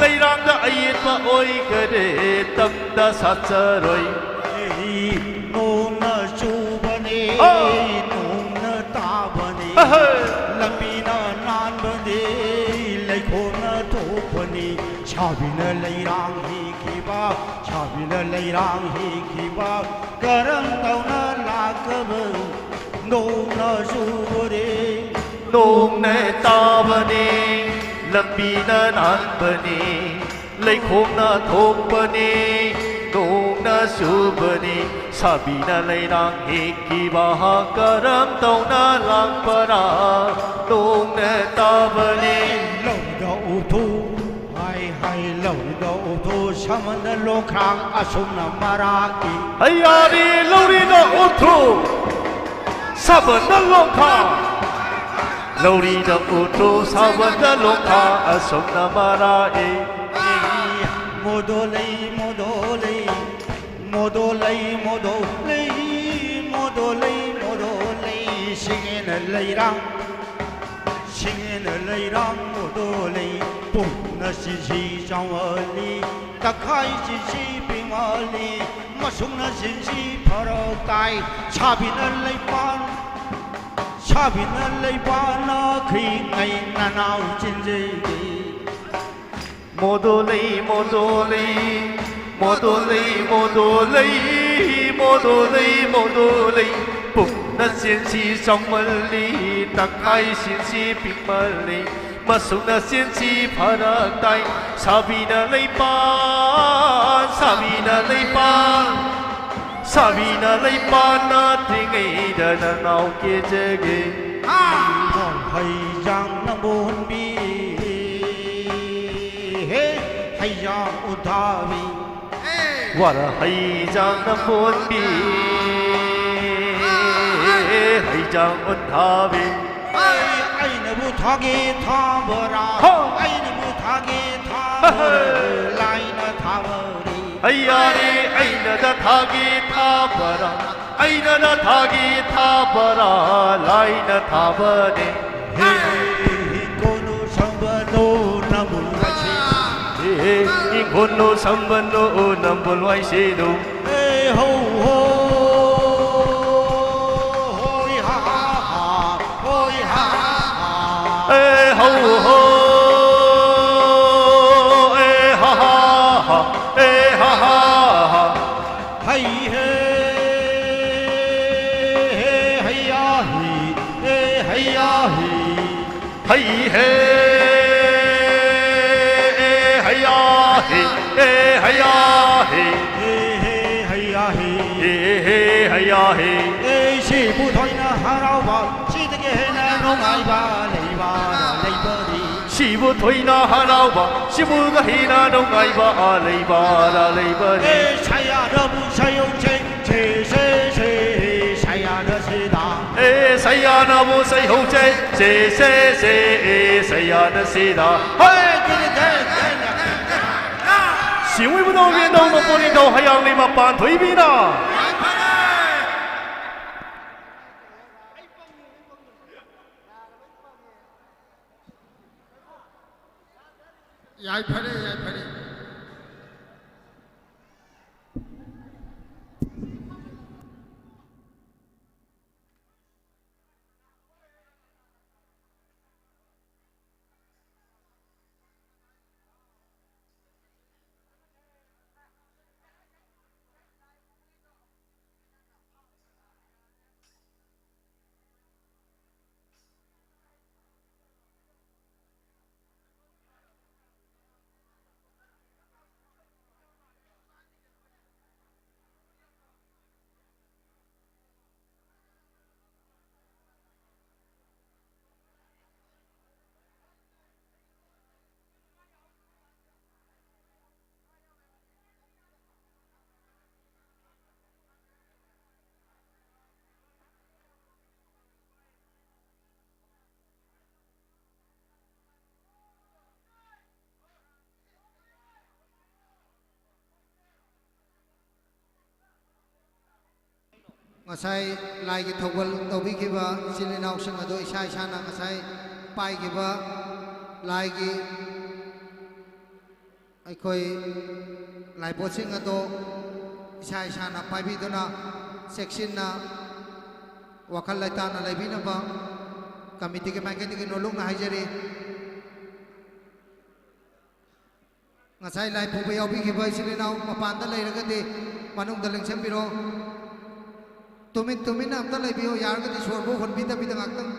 ꯂꯩꯔꯥꯡꯗ ꯑꯌꯦꯠꯄ ꯑꯣꯏꯈꯔꯦ, ꯇꯝꯗ ꯁꯥꯠꯆꯔꯣꯏ꯫ ꯅꯣꯡꯅ ꯆꯨꯕꯅꯤ, ꯑꯥ꯫ ꯅꯣꯡꯅ ꯇꯥꯕꯅꯤ, ꯑꯍꯩ꯫ ꯂꯝꯕꯤꯅ ꯅꯥꯟꯕꯅꯤ, ꯂꯩꯈꯣꯝꯅ ꯊꯣꯛꯄꯅꯤ, ꯁꯥꯕꯤꯅ ꯂꯩꯔꯥꯡ ꯍꯦꯛꯈꯤꯕ, ꯁꯥꯕꯤꯅ ꯂꯩꯔꯥꯡ ꯍꯦꯛꯈꯤꯕ, ꯀꯔꯝ ꯇꯧꯅ ꯂꯥꯛꯀꯕ? ꯅꯣꯡꯅ ꯆꯨꯕꯅꯤ, ꯅꯣꯡꯅ ꯇꯥꯕꯅꯤ, ꯂꯝꯕꯤꯅ ꯅꯥꯟꯕꯅꯤ, ꯂꯩꯈꯣꯝꯅ ꯊꯣꯛꯄꯅꯤ, ꯅꯣꯡꯅ ꯆꯨꯕꯅꯤ, ꯁꯥꯕꯤꯅ ꯂꯩꯔꯥꯡ ꯍꯦꯛꯈꯤꯕ ꯀꯔꯝ ꯇꯧꯅ ꯂꯥꯛꯄꯔꯥ? ꯅꯣꯡꯅ ꯇꯥꯕꯅꯤ꯫ ꯂꯧꯗ ꯎꯊꯨ, ꯍꯥꯏ ꯍꯥꯏ ꯂꯧꯗ ꯎꯊꯨ, ꯁꯃꯟꯗ ꯂꯣꯡꯈꯥꯡ ꯑꯁꯨꯝꯅ ꯃꯔꯥꯛꯏ꯫ ꯍꯩꯌꯥꯔꯤ ꯂꯧꯔꯤꯗ ꯎꯊꯨ, ꯁꯕꯟꯗ ꯂꯣꯡꯈꯥꯡ꯫ ꯂꯧꯔꯤꯗ ꯎꯊꯨ, ꯁꯕꯟꯗ ꯂꯣꯡꯈꯥꯡ ꯑꯁꯨꯝꯅ ꯃꯔꯥꯛꯏ꯫ ꯃꯣꯗꯣ ꯂꯩ, ꯃꯣꯗꯣ ꯂꯩ, ꯃꯣꯗꯣ ꯂꯩ, ꯃꯣꯗꯣ ꯂꯩ, ꯃꯣꯗꯣ ꯂꯩ, ꯃꯣꯗꯣ ꯂꯩ, ꯁꯤꯡꯌꯦꯟ ꯂꯩꯔꯥꯡ, ꯁꯤꯡꯌꯦꯟ ꯂꯩꯔꯥꯡ ꯃꯣꯗꯣ ꯂꯩ, ꯄꯨꯝꯅ ꯆꯤꯟꯁꯤ ꯆꯥꯎꯃꯜꯂꯤ, ꯇꯈꯥꯏ ꯆꯤꯟꯁꯤ ꯄꯤꯛꯃꯜꯂꯤ, ꯃꯁꯨꯡꯅ ꯆꯤꯟꯁꯤ ꯐꯔꯛ ꯇꯥꯏ, ꯁꯥꯕꯤꯅ ꯂꯩꯄꯥꯛ, ꯁꯥꯕꯤꯅ ꯂꯩꯄꯥꯛꯅ ꯈꯤꯉꯩ ꯅꯅꯥꯎ ꯆꯤꯟꯖꯩꯒꯤ꯫ ꯃꯣꯗꯣ ꯂꯩ, ꯃꯣꯗꯣ ꯂꯩ, ꯃꯣꯗꯣ ꯂꯩ, ꯃꯣꯗꯣ ꯂꯩ, ꯃꯣꯗꯣ ꯂꯩ, ꯃꯣꯗꯣ ꯂꯩ꯫ ꯄꯨꯝꯅ ꯆꯦꯟꯁꯤ ꯆꯥꯎꯃꯜꯂꯤ, ꯇꯪꯈꯥꯏ ꯆꯦꯟꯁꯤ ꯄꯤꯛꯃꯜꯂꯤ꯫ ꯃꯁꯨꯡꯅ ꯆꯦꯟꯁꯤ ꯐꯔꯛ ꯇꯥꯏ꯫ ꯁꯥꯕꯤꯅ ꯂꯩꯄꯥꯛ, ꯁꯥꯕꯤꯅ ꯂꯩꯄꯥꯛ, ꯁꯥꯕꯤꯅ ꯂꯩꯄꯥꯛ ꯅꯠꯇ꯭ꯔꯤꯉꯩꯗ ꯅꯅꯥꯎ ꯀꯦꯖꯒꯦ꯫ ꯍꯩꯖꯥꯡ ꯅꯝꯕꯣꯟꯕꯤ, ꯍꯦ, ꯍꯩꯖꯥꯡ ꯎꯟꯊꯥꯕꯤ꯫ ꯋꯥꯔ ꯍꯩꯖꯥꯡ ꯅꯝꯕꯣꯟꯕꯤ, ꯍꯩꯖꯥꯡ ꯎꯟꯊꯥꯕꯤ꯫ ꯑꯩꯅꯕꯨ ꯊꯥꯒꯦ ꯊꯥꯕꯔꯥ? ꯍꯣ! ꯑꯩꯅꯕꯨ ꯊꯥꯒꯦ ꯊꯥꯕꯔꯥ? ꯍꯦ! ꯂꯥꯏꯅ ꯊꯥꯕꯅꯤ꯫ ꯍꯩꯌꯥꯔꯦ, ꯑꯩꯅꯗ ꯊꯥꯒꯦ ꯊꯥꯕꯔꯥ? ꯑꯩꯅꯗ ꯊꯥꯒꯦ ꯊꯥꯕꯔꯥ? ꯂꯥꯏꯅ ꯊꯥꯕꯅꯦ꯫ ꯍꯦ! ꯍꯤꯡꯒꯣꯜꯅꯨ ꯁꯝꯕꯟꯅꯨ ꯅꯝꯕꯨꯜ ꯋꯥꯏꯁꯤ꯫ ꯍꯦ! ꯍꯤꯡꯒꯣꯜꯅꯨ ꯁꯝꯕꯟꯅꯨ ꯅꯝꯕꯨꯜ ꯋꯥꯏꯁꯤꯅꯨ꯫ ꯑꯦ ꯍꯧ ꯍꯣ, ꯍꯣꯏ ꯍꯥ ꯍꯥ, ꯍꯣꯏ ꯍꯥ ꯍꯥ꯫ ꯑꯦ ꯍꯧ ꯍꯣ, ꯑꯦ ꯍꯥ ꯍꯥ ꯍꯥ, ꯑꯦ ꯍꯥ ꯍꯥ ꯍꯥ꯫ ꯍꯩ ꯍꯦ, ꯍꯦ ꯍꯩꯌꯥ ꯍꯤ, ꯑꯦ ꯍꯩꯌꯥ ꯍꯤ꯫ ꯍꯩ ꯍꯦ, ꯑꯦ ꯍꯩꯌꯥ ꯍꯦ, ꯑꯦ ꯍꯩꯌꯥ ꯍꯦ꯫ ꯍꯦ ꯍꯦ ꯍꯩꯌꯥ ꯍꯦ꯫ ꯍꯦ ꯍꯦ ꯍꯩꯌꯥ ꯍꯦ꯫ ꯑꯦ ꯁꯤꯕꯨ ꯊꯣꯏꯅ ꯍꯔꯥꯎꯕ, ꯁꯤꯗꯒꯤ ꯍꯦꯟꯅ ꯅꯨꯡꯉꯥꯏꯕ ꯂꯩꯕ ꯂꯩꯕꯅꯤ꯫ ꯁꯤꯕꯨ ꯊꯣꯏꯅ ꯍꯔꯥꯎꯕ, ꯁꯤꯕꯨꯒ ꯍꯦꯟꯅ ꯅꯨꯡꯉꯥꯏꯕ ꯂꯩꯕ ꯂꯩꯕꯅꯤ꯫ ꯑꯦ ꯁꯌꯥꯅꯕꯨ ꯁꯌꯧꯁꯦ, ꯁꯦ ꯁꯦ ꯁꯦ ꯁꯌꯥꯅ ꯁꯤꯗ꯫ ꯑꯦ ꯁꯌꯥꯅꯕꯨ ꯁꯩꯍꯧꯁꯦ, ꯁꯦ ꯁꯦ ꯁꯦ, ꯑꯦ ꯁꯌꯥꯅ ꯁꯤꯗ꯫ ꯍꯣꯏ! ꯁꯤꯡꯎꯏꯕꯨꯗꯧ ꯃꯦꯟꯗꯧ ꯃꯄꯣ ꯅꯤꯡꯊꯧ ꯍꯌꯥꯡꯂꯩ ꯃꯄꯥꯟ ꯊꯣꯏꯕꯤꯅ꯫ ꯌꯥꯏꯐꯔꯦ, ꯌꯥꯏꯐꯔꯦ꯫ ꯉꯁꯥꯏ ꯂꯥꯏꯒꯤ ꯊꯧꯒꯜ ꯇꯧꯕꯤꯈꯤꯕ ꯏꯆꯤꯜ ꯏꯅꯥꯎꯁꯤꯡ ꯑꯗꯨ ꯏꯁꯥ ꯏꯁꯥꯅ ꯉꯁꯥꯏ ꯄꯥꯏꯈꯤꯕ ꯂꯥꯏꯒꯤ ꯑꯩꯈꯣꯏ ꯂꯥꯏꯄꯣꯠꯁꯤꯡ ꯑꯗꯨ ꯏꯁꯥ ꯏꯁꯥꯅ ꯄꯥꯏꯕꯤꯗꯨꯅ ꯆꯦꯛꯁꯤꯟꯅ ꯋꯥꯈꯜ ꯂꯩꯇꯥꯅ ꯂꯩꯕꯤꯅꯕ ꯀꯃꯤꯇꯤꯒꯤ ꯃꯥꯏꯀꯩꯗꯒꯤ ꯅꯣꯂꯨꯛꯅ ꯍꯥꯏꯖꯔꯤ꯫ ꯉꯁꯥꯏ ꯂꯥꯏ ꯄꯨꯕ ꯌꯥꯎꯕꯤꯈꯤꯕ ꯏꯆꯤꯜ ꯏꯅꯥꯎ ꯃꯄꯥꯟꯗ ꯂꯩꯔꯒꯗꯤ ꯃꯅꯨꯡꯗ ꯂꯦꯡꯁꯤꯟꯕꯤꯔꯣ꯫ ꯇꯨꯃꯤꯟ ꯇꯨꯃꯤꯟꯅ ꯑꯝꯇ ꯂꯩꯕꯤꯌꯣ, ꯌꯥꯔꯒꯗꯤ ꯁꯣꯔꯕꯨ ꯍꯣꯟꯕꯤꯗꯕꯤꯗ ꯉꯥꯛꯇꯪ꯫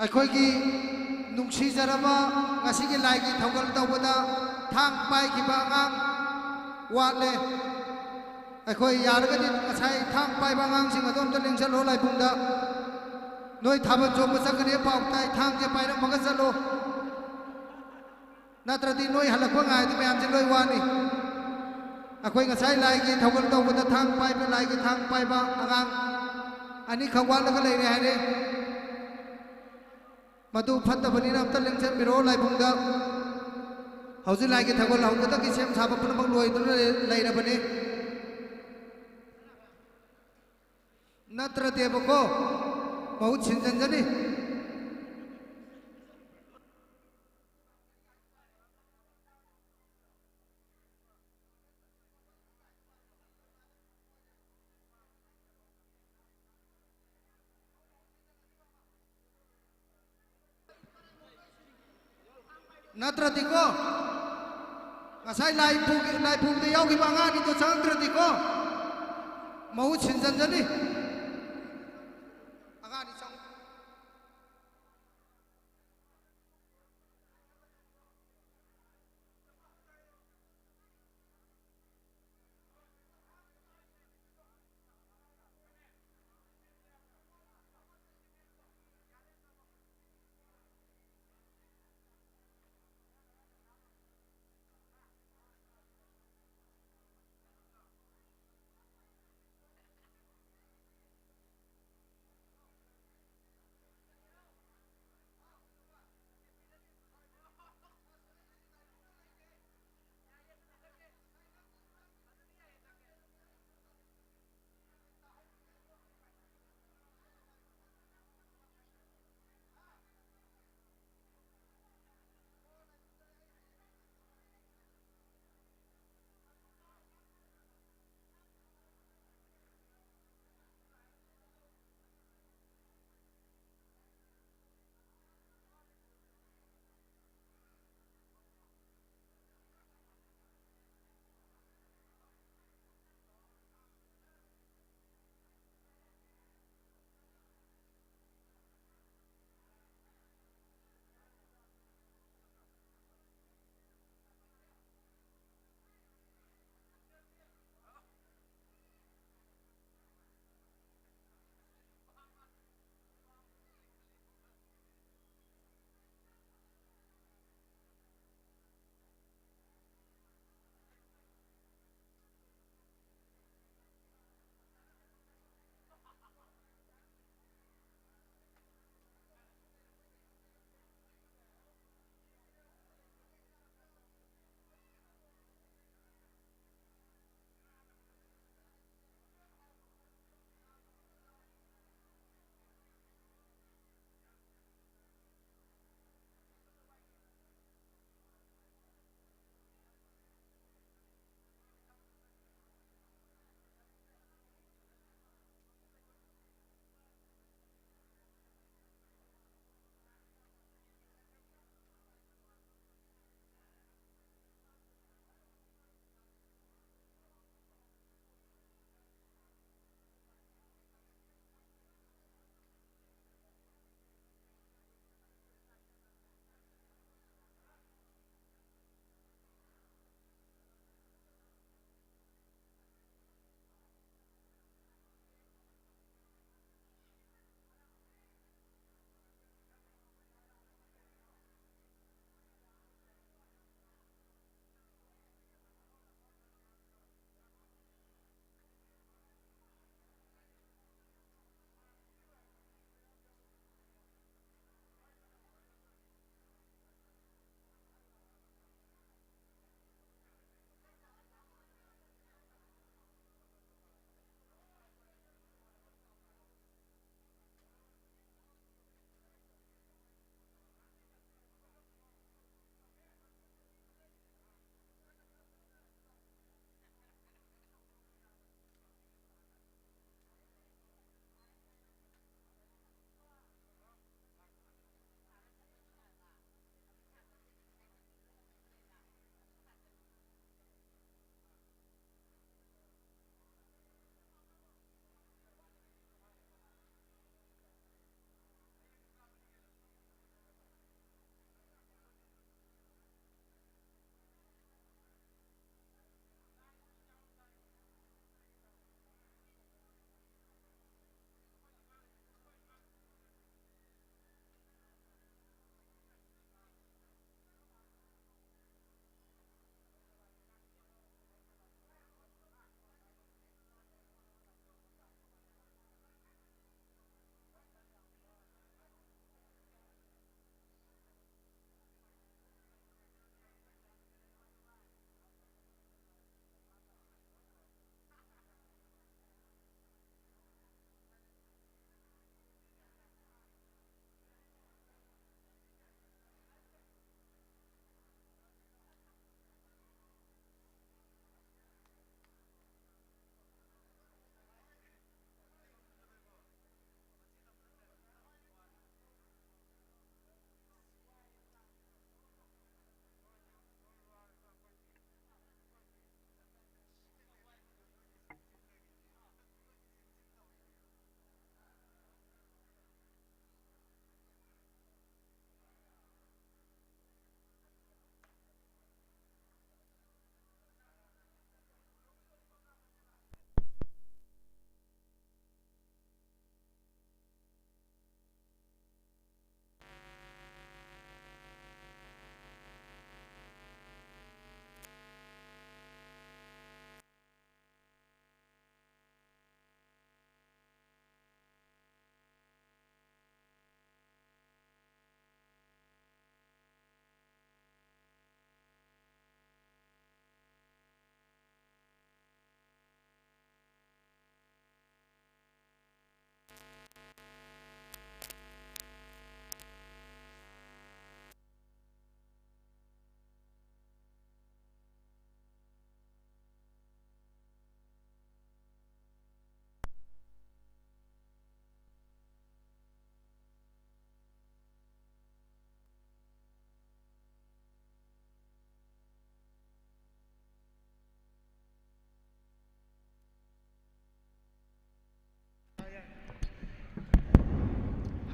ꯑꯩꯈꯣꯏꯒꯤ ꯅꯨꯡꯁꯤꯖꯔꯕ ꯉꯁꯤꯒꯤ ꯂꯥꯏꯒꯤ ꯊꯧꯒꯜ ꯇꯧꯕꯗ ꯊꯥꯡ ꯄꯥꯏꯈꯤꯕ ꯑꯉꯥꯡ ꯋꯥꯠꯂꯦ꯫ ꯑꯩꯈꯣꯏ ꯌꯥꯔꯒꯗꯤ ꯉꯁꯥꯏ ꯊꯥꯡ ꯄꯥꯏꯕ ꯑꯉꯥꯡꯁꯤꯡ ꯑꯗꯣ ꯑꯝꯇ ꯂꯦꯡꯁꯜꯂꯣ ꯂꯥꯏꯕꯨꯡꯗ꯫ ꯅꯣꯏ ꯊꯥꯕꯜ ꯆꯣꯡꯕ ꯆꯠꯀꯅꯤ ꯄꯥꯎ ꯇꯥꯏ, ꯊꯥꯡꯁꯦ ꯄꯥꯏꯔꯝꯃꯒ ꯆꯠꯂꯣ꯫ ꯅꯠꯇ꯭ꯔꯗꯤ ꯅꯣꯏ ꯍꯜꯂꯛꯄ ꯉꯥꯏꯔꯗꯤ ꯃꯌꯥꯝꯁꯦ ꯂꯣꯏ ꯋꯥꯅꯤ꯫ ꯑꯩꯈꯣꯏ ꯉꯁꯥꯏ ꯂꯥꯏꯒꯤ ꯊꯧꯒꯜ ꯇꯧꯕꯗ ꯊꯥꯡ ꯄꯥꯏꯕ, ꯂꯥꯏꯒꯤ ꯊꯥꯡ ꯄꯥꯏꯕ ꯑꯉꯥꯡ ꯑꯅꯤꯈꯛ ꯋꯥꯠꯂꯒ ꯂꯩꯔꯦ ꯍꯥꯏꯔꯦ꯫ ꯃꯗꯨ ꯐꯠꯇꯕꯅꯤꯅ ꯑꯝꯇ ꯂꯦꯡꯁꯤꯟꯕꯤꯔꯛꯑꯣ ꯂꯥꯏꯕꯨꯡꯗ꯫ ꯍꯧꯖꯤꯛ ꯂꯥꯏꯒꯤ ꯊꯧꯒꯜ ꯍꯧꯕꯗꯒꯤ ꯁꯦꯝ ꯁꯥꯕ ꯄꯨꯝꯅꯃꯛ ꯂꯣꯏꯗꯨꯅ ꯂꯩ-, ꯂꯩꯔꯕꯅꯤ꯫ ꯅꯠꯇ꯭ꯔꯗꯦꯕꯀꯣ, ꯃꯍꯨꯠ ꯁꯤꯟꯖꯟꯖꯅꯤ꯫ ꯅꯠꯇ꯭ꯔꯗꯤꯀꯣ, ꯉꯁꯥꯏ ꯂꯥꯏ ꯄꯨꯒꯤ-, ꯂꯥꯏ ꯄꯨꯕꯗ ꯌꯥꯎꯈꯤꯕ ꯑꯉꯥꯡ ꯑꯅꯤꯗꯣ ꯆꯪꯉꯛꯇ꯭ꯔꯗꯤꯀꯣ, ꯃꯍꯨꯠ ꯁꯤꯟꯖꯟꯖꯅꯤ꯫ ꯑꯉꯥꯡ ꯑꯅꯤ ꯆꯪꯉꯛ-,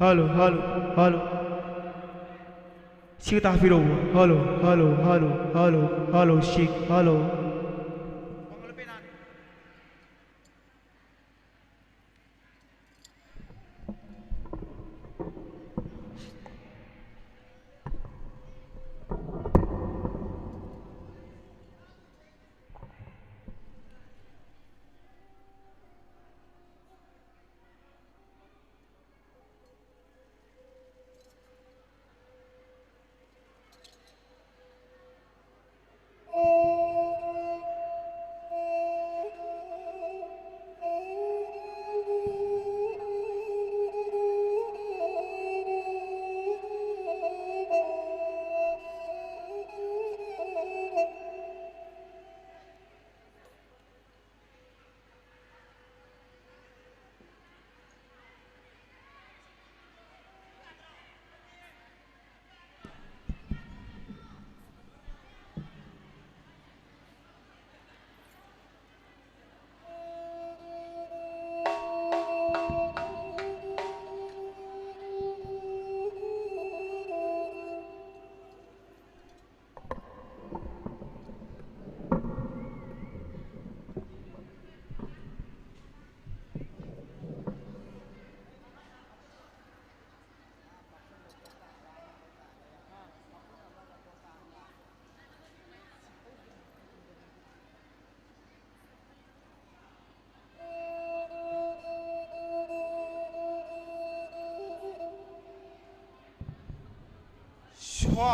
Hello, hello, hello. Siga ꯇꯥꯕꯤꯔꯛꯎ. Hello, hello, hello, hello, hello, siga, hello. ꯁ꯭ꯋꯥ꯫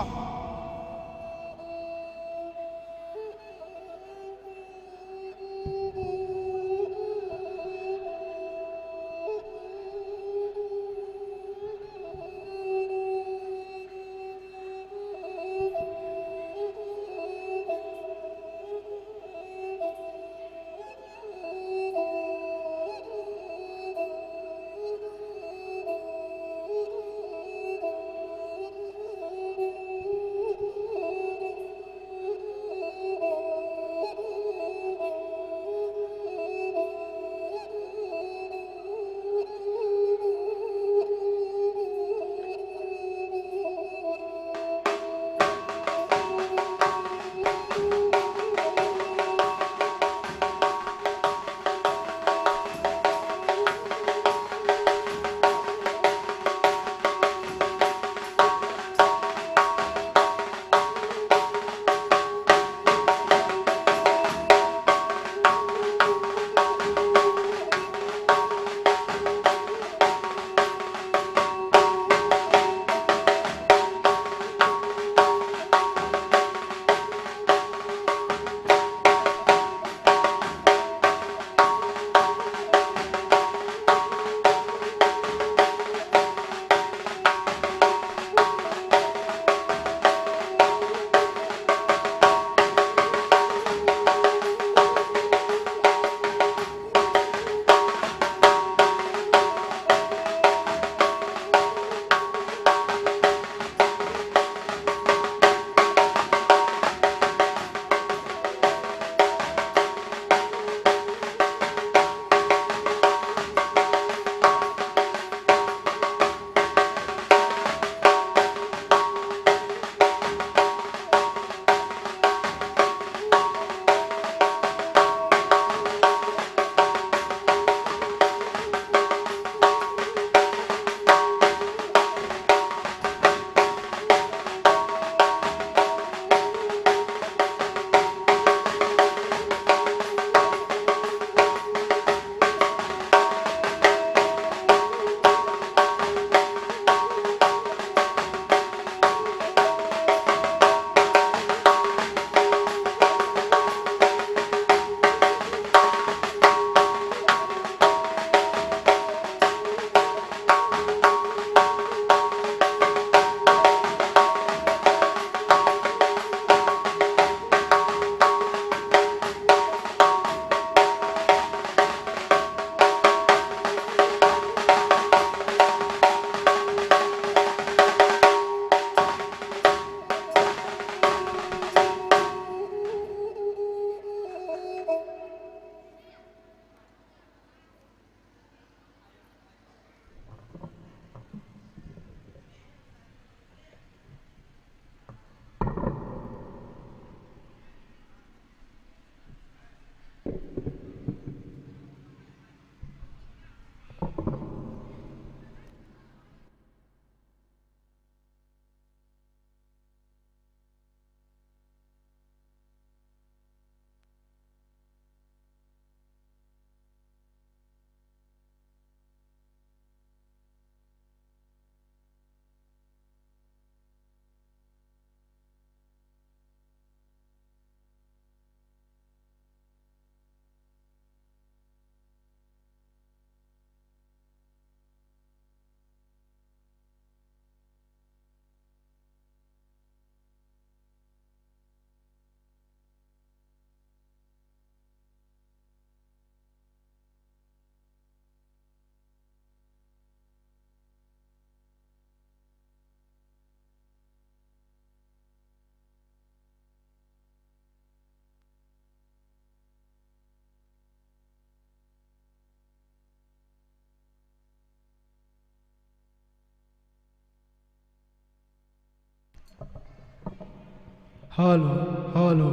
Hello, hello,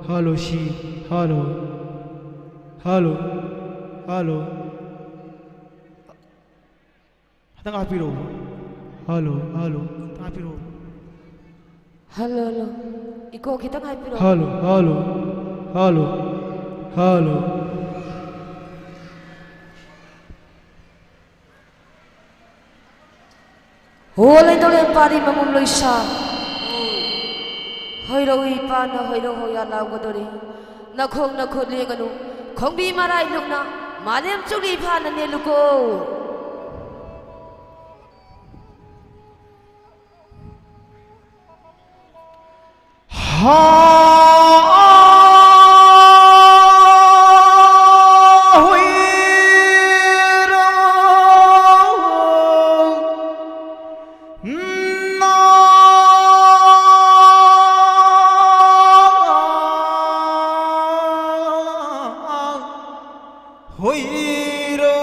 hello, ꯁꯤ, hello, hello, hello. ꯈꯤꯇꯪ ꯍꯥꯞꯄꯤꯔꯛꯑꯣ꯫ Hello, hello, ꯈꯤꯇꯪ ꯍꯥꯞꯄꯤꯔꯛꯑꯣ꯫ Hello, hello. Echo ꯈꯤꯇꯪ ꯍꯥꯞꯄꯤꯔꯛꯑꯣ꯫ Hello, hello, hello, hello. ꯍꯣ ꯂꯩꯇꯧꯔꯦ ꯄꯥꯔꯤ ꯃꯃꯨꯝ ꯂꯣꯏꯁꯥ, ꯍꯣꯏꯔꯧ ꯏꯄꯥꯅ ꯍꯣꯏꯔꯧ ꯍꯣꯌꯥ ꯂꯥꯎꯒꯗꯧꯔꯦ꯫ ꯅꯈꯣꯡ ꯅꯈꯨꯠ ꯂꯦꯡꯒꯅꯨ, ꯈꯣꯡꯕꯤ ꯃꯔꯥꯏ ꯂꯨꯛꯅ ꯃꯥꯂꯦꯝ ꯆꯨꯞꯂꯤ ꯐꯥꯅ ꯅꯦꯜꯂꯨꯀꯣ꯫ ꯍꯥ, ꯍꯨꯏꯔꯣ, ꯅꯥ, ꯍꯨꯏꯔꯣ,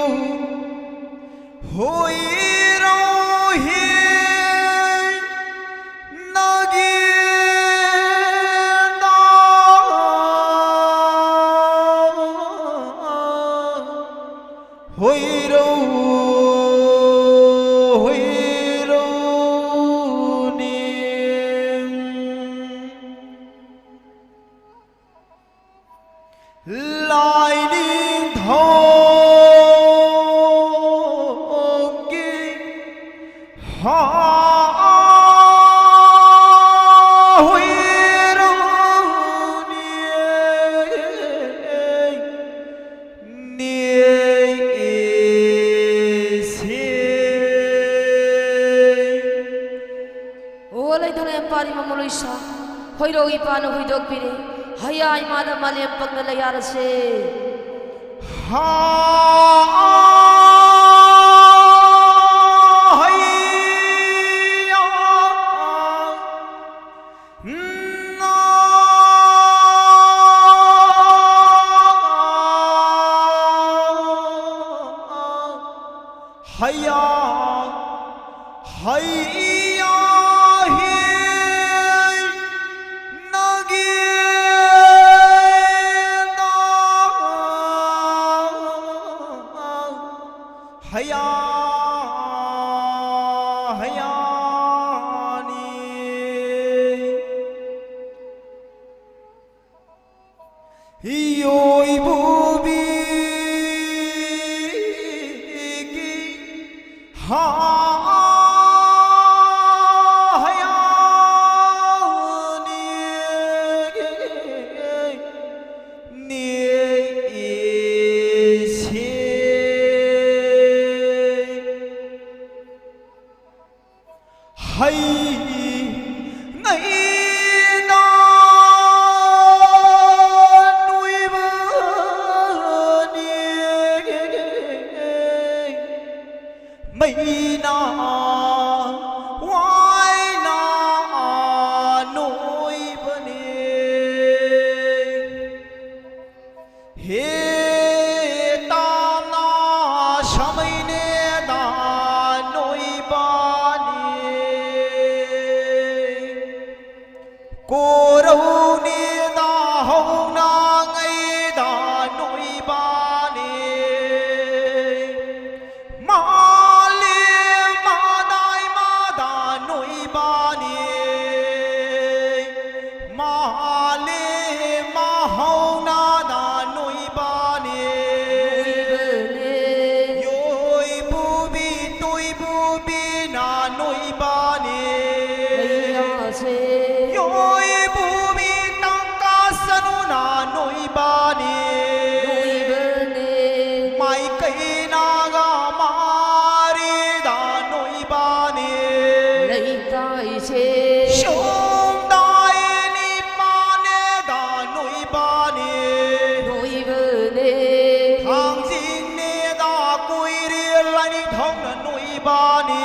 ꯍꯨꯏꯔꯣ ꯍꯤ ꯅꯒꯤ ꯅꯥ ꯍꯨꯏꯔꯣ ꯍꯨꯏꯔꯣ ꯅꯤꯡ ꯂꯥꯏꯅꯤꯡꯊꯧꯒꯤ ꯍꯥ ꯍꯨꯏꯔꯨꯅꯤ ꯅꯤꯁꯤ꯫ ꯑꯣ ꯂꯩꯊꯧꯂꯦꯝ ꯄꯥꯔꯤ ꯃꯃꯣ ꯂꯣꯏꯁꯥ, ꯍꯣꯏꯔꯣꯛ ꯏꯄꯥꯅ ꯍꯨꯏꯗꯣꯛꯄꯤꯔꯦ꯫ ꯍꯌꯥ ꯏꯃꯥꯗ ꯃꯥꯂꯦꯝ ꯄꯪꯅ ꯂꯩꯌꯥꯔꯁꯦ꯫ ꯍꯥ ꯍꯩꯌꯥ ꯅꯥ ꯍꯩꯌꯥ ꯍꯩꯌꯥ ꯍꯤ ꯍꯩ ꯉꯩꯅ ꯅꯣꯏꯕꯅꯤ꯫ ꯃꯩꯅ ꯋꯥꯏꯅ ꯅꯣꯏꯕꯅꯤ꯫ ꯍꯦ ꯇꯥꯝꯅ ꯁꯃꯩꯅꯦꯗ ꯅꯣꯏꯕꯥꯅꯤ꯫ ꯀꯣꯔꯧꯅꯦꯗ ꯍꯧꯅꯉꯩꯗ ꯅꯣꯏꯕꯥꯅꯤ꯫ ꯃꯥꯂꯦ ꯃꯥꯗꯥꯏ ꯃꯥꯗ ꯅꯣꯏꯕꯥꯅꯤ꯫ ꯃꯥꯂꯦ ꯃꯍꯧꯅꯥꯗ ꯅꯣꯏꯕꯥꯅꯤ꯫ ꯅꯣꯏꯕꯅꯦ꯫ ꯌꯣꯏꯕꯨꯕꯤ ꯇꯣꯏꯕꯨꯕꯤꯅ ꯅꯣꯏꯕꯥꯅꯤ꯫ ꯂꯩꯌꯥꯁꯦ꯫ ꯌꯣꯏꯕꯨꯕꯤ ꯇꯪꯀꯥꯁꯅꯨꯅ ꯅꯣꯏꯕꯥꯅꯤ꯫ ꯅꯣꯏꯕꯅꯦ꯫ ꯃꯥꯏꯀꯩ ꯅꯥꯒ ꯃꯥꯔꯤꯗ ꯅꯣꯏꯕꯥꯅꯤ꯫ ꯂꯩꯀꯥꯏꯁꯦ꯫ ꯁꯣꯝꯗꯥꯏ ꯅꯤꯄꯥꯅꯦꯗ ꯅꯣꯏꯕꯥꯅꯤ꯫ ꯅꯣꯏꯕꯅꯦ꯫ ꯊꯥꯡꯖꯤꯡꯅꯦꯗ ꯀꯨꯏꯔꯦ ꯂꯥꯏꯅꯤꯡꯊꯧꯅ ꯅꯣꯏꯕꯥꯅꯤ꯫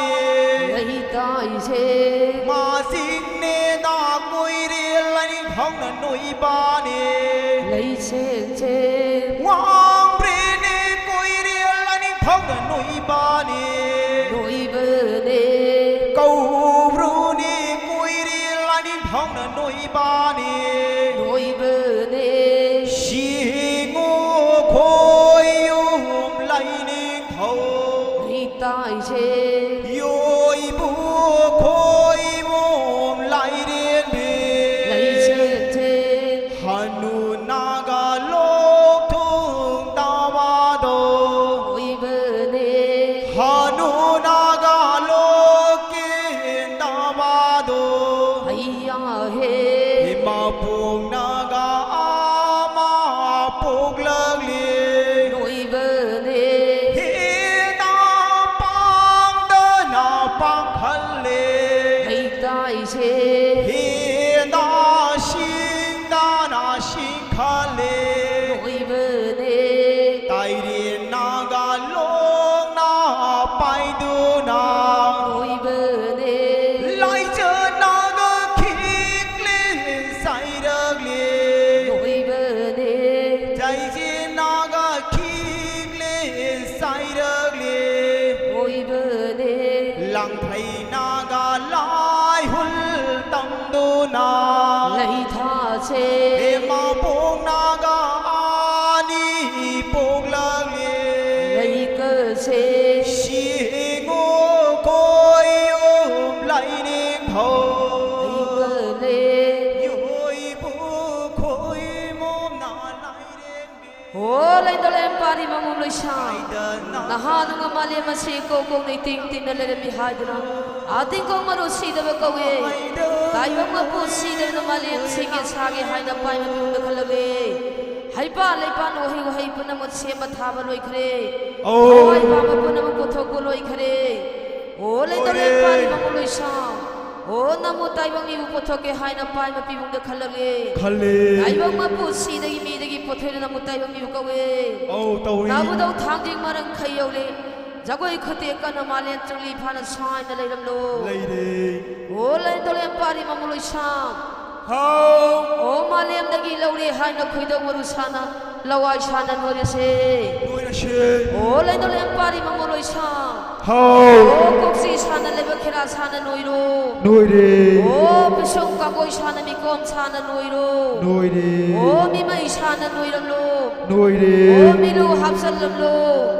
ꯂꯩꯀꯥꯏꯁꯦ꯫ ꯃꯥꯁꯤꯡꯅꯦꯗ ꯀꯨꯏꯔꯦ ꯂꯥꯏꯅꯤꯡꯊꯧꯅ ꯅꯣꯏꯕꯥꯅꯤ꯫ ꯂꯩꯁꯦꯡꯁꯦ꯫ ꯋꯥꯡꯕ꯭ꯔꯦꯅꯦ ꯀꯨꯏꯔꯦ ꯂꯥꯏꯅꯤꯡꯊꯧꯅ ꯅꯣꯏꯕꯥꯅꯤ꯫ ꯅꯣꯏꯕꯅꯦ꯫ ꯀꯧꯕ꯭ꯔꯨꯅꯦ ꯀꯨꯏꯔꯦ ꯂꯥꯏꯅꯤꯡꯊꯧꯅ ꯅꯣꯏꯕꯥꯅꯤ꯫ ꯅꯣꯏꯕꯅꯦ꯫ ꯁꯤꯡꯉꯨ ꯈꯣꯏꯌꯨꯝ ꯂꯥꯏꯅꯤꯡꯊꯧ꯫ ꯂꯩꯇꯥꯏꯁꯦ꯫ ꯌꯣꯏꯕꯨ ꯈꯣꯏꯕꯨꯝ ꯂꯥꯏꯔꯦꯝꯕꯤ꯫ ꯂꯩꯁꯦꯡꯁꯦ꯫ ꯍꯅꯨ ꯅꯥꯒ ꯍꯦꯟꯅ ꯁꯤꯡꯗꯅ ꯁꯤꯡꯈꯠꯂꯦ꯫ ꯅꯣꯏꯕꯅꯦ꯫ ꯇꯥꯏꯔꯦꯟ ꯅꯥꯒ ꯂꯣꯡꯅ ꯄꯥꯏꯗꯨꯅ꯫ ꯅꯣꯏꯕꯅꯦ꯫ ꯂꯥꯏꯖ ꯅꯥꯒ ꯈꯤꯛꯂꯦ ꯆꯥꯏꯔꯛꯂꯦ꯫ ꯅꯣꯏꯕꯅꯦ꯫ ꯆꯥꯏꯖꯦ ꯅꯥꯒ ꯈꯤꯛꯂꯦ ꯆꯥꯏꯔꯛꯂꯦ꯫ ꯅꯣꯏꯕꯅꯦ꯫ ꯂꯥꯡꯐꯩ ꯅꯥꯒ ꯂꯥꯏꯍꯨꯜ ꯇꯝꯗꯨꯅ꯫ ꯂꯩꯊꯥꯁꯦ꯫ ꯍꯦꯃꯥ ꯄꯣꯛꯅꯥꯒ ꯑꯅꯤ ꯄꯣꯛꯂꯛꯂꯦ꯫ ꯂꯩꯀꯁꯦ꯫ ꯁꯤꯡꯉꯨ ꯈꯣꯏꯌꯨꯝ ꯂꯥꯏꯅꯤꯡꯊꯧ꯫ ꯂꯩꯀꯂꯦ꯫ ꯌꯣꯏꯕꯨ ꯈꯣꯏꯃꯣꯝꯅ ꯂꯥꯏꯔꯦꯝꯕꯤ꯫ ꯑꯣ, ꯂꯩꯗꯣꯂꯦꯝ ꯄꯥꯔꯤ ꯃꯃꯨ ꯂꯣꯏꯁꯥ꯫ ꯅꯍꯥ ꯅꯨꯡꯉ ꯃꯥꯂꯦꯝ ꯑꯁꯤ ꯀꯣꯛ ꯀꯣꯛꯅ ꯏꯇꯤꯡ ꯇꯤꯡꯅ ꯂꯩꯔꯝꯃꯤ ꯍꯥꯏꯗꯨꯅ꯫ ꯑꯥ ꯇꯤꯡꯈꯣꯡ ꯃꯔꯨ ꯁꯤꯗꯕ ꯀꯧꯏ꯫ ꯇꯥꯏꯕꯪ ꯃꯄꯨ ꯁꯤꯗꯕꯅ ꯃꯥꯂꯦꯝ ꯁꯤꯒꯦ ꯁꯥꯒꯦ ꯍꯥꯏꯅ ꯄꯥꯏꯕ ꯄꯤꯕ ꯈꯜꯂꯝꯃꯤ꯫ ꯍꯩꯄꯥ ꯂꯩꯄꯥꯟ ꯎꯍꯩ ꯋꯥꯍꯩ ꯄꯨꯝꯅꯃꯛ ꯁꯦꯝꯕ ꯊꯥꯕ ꯂꯣꯏꯈ꯭ꯔꯦ꯫ ꯑꯧ꯫ ꯊꯋꯥꯏ ꯄꯥꯝꯕ ꯄꯨꯝꯅꯃꯛ ꯄꯨꯊꯣꯛꯄ ꯂꯣꯏꯈ꯭ꯔꯦ꯫ ꯑꯣ, ꯂꯩꯗꯣꯂꯦꯝ ꯂꯣꯏꯔꯦ꯫ ꯄꯥꯔꯤ ꯃꯃꯨ ꯂꯣꯏꯁꯥ꯫ ꯑꯣ, ꯅꯃꯨ ꯇꯥꯏꯕꯪ ꯃꯤꯕꯨ ꯄꯨꯊꯣꯛꯀꯦ ꯍꯥꯏꯅ ꯄꯥꯏꯕ ꯄꯤꯕꯨꯡꯗ ꯈꯜꯂꯛꯂꯦ꯫ ꯈꯜꯂꯦ꯫ ꯇꯥꯏꯕꯪ ꯃꯄꯨ ꯁꯤꯗꯒꯤ ꯃꯤꯗꯒꯤ ꯄꯨꯊꯣꯛꯏꯅ ꯅꯃꯨ ꯇꯥꯏꯕꯪ ꯃꯤꯕꯨ ꯀꯧꯏ꯫ ꯑꯧ, ꯇꯧꯏ꯫ ꯇꯥꯕꯨꯗꯧ ꯊꯥꯡꯖꯤꯡ ꯃꯔꯪ ꯈꯩ ꯌꯧꯂꯦ꯫ ꯖꯒꯣꯏ ꯈꯨꯇꯦꯛ ꯀꯟꯅ ꯃꯥꯂꯦꯝ ꯆꯨꯡꯂꯤ ꯐꯥꯅ ꯁꯥꯏꯅ ꯂꯩꯔꯝꯂꯣ꯫ ꯂꯩꯔꯦ꯫ ꯑꯣ, ꯂꯩꯗꯣꯂꯦꯝ ꯄꯥꯔꯤ ꯃꯃꯨ ꯂꯣꯏꯁꯥ꯫ ꯍꯥꯎ꯫ ꯑꯣ, ꯃꯥꯂꯦꯝꯗꯒꯤ ꯂꯧꯔꯦ ꯍꯥꯏꯅ ꯈꯣꯏꯗꯧ ꯃꯔꯨ ꯁꯥꯅ ꯂꯋꯥꯏ ꯁꯥꯅ ꯅꯣꯏꯔꯁꯦ꯫ ꯅꯣꯏꯔꯁꯦ꯫ ꯑꯣ, ꯂꯩꯗꯣꯂꯦꯝ ꯄꯥꯔꯤ ꯃꯃꯨ ꯂꯣꯏꯁꯥ꯫ ꯍꯥꯎ꯫ ꯑꯣ, ꯀꯣꯛꯆꯤ ꯁꯥꯅ ꯂꯩꯕ ꯈꯦꯔꯥ ꯁꯥꯅ ꯅꯣꯏꯔꯣ꯫ ꯅꯣꯏꯔꯦ꯫ ꯑꯣ, ꯄꯤꯁꯨꯝ ꯀꯥꯡꯒꯣꯏ ꯁꯥꯅ ꯃꯤꯀꯣꯝ ꯁꯥꯅ ꯅꯣꯏꯔꯣ꯫ ꯅꯣꯏꯔꯦ꯫ ꯑꯣ, ꯃꯤꯃꯩ ꯁꯥꯅ ꯅꯣꯏꯔꯝꯂꯣ꯫ ꯅꯣꯏꯔꯦ꯫ ꯑꯣ, ꯃꯤꯂꯨ ꯍꯥꯞꯆꯜꯂꯝꯂꯣ꯫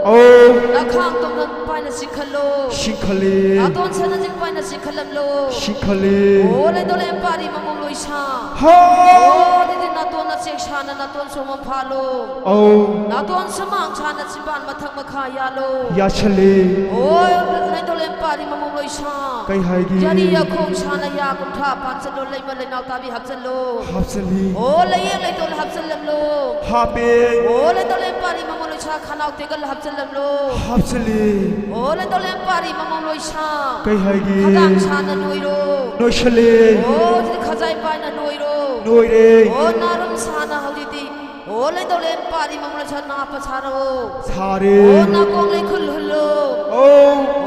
ꯑꯧ꯫ ꯅꯈꯥꯡ ꯇꯣꯝꯅ ꯄꯥꯏꯅ ꯆꯤꯡꯈꯠꯂꯣ꯫ ꯆꯤꯡꯈꯠꯂꯦ꯫ ꯅꯥꯇꯣꯟ ꯁꯅꯖꯤꯡ ꯄꯥꯏꯅ ꯆꯤꯡꯈꯠꯂꯝꯂꯣ꯫ ꯆꯤꯡꯈꯠꯂꯦ꯫ ꯑꯣ, ꯂꯩꯗꯣꯂꯦꯝ ꯄꯥꯔꯤ ꯃꯃꯨ ꯂꯣꯏꯁꯥ꯫ ꯍꯥꯎ꯫ ꯑꯣ, ꯑꯗꯨꯗꯤ ꯅꯥꯇꯣꯟ ꯅꯆꯦꯛ ꯁꯥꯅ ꯅꯥꯇꯣꯟ ꯁꯣꯝ ꯐꯥꯜꯂꯣ꯫ ꯑꯧ꯫ ꯅꯥꯇꯣꯟ ꯁꯨꯃꯥꯡ ꯁꯥꯅ ꯆꯤꯝꯕꯥꯟ ꯃꯊꯛ ꯃꯈꯥ ꯌꯥꯜꯂꯣ꯫ ꯌꯥꯁꯜꯂꯦ꯫ ꯑꯣ, ꯂꯩꯗꯣꯂꯦꯝ ꯄꯥꯔꯤ ꯃꯃꯨ ꯂꯣꯏꯁꯥ꯫ ꯀꯩ ꯍꯥꯏꯒꯦ? ꯌꯥꯔꯤ ꯌꯥꯈꯣꯡ ꯁꯥꯅ ꯌꯥ ꯀꯨꯟꯊ꯭ꯔꯥ ꯄꯥꯟꯁꯤꯜꯂꯣ, ꯂꯩꯃ ꯂꯩꯅꯥꯎ ꯇꯥꯕꯤ ꯍꯥꯞꯆꯤꯜꯂꯣ꯫ ꯍꯥꯞꯆꯤꯜꯂꯤ꯫ ꯑꯣ, ꯂꯩꯌꯦ ꯂꯩꯇꯣꯜ ꯍꯥꯞꯆꯤꯜꯂꯝꯂꯣ꯫ ꯍꯥꯞꯄꯦ꯫ ꯑꯣ, ꯂꯩꯇꯣꯜ ꯂꯦꯝ ꯄꯥꯔꯤ ꯃꯃꯣꯟ ꯂꯣꯏꯁꯥ ꯈꯅꯥꯎ ꯇꯦꯡꯒꯜ ꯍꯥꯞꯆꯤꯜꯂꯝꯂꯣ꯫ ꯍꯥꯞꯆꯤꯜꯂꯤ꯫ ꯑꯣ, ꯂꯩꯇꯣꯜ ꯂꯦꯝ ꯄꯥꯔꯤ ꯃꯃꯣꯟ ꯂꯣꯏꯁꯥ꯫ ꯀꯩ ꯍꯥꯏꯒꯦ? ꯈꯗꯥꯡ ꯁꯥꯅ ꯅꯣꯏꯔꯣ꯫ ꯅꯣꯏꯁꯜꯂꯤ꯫ ꯑꯣ, ꯑꯗꯨꯗꯤ ꯈꯖꯥꯏ ꯄꯥꯏꯅ ꯅꯣꯏꯔꯣ꯫ ꯅꯣꯏꯔꯦ꯫ ꯑꯣ, ꯅꯥꯔꯨꯝ ꯁꯥꯅ ꯍꯧꯖꯤꯛꯇꯤ꯫ ꯑꯣ, ꯂꯩꯇꯣꯜ ꯂꯦꯝ ꯄꯥꯔꯤ ꯃꯃꯣꯟ ꯂꯣꯏꯁꯥ ꯅꯥꯞꯄ ꯁꯥꯔꯣ꯫ ꯁꯥꯔꯦ꯫ ꯑꯣ, ꯅꯥꯀꯣꯡ ꯂꯩꯈꯨꯜ ꯍꯨꯜꯂꯣ꯫ ꯑꯣ꯫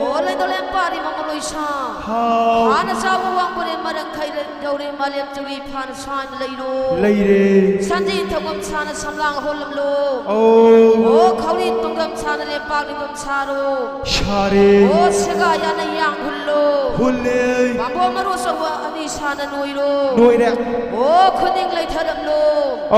ꯑꯣ, ꯂꯩꯇꯣꯜ ꯂꯦꯝ ꯄꯥꯔꯤ ꯃꯃꯣꯟ ꯂꯣꯏꯁꯥ꯫ ꯍꯥꯎ꯫ ꯍꯥꯟꯅ ꯆꯥꯎꯕ ꯋꯥꯡꯕꯔꯦ ꯃꯔꯪ ꯈꯩꯔꯦ ꯌꯧꯔꯦ ꯃꯥꯂꯦꯝ ꯆꯨꯔꯤ ꯐꯥꯅ ꯁꯥꯅ ꯂꯩꯔꯣ꯫ ꯂꯩꯔꯦ꯫ ꯁꯟꯖꯤ ꯊꯧꯒꯝ ꯁꯥꯅ ꯁꯝꯂꯥꯡ ꯍꯣꯜꯂꯝꯂꯣ꯫ ꯑꯧ꯫ ꯑꯣ, ꯈꯧꯔꯤ ꯇꯨꯡꯒꯝ ꯁꯥꯅ ꯂꯦꯝꯄꯥꯛ ꯂꯤꯡꯒꯝ ꯁꯥꯔꯣ꯫ ꯁꯥꯔꯦ꯫ ꯑꯣ, ꯁꯦꯒꯥ ꯌꯥꯅ ꯌꯥꯡ ꯍꯨꯜꯂꯣ꯫ ꯍꯨꯜꯂꯦ꯫ ꯄꯥꯝꯕꯣꯝ ꯃꯔꯨ ꯑꯆꯧꯕ ꯑꯅꯤ ꯁꯥꯅ ꯅꯣꯏꯔꯣ꯫ ꯅꯣꯏꯔꯦ꯫ ꯑꯣ, ꯈꯨꯅꯤꯡ ꯂꯩꯊꯔꯝꯂꯣ꯫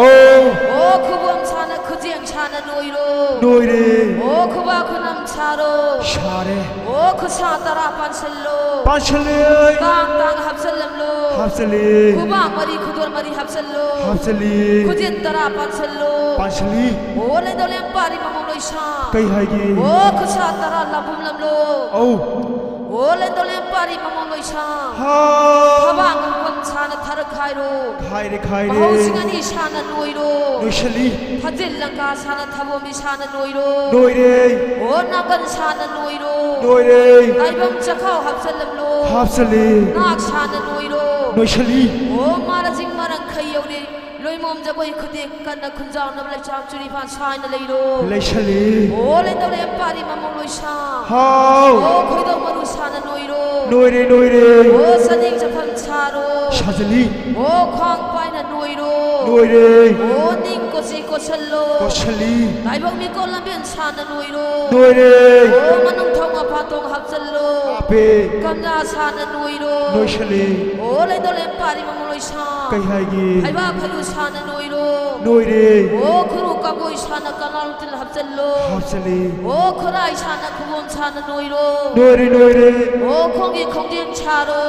ꯑꯧ꯫ ꯑꯣ, ꯈꯨꯕꯣꯝ ꯁꯥꯅ ꯈꯨꯖꯦꯡ ꯁꯥꯅ ꯅꯣꯏꯔꯣ꯫ ꯅꯣꯏꯔꯦ꯫ ꯑꯣ, ꯈꯨꯕꯥꯛ ꯈꯨꯅꯝ ꯁꯥꯔꯣ꯫ ꯁꯥꯔꯦ꯫ ꯑꯣ, ꯈꯨꯠꯁꯥ ꯇꯔꯥ ꯄꯥꯟꯁꯤꯜꯂꯣ꯫ ꯄꯥꯟꯁꯤꯜꯂꯦ꯫ ꯇꯥꯡ ꯇꯥꯡ ꯍꯥꯞꯆꯜꯂꯝꯂꯣ꯫ ꯍꯥꯞꯆꯜꯂꯦ꯫ ꯈꯨꯕꯥꯛ ꯃꯔꯤ ꯈꯨꯗꯣꯜ ꯃꯔꯤ ꯍꯥꯞꯆꯜꯂꯣ꯫ ꯍꯥꯞꯆꯜꯂꯤ꯫ ꯈꯨꯖꯤꯟ ꯇꯔꯥ ꯄꯥꯟꯁꯤꯜꯂꯣ꯫ ꯄꯥꯟꯁꯤꯜꯂꯤ꯫ ꯑꯣ, ꯂꯩꯗꯧ ꯂꯦꯝ ꯄꯥꯔꯤ ꯃꯃꯣꯟ ꯂꯣꯏꯁꯥ꯫ ꯀꯩ ꯍꯥꯏꯒꯦ? ꯑꯣ, ꯈꯨꯠꯁꯥ ꯇꯔꯥ ꯂꯥꯝꯕꯨꯝꯂꯝꯂꯣ꯫ ꯑꯧ꯫ ꯑꯣ, ꯂꯩꯗꯧ ꯂꯦꯝ ꯄꯥꯔꯤ ꯃꯃꯣꯟ ꯂꯣꯏꯁꯥ꯫ ꯍꯥꯎ꯫ ꯊꯕꯥꯛ ꯃꯐꯝ ꯁꯥꯅ ꯊꯔꯛ ꯈꯥꯏꯔꯣ꯫ ꯈꯥꯏꯔꯦ, ꯈꯥꯏꯔꯦ꯫ ꯃꯍꯧꯁꯤꯡ ꯑꯅꯤ ꯁꯥꯅ ꯅꯣꯏꯔꯣ꯫ ꯅꯣꯏꯁꯜꯂꯤ꯫ ꯐꯖꯤꯜ ꯂꯪꯀꯥ ꯁꯥꯅ ꯊꯕꯣꯝꯕꯤ ꯁꯥꯅ ꯅꯣꯏꯔꯣ꯫ ꯅꯣꯏꯔꯦ꯫ ꯑꯣ, ꯅꯥꯀꯟ ꯁꯥꯅ ꯅꯣꯏꯔꯣ꯫ ꯅꯣꯏꯔꯦ꯫ ꯇꯥꯏꯕꯪ ꯆꯈꯥꯎ ꯍꯥꯞꯆꯜꯂꯝꯂꯣ꯫ ꯍꯥꯞꯆꯜꯂꯤ꯫ ꯅꯥꯛ ꯁꯥꯅ ꯅꯣꯏꯔꯣ꯫ ꯅꯣꯏꯁꯜꯂꯤ꯫ ꯑꯣ, ꯃꯥꯔꯖꯤꯡ ꯃꯔꯪ ꯈꯩ ꯌꯧꯔꯦ꯫ ꯂꯣꯏꯃꯣꯝ ꯖꯒꯣꯏ ꯈꯨꯗꯦꯛ ꯀꯟꯅ ꯈꯨꯟꯖꯥꯎꯅꯕ ꯂꯩꯆꯥꯝ ꯆꯨꯔꯤ ꯐꯥꯟ ꯁꯥꯏꯅ ꯂꯩꯔꯣ꯫ ꯂꯩꯁꯜꯂꯤ꯫ ꯑꯣ, ꯂꯩꯗꯧ ꯂꯦꯝ ꯄꯥꯔꯤ ꯃꯃꯣꯟ ꯂꯣꯏꯁꯥ꯫ ꯍꯥꯎ꯫ ꯑꯣ, ꯈꯣꯏꯗꯧ ꯃꯔꯨ ꯁꯥꯅ ꯅꯣꯏꯔꯣ꯫ ꯅꯣꯏꯔꯦ, ꯅꯣꯏꯔꯦ꯫ ꯑꯣ, ꯆꯅꯤꯡ ꯆꯐꯝ ꯁꯥꯔꯣ꯫ ꯁꯥꯖꯜꯂꯤ꯫ ꯑꯣ, ꯈ꯭ꯋꯥꯡ ꯄꯥꯏꯅ ꯅꯣꯏꯔꯣ꯫ ꯅꯣꯏꯔꯦ꯫ ꯑꯣ, ꯅꯤꯡ ꯀꯣꯆꯤ ꯀꯣꯠꯁꯜꯂꯣ꯫ ꯀꯣꯠꯁꯜꯂꯤ꯫ ꯇꯥꯏꯕꯪ ꯃꯤꯀꯣꯜ ꯂꯝꯕꯦꯟ ꯁꯥꯅ ꯅꯣꯏꯔꯣ꯫ ꯅꯣꯏꯔꯦ꯫ ꯑꯣ, ꯃꯅꯨꯡ ꯊꯧ ꯃꯄꯥꯟ ꯊꯣꯡ ꯍꯥꯞꯆꯜꯂꯣ꯫ ꯍꯥꯞꯄꯦ꯫ ꯒꯝꯂꯥ ꯁꯥꯅ ꯅꯣꯏꯔꯣ꯫ ꯅꯣꯏꯁꯜꯂꯤ꯫ ꯑꯣ, ꯂꯩꯗꯧ ꯂꯦꯝ ꯄꯥꯔꯤ ꯃꯃꯣꯟ ꯂꯣꯏꯁꯥ꯫ ꯀꯩ ꯍꯥꯏꯒꯦ? ꯍꯩꯕꯥ ꯈꯩꯔꯨ ꯁꯥꯅ ꯅꯣꯏꯔꯣ꯫ ꯅꯣꯏꯔꯦ꯫ ꯑꯣ, ꯈꯨꯔꯨ ꯀꯕꯣꯏ ꯁꯥꯅ ꯀꯅꯥ ꯂꯨꯇꯤꯜ ꯍꯥꯞꯆꯜꯂꯣ꯫ ꯍꯥꯞꯆꯜꯂꯤ꯫ ꯑꯣ, ꯈꯨꯔꯥꯏ ꯁꯥꯅ ꯈꯨꯕꯣꯝ ꯁꯥꯅ ꯅꯣꯏꯔꯣ꯫ ꯅꯣꯏꯔꯦ, ꯅꯣꯏꯔꯦ꯫ ꯑꯣ, ꯈꯣꯡꯒꯤ ꯈꯣꯡꯖꯦꯡ ꯁꯥꯔꯣ꯫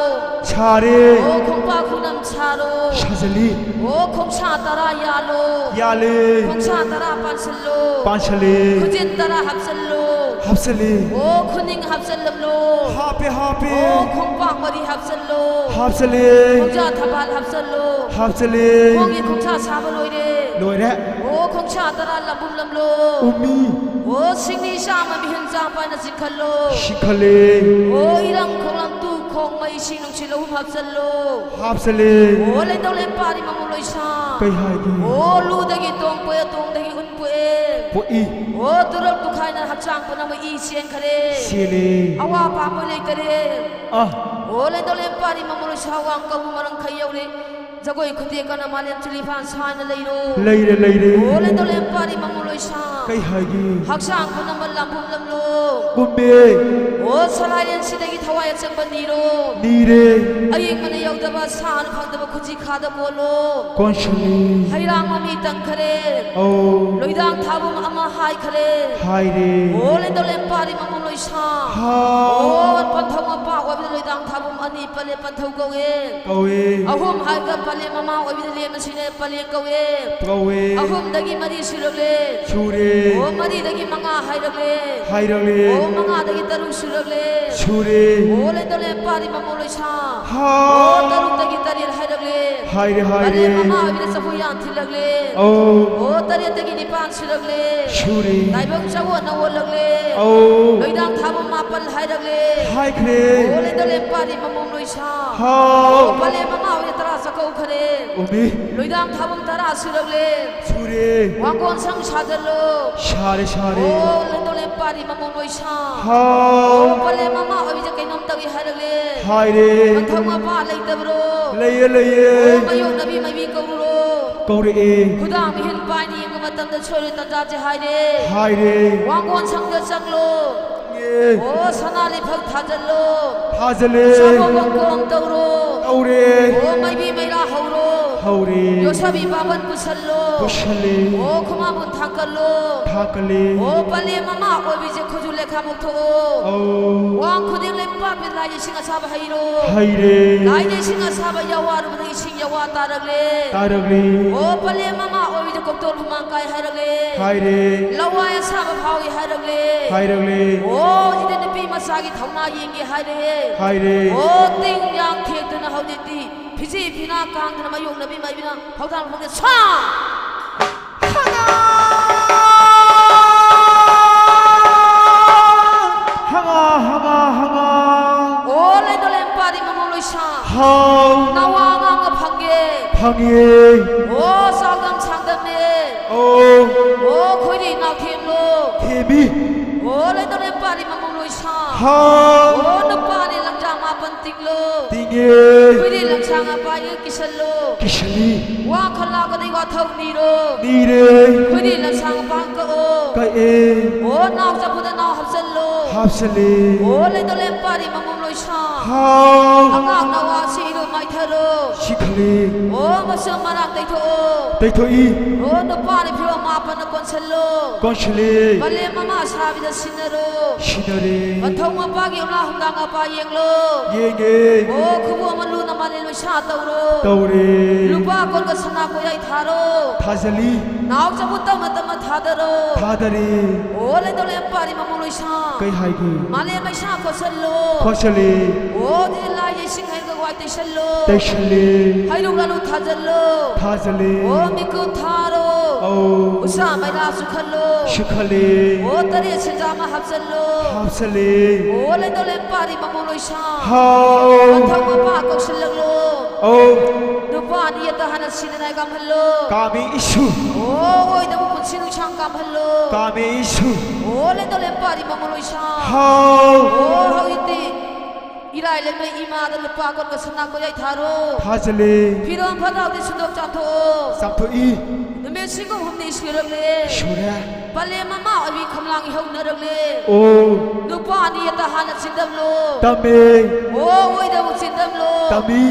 ꯁꯥꯔꯦ꯫ ꯑꯣ, ꯈꯣꯡꯄꯥꯛ ꯈꯨꯅꯝ ꯁꯥꯔꯣ꯫ ꯁꯥꯖꯜꯂꯤ꯫ ꯑꯣ, ꯈꯣꯡꯁꯥ ꯇꯔꯥ ꯌꯥꯜꯂꯣ꯫ ꯌꯥꯜꯂꯦ꯫ ꯈꯣꯡꯁꯥ ꯇꯔꯥ ꯄꯥꯟꯁꯤꯜꯂꯣ꯫ ꯄꯥꯟꯁꯤꯜꯂꯦ꯫ ꯈꯨꯖꯤꯟ ꯇꯔꯥ ꯍꯥꯞꯆꯜꯂꯣ꯫ ꯍꯥꯞꯆꯜꯂꯤ꯫ ꯑꯣ, ꯈꯨꯅꯤꯡ ꯍꯥꯞꯆꯜꯂꯝꯂꯣ꯫ ꯍꯥꯞꯄꯦ, ꯍꯥꯞꯄꯦ꯫ ꯑꯣ, ꯈꯣꯡꯄꯥꯛ ꯃꯔꯤ ꯍꯥꯞꯆꯜꯂꯣ꯫ ꯍꯥꯞꯆꯜꯂꯦ꯫ ꯈꯣꯡꯖꯥ ꯊꯕꯥꯜ ꯍꯥꯞꯆꯜꯂꯣ꯫ ꯍꯥꯞꯆꯜꯂꯦ꯫ ꯈꯣꯡꯒꯤ ꯈꯣꯡꯁꯥ ꯁꯥꯕ ꯂꯣꯏꯔꯦ꯫ ꯂꯣꯏꯔꯦ꯫ ꯑꯣ, ꯈꯣꯡꯁꯥ ꯇꯔꯥ ꯂꯥꯝꯕꯨꯝꯂꯝꯂꯣ꯫ ꯎꯝꯃꯤ꯫ ꯑꯣ, ꯁꯤꯡꯂꯤ ꯆꯥꯝꯃ ꯃꯤꯍꯨꯟ ꯆꯥꯝ ꯄꯥꯏꯅ ꯆꯤꯡꯈꯠꯂꯣ꯫ ꯆꯤꯡꯈꯠꯂꯦ꯫ ꯑꯣ, ꯏꯔꯪ ꯈꯣꯡꯂꯝ ꯇꯨ ꯈꯣꯡ ꯃꯩ ꯏꯁꯤꯡ ꯅꯨꯡꯁꯤꯠ ꯑꯍꯨꯝ ꯍꯥꯞꯆꯜꯂꯣ꯫ ꯍꯥꯞꯆꯜꯂꯦ꯫ ꯑꯣ, ꯂꯦꯟꯗꯧ ꯂꯦꯝꯄꯥꯔꯤ ꯃꯃꯣ ꯂꯣꯏꯁꯥ꯫ ꯀꯩ ꯍꯥꯏꯒꯦ? ꯑꯣ, ꯂꯨꯗꯒꯤ ꯇꯣꯡ ꯄꯣꯛꯑꯦ, ꯇꯣꯡꯗꯒꯤ ꯎꯟ ꯄꯣꯛꯑꯦ꯫ ꯄꯣꯛꯏ꯫ ꯑꯣ, ꯇꯨꯔꯛ ꯇꯨꯈꯥꯏꯅ ꯍꯛꯆꯥꯡ ꯄꯨꯝꯅꯃꯛ ꯏ ꯆꯦꯟꯈꯔꯦ꯫ ꯆꯦꯜꯂꯦ꯫ ꯑꯋꯥ ꯑꯄꯥ ꯑꯃ ꯂꯩꯇꯔꯦ꯫ ꯑ꯫ ꯑꯣ, ꯂꯦꯟꯗꯧ ꯂꯦꯝꯄꯥꯔꯤ ꯃꯃꯣ ꯂꯣꯏꯁꯥ ꯋꯥꯡ ꯀꯧꯕ ꯃꯔꯪ ꯈꯩ ꯌꯧꯔꯦ꯫ ꯖꯒꯣꯏ ꯈꯨꯗꯦꯛ ꯀꯟꯅ ꯃꯥꯂꯦꯝ ꯆꯨꯂꯤ ꯐꯥꯟ ꯁꯥꯅ ꯂꯩꯔꯣ꯫ ꯂꯩꯔꯦ, ꯂꯩꯔꯦ꯫ ꯑꯣ, ꯂꯦꯟꯗꯧ ꯂꯦꯝꯄꯥꯔꯤ ꯃꯃꯣ ꯂꯣꯏꯁꯥ꯫ ꯀꯩ ꯍꯥꯏꯒꯦ? ꯍꯛꯆꯥꯡ ꯄꯨꯝꯅꯃꯛ ꯂꯥꯝꯕꯨꯝꯂꯝꯂꯣ꯫ ꯀꯨꯝꯃꯦ꯫ ꯑꯣ, ꯁꯂꯥꯏꯔꯦꯟꯁꯤꯗꯒꯤ ꯊꯋꯥꯏ ꯑꯆꯪꯕ ꯅꯤꯔꯣ꯫ ꯅꯤꯔꯦ꯫ ꯑꯌꯤꯡꯕꯅ ꯌꯧꯗꯕ ꯁꯥꯅ ꯐꯪꯗꯕ ꯈꯨꯖꯤ ꯈꯥꯗ ꯀꯣꯜꯂꯣ꯫ ꯀꯣꯟꯁꯤꯜꯂꯤ꯫ ꯍꯩꯔꯥꯡ ꯃꯃꯤ ꯇꯪꯈꯔꯦ꯫ ꯑꯧ꯫ ꯂꯣꯏꯗꯥꯡ ꯊꯥꯕꯨꯝ ꯑꯃ ꯍꯥꯏꯈꯔꯦ꯫ ꯍꯥꯏꯔꯦ꯫ ꯑꯣ, ꯂꯦꯟꯗꯧ ꯂꯦꯝꯄꯥꯔꯤ ꯃꯃꯣ ꯂꯣꯏꯁꯥ꯫ ꯍꯥꯎ꯫ ꯑꯣ, ꯄꯟꯊꯧ ꯃꯄꯥ ꯑꯣꯏꯕꯗ ꯂꯣꯏꯗꯥꯡ ꯊꯥꯕꯨꯝ ꯑꯅꯤ ꯄꯜꯂꯦ, ꯄꯟꯊꯧ ꯀꯧꯋꯦ꯫ ꯀꯧꯋꯦ꯫ ꯑꯍꯨꯝ ꯍꯥꯏꯕꯗ ꯄꯂꯦꯝ ꯃꯃꯥ ꯑꯣꯏꯕꯗ ꯂꯦꯝꯕꯁꯤꯅ ꯄꯂꯦꯝ ꯀꯧꯋꯦ꯫ ꯀꯧꯋꯦ꯫ ꯑꯍꯨꯝꯗꯒꯤ ꯃꯔꯤ ꯁꯨꯔꯛꯂꯦ꯫ ꯁꯨꯔꯦ꯫ ꯑꯣ, ꯃꯔꯤꯗꯒꯤ ꯃꯉꯥ ꯍꯥꯏꯔꯛꯂꯦ꯫ ꯍꯥꯏꯔꯛꯂꯦ꯫ ꯑꯣ, ꯃꯉꯥꯗꯒꯤ ꯇꯔꯨꯛ ꯁꯨꯔꯛꯂꯦ꯫ ꯁꯨꯔꯦ꯫ ꯑꯣ, ꯂꯦꯟꯗꯧ ꯂꯦꯝꯄꯥꯔꯤ ꯃꯃꯣ ꯂꯣꯏꯁꯥ꯫ ꯍꯥꯎ꯫ ꯑꯣ, ꯇꯔꯨꯛꯇꯒꯤ ꯇꯔꯦꯠ ꯍꯥꯏꯔꯛꯂꯦ꯫ ꯍꯥꯏꯔꯦ, ꯍꯥꯏꯔꯦ꯫ ꯄꯂꯦꯝ ꯃꯃꯥ ꯑꯣꯏꯕꯗ ꯆꯐꯨ ꯌꯥꯟ ꯊꯤꯜꯂꯛꯂꯦ꯫ ꯑꯧ꯫ ꯑꯣ, ꯇꯔꯦꯠꯇꯒꯤ ꯅꯤꯄꯥꯟ ꯁꯨꯔꯛꯂꯦ꯫ ꯁꯨꯔꯦ꯫ ꯇꯥꯏꯕꯪ ꯆꯥꯑꯣꯟꯅ ꯑꯣꯜꯂꯛꯂꯦ꯫ ꯑꯧ꯫ ꯂꯣꯏꯗꯥꯡ ꯊꯥꯕꯨꯝ ꯃꯥꯄꯜ ꯍꯥꯏꯔꯛꯂꯦ꯫ ꯍꯥꯏꯈ꯭ꯔꯦ꯫ ꯑꯣ, ꯂꯦꯟꯗꯧ ꯂꯦꯝꯄꯥꯔꯤ ꯃꯃꯣ ꯂꯣꯏꯁꯥ꯫ ꯍꯥꯎ꯫ ꯄꯂꯦꯝ ꯃꯃꯥ ꯑꯣꯏꯅ ꯇꯔꯥ ꯆꯥꯛꯀꯧꯈꯔꯦ꯫ ꯎꯃꯤ꯫ ꯂꯣꯏꯗꯥꯡ ꯊꯥꯕꯨꯝ ꯇꯔꯥ ꯁꯨꯔꯛꯂꯦ꯫ ꯁꯨꯔꯦ꯫ ꯋꯥꯡꯒꯣꯟ ꯁꯪ ꯁꯥꯖꯜꯂꯣ꯫ ꯁꯥꯔꯦ, ꯁꯥꯔꯦ꯫ ꯑꯣ, ꯂꯦꯟꯗꯧ ꯂꯦꯝꯄꯥꯔꯤ ꯃꯃꯣ ꯂꯣꯏꯁꯥ꯫ ꯍꯥꯎ꯫ ꯑꯣ, ꯄꯂꯦꯝ ꯃꯃꯥ ꯑꯣꯏꯕꯤꯁꯦ ꯀꯩꯅꯣꯝ ꯇꯧꯏ ꯍꯥꯏꯔꯛꯂꯦ꯫ ꯍꯥꯏꯔꯦ꯫ ꯄꯟꯊꯧ ꯃꯄꯥ ꯂꯩꯇꯕ꯭ꯔꯣ? ꯂꯩꯌꯦ, ꯂꯩꯌꯦ꯫ ꯑꯣ, ꯃꯌꯣꯛꯅꯕꯤ ꯃꯥꯏꯕꯤ ꯀꯧꯔꯨꯔꯣ꯫ ꯀꯧꯔꯛꯑꯦ꯫ ꯈꯨꯗꯥꯡ ꯃꯤꯍꯨꯟ ꯄꯥꯏꯅ ꯌꯦꯡꯕ ꯃꯇꯝꯗ ꯁꯣꯏꯔꯣꯏ ꯇꯟꯖꯥꯁꯦ ꯍꯥꯏꯔꯦ꯫ ꯍꯥꯏꯔꯦ꯫ ꯋꯥꯡꯒꯣꯟ ꯁꯪꯗ ꯆꯪꯂꯣ꯫ ꯑꯦ꯫ ꯑꯣ, ꯁꯅꯥ ꯂꯤꯐꯛ ꯊꯥꯖꯜꯂꯣ꯫ ꯊꯥꯖꯜꯂꯦ꯫ ꯁꯥꯃꯣꯕꯝ ꯀꯣꯝ ꯇꯧꯔꯣ꯫ ꯇꯧꯔꯦ꯫ ꯑꯣ, ꯃꯥꯏꯕꯤ ꯃꯩꯔꯥ ꯍꯧꯔꯣ꯫ ꯍꯧꯔꯦ꯫ ꯌꯣꯠꯁꯥꯕꯤ ꯕꯥꯕꯟ ꯄꯨꯁꯜꯂꯣ꯫ ꯄꯨꯁꯜꯂꯦ꯫ ꯑꯣ, ꯈꯨꯃꯥꯡꯕꯨꯟ ꯊꯥꯡꯀꯠꯂꯣ꯫ ꯊꯥꯡꯀꯠꯂꯦ꯫ ꯑꯣ, ꯄꯂꯦꯝ ꯃꯃꯥ ꯑꯣꯏꯕꯤꯁꯦ ꯈꯨꯖꯨ ꯂꯩꯈꯥꯝ ꯂꯧꯊꯣꯛꯑꯣ꯫ ꯑꯧ꯫ ꯋꯥꯡ ꯈꯨꯗꯤꯡ ꯂꯩꯄꯥꯛꯄꯤ ꯂꯥꯏꯗ ꯏꯁꯤꯡ ꯑꯁꯥꯕ ꯍꯩꯔꯣ꯫ ꯍꯩꯔꯦ꯫ ꯂꯥꯏꯗ ꯏꯁꯤꯡ ꯑꯁꯥꯕ ꯌꯥꯋꯥꯔꯨꯕꯗ ꯏꯁꯤꯡ ꯌꯥꯋꯥ ꯇꯥꯔꯛꯂꯦ꯫ ꯇꯥꯔꯛꯂꯦ꯫ ꯑꯣ, ꯄꯂꯦꯝ ꯃꯃꯥ ꯑꯣꯏꯕꯤꯗ ꯀꯣꯛꯇꯣꯜ ꯍꯨꯃꯥꯡ ꯀꯥꯏ ꯍꯥꯏꯔꯛꯂꯦ꯫ ꯍꯥꯏꯔꯦ꯫ ꯂꯋꯥꯏ ꯑꯁꯥꯕ ꯐꯥꯎꯏ ꯍꯥꯏꯔꯛꯂꯦ꯫ ꯍꯥꯏꯔꯛꯂꯦ꯫ ꯑꯣ, ꯁꯤꯗ ꯅꯨꯄꯤ ꯃꯆꯥꯒꯤ ꯊꯧꯅꯥ ꯌꯦꯡꯒꯦ ꯍꯥꯏꯔꯦ꯫ ꯍꯥꯏꯔꯦ꯫ ꯑꯣ, ꯇꯤꯡ ꯌꯥꯡ ꯊꯦꯛꯇꯨꯅ ꯍꯧꯖꯤꯛꯇꯤ ꯐꯤꯖꯤ ꯐꯤꯅꯥ ꯀꯥꯡꯗꯅ ꯃꯥꯌꯣꯛꯅꯕꯤ ꯃꯥꯏꯕꯤꯅ ꯊꯧꯗꯥꯡ ꯐꯪꯗꯦ ꯁꯥ! ꯍꯉꯥ, ꯍꯉꯥ, ꯍꯉꯥ꯫ ꯑꯣ, ꯂꯩꯗꯣꯂꯦꯝ ꯄꯥꯔꯤ ꯃꯃꯧ ꯂꯣꯏꯁꯥ꯫ ꯍꯥꯎ꯫ ꯅꯋꯥ ꯑꯉꯥꯡꯒ ꯐꯪꯉꯦ꯫ ꯐꯪꯉꯦ꯫ ꯑꯣ, ꯆꯥꯎꯗꯝ ꯁꯥꯡꯗꯝꯅꯦ꯫ ꯑꯣ꯫ ꯑꯣ, ꯈꯣꯏꯔꯤ ꯅꯥꯎꯊꯦꯝꯂꯣ꯫ ꯊꯦꯝꯃꯤ꯫ ꯑꯣ, ꯂꯩꯗꯣꯂꯦꯝ ꯄꯥꯔꯤ ꯃꯃꯧ ꯂꯣꯏꯁꯥ꯫ ꯍꯥꯎ꯫ ꯑꯣ, ꯅꯨꯄꯥꯅꯦ ꯂꯪꯖꯥ ꯃꯥꯄꯟ ꯇꯤꯡꯂꯣ꯫ ꯇꯤꯡꯉꯦ꯫ ꯈꯣꯏꯔꯤ ꯂꯪꯁꯥꯡ ꯑꯄꯥꯏꯒ ꯀꯤꯁꯜꯂꯣ꯫ ꯀꯤꯁꯜꯂꯤ꯫ ꯋꯥ ꯈꯜꯂꯛꯑꯒꯗꯤ ꯋꯥꯊꯧ ꯅꯤꯔꯣ꯫ ꯅꯤꯔꯦ꯫ ꯈꯣꯏꯔꯤ ꯂꯪꯁꯥꯡ ꯑꯄꯥ ꯀꯛꯑꯣ꯫ ꯀꯛꯑꯦ꯫ ꯑꯣ, ꯅꯥꯎ ꯆꯐꯨꯗ ꯅꯥꯎ ꯍꯥꯞꯆꯜꯂꯣ꯫ ꯍꯥꯞꯆꯜꯂꯦ꯫ ꯑꯣ, ꯂꯩꯗꯣꯂꯦꯝ ꯄꯥꯔꯤ ꯃꯃꯧ ꯂꯣꯏꯁꯥ꯫ ꯍꯥꯎ꯫ ꯑꯉꯥꯡ ꯅꯋꯥꯁꯤ ꯏꯔꯨ ꯃꯥꯏꯊꯔꯣ꯫ ꯁꯤꯈꯂꯤ꯫ ꯑꯣ, ꯃꯁꯝ ꯃꯔꯥꯡ ꯇꯩꯊꯣꯛꯑꯣ꯫ ꯇꯩꯊꯣꯛꯏ꯫ ꯑꯣ, ꯅꯨꯄꯥꯅ ꯐꯤꯔꯣꯜ ꯃꯥꯄꯟꯅ ꯀꯣꯟꯁꯜꯂꯣ꯫ ꯀꯣꯟꯁꯜꯂꯤ꯫ ꯄꯂꯦꯝ ꯃꯃꯥ ꯁꯥꯕꯤꯗ ꯁꯤꯟꯅꯔꯣ꯫ ꯁꯤꯟꯅꯔꯦ꯫ ꯃꯊꯧ ꯃꯄꯥꯒꯤ ꯎꯂꯥ ꯍꯨꯝꯗꯥ ꯃꯄꯥ ꯌꯦꯡꯂꯣ꯫ ꯌꯦꯡꯉꯦ꯫ ꯑꯣ, ꯈꯨꯕꯨ ꯑꯃ ꯂꯨꯅ ꯃꯥꯂꯦꯝ ꯂꯣꯏꯁꯥ ꯇꯧꯔꯣ꯫ ꯇꯧꯔꯦ꯫ ꯂꯨꯄꯥ ꯀꯣꯟꯒ ꯁꯅꯥ ꯀꯣꯌꯥꯏ ꯊꯥꯔꯣ꯫ ꯊꯥꯖꯜꯂꯤ꯫ ꯅꯥꯎ ꯆꯕꯨ ꯇꯞꯅ ꯇꯞꯅ ꯊꯥꯗꯔꯣ꯫ ꯊꯥꯗꯔꯦ꯫ ꯑꯣ, ꯂꯩꯗꯣꯂꯦꯝ ꯄꯥꯔꯤ ꯃꯃꯧ ꯂꯣꯏꯁꯥ꯫ ꯀꯩ ꯍꯥꯏꯒꯦ? ꯃꯥꯂꯦꯝ ꯃꯩꯁꯥ ꯈꯣꯠꯁꯜꯂꯣ꯫ ꯈꯣꯠꯁꯜꯂꯤ꯫ ꯑꯣ, ꯑꯗꯨꯗꯤ ꯂꯥꯏꯒꯤ ꯏꯁꯤꯡ ꯍꯩꯔꯒ ꯋꯥꯏ ꯇꯩꯁꯜꯂꯣ꯫ ꯇꯩꯁꯜꯂꯤ꯫ ꯍꯩꯔꯨꯛ ꯂꯥꯂꯨ ꯊꯥꯖꯜꯂꯣ꯫ ꯊꯥꯖꯜꯂꯤ꯫ ꯑꯣ, ꯃꯤꯀꯨꯞ ꯊꯥꯔꯣ꯫ ꯑꯧ꯫ ꯎꯁꯥ ꯃꯩꯔꯥ ꯆꯨꯈꯠꯂꯣ꯫ ꯆꯨꯈꯠꯂꯤ꯫ ꯑꯣ, ꯇꯔꯦꯠ ꯁꯦꯟꯖꯥ ꯑꯃ ꯍꯥꯞꯆꯜꯂꯣ꯫ ꯍꯥꯞꯆꯜꯂꯤ꯫ ꯑꯣ, ꯂꯩꯗꯣꯂꯦꯝ ꯄꯥꯔꯤ ꯃꯃꯧ ꯂꯣꯏꯁꯥ꯫ ꯍꯥꯎ꯫ ꯃꯊꯧ ꯃꯄꯥ ꯀꯧꯁꯜꯂꯛꯂꯣ꯫ ꯑꯧ꯫ ꯅꯨꯄꯥ ꯑꯅꯤ ꯑꯇ ꯍꯥꯟꯅ ꯁꯤꯗꯅ ꯀꯥꯝꯍꯜꯂꯣ꯫ ꯀꯥꯝꯃꯤ ꯏꯁꯨ꯫ ꯑꯣ, ꯑꯣꯏꯗꯕ ꯄꯨꯟꯁꯤ ꯅꯨꯡꯁꯥꯡ ꯀꯥꯝꯍꯜꯂꯣ꯫ ꯀꯥꯝꯃꯤ ꯏꯁꯨ꯫ ꯑꯣ, ꯂꯩꯗꯣꯂꯦꯝ ꯄꯥꯔꯤ ꯃꯃꯧ ꯂꯣꯏꯁꯥ꯫ ꯍꯥꯎ꯫ ꯑꯣ, ꯍꯧꯖꯤꯛꯇꯤ ꯏꯔꯥꯏ ꯂꯩꯃ ꯏꯃꯥꯗ ꯂꯨꯄꯥ ꯀꯣꯟꯒ ꯁꯅꯥ ꯀꯣꯌꯥꯏ ꯊꯥꯔꯣ꯫ ꯊꯥꯖꯜꯂꯦ꯫ ꯐꯤꯔꯣꯜ ꯐꯠꯇ ꯍꯥꯎꯗꯤ ꯁꯨꯗꯣꯛ ꯆꯥꯝꯊꯣꯛꯑꯣ꯫ ꯆꯥꯝꯊꯣꯛꯏ꯫ ꯅꯨꯃꯤꯠ ꯁꯤꯒꯨꯝ ꯍꯨꯝꯅꯤ ꯁꯨꯔꯛꯂꯦ꯫ ꯁꯨꯔꯦ꯫ ꯄꯂꯦꯝ ꯃꯃꯥ ꯑꯣꯏꯕꯤ ꯈꯝꯂꯥꯡ ꯏꯍꯧꯅꯔꯛꯂꯦ꯫ ꯑꯣ꯫ ꯅꯨꯄꯥ ꯑꯅꯤ ꯑꯇ ꯍꯥꯟꯅ ꯆꯤꯟꯗꯝꯂꯣ꯫ ꯇꯝꯃꯦ꯫ ꯑꯣ, ꯑꯣꯏꯗꯕꯨ ꯆꯤꯟꯗꯝꯂꯣ꯫ ꯇꯝꯃꯤ꯫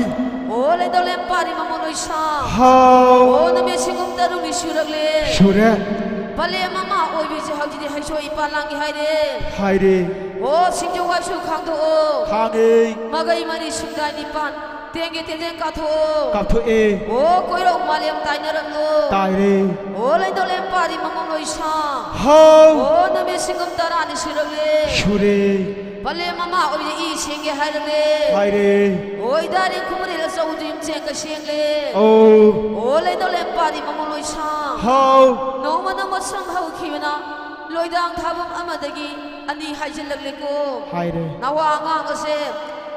ꯑꯣ, ꯑꯣ ꯂꯩꯗꯧꯂꯦꯝ ꯄꯥꯔꯤ ꯃꯃꯣꯟ ꯂꯣꯏꯁꯥ꯫ ꯍꯥꯎ꯫ ꯑꯣ ꯅꯨꯃꯤꯠ ꯁꯤꯡꯒꯨꯝ ꯇꯔꯨꯛꯅꯤ ꯁꯨꯔꯛꯂꯦ꯫ ꯁꯨꯔꯦ꯫ ꯄꯂꯦꯝ ꯃꯃꯥ ꯑꯣꯏꯕꯤꯁꯦ ꯍꯧꯖꯤꯛꯇꯤ ꯍꯩꯁꯣꯏ ꯏꯄꯥ ꯂꯥꯡꯒꯦ ꯍꯥꯏꯔꯦ꯫ ꯍꯥꯏꯔꯦ꯫ ꯑꯣ ꯁꯤꯡꯖꯨ ꯋꯥꯏꯁꯨ ꯈꯥꯡꯗꯣꯛꯑꯣ꯫ ꯈꯥꯡꯉꯦ꯫ ꯃꯒꯩ ꯃꯔꯤ ꯁꯨꯝꯗꯥꯏ ꯅꯤꯄꯥꯟ꯫ ꯇꯦꯡꯒꯦ ꯇꯦꯡꯖꯦꯡ ꯀꯥꯊꯣꯛꯑꯣ꯫ ꯀꯥꯞꯊꯣꯛꯑꯦ꯫ ꯑꯣ ꯀꯣꯏꯔꯧ ꯃꯥꯂꯦꯝ ꯇꯥꯏꯅꯔꯛꯂꯣ꯫ ꯇꯥꯏꯔꯦ꯫ ꯑꯣ ꯂꯩꯗꯧꯂꯦꯝ ꯄꯥꯔꯤ ꯃꯃꯣꯟ ꯂꯣꯏꯁꯥ꯫ ꯍꯥꯎ꯫ ꯑꯣ ꯅꯨꯃꯤꯠ ꯁꯤꯡꯒꯨꯝ ꯇꯔꯥꯅꯤ ꯁꯨꯔꯛꯂꯦ꯫ ꯁꯨꯔꯦ꯫ ꯄꯂꯦꯝ ꯃꯃꯥ ꯑꯣꯏꯕꯤꯁꯦ ꯏ ꯁꯦꯡꯒꯦ ꯍꯥꯏꯔꯛꯂꯦ꯫ ꯍꯥꯏꯔꯦ꯫ ꯑꯣꯏ ꯗꯥꯔꯤꯡ ꯈꯨꯃꯔꯦꯜ ꯑꯆꯧꯕꯗꯨ ꯏꯝꯆꯦꯡꯒ ꯁꯦꯡꯂꯦ꯫ ꯑꯧ꯫ ꯑꯣ ꯂꯩꯗꯧꯂꯦꯝ ꯄꯥꯔꯤ ꯃꯃꯣꯟ ꯂꯣꯏꯁꯥ꯫ ꯍꯥꯎ꯫ ꯅꯣꯡꯃ ꯅꯣꯡꯃ ꯁꯨꯝ ꯍꯧꯈꯤꯕꯅ ꯂꯣꯏꯗꯥꯡ ꯊꯥꯕꯝ ꯑꯃꯗꯒꯤ ꯑꯅꯤ ꯍꯥꯏꯖꯤꯜꯂꯛꯂꯦꯀꯣ꯫ ꯍꯥꯏꯔꯦ꯫ ꯅꯋꯥ ꯑꯉꯥꯡ ꯑꯁꯦ꯫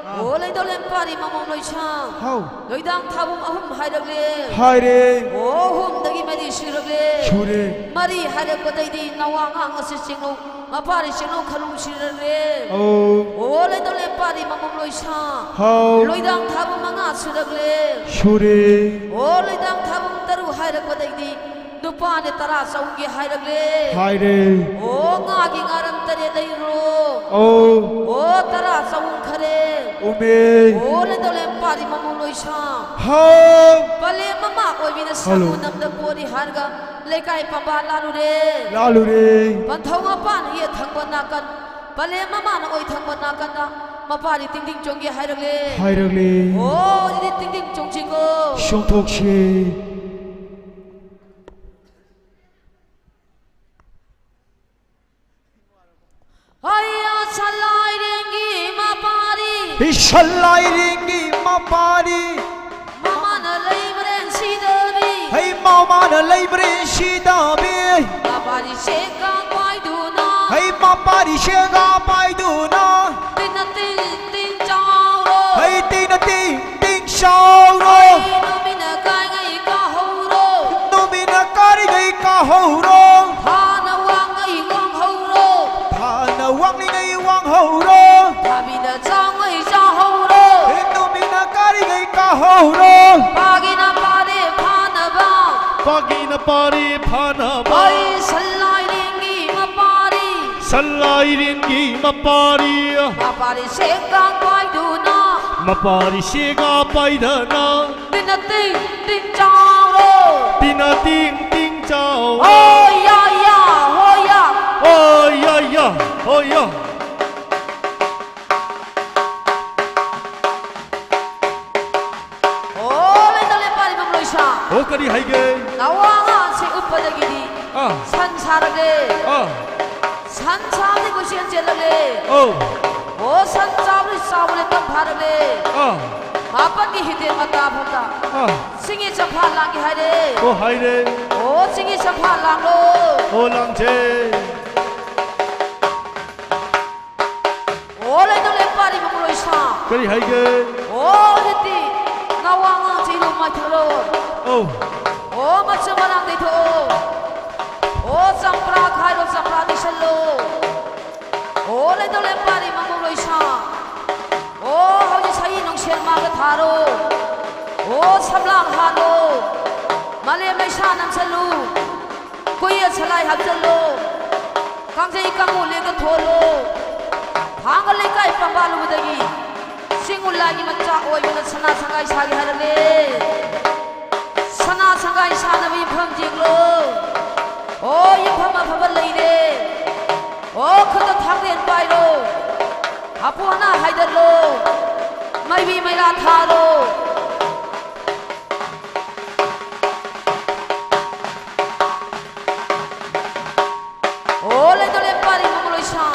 ꯑꯥ꯫ ꯑꯣ ꯂꯩꯗꯧꯂꯦꯝ ꯄꯥꯔꯤ ꯃꯃꯣꯟ ꯂꯣꯏꯁꯥ꯫ ꯍꯥꯎ꯫ ꯂꯣꯏꯗꯥꯡ ꯊꯥꯕꯝ ꯑꯍꯨꯝ ꯍꯥꯏꯔꯛꯂꯦ꯫ ꯍꯥꯏꯔꯦ꯫ ꯑꯣ ꯑꯍꯨꯝꯗꯒꯤ ꯃꯔꯤ ꯁꯨꯔꯛꯂꯦ꯫ ꯁꯨꯔꯦ꯫ ꯃꯔꯤ ꯍꯥꯏꯔꯛꯄꯗꯩꯗꯤ ꯅꯋꯥ ꯑꯉꯥꯡ ꯑꯁꯦ ꯆꯤꯡꯂꯧ ꯃꯄꯥꯔꯤ ꯆꯤꯡꯂꯧ ꯈꯂꯨꯡ ꯁꯤꯔꯛꯂꯦ꯫ ꯑꯧ꯫ ꯑꯣ ꯂꯩꯗꯧꯂꯦꯝ ꯄꯥꯔꯤ ꯃꯃꯣꯟ ꯂꯣꯏꯁꯥ꯫ ꯍꯥꯎ꯫ ꯂꯣꯏꯗꯥꯡ ꯊꯥꯕꯝ ꯃꯉꯥ ꯁꯨꯔꯛꯂꯦ꯫ ꯁꯨꯔꯦ꯫ ꯑꯣ ꯂꯣꯏꯗꯥꯡ ꯊꯥꯕꯝ ꯇꯔꯨꯛ ꯍꯥꯏꯔꯛꯄꯗꯩꯗꯤ ꯅꯨꯄꯥꯅ ꯇꯔꯥ ꯆꯥꯎꯒꯦ ꯍꯥꯏꯔꯛꯂꯦ꯫ ꯍꯥꯏꯔꯦ꯫ ꯑꯣ ꯉꯥꯒꯤ ꯉꯥꯔꯝ ꯇꯔꯦꯠ ꯂꯩꯔꯣ꯫ ꯑꯧ꯫ ꯑꯣ ꯇꯔꯥ ꯆꯥꯎꯈꯔꯦ꯫ ꯎꯃꯦ꯫ ꯑꯣ ꯂꯩꯗꯧꯂꯦꯝ ꯄꯥꯔꯤ ꯃꯃꯣꯟ ꯂꯣꯏꯁꯥ꯫ ꯍꯥꯎ꯫ ꯄꯂꯦꯝ ꯃꯃꯥ ꯑꯣꯏꯕꯤꯅ ꯍꯜꯂꯣ꯫ ꯁꯥꯃꯨ ꯅꯝꯗ ꯄꯣꯔꯤ ꯍꯥꯏꯔꯒ ꯂꯩꯀꯥꯏ ꯄꯝꯕ ꯂꯥꯜꯂꯨꯔꯦ꯫ ꯂꯥꯜꯂꯨꯔꯦ꯫ ꯄꯟꯊꯧ ꯃꯄꯥꯟ ꯌꯦꯠ ꯊꯪꯕ ꯅꯥꯀꯟ ꯄꯂꯦꯝ ꯃꯃꯥꯅ ꯑꯣꯏ ꯊꯪꯕ ꯅꯥꯀꯟꯗ ꯃꯄꯥꯔꯤ ꯇꯤꯡꯗꯤꯡ ꯆꯣꯡꯒꯦ ꯍꯥꯏꯔꯛꯂꯦ꯫ ꯍꯥꯏꯔꯛꯂꯦ꯫ ꯑꯣ ꯑꯗꯨꯗꯤ ꯇꯤꯡꯗꯤꯡ ꯆꯣꯡꯁꯤꯀꯣ꯫ ꯆꯣꯡꯊꯣꯛꯁꯤ꯫ ꯍꯩꯌꯥ ꯁꯂꯥꯏꯔꯦꯡꯒꯤ ꯃꯄꯥꯔꯤ꯫ ꯏꯁ ꯁꯂꯥꯏꯔꯦꯡꯒꯤ ꯃꯄꯥꯔꯤ꯫ ꯃꯃꯥꯅ ꯂꯩꯕ꯭ꯔꯦꯟ ꯁꯤꯗꯕꯤ꯫ ꯍꯩ ꯃꯃꯥꯅ ꯂꯩꯕ꯭ꯔꯦꯟ ꯁꯤꯗꯕꯤ꯫ ꯃꯄꯥꯔꯤ ꯁꯦꯒꯥ ꯄꯥꯏꯗꯨꯅ꯫ ꯍꯩ ꯃꯄꯥꯔꯤ ꯁꯦꯒꯥ ꯄꯥꯏꯗꯨꯅ꯫ ꯇꯤꯟꯅ ꯇꯤꯟ ꯇꯤꯟ ꯆꯥꯎꯔꯣ꯫ ꯍꯩ ꯇꯤꯟꯅ ꯇꯤꯟ ꯇꯤꯟ ꯆꯥꯎꯔꯣ꯫ ꯍꯩ ꯅꯨꯃꯤꯠꯅ ꯀꯥꯏꯉꯩ ꯀꯥꯍꯧꯔꯣ꯫ ꯅꯨꯃꯤꯠꯅ ꯀꯥꯔꯤꯉꯩ ꯀꯥꯍꯧꯔꯣ꯫ ꯊꯥꯅ ꯋꯥꯡꯉꯩ ꯋꯥꯡꯍꯧꯔꯣ꯫ ꯊꯥꯅ ꯋꯥꯡꯂꯤꯉꯩ ꯋꯥꯡꯍꯧꯔꯣ꯫ ꯊꯥꯕꯤꯅ ꯆꯥꯎꯉꯩ ꯆꯥꯍꯧꯔꯣ꯫ ꯍꯦ ꯅꯨꯃꯤꯠꯅ ꯀꯥꯔꯤꯉꯩ ꯀꯥꯍꯧꯔꯣ꯫ ꯄꯥꯒꯤꯅ ꯄꯥꯔꯦ ꯐꯥꯅꯕ꯫ ꯄꯥꯒꯤꯅ ꯄꯥꯔꯦ ꯐꯥꯅꯕ꯫ ꯑꯩ ꯁꯟꯂꯥꯏꯔꯦꯡꯒꯤ ꯃꯄꯥꯔꯤ꯫ ꯁꯟꯂꯥꯏꯔꯦꯡꯒꯤ ꯃꯄꯥꯔꯤ꯫ ꯃꯄꯥꯔꯤ ꯁꯦꯛꯀꯥꯡ ꯄꯥꯏꯗꯨꯅ꯫ ꯃꯄꯥꯔꯤ ꯁꯦꯒꯥ ꯄꯥꯏꯗꯅ꯫ ꯇꯤꯟꯅ ꯇꯤꯡ ꯇꯤꯡ ꯆꯥꯎꯔꯣ꯫ ꯇꯤꯟꯅ ꯇꯤꯡ ꯇꯤꯡ ꯆꯥꯎꯔꯣ꯫ ꯍꯣꯏ ꯌꯥ ꯌꯥ, ꯍꯣꯏ ꯌꯥ꯫ ꯍꯣꯏ ꯌꯥ ꯌꯥ, ꯍꯣꯏ ꯌꯥ꯫ ꯑꯣ, ꯂꯩꯇꯧ ꯂꯩꯄꯥꯔꯤ ꯃꯃꯂꯣꯏꯁꯥ꯫ ꯑꯣ, ꯀꯔꯤ ꯍꯥꯏꯒꯦ? ꯅꯋꯥ ꯑꯉꯥꯡꯁꯦ ꯎꯞꯄꯗꯒꯤꯗꯤ ꯑꯥ꯫ ꯁꯟ ꯁꯥꯔꯒꯦ꯫ ꯑꯥ꯫ ꯁꯟ ꯁꯥꯕꯗꯤ ꯀꯣꯏꯆꯦꯟ ꯆꯦꯜꯂꯒꯦ꯫ ꯑꯧ꯫ ꯑꯣ, ꯁꯟ ꯆꯥꯕꯗꯤ ꯆꯥꯎꯕꯅꯦ ꯇꯝ ꯐꯥꯔꯒꯦ꯫ ꯑꯥ꯫ ꯃꯥꯄꯟꯒꯤ ꯍꯤꯗꯦꯟ ꯃꯇꯥ ꯐꯝꯗ ꯑꯥ꯫ ꯆꯤꯡꯒꯤ ꯆꯝꯐꯥ ꯂꯥꯡꯒꯦ ꯍꯥꯏꯔꯦ꯫ ꯑꯣ, ꯍꯥꯏꯔꯦ꯫ ꯑꯣ, ꯆꯤꯡꯒꯤ ꯆꯝꯐꯥ ꯂꯥꯡꯂꯣ꯫ ꯑꯣ, ꯂꯥꯡꯁꯦ꯫ ꯑꯣ, ꯂꯩꯇꯧ ꯂꯩꯄꯥꯔꯤ ꯃꯃꯂꯣꯏꯁꯥ꯫ ꯀꯔꯤ ꯍꯥꯏꯒꯦ? ꯑꯣ, ꯍꯧꯖꯤꯛꯇꯤ ꯅꯋꯥ ꯑꯉꯥꯡꯁꯤ ꯏꯔꯨ ꯃꯥꯏꯊꯔꯣ꯫ ꯑꯧ꯫ ꯑꯣ, ꯃꯆꯨ ꯃꯔꯥꯡ ꯇꯩꯊꯣꯛꯑꯣ꯫ ꯑꯣ, ꯆꯝꯄ꯭ꯔꯥ ꯈꯥꯏꯔꯣ, ꯆꯝꯄ꯭ꯔꯥ ꯇꯩꯁꯜꯂꯣ꯫ ꯑꯣ, ꯂꯩꯇꯧ ꯂꯩꯄꯥꯔꯤ ꯃꯃꯂꯣꯏꯁꯥ꯫ ꯑꯣ, ꯍꯧꯖꯤꯛ ꯁꯍꯤ ꯅꯨꯡꯁꯦꯜ ꯃꯥꯒ ꯊꯥꯔꯣ꯫ ꯑꯣ, ꯁꯝꯂꯥꯡ ꯍꯥꯜꯂꯣ꯫ ꯃꯥꯂꯦꯝ ꯂꯩꯁꯥ ꯅꯝꯁꯜꯂꯨ꯫ ꯀꯣꯌꯦꯜ ꯁꯂꯥꯏ ꯍꯥꯞꯆꯜꯂꯣ꯫ ꯀꯥꯡꯖꯩ ꯀꯥꯡꯉꯨ ꯂꯦꯛꯇ ꯊꯣꯜꯂꯣ꯫ ꯊꯥꯡꯒ ꯂꯩꯀꯥꯏ ꯄꯥꯝꯕꯥꯂꯨꯕꯗꯒꯤ ꯆꯤꯡ ꯎꯂꯥꯏꯒꯤ ꯃꯆꯥ ꯑꯣꯏꯕꯅ ꯁꯅꯥ ꯁꯪꯒꯥꯏ ꯁꯥꯒꯦ ꯍꯥꯏꯔꯝꯃꯦ꯫ ꯁꯅꯥ ꯁꯪꯒꯥꯏ ꯁꯥꯅꯕ ꯌꯨꯝꯐꯝ ꯌꯦꯡꯂꯣ꯫ ꯑꯣ, ꯌꯨꯝꯐꯝ ꯑꯐꯕ ꯂꯩꯔꯦ꯫ ꯑꯣ, ꯈꯨꯠꯇ ꯊꯥꯡꯂꯦꯟ ꯄꯥꯏꯔꯣ꯫ ꯍꯥꯄꯨ ꯍꯅꯥ ꯍꯥꯏꯗꯠꯂꯣ꯫ ꯃꯩꯕꯤ ꯃꯩꯔꯥ ꯊꯥꯔꯣ꯫ ꯑꯣ, ꯂꯩꯇꯧ ꯂꯩꯄꯥꯔꯤ ꯃꯃꯂꯣꯏꯁꯥ꯫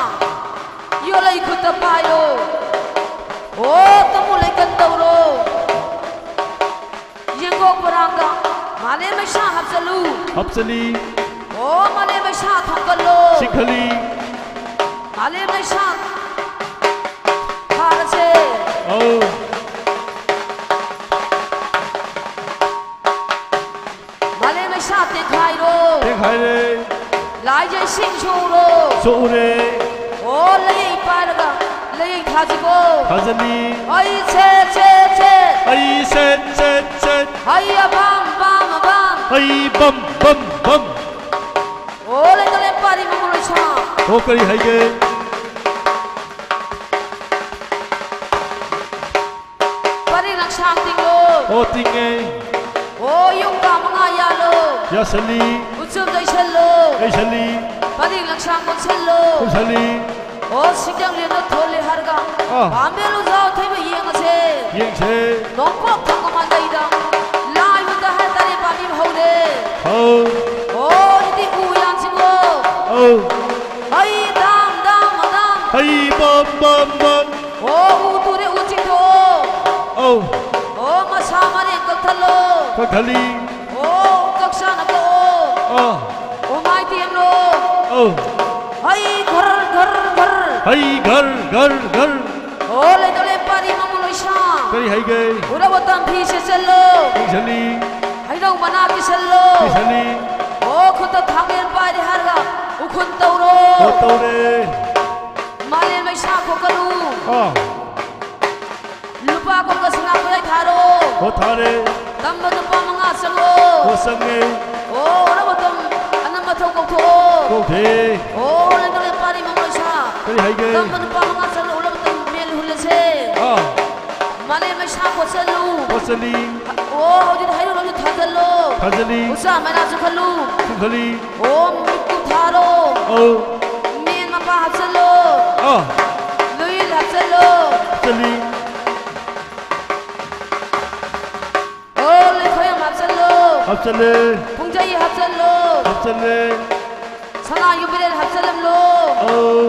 ꯌꯣꯠꯂꯩ ꯈꯨꯠꯇ ꯄꯥꯏꯔꯣ꯫ ꯑꯣ, ꯇꯃꯨ ꯂꯩꯀꯟ ꯇꯧꯔꯣ꯫ ꯌꯦꯡꯒꯣꯛ ꯄꯣꯔꯥꯡꯗ ꯃꯥꯂꯦꯝ ꯃꯩꯁꯥ ꯍꯥꯞꯆꯜꯂꯨ꯫ ꯍꯥꯞꯆꯜꯂꯤ꯫ ꯑꯣ, ꯃꯥꯂꯦꯝ ꯃꯩꯁꯥ ꯊꯣꯡꯒꯜꯂꯣ꯫ ꯆꯤꯡꯈꯠꯂꯤ꯫ ꯃꯥꯂꯦꯝ ꯃꯩꯁꯥ ꯊꯥꯔꯁꯦ꯫ ꯑꯧ꯫ ꯃꯥꯂꯦꯝ ꯃꯩꯁꯥ ꯇꯦꯡꯈꯥꯏꯔꯣ꯫ ꯇꯦꯡꯈꯥꯏꯔꯦ꯫ ꯂꯥꯏꯖ ꯏꯁꯤꯡ ꯁꯣꯛꯎꯔꯣ꯫ ꯁꯣꯛꯎꯔꯦ꯫ ꯑꯣ, ꯂꯩꯌꯩ ꯄꯥꯏꯔꯒ ꯂꯩꯌꯩ ꯊꯥꯁꯤꯀꯣ꯫ ꯊꯥꯖꯤꯜꯂꯤ꯫ ꯍꯩ ꯁꯦꯠ ꯁꯦꯠ ꯁꯦꯠ꯫ ꯍꯩ ꯁꯦꯠ ꯁꯦꯠ ꯁꯦꯠ꯫ ꯍꯩ ꯑꯕꯝ ꯕꯝ ꯑꯕꯝ꯫ ꯍꯩ ꯕꯝ ꯕꯝ ꯕꯝ꯫ ꯑꯣ, ꯂꯩꯇꯧ ꯂꯩꯄꯥꯔꯤ ꯃꯃꯂꯣꯏꯁꯥ꯫ ꯑꯣ, ꯀꯔꯤ ꯍꯥꯏꯒꯦ? ꯁꯥꯡ ꯇꯤꯡꯂꯣ꯫ ꯑꯣ, ꯇꯤꯡꯉꯦ꯫ ꯑꯣ, ꯌꯨꯝ ꯀꯥ ꯃꯉꯥ ꯌꯥꯜꯂꯣ꯫ ꯌꯥꯁꯜꯂꯤ꯫ ꯎꯆꯨꯝ ꯂꯩꯁꯜꯂꯣ꯫ ꯂꯩꯁꯜꯂꯤ꯫ ꯄꯔꯦꯡ ꯂꯪꯁꯥꯡ ꯀꯣꯟꯁꯜꯂꯣ꯫ ꯀꯣꯟꯁꯜꯂꯤ꯫ ꯑꯣ, ꯁꯤꯡꯖꯪꯂꯦꯟꯗꯣ ꯊꯣꯜꯂꯦ ꯍꯥꯏꯔꯒ ꯑꯥ꯫ ꯄꯥꯝꯕꯦꯜ ꯎꯖꯥꯎ ꯊꯩꯕ ꯌꯦꯡꯉꯁꯦ꯫ ꯌꯦꯡꯁꯦ꯫ ꯅꯣꯡꯄꯣꯛ ꯊꯪꯕ ꯃꯥꯏꯀꯩꯗ ꯂꯥꯏ ꯎꯗ ꯍꯥꯏ ꯇꯔꯦꯠ ꯄꯥꯝꯕꯤ ꯍꯧꯔꯦ꯫ ꯍꯧ꯫ ꯑꯣ, ꯑꯗꯨꯗꯤ ꯎ ꯌꯥꯟꯁꯤꯀꯣ꯫ ꯑꯧ꯫ ꯍꯩ ꯗꯥꯝ ꯗꯥꯝ ꯃꯗꯥꯝ꯫ ꯍꯩ ꯕꯝ ꯕꯝ ꯕꯝ꯫ ꯑꯣ, ꯎ ꯇꯨꯔꯦ, ꯎ ꯆꯤꯡꯊꯣꯛꯑꯣ꯫ ꯑꯧ꯫ ꯑꯣ, ꯃꯁꯥ ꯃꯔꯦꯡ ꯀꯛꯊꯠꯂꯣ꯫ ꯀꯛꯊꯠꯂꯤ꯫ ꯑꯣ, ꯀꯛꯆꯥꯅ ꯀꯛꯑꯣ꯫ ꯑꯥ꯫ ꯑꯣ, ꯃꯥꯏ ꯇꯦꯝꯂꯣ꯫ ꯑꯧ꯫ ꯍꯩ ꯘꯔ ꯘꯔ ꯘꯔ꯫ ꯍꯩ ꯘꯔ ꯘꯔ ꯘꯔ꯫ ꯑꯣ, ꯂꯩꯇꯣꯂꯦ ꯄꯥꯔꯤ ꯃꯃꯨ ꯂꯣꯏꯁꯥ꯫ ꯀꯔꯤ ꯍꯥꯏꯒꯦ? ꯎꯔꯕ ꯇꯝꯐꯤ ꯁꯦꯠꯆꯜꯂꯣ꯫ ꯌꯦꯡꯁꯜꯂꯤ꯫ ꯍꯩꯅꯧ ꯃꯅꯥ ꯀꯤꯁꯜꯂꯣ꯫ ꯀꯤꯁꯜꯂꯤ꯫ ꯑꯣ, ꯈꯨꯠꯇ ꯊꯥꯡꯒꯦꯜ ꯄꯥꯏꯔꯦ ꯍꯥꯏꯔꯒ ꯎꯈꯨꯟ ꯇꯧꯔꯣ꯫ ꯑꯣ, ꯇꯧꯔꯦ꯫ ꯃꯥꯂꯦꯝ ꯃꯩꯁꯥ ꯈꯣꯛꯀꯅꯨ꯫ ꯑꯥ꯫ ꯂꯨꯄꯥ ꯀꯨꯟꯒ ꯁꯅꯥ ꯈꯨꯠꯂꯥꯏ ꯊꯥꯔꯣ꯫ ꯑꯣ, ꯊꯥꯔꯦ꯫ ꯇꯝꯕ ꯅꯨꯄꯥ ꯃꯉꯥ ꯆꯪꯉꯣ꯫ ꯑꯣ, ꯆꯪꯉꯦ꯫ ꯑꯣ, ꯎꯔꯕ ꯇꯝ ꯑꯅꯝꯕ ꯊꯧ ꯀꯧꯊꯣꯛꯑꯣ꯫ ꯀꯧꯊꯦ꯫ ꯑꯣ, ꯂꯩꯇꯣꯂꯦ ꯄꯥꯔꯤ ꯃꯃꯨ ꯂꯣꯏꯁꯥ꯫ ꯀꯔꯤ ꯍꯥꯏꯒꯦ? ꯇꯝꯕ ꯅꯨꯄꯥ ꯃꯉꯥ ꯆꯪꯉꯣ, ꯎꯔꯕ ꯇꯝ ꯃꯦꯜ ꯍꯨꯜꯂꯁꯦ꯫ ꯑꯥ꯫ ꯃꯥꯂꯦꯝ ꯃꯩꯁꯥ ꯀꯣꯠꯁꯜꯂꯨ꯫ ꯀꯣꯠꯁꯜꯂꯤ꯫ ꯑꯣ, ꯍꯧꯖꯤꯛ ꯍꯩꯔꯨꯛ ꯂꯣꯝꯗ ꯊꯥꯖꯜꯂꯣ꯫ ꯊꯥꯖꯜꯂꯤ꯫ ꯎꯆꯥ ꯃꯩꯔꯥꯁꯨ ꯈꯜꯂꯨ꯫ ꯈꯜꯂꯤ꯫ ꯑꯣ, ꯃꯤꯠꯇꯨ ꯊꯥꯔꯣ꯫ ꯑꯧ꯫ ꯃꯦꯟ ꯃꯄꯥ ꯍꯥꯞꯆꯜꯂꯣ꯫ ꯑꯥ꯫ ꯂꯨꯏ ꯍꯥꯞꯆꯜꯂꯣ꯫ ꯍꯥꯞꯆꯜꯂꯤ꯫ ꯑꯣ, ꯂꯩꯈꯣꯏꯔꯝ ꯍꯥꯞꯆꯜꯂꯣ꯫ ꯍꯥꯞꯆꯜꯂꯦ꯫ ꯄꯨꯡꯖꯩ ꯍꯥꯞꯆꯜꯂꯣ꯫ ꯍꯥꯞꯆꯜꯂꯦ꯫ ꯁꯅꯥ ꯌꯨꯕꯤꯔꯦꯜ ꯍꯥꯞꯆꯜꯂꯝꯂꯣ꯫ ꯑꯧ꯫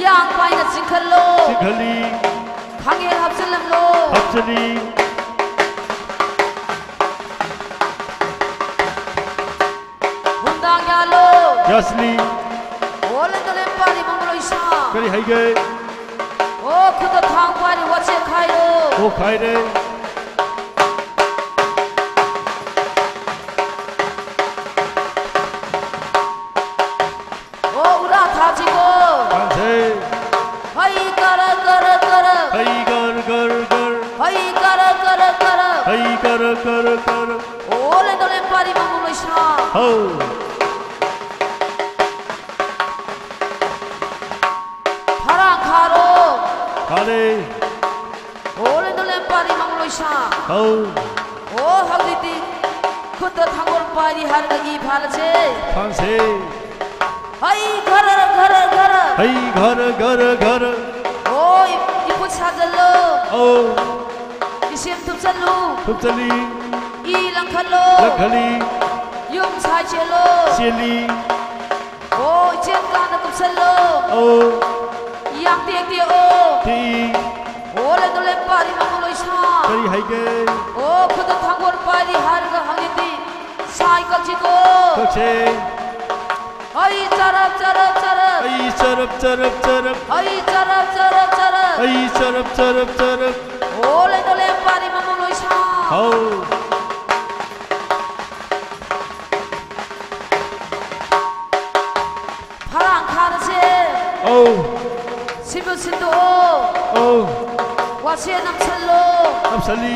ꯌꯥꯡ ꯄꯥꯏꯅ ꯆꯤꯡꯈꯠꯂꯣ꯫ ꯆꯤꯡꯈꯠꯂꯤ꯫ ꯈꯥꯡꯉꯦꯜ ꯍꯥꯞꯆꯜꯂꯝꯂꯣ꯫ ꯍꯥꯞꯆꯜꯂꯤ꯫ ꯅꯨꯡꯗꯥꯡ ꯌꯥꯜꯂꯣ꯫ ꯌꯥꯁꯂꯤ꯫ ꯑꯣ, ꯂꯦꯟꯗꯣꯂꯦꯟ ꯄꯥꯔꯤ ꯃꯪꯒꯣꯜ ꯏꯁꯥ꯫ ꯀꯔꯤ ꯍꯥꯏꯒꯦ? ꯑꯣ, ꯈꯨꯠꯇ ꯊꯥꯡ ꯄꯥꯔꯤ ꯋꯥꯆꯦꯛ ꯈꯥꯏꯔꯣ꯫ ꯑꯣ, ꯈꯥꯏꯔꯦ꯫ ꯑꯣ, ꯎꯔꯥ ꯊꯥꯁꯤꯀꯣ꯫ ꯊꯥꯁꯦ꯫ ꯍꯩ ꯀꯔ ꯀꯔ ꯀꯔ꯫ ꯍꯩ ꯒꯔ ꯒꯔ ꯒꯔ꯫ ꯍꯩ ꯀꯔ ꯀꯔ ꯀꯔ꯫ ꯍꯩ ꯀꯔ ꯀꯔ ꯀꯔ꯫ ꯑꯣ, ꯂꯦꯟꯗꯣꯂꯦꯟ ꯄꯥꯔꯤ ꯃꯪꯒꯣꯜ ꯏꯁꯥ꯫ ꯍꯧ꯫ ꯊꯔꯥ ꯈꯥꯔꯣ꯫ ꯈꯥꯔꯦ꯫ ꯑꯣ, ꯂꯦꯟꯗꯣꯂꯦꯟ ꯄꯥꯔꯤ ꯃꯪꯒꯣꯜ ꯂꯣꯏꯁꯥ꯫ ꯍꯧ꯫ ꯑꯣ, ꯍꯧꯖꯤꯛꯇꯤ ꯈꯨꯠꯇ ꯊꯥꯡꯒꯣꯜ ꯄꯥꯏꯔꯤ ꯍꯥꯏꯔꯒ ꯏ ꯐꯥꯔꯁꯦ꯫ ꯐꯥꯟꯁꯦ꯫ ꯍꯩ ꯘꯔ ꯘꯔ ꯘꯔ꯫ ꯍꯩ ꯘꯔ ꯘꯔ ꯘꯔ꯫ ꯑꯣ, ꯏ-, ꯏꯈꯨꯠ ꯁꯥꯖꯜꯂꯣ꯫ ꯑꯧ꯫ ꯏꯁꯦꯝ ꯊꯨꯞꯆꯜꯂꯨ꯫ ꯊꯨꯞꯆꯜꯂꯤ꯫ ꯏ ꯂꯪꯈꯠꯂꯣ꯫ ꯂꯪꯈꯠꯂꯤ꯫ ꯌꯨꯝ ꯁꯥꯏ ꯆꯦꯜꯂꯣ꯫ ꯆꯦꯜꯂꯤ꯫ ꯑꯣ, ꯏꯆꯦꯜ ꯀꯥꯡꯗ ꯀꯨꯞꯁꯜꯂꯣ꯫ ꯑꯧ꯫ ꯌꯥꯡꯇꯦꯛ ꯇꯦꯛꯑꯣ꯫ ꯇꯦꯛꯏ꯫ ꯑꯣ, ꯂꯩꯗꯣꯂꯦ ꯄꯥꯔꯤ ꯃꯃꯣ ꯂꯣꯏꯁꯥ꯫ ꯀꯔꯤ ꯍꯥꯏꯒꯦ? ꯑꯣ, ꯈꯨꯠꯇ ꯊꯥꯡꯒꯣꯜ ꯄꯥꯏꯔꯤ ꯍꯥꯏꯔꯒ ꯍꯧꯖꯤꯛꯇꯤ ꯁꯥꯏ ꯀꯛꯁꯤꯀꯣ꯫ ꯀꯛꯁꯦ꯫ ꯍꯩ ꯆꯔꯞ ꯆꯔꯞ ꯆꯔꯞ꯫ ꯑꯩ ꯆꯔꯞ ꯆꯔꯞ ꯆꯔꯞ꯫ ꯍꯩ ꯆꯔꯞ ꯆꯔꯞ ꯆꯔꯞ꯫ ꯑꯩ ꯆꯔꯞ ꯆꯔꯞ ꯆꯔꯞ꯫ ꯑꯣ, ꯂꯩꯗꯣꯂꯦ ꯄꯥꯔꯤ ꯃꯃꯣ ꯂꯣꯏꯁꯥ꯫ ꯍꯧ꯫ ꯐꯔꯥꯡ ꯈꯥꯔꯁꯦ꯫ ꯑꯧ꯫ ꯁꯤꯕꯨ ꯁꯤꯟꯗꯣꯛꯑꯣ꯫ ꯑꯧ꯫ ꯋꯥꯁꯦ ꯅꯝꯁꯜꯂꯣ꯫ ꯅꯝꯁꯜꯂꯤ꯫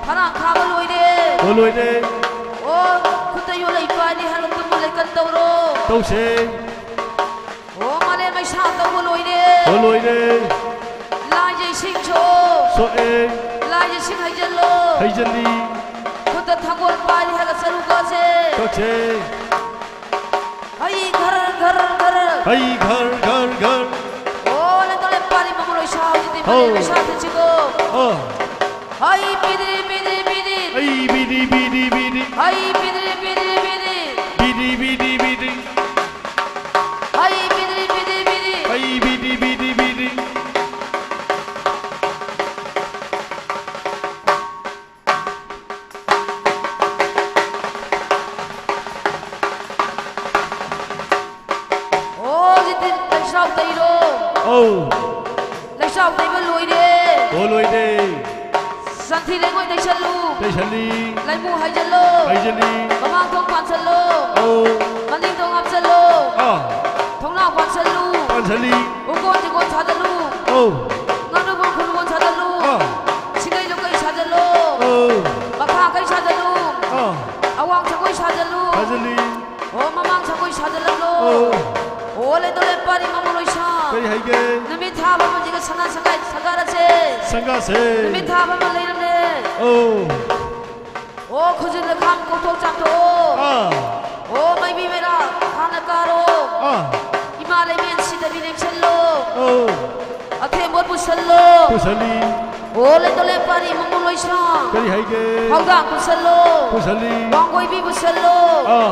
ꯐꯔꯥꯡ ꯈꯥꯕ ꯂꯣꯏꯔꯦ꯫ ꯑꯣ, ꯂꯣꯏꯔꯦ꯫ ꯑꯣ, ꯈꯨꯠꯇ ꯌꯣꯠꯂꯩ ꯄꯥꯏꯔꯤ ꯍꯥꯏꯔꯣ, ꯇꯨꯝꯕ ꯂꯩꯀꯟ ꯇꯧꯔꯣ꯫ ꯇꯧꯁꯦ꯫ ꯑꯣ, ꯃꯥꯂꯦꯝ ꯃꯩꯁꯥ ꯇꯧꯕ ꯂꯣꯏꯔꯦ꯫ ꯑꯣ, ꯂꯣꯏꯔꯦ꯫ ꯂꯥꯏꯁꯦ ꯏꯁꯤꯡ ꯁꯣ꯫ ꯁꯣꯛꯑꯦ꯫ ꯂꯥꯏꯁꯦ ꯏꯁꯤꯡ ꯍꯩꯖꯜꯂꯣ꯫ ꯍꯩꯖꯜꯂꯤ꯫ ꯈꯨꯠꯇ ꯊꯥꯡꯒꯣꯜ ꯄꯥꯏꯔꯤ ꯍꯥꯏꯔꯒ ꯆꯔꯨ ꯀꯛꯁꯦ꯫ ꯀꯛꯁꯦ꯫ ꯍꯩ ꯘꯔ ꯘꯔ ꯘꯔ꯫ ꯍꯩ ꯘꯔ ꯘꯔ ꯘꯔ꯫ ꯑꯣ, ꯂꯩꯗꯣꯂꯦ ꯄꯥꯔꯤ ꯃꯃꯣ ꯂꯣꯏꯁꯥ ꯍꯧꯖꯤꯛꯇꯤ ꯍꯧ꯫ ꯃꯥꯂꯦꯝ ꯃꯩꯁꯥ ꯊꯤꯟꯁꯤꯀꯣ꯫ ꯑ꯫ ꯍꯩ ꯄꯤꯗ꯭ꯔꯤ ꯄꯤꯗ꯭ꯔꯤ ꯄꯤꯗ꯭ꯔꯤ꯫ ꯑꯩ ꯕꯤꯗꯤ ꯕꯤꯗꯤ ꯕꯤꯗꯤ꯫ ꯍꯩ ꯄꯤꯗ꯭ꯔꯤ ꯄꯤꯗ꯭ꯔꯤ ꯄꯤꯗ꯭ꯔꯤ꯫ ꯕꯤꯗꯤ ꯕꯤꯗꯤ ꯕꯤꯗꯤ꯫ ꯍꯩ ꯄꯤꯗ꯭ꯔꯤ ꯄꯤꯗ꯭ꯔꯤ ꯄꯤꯗ꯭ꯔꯤ꯫ ꯑꯩ ꯕꯤꯗꯤ ꯕꯤꯗꯤ ꯕꯤꯗꯤ꯫ ꯑꯣ, ꯍꯧꯖꯤꯛꯇꯤ ꯂꯩꯁꯥꯎ ꯇꯩꯔꯣ꯫ ꯑꯧ꯫ ꯂꯩꯁꯥꯎ ꯇꯩꯕ ꯂꯣꯏꯔꯦ꯫ ꯑꯣ, ꯂꯣꯏꯔꯦ꯫ ꯁꯟꯊꯤ ꯂꯩꯉꯣꯏ ꯇꯩꯁꯜꯂꯨ꯫ ꯇꯩꯁꯜꯂꯤ꯫ ꯂꯩꯃꯨ ꯍꯩꯖꯜꯂꯣ꯫ ꯍꯩꯖꯜꯂꯤ꯫ ꯃꯃꯥꯡ ꯊꯣꯡ ꯄꯥꯟꯁꯜꯂꯣ꯫ ꯑꯧ꯫ ꯃꯅꯤꯡ ꯊꯣꯡ ꯍꯥꯞꯆꯜꯂꯣ꯫ ꯑꯥ꯫ ꯊꯣꯡꯅꯥꯎ ꯄꯥꯟꯁꯜꯂꯨ꯫ ꯄꯥꯟꯁꯜꯂꯤ꯫ ꯎꯀꯣꯟ ꯆꯤꯀꯣꯟ ꯁꯥꯖꯜꯂꯨ꯫ ꯑꯧ꯫ ꯉꯥꯅꯨꯕꯣꯟ ꯈꯨꯜꯕꯣꯟ ꯁꯥꯖꯜꯂꯨ꯫ ꯑꯥ꯫ ꯁꯤꯡꯒꯩ ꯂꯨꯀꯩ ꯁꯥꯖꯜꯂꯨ꯫ ꯑꯧ꯫ ꯃꯈꯥ ꯀꯩ ꯁꯥꯖꯜꯂꯨ꯫ ꯑꯥ꯫ ꯑꯋꯥꯡ ꯁꯒꯣꯏ ꯁꯥꯖꯜꯂꯨ꯫ ꯁꯥꯖꯜꯂꯤ꯫ ꯑꯣ, ꯃꯃꯥꯡ ꯁꯒꯣꯏ ꯁꯥꯖꯜꯂꯝꯂꯣ꯫ ꯑꯧ꯫ ꯑꯣ, ꯂꯩꯗꯣꯂꯦ ꯄꯥꯔꯤ ꯃꯃꯣ ꯂꯣꯏꯁꯥ꯫ ꯀꯔꯤ ꯍꯥꯏꯒꯦ? ꯅꯨꯃꯤꯠ ꯊꯥ ꯐꯝꯕꯁꯤꯒ ꯁꯅꯥ ꯁꯪꯒꯥꯏ ꯁꯪꯒꯥꯔꯁꯦ꯫ ꯁꯪꯒꯥꯁꯦ꯫ ꯅꯨꯃꯤꯠ ꯊꯥ ꯐꯝꯕ ꯂꯩꯔꯝꯂꯦ꯫ ꯑꯧ꯫ ꯑꯣ, ꯈꯨꯖꯤꯟꯗ ꯈꯥꯝ ꯀꯣꯛꯊꯣꯛ ꯆꯥꯝꯊꯣꯛꯑꯣ꯫ ꯑꯥ꯫ ꯑꯣ, ꯃꯩꯕꯤ ꯃꯩꯔꯥ ꯍꯥꯟꯅ ꯀꯥꯔꯣ꯫ ꯑꯥ꯫ ꯏꯃꯥ ꯂꯩꯃꯦꯟ ꯁꯤꯗꯕꯤ ꯂꯦꯡꯁꯜꯂꯣ꯫ ꯑꯧ꯫ ꯑꯊꯦꯝꯕꯣꯠ ꯄꯨꯁꯜꯂꯣ꯫ ꯄꯨꯁꯜꯂꯤ꯫ ꯑꯣ, ꯂꯩꯇꯣꯂꯦ ꯄꯥꯔꯤ ꯃꯃꯨ ꯂꯣꯏꯁ꯭ꯔꯥ꯫ ꯀꯔꯤ ꯍꯥꯏꯒꯦ? ꯍꯧꯗꯥꯡ ꯄꯨꯁꯜꯂꯣ꯫ ꯄꯨꯁꯜꯂꯤ꯫ ꯋꯥꯡꯒꯣꯏꯕꯤ ꯄꯨꯁꯜꯂꯣ꯫ ꯑꯥ꯫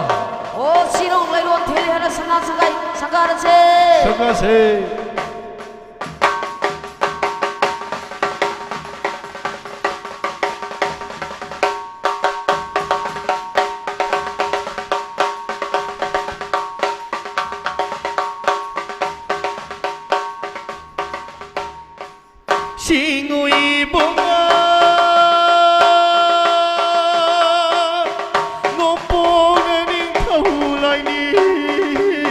ꯑꯣ, ꯁꯤꯔꯣꯡ ꯂꯩꯔꯣꯡ ꯊꯦꯔꯦ ꯍꯥꯏꯅ ꯁꯅꯥ ꯁꯪꯒꯥꯏ ꯁꯪꯒꯥꯔꯁꯦ꯫ ꯁꯪꯒꯥꯁꯦ꯫ ꯁꯤꯡꯉꯨꯏꯕꯨꯡꯉꯥ ꯅꯣꯡꯄꯣꯛ ꯅꯤꯡꯊꯧ ꯂꯥꯏꯅꯤꯡꯊꯧ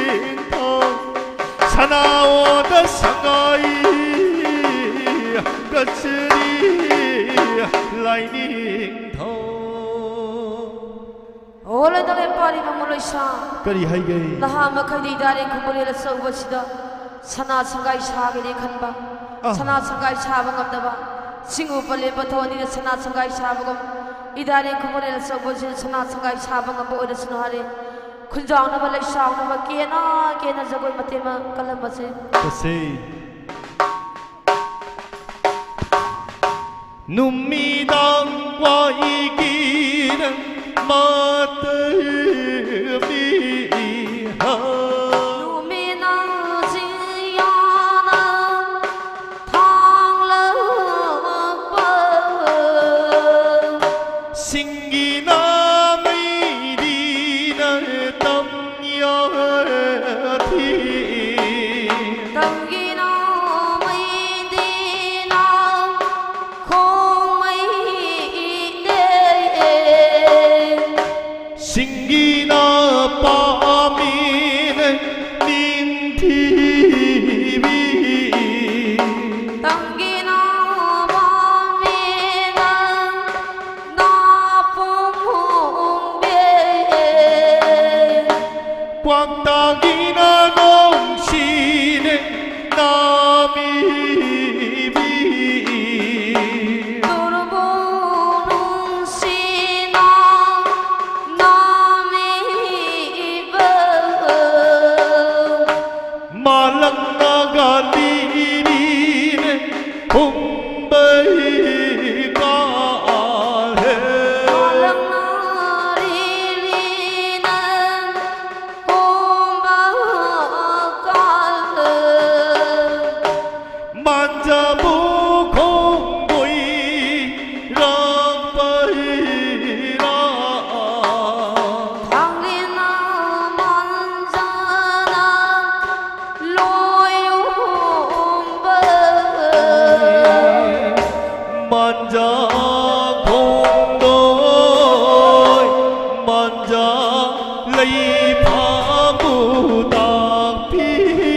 ꯁꯅꯥ ꯑꯣꯗ ꯁꯉꯥꯏ ꯀꯆꯔꯤ ꯂꯥꯏꯅꯤꯡꯊꯧ꯫ ꯑꯣ, ꯂꯩꯇꯣꯂꯦ ꯄꯥꯔꯤ ꯃꯃꯨ ꯂꯣꯏꯁ꯭ꯔꯥ꯫ ꯀꯔꯤ ꯍꯥꯏꯒꯦ? ꯅꯍꯥ ꯃꯈꯩꯗꯤ ꯏꯗꯥꯔꯦ ꯈꯨꯝꯕꯨꯔꯦꯜ ꯑꯆꯧꯕꯁꯤꯗ ꯁꯅꯥ ꯁꯪꯒꯥꯏ ꯁꯥꯒꯦꯅꯦ ꯈꯟꯕ꯫ ꯑꯥ꯫ ꯁꯅꯥ ꯁꯪꯒꯥꯏ ꯁꯥꯕ ꯉꯝꯗꯕ꯫ ꯁꯤꯡꯎ ꯄꯂꯦꯝ ꯄꯊꯧ ꯑꯅꯤꯅ ꯁꯅꯥ ꯁꯪꯒꯥꯏ ꯁꯥꯕꯒꯨꯝ ꯏꯗꯥꯔꯦ ꯈꯨꯝꯕꯨꯔꯦꯜ ꯑꯆꯧꯕꯁꯤꯗ ꯁꯅꯥ ꯁꯪꯒꯥꯏ ꯁꯥꯕ ꯉꯝꯕ ꯑꯣꯏꯔꯁꯅꯨ ꯍꯥꯏꯔꯦ꯫ ꯈꯨꯟꯖꯥꯎꯅꯕ ꯂꯩꯁꯥꯎꯅꯕ ꯀꯦꯅ ꯀꯦꯅ ꯖꯒꯣꯏ ꯃꯇꯦꯛ ꯑꯃ ꯀꯜꯂꯝꯕꯁꯦ꯫ ꯀꯁꯦ꯫ ꯅꯨꯃꯤꯗꯥꯡ ꯋꯥꯏꯒꯤꯔ ꯃꯇꯝ ꯃꯤꯍꯥ꯫ ꯅꯨꯃꯤꯗꯥꯡ ꯆꯤꯡꯌꯥꯅ ꯊꯥꯡꯂꯛꯄ꯫ ꯁꯤꯡꯒꯤꯅ ꯃꯩꯗꯤꯅ ꯇꯝ ꯌꯥꯊꯤ꯫ ꯇꯝꯒꯤꯅ ꯃꯩꯗꯤꯅ ꯈꯣꯡꯃꯩ ꯏꯗꯦ꯫ ꯁꯤꯡꯒꯤꯅ ꯄꯥꯝꯃꯤꯅ ꯅꯤꯡꯊꯤꯕꯤ꯫ ꯇꯝꯒꯤꯅ ꯄꯥꯝꯃꯤꯅ ꯅꯥꯄꯨꯝ ꯍꯨꯝꯕꯤ꯫ ꯀ꯭ꯋꯥꯛꯇꯥꯒꯤꯅ ꯅꯣꯡꯁꯤꯅꯦ ꯅꯥꯃꯤꯕꯤ꯫ ꯇꯨꯔꯕꯨ ꯈꯣꯡꯗꯣꯏ ꯃꯥꯟꯖꯥ ꯂꯩꯐꯝꯕꯨ ꯇꯥꯛꯄꯤꯌꯨ꯫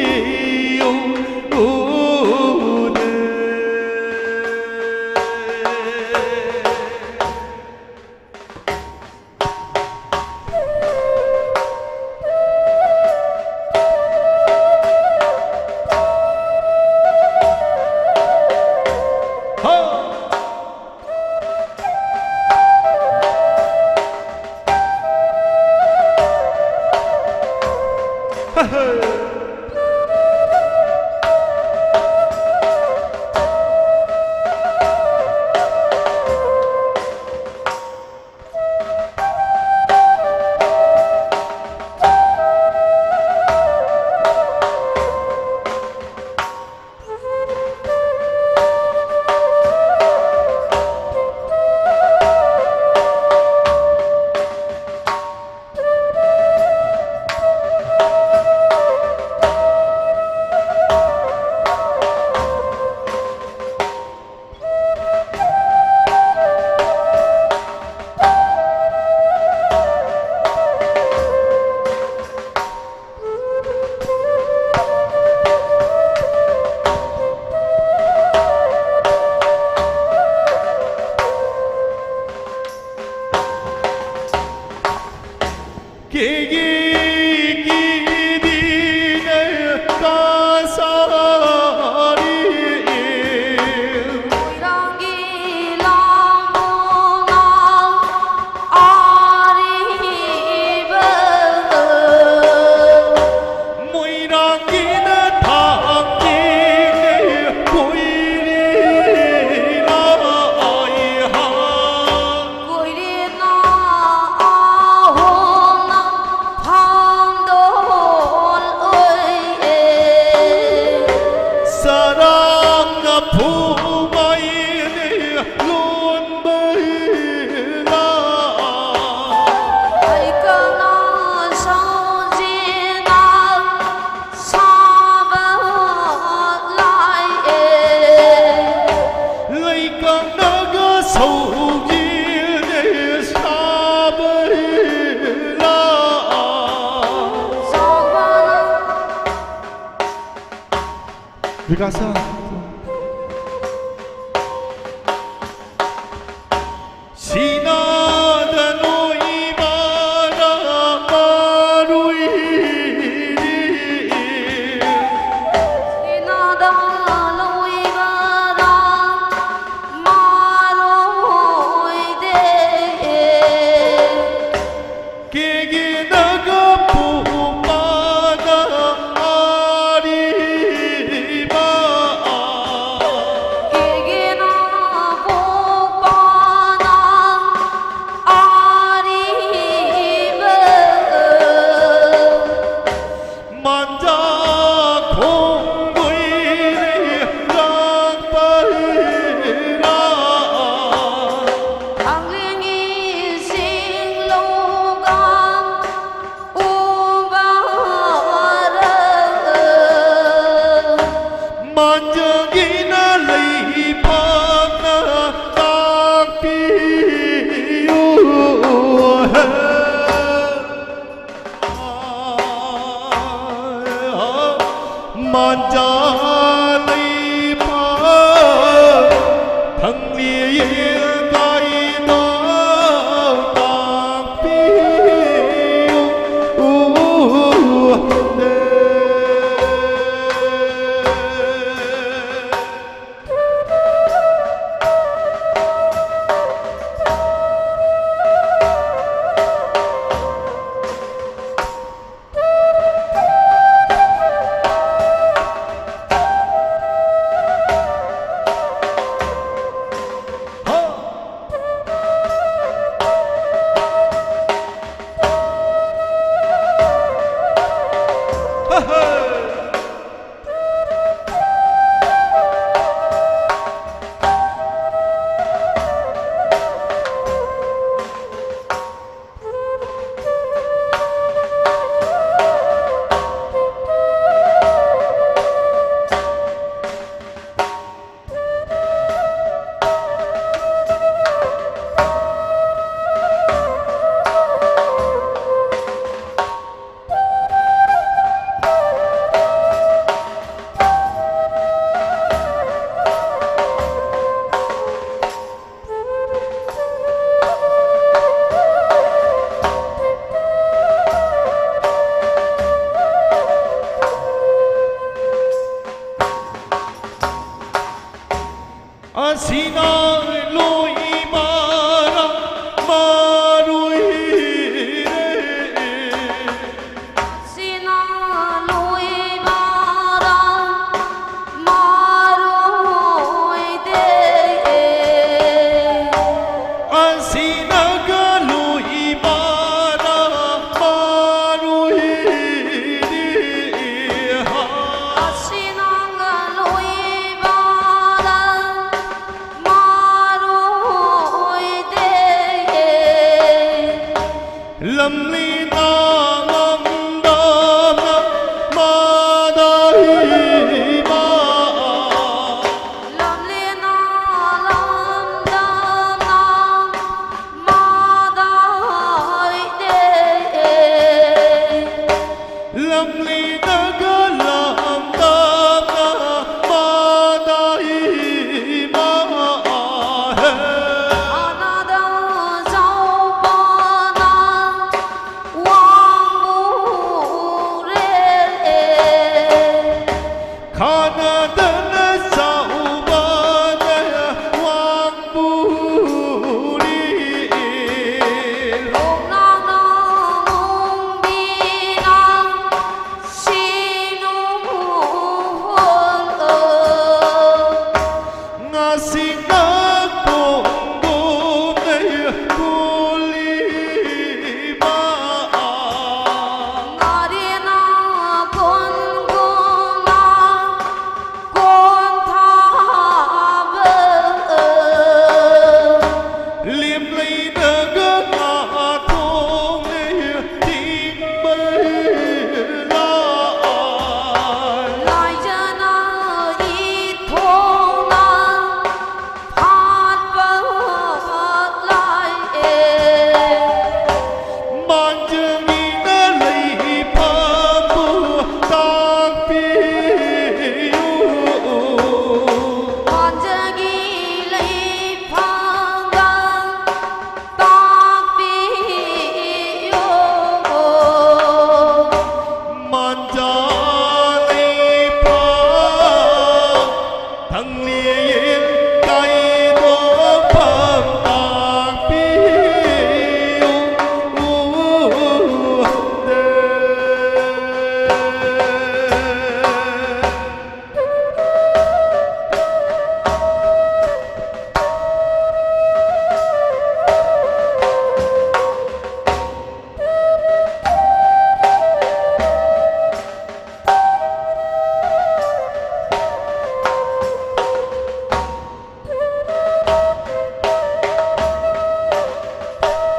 Kasā. Sinada no ibara marui. Sinada no ibara marui de. Kegina kapu pada ariba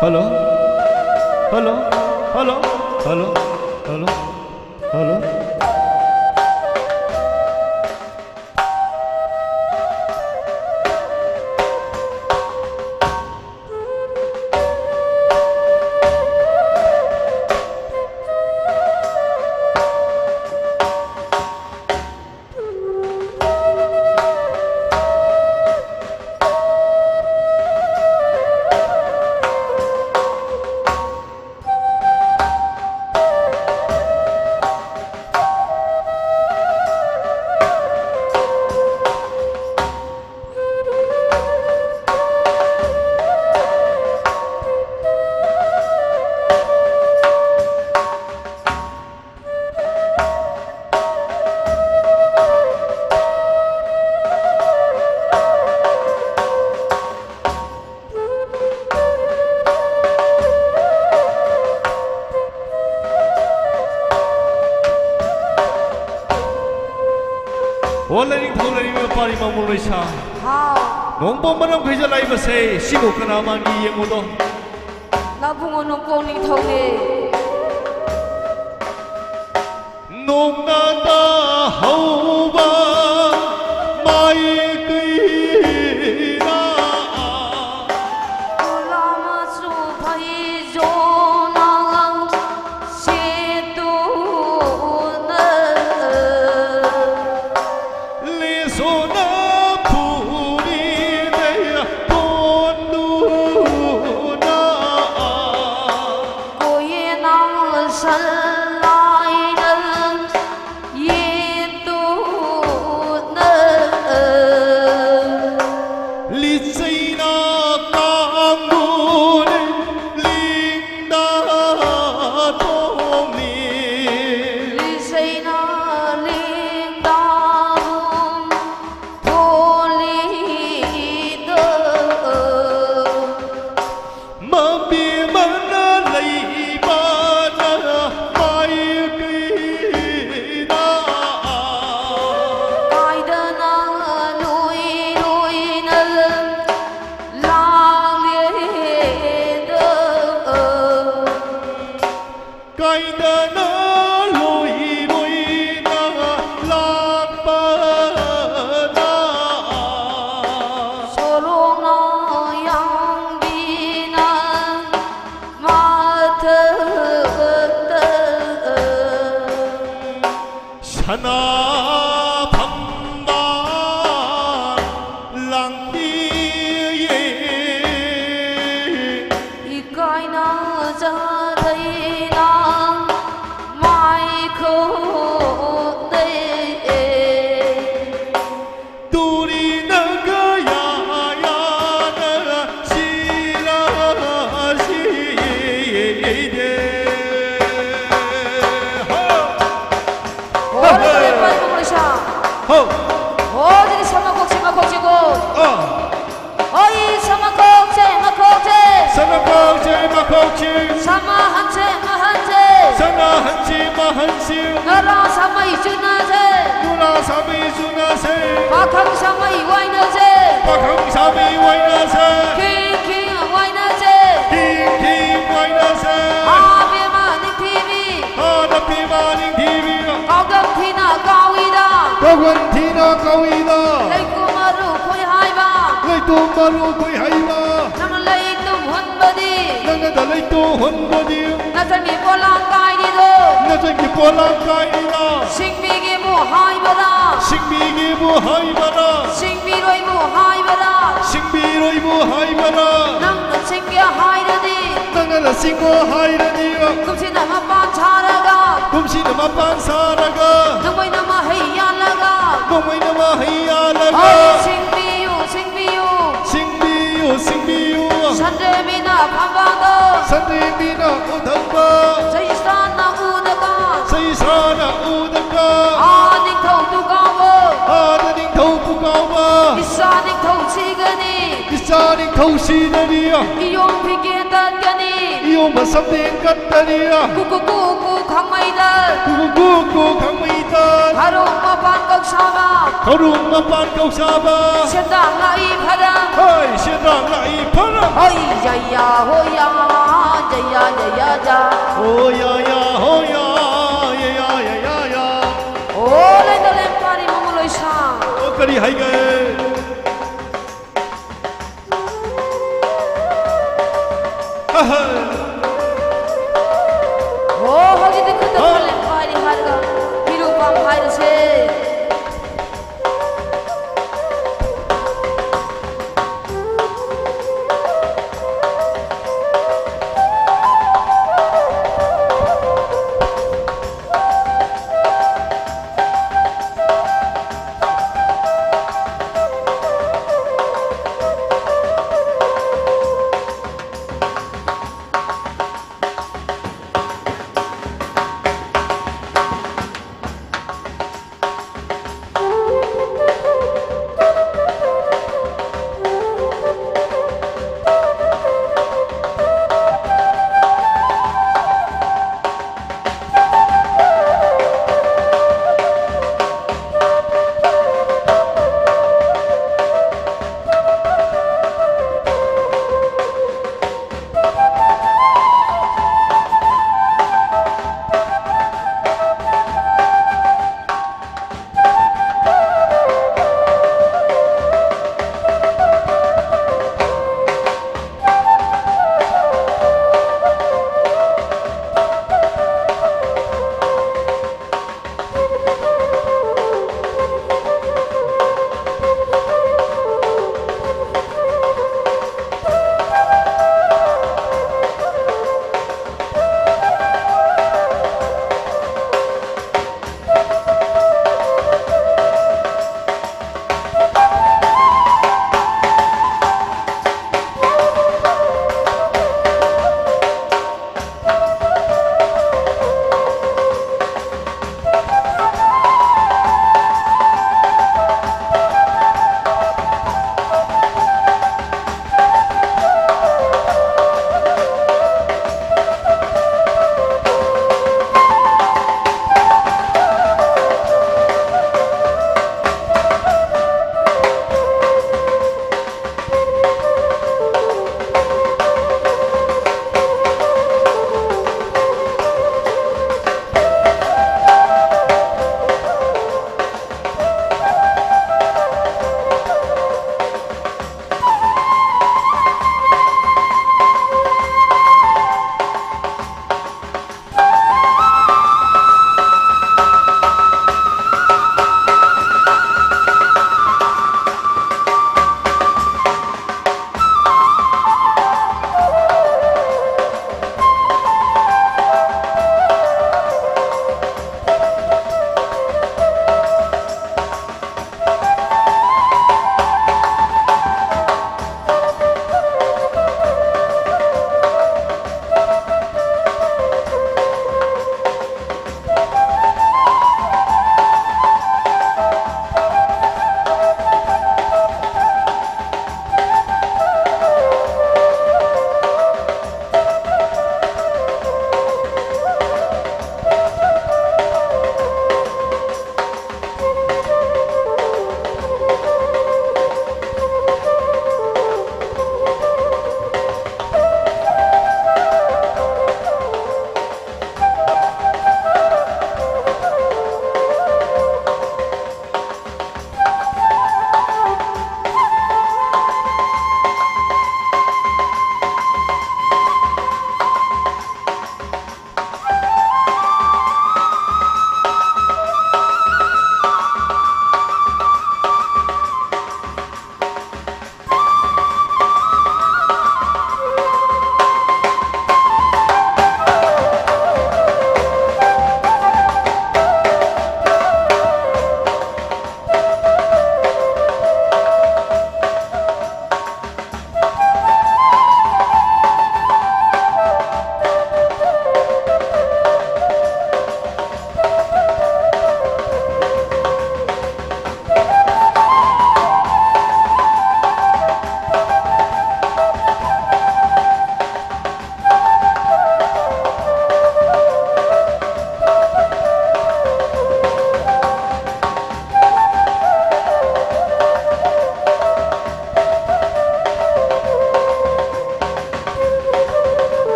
Hello? Hello? Hello? Hello? Hello? Hello? ꯑꯣ, ꯂꯥꯏꯅꯤꯡꯊꯧ ꯂꯩꯔꯤꯕ ꯄꯥꯔꯤ ꯃꯃꯣ ꯂꯣꯏꯁꯥ꯫ ꯍꯥꯎ꯫ ꯅꯣꯡꯄꯣꯛ ꯃꯅꯝ ꯈꯩꯖ ꯂꯥꯛꯏꯕꯁꯦ, ꯁꯤꯕꯨ ꯀꯅꯥ ꯃꯥꯟꯒꯦ ꯌꯦꯡꯉꯨꯗꯣ꯫ ꯅꯕꯨꯡꯉꯣ ꯅꯣꯡꯄꯣꯛ ꯅꯤꯡꯊꯧꯅꯦ꯫ ꯅꯣꯡꯅ ꯇꯥꯍꯧꯕ ꯃꯥꯏꯀꯩꯗ꯫ ꯈꯨꯂꯥꯛ ꯃꯆꯨ ꯐꯩꯖꯣꯝꯅ ꯁꯦꯠꯇꯨꯅ꯫ ꯂꯤꯁꯣꯅ ꯐꯨꯔꯤꯗꯩ ꯊꯣꯟꯗꯨꯅ꯫ ꯀꯣꯌꯦꯅꯥꯎ ꯁꯟꯂꯥꯏꯅ ꯌꯦꯠꯇꯨꯅ꯫ ꯐꯝꯕ ꯂꯥꯡꯈꯤ꯫ ꯏꯀꯥꯏꯅ ꯆꯥꯊꯩꯅ ꯃꯥꯏꯈꯣꯗꯩ꯫ ꯇꯨꯔꯤꯅ ꯀꯌꯥ ꯌꯥꯅ ꯁꯤꯔ ꯁꯤꯗꯦ꯫ ꯍꯣ! ꯍꯣ! ꯍꯣ! ꯍꯣ! ꯍꯧꯖꯤꯛ ꯁꯝ ꯃꯈꯣꯛꯁꯤ, ꯃꯈꯣꯛꯁꯤꯀꯣ꯫ ꯑꯥ꯫ ꯍꯣꯏ, ꯁꯝ ꯃꯈꯣꯛꯁꯦ, ꯃꯈꯣꯛꯁꯦ꯫ ꯁꯝ ꯃꯈꯣꯛꯁꯦ, ꯃꯈꯣꯛꯁꯦ꯫ ꯁꯝ ꯑꯍꯟꯁꯦ, ꯑꯍꯟꯁꯦ꯫ ꯁꯝ ꯑꯍꯟꯁꯦ, ꯑꯍꯟꯁꯦ꯫ ꯅꯨꯔꯥ ꯁꯥꯃꯩ ꯆꯨꯅꯁꯦ꯫ ꯅꯨꯔꯥ ꯁꯥꯃꯩ ꯆꯨꯅꯁꯦ꯫ ꯄꯥꯈꯪ ꯁꯥꯃꯩ ꯋꯥꯏꯅꯁꯦ꯫ ꯄꯥꯈꯪ ꯁꯥꯃꯩ ꯋꯥꯏꯅꯁꯦ꯫ ꯈꯤꯡ ꯈꯤꯡ ꯋꯥꯏꯅꯁꯦ꯫ ꯈꯤꯡ ꯈꯤꯡ ꯋꯥꯏꯅꯁꯦ꯫ ꯑꯥ ꯕꯦꯝꯃ ꯅꯤꯡꯊꯤꯕꯤ꯫ ꯑꯥ ꯅꯨꯄꯤꯃ ꯅꯤꯡꯊꯤꯕꯤ꯫ ꯀꯥꯎꯗꯝ ꯊꯤꯅ ꯀꯥꯎꯏꯗ꯫ ꯀꯥꯎꯗꯝ ꯊꯤꯅ ꯀꯥꯎꯏꯗ꯫ ꯂꯩꯀꯨ ꯃꯔꯨ ꯈꯣꯏ ꯍꯥꯏꯕ꯫ ꯂꯩꯇꯨꯝ ꯃꯔꯨ ꯈꯣꯏ ꯍꯥꯏꯕ꯫ ꯅꯪꯅ ꯂꯩꯇꯨꯝ ꯍꯨꯟꯕꯗꯤ꯫ ꯅꯪꯅꯗ ꯂꯩꯇꯨꯝ ꯍꯨꯟꯕꯗꯤ꯫ ꯅꯆꯟꯒꯤ ꯄꯣꯂꯥꯡ ꯀꯥꯏꯔꯤꯗꯣ꯫ ꯅꯆꯟꯒꯤ ꯄꯣꯂꯥꯡ ꯀꯥꯏꯔꯤꯗꯣ꯫ ꯁꯤꯡꯕꯤꯒꯦꯕꯨ ꯍꯥꯏꯕꯔꯥ꯫ ꯁꯤꯡꯕꯤꯒꯦꯕꯨ ꯍꯥꯏꯕꯔꯥ꯫ ꯁꯤꯡꯕꯤꯔꯣꯏꯕꯨ ꯍꯥꯏꯕꯔꯥ꯫ ꯁꯤꯡꯕꯤꯔꯣꯏꯕꯨ ꯍꯥꯏꯕꯔꯥ꯫ ꯅꯪꯅ ꯁꯤꯡꯒꯦ ꯍꯥꯏꯔꯗꯤ꯫ ꯅꯪꯅ ꯁꯤꯡꯉꯣ ꯍꯥꯏꯔꯗꯤ꯫ ꯀꯨꯝꯁꯤꯅ ꯃꯄꯥꯟ ꯁꯥꯔꯒ꯫ ꯀꯨꯝꯁꯤꯅ ꯃꯄꯥꯟ ꯁꯥꯔꯒ꯫ ꯅꯣꯡꯃꯩꯅ ꯃꯍꯩ ꯌꯥꯜꯂꯒ꯫ ꯅꯣꯡꯃꯩꯅ ꯃꯍꯩ ꯌꯥꯜꯂꯒ꯫ ꯍꯣꯏ, ꯁꯤꯡꯕꯤꯌꯨ, ꯁꯤꯡꯕꯤꯌꯨ꯫ ꯁꯤꯡꯕꯤꯌꯨ, ꯁꯤꯡꯕꯤꯌꯨ꯫ ꯁꯟꯗ꯭ꯔꯦꯝꯕꯤꯅ ꯐꯝꯕꯥꯛꯗꯣ꯫ ꯁꯟꯗ꯭ꯔꯦꯝꯕꯤꯅ ꯎꯊꯛꯄ꯫ ꯆꯩꯁ꯭ꯔꯥꯅ ꯎꯗꯕ꯫ ꯆꯩꯁ꯭ꯔꯥꯅ ꯎꯗꯕ꯫ ꯑꯥ ꯅꯤꯡꯊꯧ ꯇꯨꯀꯥꯎꯕ꯫ ꯑꯥꯗ ꯅꯤꯡꯊꯧ ꯄꯨꯀꯥꯎꯕ꯫ ꯏꯆꯥ ꯅꯤꯡꯊꯧ ꯁꯤꯒꯅꯤ꯫ ꯏꯆꯥ ꯅꯤꯡꯊꯧ ꯁꯤꯗꯅꯤ꯫ ꯏꯌꯣꯡ ꯐꯤꯒꯦ ꯇꯠꯀꯅꯤ꯫ ꯏꯌꯣꯡ ꯃꯁꯝꯗꯦꯡ ꯀꯠꯇꯅꯤ꯫ ꯀꯨ ꯀꯨ ꯀꯨ ꯀꯨ ꯈꯪꯃꯩꯗ꯫ ꯀꯨ ꯀꯨ ꯀꯨ ꯀꯨ ꯈꯪꯃꯩꯗ꯫ ꯈꯔꯨꯡ ꯃꯄꯥꯟ ꯀꯧꯁꯥꯕ꯫ ꯈꯔꯨꯡ ꯃꯄꯥꯟ ꯀꯧꯁꯥꯕ꯫ ꯁꯦꯟꯗꯥꯡ ꯂꯥꯛꯏ ꯐꯔꯝ꯫ ꯍꯣꯏ, ꯁꯦꯟꯗꯥꯡ ꯂꯥꯛꯏ ꯐꯔꯝ꯫ ꯍꯣꯏ, ꯌꯥ ꯌꯥ ꯍꯣꯏ ꯌꯥ, ꯌꯥ ꯌꯥ ꯌꯥ ꯌꯥ ꯌꯥ꯫ ꯍꯣ ꯌꯥ ꯌꯥ ꯍꯣ ꯌꯥ, ꯌꯥ ꯌꯥ ꯌꯥ ꯌꯥ ꯌꯥ꯫ ꯑꯣ, ꯂꯩꯅ ꯂꯩ ꯄꯥꯔꯤ ꯃꯃꯨ ꯂꯣꯏꯁꯥ꯫ ꯑꯣ, ꯀꯔꯤ ꯍꯥꯏꯒꯦ? ꯑꯍ꯫ ꯑꯣ, ꯍꯧꯖꯤꯛꯇꯤ ꯈꯨꯠꯇ ꯑ꯫ ꯈꯜꯂꯦ ꯄꯥꯔꯤ ꯍꯥꯏꯔꯒ ꯐꯤꯔꯨꯛ ꯄꯥꯝ ꯍꯥꯏꯔꯁꯨ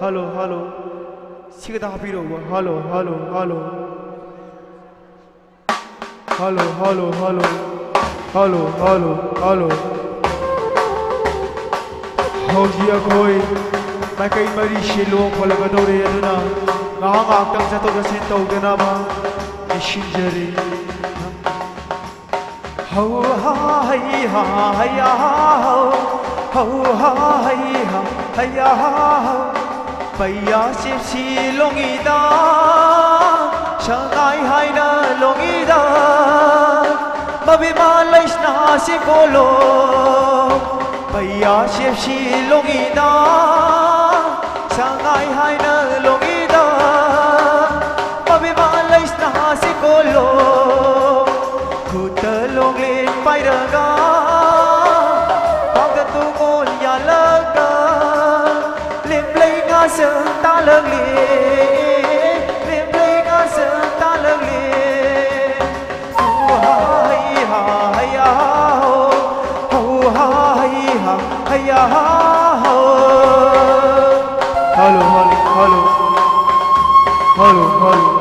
ꯍꯜꯂꯣ, ꯍꯜꯂꯣ꯫ ꯁꯤ ꯈꯤꯇ ꯍꯥꯞꯄꯤꯔꯛꯎꯕ꯫ Hello, hello, hello. Hello, hello, hello. Hello, hello, hello. ꯍꯧꯖꯤꯛ ꯑꯩꯈꯣꯏ ꯃꯥꯏꯀꯩ ꯃꯔꯤꯁꯤ ꯂꯣꯡ ꯈꯣꯠꯂꯛꯀꯗꯧꯔꯦ, ꯑꯗꯨꯅ ꯉꯥꯏꯍꯥꯛ ꯉꯥꯏꯍꯥꯛꯇꯪ ꯆꯠꯊꯣꯛ ꯆꯠꯁꯤꯟ ꯇꯧꯗꯅꯕ ꯅꯤꯡꯁꯤꯡꯖꯔꯤ꯫ ꯍꯧ ꯍꯥ ꯍꯩ ꯍꯥ ꯍꯩ ꯌꯥ ꯍꯥ ꯍꯧ꯫ ꯍꯧ ꯍꯥ ꯍꯩ ꯍꯥ ꯍꯩ ꯌꯥ ꯍꯥ ꯍꯧ꯫ ꯄꯩꯌꯥ ꯆꯦꯞꯁꯤ ꯂꯣꯡꯉꯤꯗ, ꯁꯉꯥꯏ ꯍꯥꯏꯅ ꯂꯣꯡꯉꯤꯗ, ꯃꯕꯦꯝꯃ ꯂꯩꯁꯅꯥꯁꯤ ꯀꯣꯜꯂꯣ꯫ ꯄꯩꯌꯥ ꯆꯦꯞꯁꯤ ꯂꯣꯡꯉꯤꯗ, ꯁꯉꯥꯏ ꯍꯥꯏꯅ ꯂꯣꯡꯉꯤꯗ, ꯃꯕꯦꯝꯃ ꯂꯩꯁꯅꯥꯁꯤ ꯀꯣꯜꯂꯣ꯫ ꯈꯨꯠꯇ ꯂꯣꯡꯂꯦꯟ ꯄꯥꯏꯔꯒ, ꯄꯥꯡꯒꯜ ꯇꯨꯡꯑꯣꯟ ꯌꯥꯜꯂꯒ, ꯂꯦꯝꯂꯩ ꯉꯥꯁꯪ ꯇꯥꯜꯂꯛꯂꯦ, ꯂꯦꯝꯂꯩ ꯉꯥꯁꯪ ꯇꯥꯜꯂꯛꯂꯦ꯫ ꯍꯨ ꯍꯥ ꯍꯩ ꯍꯥ ꯍꯩ ꯌꯥ ꯍꯥ ꯍꯣ, ꯍꯨ ꯍꯥ ꯍꯩ ꯍꯥ ꯍꯩ ꯌꯥ ꯍꯥ ꯍꯣ꯫ Hello, hello, hello. Hello, hello.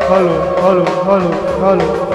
Hello, hello, hello, hello.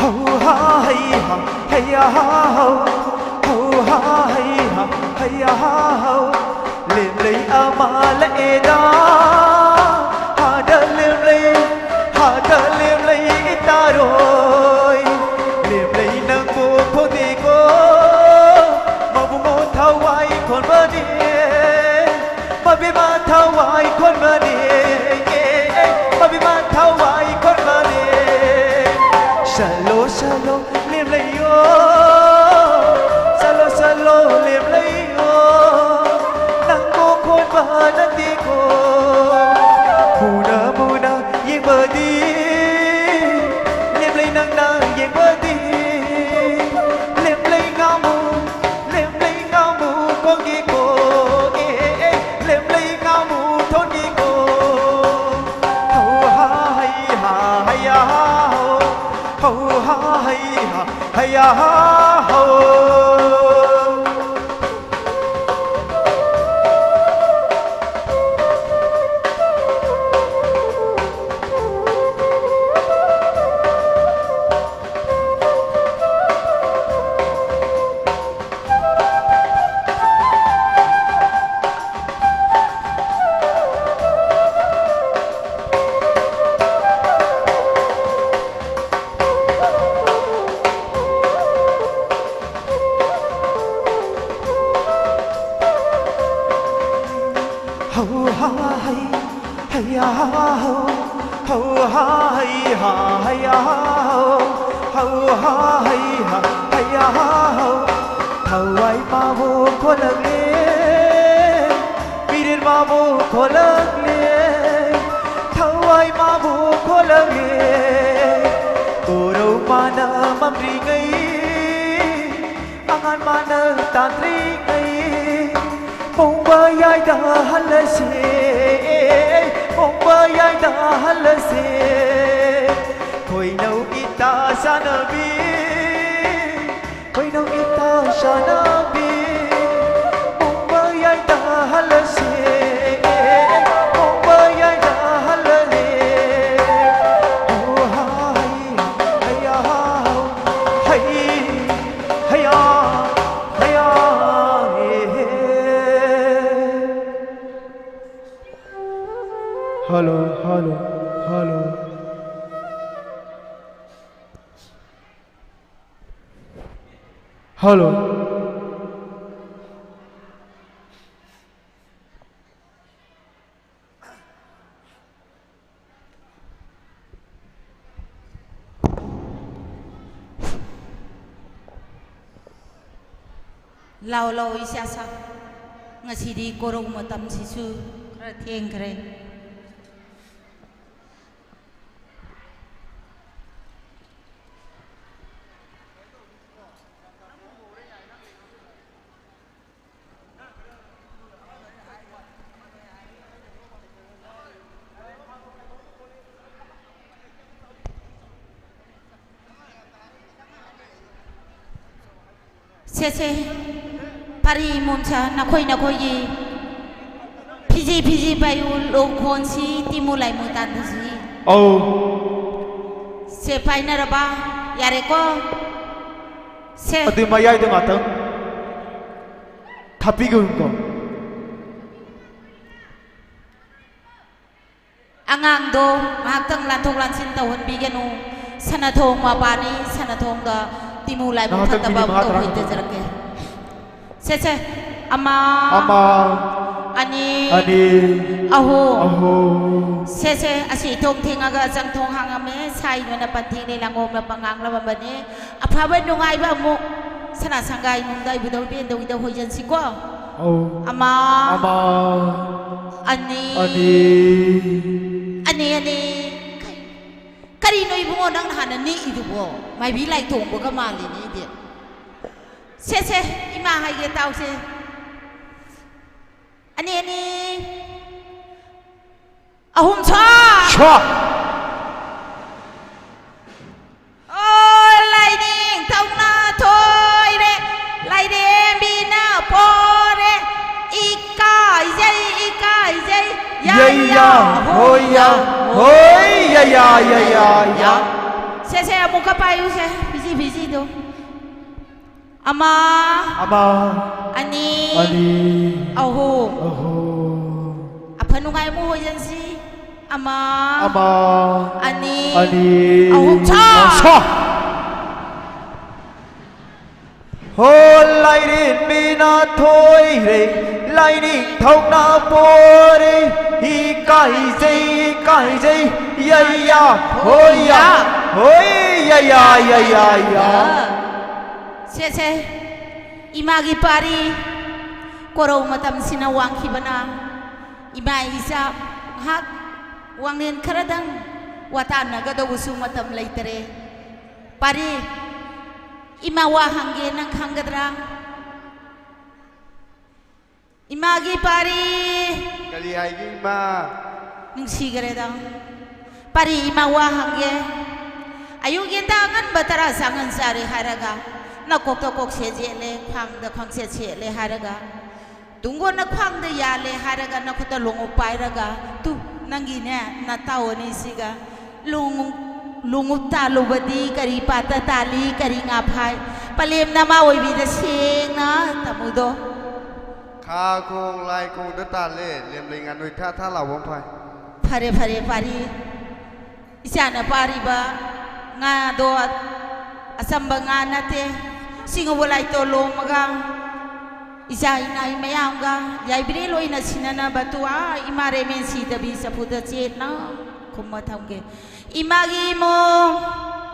ꯍꯧ ꯍꯥ ꯍꯩ ꯍꯥ ꯍꯩ ꯌꯥ ꯍꯥ ꯍꯧ꯫ ꯍꯧ ꯍꯥ ꯍꯩ ꯍꯥ ꯍꯩ ꯌꯥ ꯍꯥ ꯍꯧ꯫ ꯂꯦꯝꯂꯩ ꯑꯃ ꯂꯥꯛꯑꯦꯗ꯫ ꯍꯥꯗ ꯂꯦꯝꯂꯩ, ꯍꯥꯗ ꯂꯦꯝꯂꯩ ꯏꯇꯥꯔꯣꯏ꯫ ꯂꯦꯝꯂꯩ ꯅꯪꯕꯨ ꯐꯣꯡꯗꯦꯀꯣ꯫ ꯃꯕꯨꯡꯉꯣ ꯊꯋꯥꯏ ꯐꯣꯟꯕꯅꯦ꯫ ꯊꯋꯥꯏ ꯈꯣꯟꯕꯅꯦ, ꯃꯕꯤꯃꯥꯟ ꯊꯋꯥꯏ ꯈꯣꯟꯕꯅꯦ꯫ ꯆꯠꯂꯣ, ꯆꯠꯂꯣ, ꯂꯦꯝꯂꯩꯌꯣ꯫ ꯆꯠꯂꯣ, ꯆꯠꯂꯣ, ꯂꯦꯝꯂꯩꯌꯣ꯫ ꯅꯪꯕꯨ ꯈꯣꯟꯕ ꯅꯠꯇꯦꯀꯣ꯫ ꯃꯨꯅ, ꯃꯨꯅ ꯌꯦꯡꯕꯗꯤ꯫ ꯂꯦꯝꯂꯩ ꯅꯪꯅ ꯌꯦꯡꯕꯗꯤ꯫ ꯂꯦꯝꯂꯩ ꯉꯥꯃꯨ, ꯂꯦꯝꯂꯩ ꯉꯥꯃꯨ ꯈꯣꯡꯒꯤꯀꯣ꯫ ꯑꯦ, ꯑꯦ, ꯑꯦ, ꯂꯦꯝꯂꯩ ꯉꯥꯃꯨ ꯊꯣꯟꯒꯤꯀꯣ꯫ ꯍꯧ ꯍꯥ ꯍꯩ ꯍꯥ ꯍꯩ ꯌꯥ ꯍꯥ ꯍꯧ꯫ ꯍꯧ ꯍꯥ ꯍꯩ ꯍꯥ ꯍꯩ ꯌꯥ ꯍꯥ ꯍꯧ꯫ ꯍꯧ ꯍꯥ ꯍꯩ ꯍꯩ ꯌꯥ ꯍꯧ꯫ ꯍꯧ ꯍꯥ ꯍꯩ ꯍꯥ ꯍꯩ ꯌꯥ ꯍꯧ꯫ ꯍꯧ ꯍꯥ ꯍꯩ ꯍꯥ ꯍꯩ ꯌꯥ ꯍꯧ꯫ ꯊꯋꯥꯏ ꯃꯥꯕꯨ ꯈꯣꯂꯛꯂꯦ꯫ ꯃꯤꯔꯦꯟ ꯃꯥꯕꯨ ꯈꯣꯂꯛꯂꯦ꯫ ꯊꯋꯥꯏ ꯃꯥꯕꯨ ꯈꯣꯂꯛꯂꯦ꯫ ꯀꯣꯔꯧ ꯃꯥꯅ ꯃꯝꯔꯤꯉꯩ꯫ ꯑꯉꯥꯟ ꯃꯥꯅ ꯇꯥꯟꯗ꯭ꯔꯤꯉꯩ ꯄꯣꯡꯕ ꯌꯥꯏꯗ ꯍꯜꯂꯁꯦ, ꯄꯣꯡꯕ ꯌꯥꯏꯗ ꯍꯜꯂꯁꯦ꯫ ꯈꯣꯏꯅꯧ ꯏꯇꯥ ꯆꯥꯅꯕꯤ, ꯈꯣꯏꯅꯧ ꯏꯇꯥ ꯆꯥꯅꯕꯤ, ꯄꯣꯡꯕ ꯌꯥꯏꯗ ꯍꯜꯂꯁꯦ, ꯄꯣꯡꯕ ꯌꯥꯏꯗ ꯍꯜꯂꯁꯦ꯫ ꯍꯣ ꯍꯥ ꯍꯩ ꯍꯩ ꯌꯥ ꯍꯥ ꯍꯩ꯫ ꯍꯩꯌꯥ, ꯍꯩꯌꯥ, ꯍꯦ, ꯍꯦ꯫ Hello, hello, hello. Hello. ꯂꯥꯎ, ꯂꯥꯎ, ꯏꯆꯥ ꯁꯥ꯫ ꯉꯁꯤꯗꯤ ꯀꯣꯔꯧ ꯃꯇꯝꯁꯤꯁꯨ ꯈꯔ ꯊꯦꯡꯈ꯭ꯔꯦ꯫ ꯁꯦ, ꯁꯦ꯫ ꯄꯥꯔꯤ ꯏꯃꯣꯝꯆꯥ, ꯅꯈꯣꯏ ꯅꯈꯣꯏꯒꯤ ꯐꯤꯖꯤ ꯐꯤꯖꯤ ꯄꯥꯏꯌꯨ, ꯂꯣꯡꯈꯣꯟꯁꯤ ꯇꯤꯃꯨ ꯂꯥꯏꯃꯨ ꯇꯥꯟꯕꯁꯤ꯫ ꯑꯧ꯫ ꯁꯦ, ꯄꯥꯏꯅꯔꯕ? ꯌꯥꯔꯦꯀꯣ? ꯁꯦ꯫ ꯑꯗꯨꯏ ꯃꯌꯥꯏꯗ ꯉꯥꯛꯇꯪ ꯊꯥꯞꯄꯤꯒꯅꯨꯀꯣ꯫ ꯑꯉꯥꯡꯗꯣ ꯉꯥꯏꯍꯥꯛꯇꯪ ꯂꯥꯟꯊꯣꯛ ꯂꯥꯟꯁꯤꯟ ꯇꯧꯍꯟꯕꯤꯒꯅꯨ꯫ ꯁꯅꯥꯊꯣꯡ ꯃꯄꯥꯅꯤ, ꯁꯅꯥꯊꯣꯡꯗ ꯇꯤꯃꯨ ꯂꯥꯏꯃꯨ ꯉꯥꯏꯍꯥꯛꯇꯪ ꯊꯛꯇꯕ ꯃꯤꯅꯤꯠ ꯃꯉꯥ ꯑꯝꯇ ꯇꯔꯥ ꯍꯣꯏ ꯇꯧꯖꯔꯛꯀꯦ꯫ ꯁꯦ, ꯁꯦ꯫ ꯑꯃ, ꯑꯃ, ꯑꯅꯤ, ꯑꯅꯤ, ꯑꯍꯨꯝ꯫ ꯑꯍꯨꯝ꯫ ꯁꯦ, ꯁꯦ, ꯑꯁꯤ ꯏꯊꯣꯡ ꯊꯦꯡꯉꯒ ꯆꯪꯊꯣꯡ ꯍꯥꯡꯉꯝꯃꯦ, ꯁꯥꯏꯕꯅ ꯄꯟꯊꯦꯡꯅꯦ, ꯂꯥꯡꯒꯣꯡꯅ ꯄꯉꯥꯡ ꯂꯃꯝꯕꯅꯦ꯫ ꯑꯐꯕ ꯅꯨꯡꯉꯥꯏꯕ ꯑꯃꯨꯛ ꯁꯅꯥ ꯁꯪꯒꯥꯏ ꯅꯨꯡꯗ ꯏꯕꯨꯙꯧ ꯏꯕꯦꯟꯗꯧꯒꯤꯗ ꯍꯣꯏꯖꯟꯁꯤꯀꯣ꯫ ꯑꯧ꯫ ꯑꯃ, ꯑꯃ, ꯑꯅꯤ, ꯑꯅꯤ꯫ ꯑꯅꯤ, ꯑꯅꯤ꯫ ꯀꯩ-, ꯀꯔꯤꯅꯣ ꯏꯕꯨꯡꯉꯣ, ꯅꯪꯅ ꯍꯥꯟꯅ ꯅꯤꯛꯏꯗꯨꯕꯣ? ꯃꯥꯏꯕꯤ ꯂꯥꯏ ꯇꯣꯡꯕꯒ ꯃꯥꯜꯂꯤꯅꯦ ꯑꯩꯗꯤ꯫ ꯁꯦ, ꯁꯦ, ꯏꯃꯥ ꯍꯥꯏꯒꯦ ꯇꯥꯎꯁꯦ꯫ ꯑꯅꯤ, ꯑꯅꯤ꯫ ꯑꯍꯨꯝ ꯁꯣ! ꯁꯣ! ꯑꯣ, ꯂꯥꯏꯅꯤꯡꯊꯧꯅ ꯊꯣꯏꯔꯦ, ꯂꯥꯏꯔꯦꯝꯕꯤꯅ ꯄꯣꯔꯦ, ꯏꯀꯥꯏꯖꯩ, ꯏꯀꯥꯏꯖꯩ, ꯌꯥ, ꯌꯩ, ꯌꯥ, ꯌꯥ, ꯍꯣꯏ, ꯍꯣꯏ, ꯌꯥ, ꯌꯥ, ꯍꯣꯏ, ꯌꯥ, ꯌꯥ, ꯌꯥ, ꯌꯥ꯫ ꯁꯦ, ꯁꯦ, ꯑꯃꯨꯛꯀ ꯄꯥꯏꯌꯨꯁꯦ, ꯐꯤꯖꯤ, ꯐꯤꯖꯤꯗꯣ꯫ ꯑꯃ, ꯑꯃ, ꯑꯅꯤ, ꯑꯅꯤ, ꯑꯍꯨꯝ꯫ ꯑꯍꯨꯝ꯫ ꯑꯐ ꯅꯨꯡꯉꯥꯏ ꯑꯃꯨꯛ ꯍꯣꯏꯖꯟꯁꯤ꯫ ꯑꯃ, ꯑꯃ, ꯑꯅꯤ, ꯑꯅꯤ, ꯑꯍꯨꯝ, ꯁꯥ! ꯁꯥ! ꯍꯣ ꯂꯥꯏꯔꯦꯝꯕꯤꯅ ꯊꯣꯏꯔꯦ, ꯂꯥꯏꯅꯤꯡꯊꯧꯅ ꯄꯣꯔꯦ, ꯏꯀꯥꯏꯖꯩ, ꯏꯀꯥꯏꯖꯩ, ꯌꯩꯌꯥ, ꯍꯣꯏꯌꯥ, ꯍꯣꯏ, ꯌꯩꯌꯥ, ꯌꯩꯌꯥ, ꯌꯥ꯫ ꯁꯦ, ꯁꯦ꯫ ꯏꯃꯥꯒꯤ ꯄꯥꯔꯤ ꯀꯣꯔꯧ ꯃꯇꯝꯁꯤꯅ ꯋꯥꯡꯈꯤꯕꯅ ꯏꯃꯥ ꯏꯆꯥ ꯉꯥꯏꯍꯥꯛ ꯋꯥꯡꯂꯦꯟ ꯈꯔꯗꯪ ꯋꯥꯇꯥꯟꯅꯒꯗꯧꯕꯁꯨ ꯃꯇꯝ ꯂꯩꯇꯔꯦ꯫ ꯄꯥꯔꯤ, ꯏꯃꯥ ꯋꯥ ꯍꯪꯒꯦ, ꯅꯪ ꯈꯪꯒꯗ꯭ꯔꯥ? ꯏꯃꯥꯒꯤ ꯄꯥꯔꯤ꯫ ꯀꯔꯤ ꯍꯥꯏꯒꯦ ꯏꯃꯥ? ꯅꯨꯡꯁꯤꯈ꯭ꯔꯦꯗ꯫ ꯄꯥꯔꯤ, ꯏꯃꯥ ꯋꯥ ꯍꯪꯒꯦ꯫ ꯑꯌꯨꯛ ꯌꯦꯟꯗ ꯑꯉꯟꯕ ꯇꯔꯥ ꯆꯥꯉꯟ ꯆꯥꯔꯦ ꯍꯥꯏꯔꯒ ꯅꯀꯣꯛꯇ ꯀꯣꯛꯁꯦ ꯌꯦꯠꯂꯦ, ꯈ꯭ꯋꯥꯡꯗ ꯈ꯭ꯋꯥꯡꯁꯦ ꯁꯦꯠꯂꯦ ꯍꯥꯏꯔꯒ ꯇꯨꯡꯒꯣꯟꯅ ꯈ꯭ꯋꯥꯡꯗ ꯌꯥꯜꯂꯦ ꯍꯥꯏꯔꯒ ꯅꯈꯨꯠꯇ ꯂꯣꯡꯎꯞ ꯄꯥꯏꯔꯒ ꯇꯨ ꯅꯪꯒꯤꯅꯦ ꯅꯇꯥꯎ ꯑꯅꯤꯁꯤꯒ ꯂꯣꯡꯎꯞ ꯂꯣꯡꯎꯞ ꯇꯥꯜꯂꯨꯕꯗꯤ ꯀꯔꯤ ꯄꯥꯠꯇ ꯇꯥꯜꯂꯤ, ꯀꯔꯤ ꯉꯥ ꯐꯥꯏ? ꯄꯂꯦꯝ ꯅꯃꯥ ꯑꯣꯏꯕꯤꯗ ꯁꯦꯡꯅ ꯇꯝꯃꯨꯗꯣ꯫ ꯈꯥ ꯈꯣꯡ ꯂꯥꯏ ꯈꯣꯡꯗ ꯇꯥꯜꯂꯦ, ꯂꯦꯝꯂꯩ ꯉꯥꯅꯨ ꯊꯥ ꯊꯥ ꯂꯥꯎꯕ ꯑꯃ ꯐꯥꯏ꯫ ꯐꯔꯦ, ꯐꯔꯦ, ꯄꯥꯔꯤ꯫ ꯏꯆꯥꯅ ꯄꯥꯔꯤꯕ ꯉꯥꯗꯣ ꯑꯆꯝꯕ ꯉꯥ ꯅꯠꯇꯦ꯫ ꯁꯤꯡꯉꯨꯕ ꯂꯥꯏꯇꯣ ꯂꯣꯝꯃꯒ ꯏꯆꯥ ꯏꯅꯥꯏ ꯃꯌꯥꯝꯒ ꯌꯥꯏꯕꯤꯔꯦꯜ ꯑꯣꯏꯅ ꯁꯤꯟꯅꯅꯕ ꯇꯨ ꯑꯥ ꯏꯃꯥ ꯔꯦꯃꯦꯟ ꯁꯤꯗꯕꯤ ꯆꯐꯨꯗ ꯆꯦꯠꯅ ꯈꯨꯝꯃ ꯊꯝꯒꯦ꯫ ꯏꯃꯥꯒꯤ ꯏꯃꯣꯝ꯫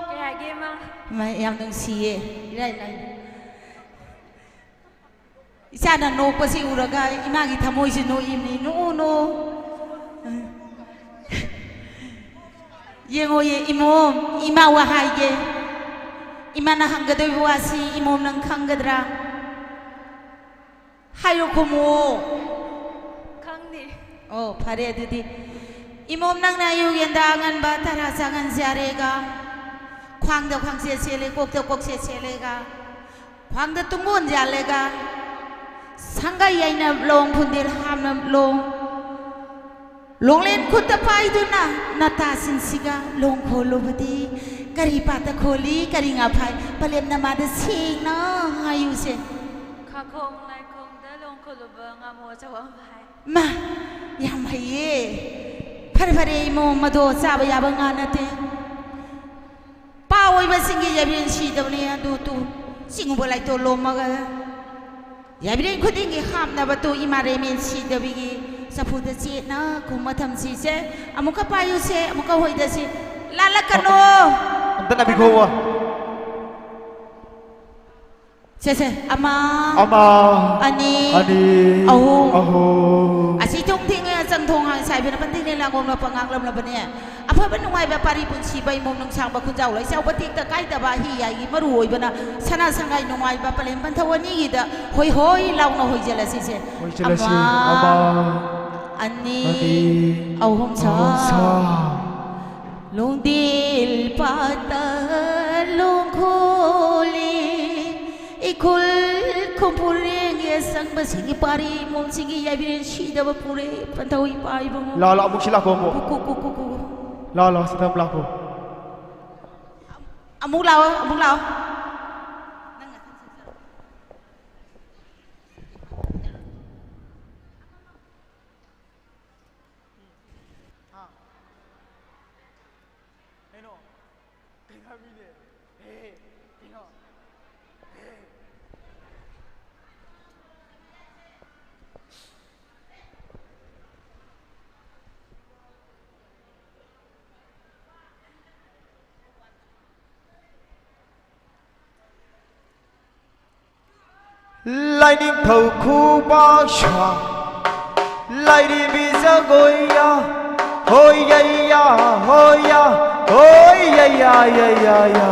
ꯀꯩ ꯍꯥꯏꯒꯦ, ꯏꯃꯥ? ꯏꯃꯥ, ꯌꯥꯝ ꯅꯨꯡꯁꯤꯌꯦ꯫ ꯏꯔꯥꯏ ꯂꯥꯏꯅ꯫ ꯏꯆꯥꯅ ꯅꯣꯛꯄꯁꯤ ꯎꯔꯒ ꯏꯃꯥꯒꯤ ꯊꯃꯣꯏꯁꯤ ꯅꯣꯛꯏꯕꯅꯤ꯫ ꯅꯣꯛꯎ, ꯅꯣꯛꯎ꯫ ꯌꯦꯡꯉꯣ, ꯌꯦ-, ꯏꯃꯣꯝ, ꯏꯃꯥ ꯋꯥ ꯍꯥꯏꯒꯦ꯫ ꯏꯃꯥꯅ ꯍꯪꯒꯗꯣꯏꯕ ꯋꯥꯁꯤ, ꯏꯃꯣꯝ, ꯅꯪ ꯈꯪꯒꯗ꯭ꯔꯥ? ꯍꯥꯏꯔꯣ, ꯈꯨꯝꯃꯣ꯫ ꯈꯪꯗꯦ꯫ ꯑꯣ, ꯐꯔꯦ ꯑꯗꯨꯗꯤ꯫ ꯏꯃꯣꯝ, ꯅꯪꯅ ꯑꯌꯨꯛ ꯌꯦꯟꯗ ꯑꯉꯟꯕ ꯇꯔꯥ ꯆꯥꯉꯟ ꯆꯥꯔꯦꯒ, ꯈ꯭ꯋꯥꯡꯗ ꯈ꯭ꯋꯥꯡꯁꯦꯠ ꯁꯦꯠꯂꯦ, ꯀꯣꯛꯇ ꯀꯣꯛꯁꯦꯠ ꯁꯦꯠꯂꯦꯒ, ꯈ꯭ꯋꯥꯡꯗ ꯇꯨꯡꯒꯣꯟ ꯌꯥꯜꯂꯦꯒ, ꯁꯪꯒꯩ ꯑꯩꯅ ꯂꯣꯡ, ꯈꯨꯟꯗꯦꯜ ꯍꯥꯝꯅ ꯂꯣꯡ, ꯂꯣꯡꯂꯦꯟ ꯈꯨꯠꯇ ꯄꯥꯏꯗꯨꯅ ꯅꯇꯥꯁꯤꯡꯁꯤꯒ ꯂꯣꯡ ꯈꯣꯜꯂꯨꯕꯗꯤ ꯀꯔꯤ ꯄꯥꯠꯇ ꯈꯣꯜꯂꯤ, ꯀꯔꯤ ꯉꯥ ꯐꯥꯏ? ꯄꯂꯦꯝ ꯅꯃꯥꯗ ꯁꯦꯡꯅ ꯍꯥꯏꯌꯨꯁꯦ꯫ ꯈꯥꯈꯣꯡ ꯂꯥꯏꯈꯣꯡꯗ ꯂꯣꯡ ꯈꯣꯜꯂꯨꯕ ꯉꯥꯃꯨ ꯑꯆꯧꯕ ꯑꯃ ꯐꯥꯏ꯫ ꯃꯥ, ꯌꯥꯝ ꯍꯩꯌꯦ꯫ ꯐꯔꯦ, ꯐꯔꯦ, ꯏꯃꯣꯝ, ꯃꯗꯣ ꯆꯥꯕ ꯌꯥꯕ ꯉꯥ ꯅꯠꯇꯦ꯫ ꯄꯥ ꯑꯣꯏꯕꯁꯤꯡꯒꯤ ꯌꯥꯏꯕꯤꯔꯦꯟ ꯁꯤꯗꯕꯅꯤ ꯑꯗꯨ ꯇꯨ ꯆꯤꯡꯉꯨꯕ ꯂꯥꯏꯇꯣ ꯂꯣꯝꯃꯒ ꯌꯥꯏꯕꯤꯔꯦꯟ ꯈꯨꯗꯤꯡꯒꯤ ꯍꯥꯞꯅꯕ ꯇꯨ ꯏꯃꯥ ꯔꯦꯃꯦꯟ ꯁꯤꯗꯕꯤꯒꯤ ꯆꯐꯨꯗ ꯆꯦꯠꯅ ꯈꯨꯝꯃ ꯊꯝꯁꯤꯁꯦ꯫ ꯑꯃꯨꯛꯀ ꯄꯥꯏꯌꯨꯁꯦ, ꯑꯃꯨꯛꯀ ꯍꯣꯏꯗꯁꯤ꯫ ꯂꯥꯜꯂꯛꯀꯅꯣ꯫ ꯑꯝꯇ ꯅꯥꯕꯤꯈꯣꯋꯣ꯫ ꯁꯦ, ꯁꯦ, ꯑꯃ, ꯑꯃ, ꯑꯅꯤ, ꯑꯅꯤ, ꯑꯍꯨꯝ꯫ ꯑꯍꯨꯝ꯫ ꯑꯁꯤ ꯊꯣꯡ ꯊꯤꯡꯉꯦ, ꯆꯪ ꯊꯣꯡ ꯍꯥꯡ ꯁꯥꯏꯕꯅ ꯄꯟꯊꯤꯡꯅꯦ ꯂꯥꯡꯒꯣꯡꯅ ꯄꯉꯥꯡ ꯂꯝꯂꯕꯅꯦ꯫ ꯑꯐꯕ ꯅꯨꯡꯉꯥꯏꯕ ꯄꯥꯔꯤ ꯄꯨꯟꯁꯤꯕ ꯏꯃꯣꯝ ꯅꯨꯡꯁꯥꯡꯕ ꯈꯨꯟꯖꯥꯎ ꯂꯩꯆꯥꯎꯕ ꯇꯦꯛꯇ ꯀꯥꯏꯗꯕ ꯍꯤ ꯌꯥꯏꯒꯤ ꯃꯔꯨ ꯑꯣꯏꯕꯅ ꯁꯅꯥ ꯁꯪꯒꯥꯏ ꯅꯨꯡꯉꯥꯏꯕ ꯄꯂꯦꯝ ꯄꯟꯊꯧ ꯑꯅꯤꯒꯤꯗ ꯍꯣꯏ ꯍꯣꯏ ꯂꯥꯎꯅ ꯍꯣꯏꯖꯜꯂꯁꯤꯁꯦ꯫ ꯍꯣꯏꯖꯜꯂꯁꯤ꯫ ꯑꯃ, ꯑꯃ, ꯑꯅꯤ, ꯑꯅꯤ, ꯑꯍꯨꯝ ꯁꯥ꯫ ꯑꯍꯨꯝ ꯁꯥ꯫ ꯂꯣꯡꯗꯤꯜ ꯄꯥꯠꯇ ꯂꯣꯡꯈꯣꯂꯤ ꯏꯈꯨꯜ ꯈꯨꯝꯄꯨꯔꯦꯡꯒꯤ ꯑꯁꯪꯕꯁꯤꯡꯒꯤ ꯄꯥꯔꯤ ꯃꯣꯝꯁꯤꯡꯒꯤ ꯌꯥꯏꯕꯤꯔꯦꯟ ꯁꯤꯗꯕ ꯄꯨꯔꯦ ꯄꯟꯊꯧ ꯏꯄꯥ ꯏꯕꯨꯡꯉꯣ꯫ ꯂꯥꯛꯑꯣ, ꯂꯥꯛꯑꯣ, ꯑꯃꯨꯛ ꯁꯤ ꯂꯥꯛꯈꯣ ꯑꯃꯨꯛ꯫ ꯀꯨ, ꯀꯨ, ꯀꯨ, ꯀꯨ, ꯀꯨ꯫ ꯂꯥꯛꯑꯣ, ꯂꯥꯛꯑꯣ, ꯁꯤꯗ ꯑꯃꯨꯛ ꯂꯥꯛꯈꯣ꯫ ꯑꯃꯨꯛ ꯂꯥꯛꯑꯣ, ꯑꯃꯨꯛ ꯂꯥꯛꯑꯣ꯫ ꯀꯩꯅꯣ? ꯀꯩ ꯍꯥꯏꯕꯅꯦ? ꯍꯦ, ꯀꯩꯅꯣ? ꯍꯦ꯫ ꯂꯥꯏꯅꯤꯡꯊꯧ ꯈꯨꯕꯥꯛ ꯁꯥ, ꯂꯥꯏꯔꯦꯝꯕꯤ ꯖꯒꯣꯏ ꯌꯥ, ꯍꯣꯏ ꯌꯥ ꯌꯥ, ꯍꯣꯏ ꯌꯥ, ꯍꯣꯏ ꯌꯥ ꯌꯥ, ꯌꯥ ꯌꯥ ꯌꯥ꯫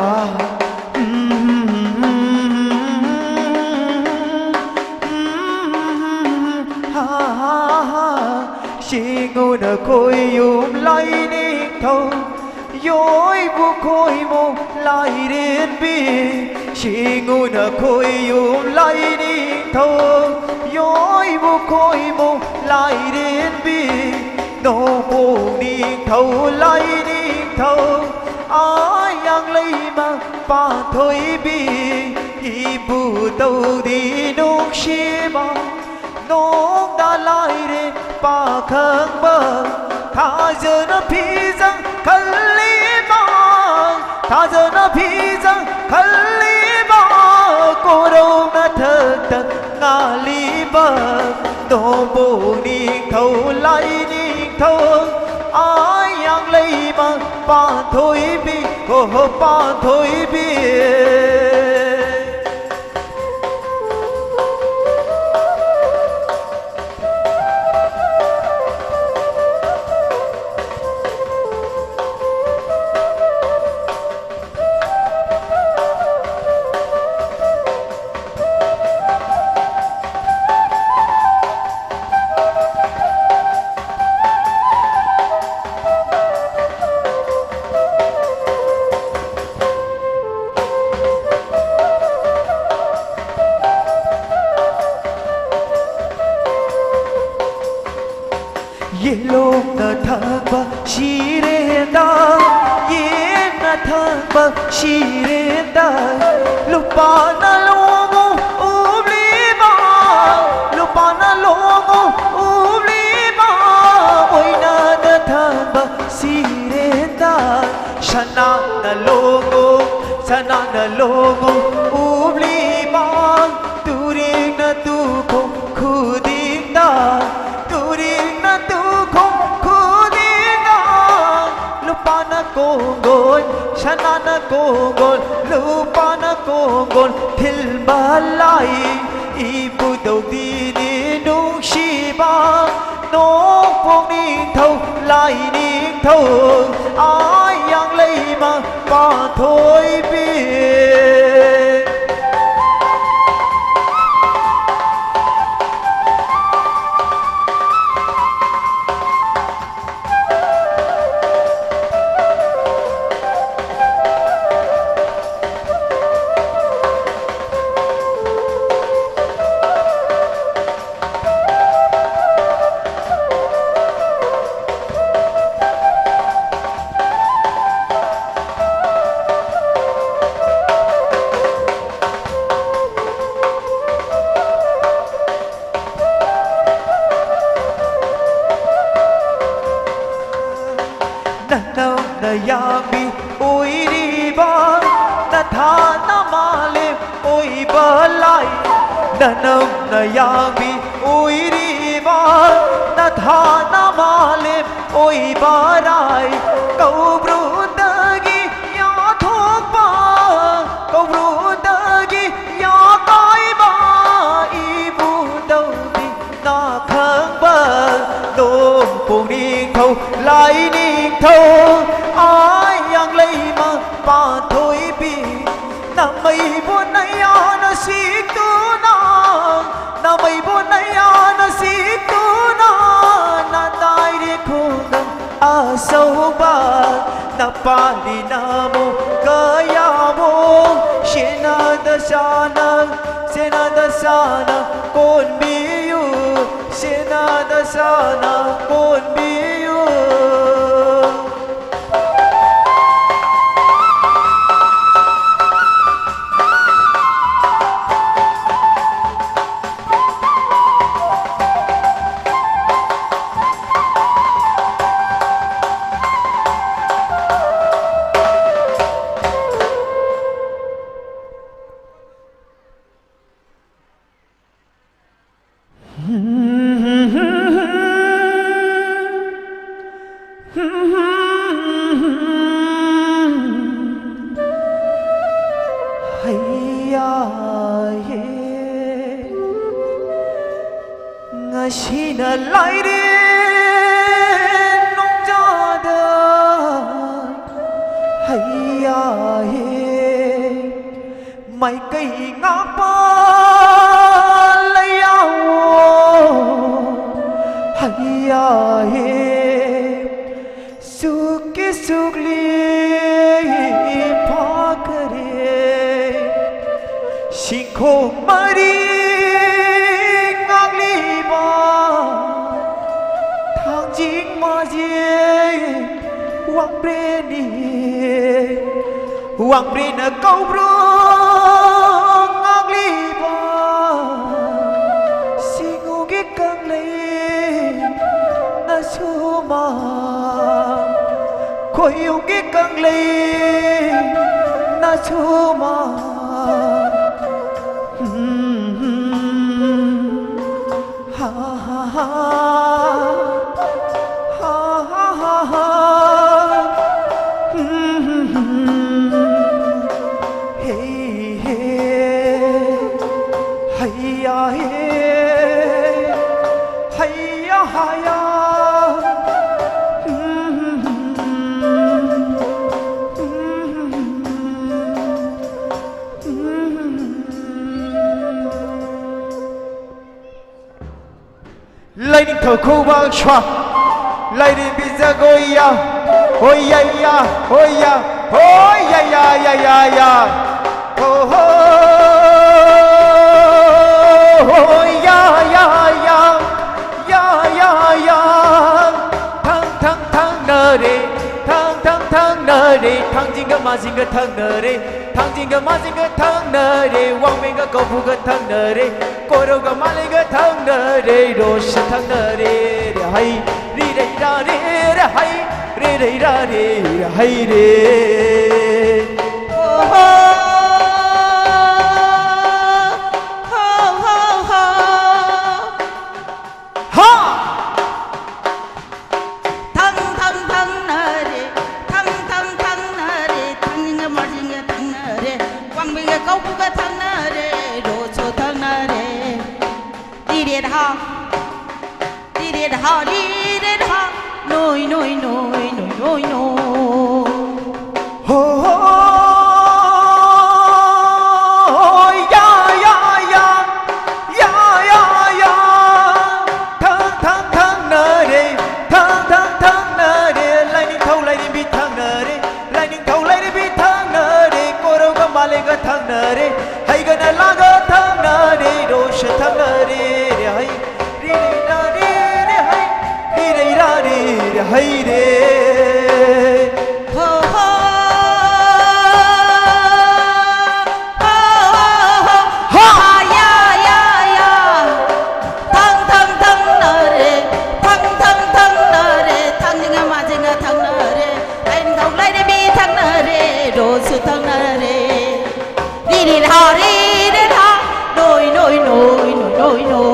ꯎꯝ, ꯍꯥ, ꯍꯥ, ꯍꯥ꯫ ꯁꯤꯡꯉꯨꯅ ꯈꯣꯏꯌꯨꯝ ꯂꯥꯏꯅꯤꯡꯊꯧ꯫ ꯌꯣꯏꯕꯨ ꯈꯣꯏꯃꯣ ꯂꯥꯏꯔꯦꯝꯕꯤ, ꯁꯤꯡꯉꯨꯅ ꯈꯣꯏꯌꯨꯝ ꯂꯥꯏꯅꯤꯡꯊꯧ꯫ ꯌꯣꯏꯕꯨ ꯈꯣꯏꯃꯣ ꯂꯥꯏꯔꯦꯝꯕꯤ, ꯅꯣꯡꯄꯣꯛ ꯅꯤꯡꯊꯧ ꯂꯥꯏꯅꯤꯡꯊꯧ꯫ ꯑꯥ ꯌꯥꯡꯂꯩꯃ ꯄꯥꯟꯊꯣꯏꯕꯤ, ꯏꯕꯨ ꯇꯧꯗꯤ ꯅꯨꯡꯁꯤꯕ꯫ ꯅꯣꯡꯗ ꯂꯥꯏꯔꯦ ꯄꯥꯈꯪꯕ, ꯊꯥꯖꯅ ꯐꯤꯖꯪ ꯈꯜꯂꯤꯕ, ꯊꯥꯖꯅ ꯐꯤꯖꯪ ꯈꯜꯂꯤꯕ, ꯀꯣꯔꯧ ꯃꯊꯛꯇ ꯉꯥꯜꯂꯤꯕ, ꯅꯣꯡꯄꯣꯛ ꯅꯤꯡꯊꯧ ꯂꯥꯏꯅꯤꯡꯊꯧ, ꯑꯥ ꯌꯥꯡꯂꯩꯃ ꯄꯥꯟꯊꯣꯏꯕꯤ, ꯍꯣ ꯍꯣ ꯄꯥꯟꯊꯣꯏꯕꯤ꯫ ꯊꯪꯕ ꯁꯤꯔꯦꯗ, ꯌꯦꯟꯅ ꯊꯪꯕ ꯁꯤꯔꯦꯗ, ꯂꯨꯄꯥꯅ ꯂꯣꯡꯉꯨ ꯎꯞꯂꯤꯕ, ꯂꯨꯄꯥꯅ ꯂꯣꯡꯉꯨ ꯎꯞꯂꯤꯕ, ꯑꯣꯏꯅꯗ ꯊꯪꯕ ꯁꯤꯔꯦꯗ, ꯁꯅꯥꯅ ꯂꯣꯡꯉꯨ, ꯁꯅꯥꯅ ꯂꯣꯡꯉꯨ ꯎꯞꯂꯤꯕ, ꯇꯨꯔꯦꯡꯅ ꯇꯨꯈꯣꯡ ꯈꯨꯗꯤꯡꯗ, ꯇꯨꯔꯦꯡꯅ ꯇꯨꯈꯣꯡ ꯈꯨꯗꯤꯡꯗ, ꯂꯨꯄꯥꯅ ꯀꯣꯡꯒꯣꯟ, ꯁꯅꯥꯅ ꯀꯣꯡꯒꯣꯟ, ꯂꯨꯄꯥꯅ ꯀꯣꯡꯒꯣꯟ ꯊꯤꯟꯕ ꯂꯥꯏ, ꯏꯕꯨꯙꯧꯗꯤꯅꯤ ꯅꯨꯡꯁꯤꯕ, ꯅꯣꯡꯄꯣꯛ ꯅꯤꯡꯊꯧ, ꯂꯥꯏ ꯅꯤꯡꯊꯧ, ꯑꯥ ꯌꯥꯡꯂꯩꯃ ꯄꯥꯟꯊꯣꯏꯕꯤ꯫ ꯅꯅꯧꯅ ꯌꯥꯝꯕꯤ ꯑꯣꯏꯔꯤꯕ, ꯅꯊꯥꯅ ꯃꯥꯂꯦꯝ ꯑꯣꯏꯕ ꯂꯥꯏ꯫ ꯅꯅꯧꯅ ꯌꯥꯝꯕꯤ ꯑꯣꯏꯔꯤꯕ, ꯅꯊꯥꯅ ꯃꯥꯂꯦꯝ ꯑꯣꯏꯕ ꯂꯥꯏ꯫ ꯀꯧꯕ꯭ꯔꯨꯗꯒꯤ ꯌꯥꯊꯣꯛꯄ, ꯀꯧꯕ꯭ꯔꯨꯗꯒꯤ ꯌꯥꯀꯥꯏꯕ ꯏꯕꯨꯙꯧꯗꯤ ꯅꯥꯈꯪꯕ ꯅꯣꯡꯄꯣꯛ ꯅꯤꯡꯊꯧ, ꯂꯥꯏ ꯅꯤꯡꯊꯧ, ꯑꯥ ꯌꯥꯡꯂꯩꯃ ꯄꯥꯟꯊꯣꯏꯕꯤ, ꯅꯃꯩꯕꯨ ꯅꯌꯥꯅ ꯁꯤꯛꯇꯨꯅ, ꯅꯃꯩꯕꯨ ꯅꯌꯥꯅ ꯁꯤꯛꯇꯨꯅ, ꯅꯇꯥꯏꯔꯦ ꯈꯨꯡꯒꯪ ꯑꯆꯧꯕ, ꯅꯄꯥꯔꯤ ꯅꯃꯨ ꯀꯌꯥꯕꯨ, ꯁꯦꯅꯥꯗ ꯆꯥꯅ, ꯁꯦꯅꯥꯗ ꯆꯥꯅ ꯀꯣꯟꯕꯤꯌꯨ, ꯁꯦꯅꯥꯗ ꯆꯥꯅ ꯀꯣꯟꯕꯤꯌꯨ꯫ ꯍꯩꯌꯥ ꯍꯦ, ꯉꯁꯤꯅ ꯂꯥꯏꯔꯦꯟ ꯅꯣꯡꯖꯥꯗ ꯍꯩꯌꯥ ꯍꯦ꯫ ꯃꯥꯏꯀꯩ ꯉꯥꯛꯄ ꯂꯩꯌꯥꯑꯣ ꯍꯩꯌꯥ ꯍꯦ꯫ ꯁꯨꯛꯀꯤ ꯁꯨꯛꯂꯤ ꯐꯥꯈꯔꯦ ꯁꯤꯡꯈꯣꯡ ꯃꯔꯤ ꯉꯥꯛꯂꯤꯕ ꯊꯥꯡꯖꯤꯡ ꯃꯥꯖꯤ ꯋꯥꯡꯕ꯭ꯔꯦꯟꯅꯤ꯫ ꯋꯥꯡꯕ꯭ꯔꯦꯟꯅ ꯀꯧꯕ꯭ꯔꯨ ꯉꯥꯛꯂꯤꯕ ꯁꯤꯡꯉꯨꯒꯤ ꯀꯪꯂꯩ ꯅꯁꯨꯃ ꯈꯣꯏꯌꯨꯝꯒꯤ ꯀꯪꯂꯩ ꯅꯁꯨꯃ꯫ ꯍꯥ ꯍꯥ ꯍꯥ꯫ ꯍꯥ ꯍꯥ ꯍꯥ ꯍꯥ꯫ ꯍꯦ ꯍꯦ꯫ ꯍꯩꯌꯥ ꯍꯦ꯫ ꯍꯩꯌꯥ ꯍꯥꯌꯥ꯫ ꯂꯥꯏꯅꯤꯡꯊꯧ ꯈꯨꯕꯥꯛ ꯁ꯭ꯋꯥ꯫ ꯂꯥꯏꯔꯦꯝꯕꯤ ꯖꯒꯣꯏ ꯌꯥ꯫ ꯍꯣꯏ ꯌꯥ ꯌꯥ꯫ ꯍꯣꯏ ꯌꯥ꯫ ꯍꯣꯏ ꯌꯥ ꯌꯥ ꯌꯥ ꯌꯥ ꯌꯥ꯫ ꯍꯣ ꯍꯣ꯫ ꯍꯣꯏ ꯌꯥ ꯌꯥ ꯌꯥ꯫ ꯌꯥ ꯌꯥ ꯌꯥ꯫ ꯊꯪ ꯊꯪ ꯊꯪꯅꯔꯦ꯫ ꯊꯪ ꯊꯪ ꯊꯪꯅꯔꯦ꯫ ꯊꯥꯡꯖꯤꯡꯒ ꯃꯥꯖꯤꯡꯒ ꯊꯪꯅꯔꯦ꯫ ꯊꯥꯡꯖꯤꯡꯒ ꯃꯥꯖꯤꯡꯒ ꯊꯪꯅꯔꯦ꯫ ꯋꯥꯡꯃꯦꯡꯒ ꯀꯧꯕꯨꯒ ꯊꯪꯅꯔꯦ꯫ ꯀꯣꯔꯧꯒ ꯃꯥꯂꯩꯒ ꯊꯪꯅꯔꯦ꯫ ꯔꯣꯁ ꯊꯪꯅꯔꯦ꯫ ꯔꯦ ꯍꯩ ꯔꯤ ꯔꯩ ꯔꯥ ꯔꯦ ꯔꯦ ꯍꯩ ꯔꯦ ꯔꯩ ꯔꯥ ꯔꯦ ꯔꯦ ꯍꯩ ꯔꯦ꯫ ꯍꯥ! ꯊꯪ ꯊꯪ ꯍꯥ ꯔꯤ ꯔꯦ ꯔꯥ, ꯅꯣꯏ ꯅꯣꯏ ꯅꯣꯏ ꯅꯣꯏ ꯅꯣꯏ ꯅꯣꯏ꯫ ꯍꯣ ꯍꯣ, ꯌꯥ ꯌꯥ ꯌꯥ, ꯌꯥ ꯌꯥ ꯌꯥ꯫ ꯊꯥꯡ ꯊꯥꯡ ꯊꯥꯡꯅꯔꯦ, ꯊꯥꯡ ꯊꯥꯡ ꯊꯥꯡꯅꯔꯦ, ꯂꯥꯏꯅꯤꯡꯊꯧ ꯂꯥꯏꯔꯦꯝꯕꯤ ꯊꯥꯡꯅꯔꯦ, ꯂꯥꯏꯅꯤꯡꯊꯧ ꯂꯥꯏꯔꯦꯝꯕꯤ ꯊꯥꯡꯅꯔꯦ, ꯀꯣꯔꯧꯒ ꯃꯥꯂꯦꯝꯒ ꯊꯥꯡꯅꯔꯦ, ꯍꯩꯒꯅ ꯂꯥꯒ ꯊꯥꯡꯅꯔꯦ, ꯔꯣꯁ ꯊꯥꯡꯅꯔꯦ꯫ ꯔꯦ ꯍꯩ ꯔꯤ ꯔꯦ ꯔꯥ ꯔꯦ ꯔꯦ ꯍꯩ, ꯔꯤ ꯔꯦ ꯔꯥ ꯔꯦ ꯔꯦ ꯍꯩ ꯔꯦ꯫ ꯍꯣ ꯍꯣ, ꯍꯣ ꯍꯣ, ꯍꯥ ꯌꯥ ꯌꯥ ꯌꯥ꯫ ꯊꯥꯡ ꯊꯥꯡ ꯊꯥꯡꯅꯔꯦ, ꯊꯥꯡ ꯊꯥꯡ ꯊꯥꯡꯅꯔꯦ, ꯊꯥꯡꯖꯤꯡꯒ ꯃꯥꯖꯤꯡꯒ ꯊꯥꯡꯅꯔꯦ, ꯂꯥꯏꯅꯤꯡꯊꯧ ꯂꯥꯏꯔꯦꯝꯕꯤ ꯊꯥꯡꯅꯔꯦ, ꯔꯣꯁꯁꯨ ꯊꯥꯡꯅꯔꯦ꯫ ꯔꯤ ꯔꯤ ꯔꯥ ꯔꯤ ꯔꯦ ꯔꯥ, ꯅꯣꯏ ꯅꯣꯏ ꯅꯣꯏ ꯅꯣꯏ ꯅꯣꯏ ꯅꯣꯏ꯫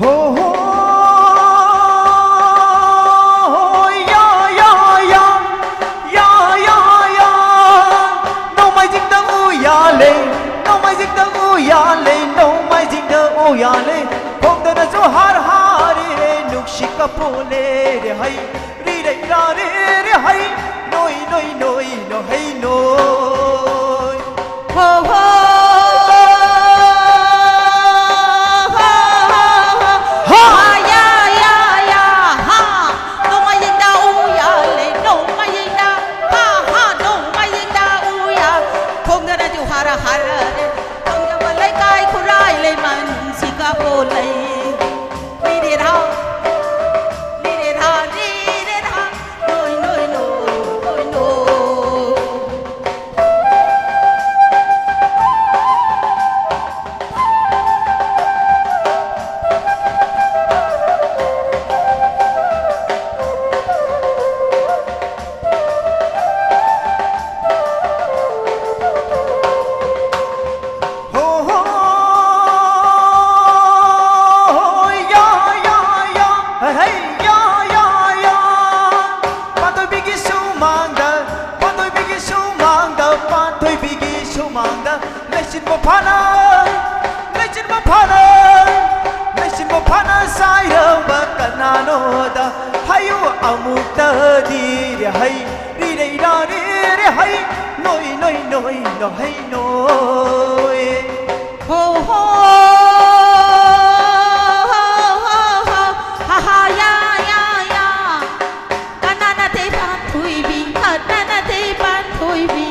ꯍꯣ ꯍꯣ, ꯌꯥ ꯌꯥ ꯌꯥ, ꯌꯥ ꯌꯥ ꯌꯥ꯫ ꯅꯣꯡꯃꯥꯏꯖꯤꯡꯗ ꯎꯌꯥꯜꯂꯦ, ꯅꯣꯡꯃꯥꯏꯖꯤꯡꯗ ꯎꯌꯥꯜꯂꯦ, ꯅꯣꯡꯃꯥꯏꯖꯤꯡꯗ ꯎꯌꯥꯜꯂꯦ, ꯈꯣꯡꯗꯅꯁꯨ ꯍꯥꯔ ꯍꯥꯔꯦ, ꯅꯨꯡꯁꯤꯠ ꯀꯥꯞꯄꯣꯂꯦ꯫ ꯔꯦ ꯍꯩ ꯔꯤ ꯔꯦ ꯔꯥ ꯔꯦ ꯔꯦ ꯍꯩ, ꯅꯣꯏ ꯅꯣꯏ ꯅꯣꯏ ꯅꯣ ꯍꯩ ꯅꯣꯏ꯫ ꯍꯣ ꯍꯣ, ꯍꯣ ꯍꯣ ꯍꯣ, ꯍꯥ ꯌꯥ ꯌꯥ ꯌꯥ ꯍꯥ꯫ ꯅꯣꯡꯃꯥꯏꯖꯤꯡꯗ ꯎꯌꯥꯜꯂꯦ, ꯅꯣꯡꯃꯥꯏꯖꯤꯡꯗ ꯍꯥ ꯍꯥ, ꯅꯣꯡꯃꯥꯏꯖꯤꯡꯗ ꯎꯌꯥꯜ꯫ ꯈꯣꯡꯗꯅꯁꯨ ꯍꯥꯔ ꯍꯥꯔꯔꯦ, ꯈꯪꯗꯕ ꯂꯩꯀꯥꯏ ꯈꯨꯔꯥꯏ ꯂꯩꯃꯟ ꯁꯤꯀꯥꯄꯣ ꯂꯩ꯫ ꯔꯤ ꯔꯦ ꯔꯥ, ꯔꯤ ꯔꯦ ꯔꯥ, ꯔꯤ ꯔꯦ ꯔꯥ, ꯅꯣꯏ ꯅꯣꯏ ꯅꯣꯏ ꯅꯣꯏ ꯅꯣꯏ꯫ ꯂꯩꯆꯤꯟꯕ ꯐꯥꯅ, ꯂꯩꯆꯤꯟꯕ ꯐꯥꯅ, ꯂꯩꯆꯤꯟꯕ ꯐꯥꯅ ꯁꯥꯏꯔꯕ ꯀꯅꯥꯅꯣꯗ ꯍꯥꯏꯌꯨ ꯑꯃꯨꯛꯇꯗꯤ꯫ ꯔꯦ ꯍꯩ, ꯔꯤ ꯔꯩ ꯔꯥ ꯔꯦ ꯔꯦ ꯍꯩ, ꯅꯣꯏ ꯅꯣꯏ ꯅꯣꯏ ꯅꯣ ꯍꯩ ꯅꯣꯏ꯫ ꯍꯣ ꯍꯣ, ꯍꯣ ꯍꯣ ꯍꯣ, ꯍꯥ ꯍꯥ ꯌꯥ ꯌꯥ ꯌꯥ꯫ ꯀꯅꯥꯅ ꯇꯩ ꯄꯥꯟꯊꯣꯏꯕꯤ, ꯀꯅꯥꯅ ꯇꯩ ꯄꯥꯟꯊꯣꯏꯕꯤ꯫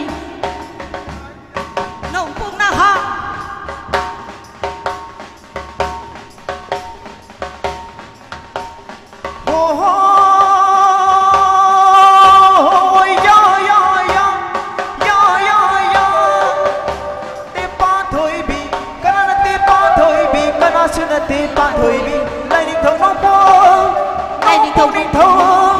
ꯅꯣꯡꯄꯣꯛ ꯅꯍꯥ꯫ ꯍꯣ ꯍꯣ, ꯌꯥ ꯌꯥ ꯌꯥ, ꯌꯥ ꯌꯥ ꯌꯥ꯫ ꯇꯦ ꯄꯥꯟꯊꯣꯏꯕꯤ, ꯀꯅꯥ ꯅꯠꯇꯦ ꯄꯥꯟꯊꯣꯏꯕꯤ, ꯀꯅꯥꯁꯨ ꯅꯠꯇꯦ ꯄꯥꯟꯊꯣꯏꯕꯤ꯫ ꯂꯥꯏꯅꯤꯡꯊꯧ ꯅꯣꯡꯄꯣꯛ, ꯂꯥꯏꯅꯤꯡꯊꯧ ꯅꯣꯡꯄꯣꯛ ꯅꯤꯡꯊꯧ,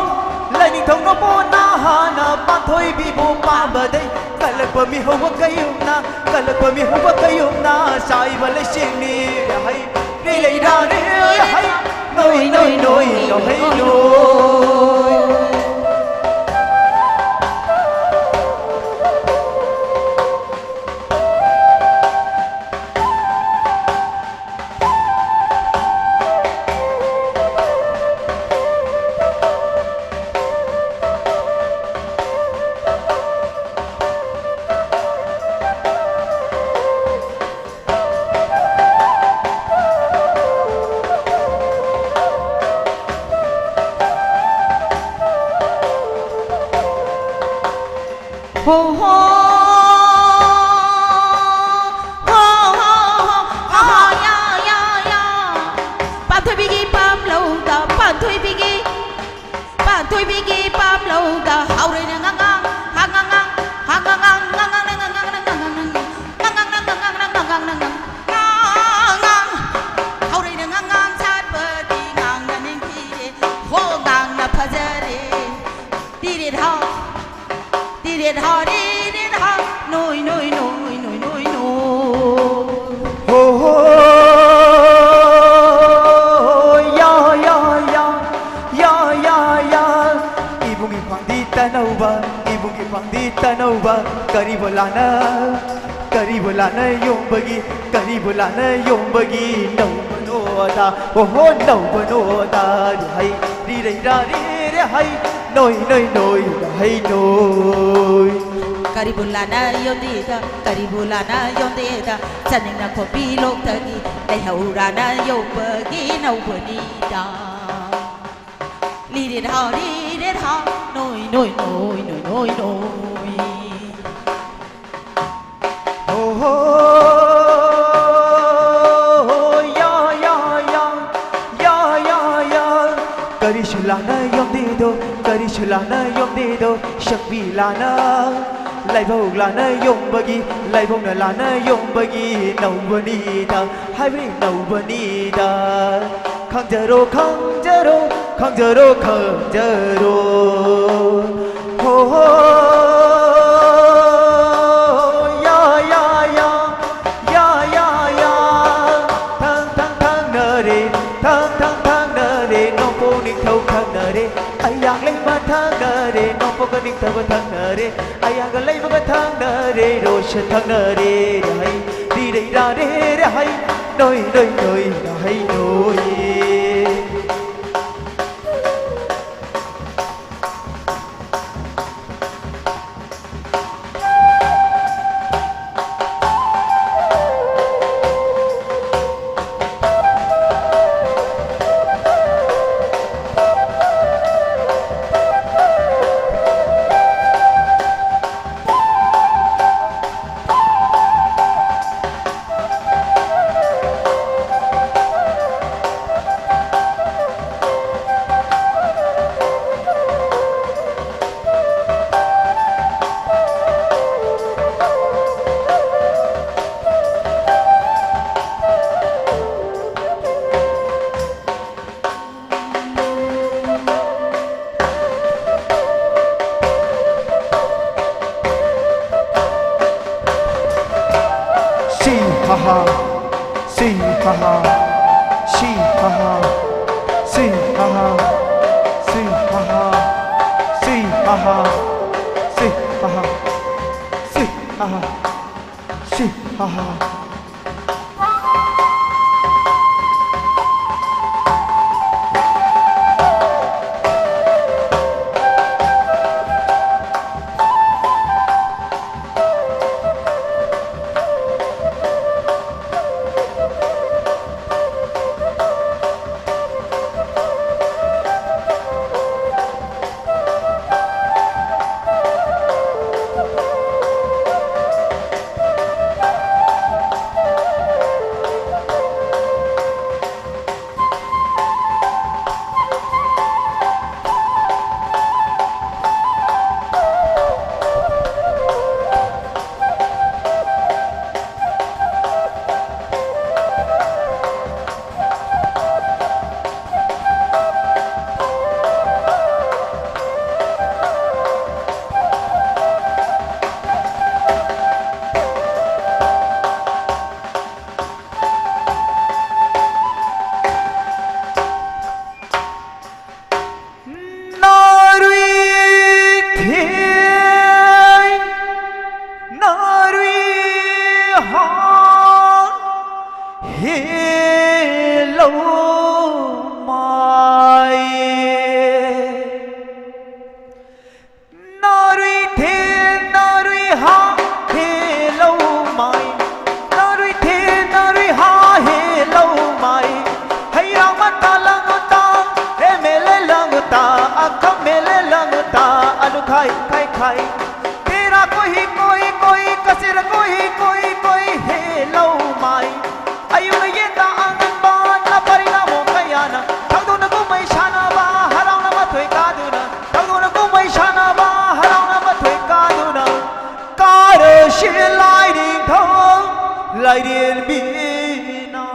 ꯂꯥꯏꯅꯤꯡꯊꯧ ꯅꯣꯡꯄꯣꯛ ꯅꯍꯥꯅ ꯄꯥꯟꯊꯣꯏꯕꯤꯕꯨ ꯄꯥꯝꯕꯗꯩ ꯀꯜꯂꯛꯄ ꯃꯤꯍꯧꯕ ꯀꯌꯨꯝꯅ, ꯀꯜꯂꯛꯄ ꯃꯤꯍꯧꯕ ꯀꯌꯨꯝꯅ ꯆꯥꯏꯕ ꯂꯩꯆꯤꯡꯅꯤ꯫ ꯍꯩ, ꯔꯤ ꯂꯩ ꯔꯥ ꯔꯦ ꯍꯩ, ꯅꯣꯏ ꯅꯣꯏ ꯅꯣꯏ ꯅꯣ ꯍꯩ ꯅꯣꯏ꯫ ꯍꯣ ꯍꯣ, ꯍꯣ ꯍꯣ ꯍꯣ, ꯍꯥ ꯍꯥ ꯌꯥ ꯌꯥ ꯌꯥ꯫ ꯄꯥꯟꯊꯣꯏꯕꯤꯒꯤ ꯄꯥꯝꯂꯧꯗ, ꯄꯥꯟꯊꯣꯏꯕꯤꯒꯤ, ꯄꯥꯟꯊꯣꯏꯕꯤꯒꯤ ꯄꯥꯝꯂꯧꯗ ꯍꯥꯎꯔꯩꯅ ꯉꯉꯥꯡ, ꯍꯥ ꯉꯉꯥꯡ, ꯍꯥ ꯉꯉꯥꯡ, ꯉꯉꯥꯡ ꯉꯉꯥꯡ ꯉꯉꯥꯡ ꯉꯉꯥꯡ ꯉꯉꯥꯡ ꯉꯉꯥꯡ ꯉꯉꯥꯡ ꯉꯉꯥꯡ ꯉꯉꯥꯡ ꯉꯉꯥꯡ ꯉꯉꯥꯡ꯫ ꯍꯥꯎꯔꯩꯅ ꯉꯉꯥꯡ ꯁꯥꯠꯄꯗꯤ ꯉꯥꯡꯅ ꯅꯤꯡꯊꯤꯔꯦ, ꯍꯣ ꯉꯥꯡꯅ ꯐꯖꯔꯦ꯫ ꯇꯤꯔꯦꯠ ꯍꯥ, ꯇꯤꯔꯦꯠ ꯍꯥ, ꯔꯤꯔꯦꯠ ꯍꯥ, ꯅꯣꯏ ꯅꯣꯏ ꯅꯣꯏ ꯅꯣꯏ ꯅꯣꯏ ꯅꯣꯏ꯫ ꯍꯣ ꯍꯣ, ꯌꯥ ꯌꯥ ꯌꯥ, ꯌꯥ ꯌꯥ ꯌꯥ꯫ ꯏꯕꯨꯡꯒꯤ ꯈ꯭ꯋꯥꯡꯗꯤ ꯇꯅꯧꯕ, ꯏꯕꯨꯡꯒꯤ ꯈ꯭ꯋꯥꯡꯗꯤ ꯇꯅꯧꯕ, ꯀꯔꯤꯕꯣ ꯂꯥꯅ ꯀꯔꯤꯕꯨ ꯂꯥꯟꯅ ꯌꯣꯡꯕꯒꯤ, ꯀꯔꯤꯕꯨ ꯂꯥꯟꯅ ꯌꯣꯡꯕꯒꯤ ꯅꯧꯕꯅꯣꯗ, ꯑꯣꯍꯣ ꯅꯧꯕꯅꯣꯗ꯫ ꯔꯤ ꯍꯩ ꯔꯤ ꯔꯩ ꯔꯥ ꯔꯤ ꯔꯦ ꯍꯩ ꯅꯣꯏ ꯅꯣꯏ ꯅꯣꯏ ꯔ ꯍꯩ ꯅꯣꯏ꯫ ꯀꯔꯤꯕꯨ ꯂꯥꯟꯅ ꯌꯣꯟꯗꯦꯗ, ꯀꯔꯤꯕꯨ ꯂꯥꯟꯅ ꯌꯣꯟꯗꯦꯗ, ꯆꯥꯅꯤꯡꯅ ꯈꯣꯝꯕꯤ ꯂꯣꯛꯇꯒꯤ ꯂꯩꯍꯧꯔꯥꯅ ꯌꯣꯡꯕꯒꯤ ꯅꯧꯕꯅꯤꯗ꯫ ꯂꯤ ꯔꯦ ꯔ ꯍꯥ ꯔꯤ ꯔꯦ ꯔ ꯍꯥ ꯅꯣꯏ ꯅꯣꯏ ꯅꯣꯏ ꯅꯣꯏ ꯅꯣꯏ ꯅꯣꯏ꯫ ꯍꯣ ꯍꯣ ꯍꯣ ꯌꯥ ꯌꯥ ꯌꯥ ꯌꯥ ꯌꯥ ꯌꯥ꯫ ꯀꯔꯤꯁꯨ ꯂꯥꯟꯅ ꯌꯣꯝꯗꯦꯗꯣ, ꯀꯔꯤꯁꯨ ꯂꯥꯟꯅ ꯌꯣꯝꯗꯦꯗꯣ, ꯁꯛꯄꯤ ꯂꯥꯟꯅ, ꯂꯥꯏꯕꯧ ꯂꯥꯟꯅ ꯌꯣꯝꯕꯒꯤ, ꯂꯥꯏꯕꯧꯅ ꯂꯥꯟꯅ ꯌꯣꯝꯕꯒꯤ ꯅꯧꯕꯅꯤꯗ, ꯍꯥꯏꯕꯗꯤ ꯅꯧꯕꯅꯤꯗ꯫ ꯈꯪꯖꯔꯣ ꯈꯪꯖꯔꯣ ꯈꯪꯖꯔꯣ ꯈꯪꯖꯔꯣ꯫ ꯍꯣ ꯍꯣ ꯌꯥ ꯌꯥ ꯌꯥ ꯌꯥ ꯌꯥ ꯌꯥ꯫ ꯊꯪ ꯊꯪ ꯊꯪꯅꯔꯦ, ꯊꯪ ꯊꯪ ꯊꯪꯅꯔꯦ, ꯅꯣꯡꯄꯣꯛ ꯅꯤꯡꯊꯧ ꯊꯪꯅꯔꯦ, ꯑꯌꯥꯡ ꯂꯩꯃ ꯊꯪꯅꯔꯦ, ꯅꯣꯡꯄꯣꯛꯀ ꯅꯤꯡꯊꯧꯒ ꯊꯪꯅꯔꯦ, ꯑꯌꯥꯡꯒ ꯂꯩꯃꯒ ꯊꯪꯅꯔꯦ, ꯔꯣꯁ ꯊꯪꯅꯔꯦ꯫ ꯔꯍꯩ ꯔꯤ ꯔꯩ ꯔꯥ ꯔꯦ ꯔꯍꯩ ꯅꯣꯏ ꯅꯣꯏ ꯅꯣꯏ ꯔꯍꯩ ꯅꯣꯏ꯫ Sing ha ha, sing ha ha, sing ha ha, sing ha ha, sing ha ha, sing ha ha, sing ha ha, sing ha ha. Narui thei, narui ha, he lo mai. Narui the, narui ha, he lo mai. Narui the, narui ha, he lo mai. Hei rang mata lang uta, he mele lang uta, akha mele lang uta, alu khai, khai, khai. Tera koi, koi, koi, kasir koi, koi, koi, he lo mai. Ayuna yenda angan ban, na parina mo kayana. Thagduna kumai shana ba, harauna mathoi kaduna. Thagduna kumai shana ba, harauna mathoi kaduna. Kara shi lai ding tho, lai ding bina.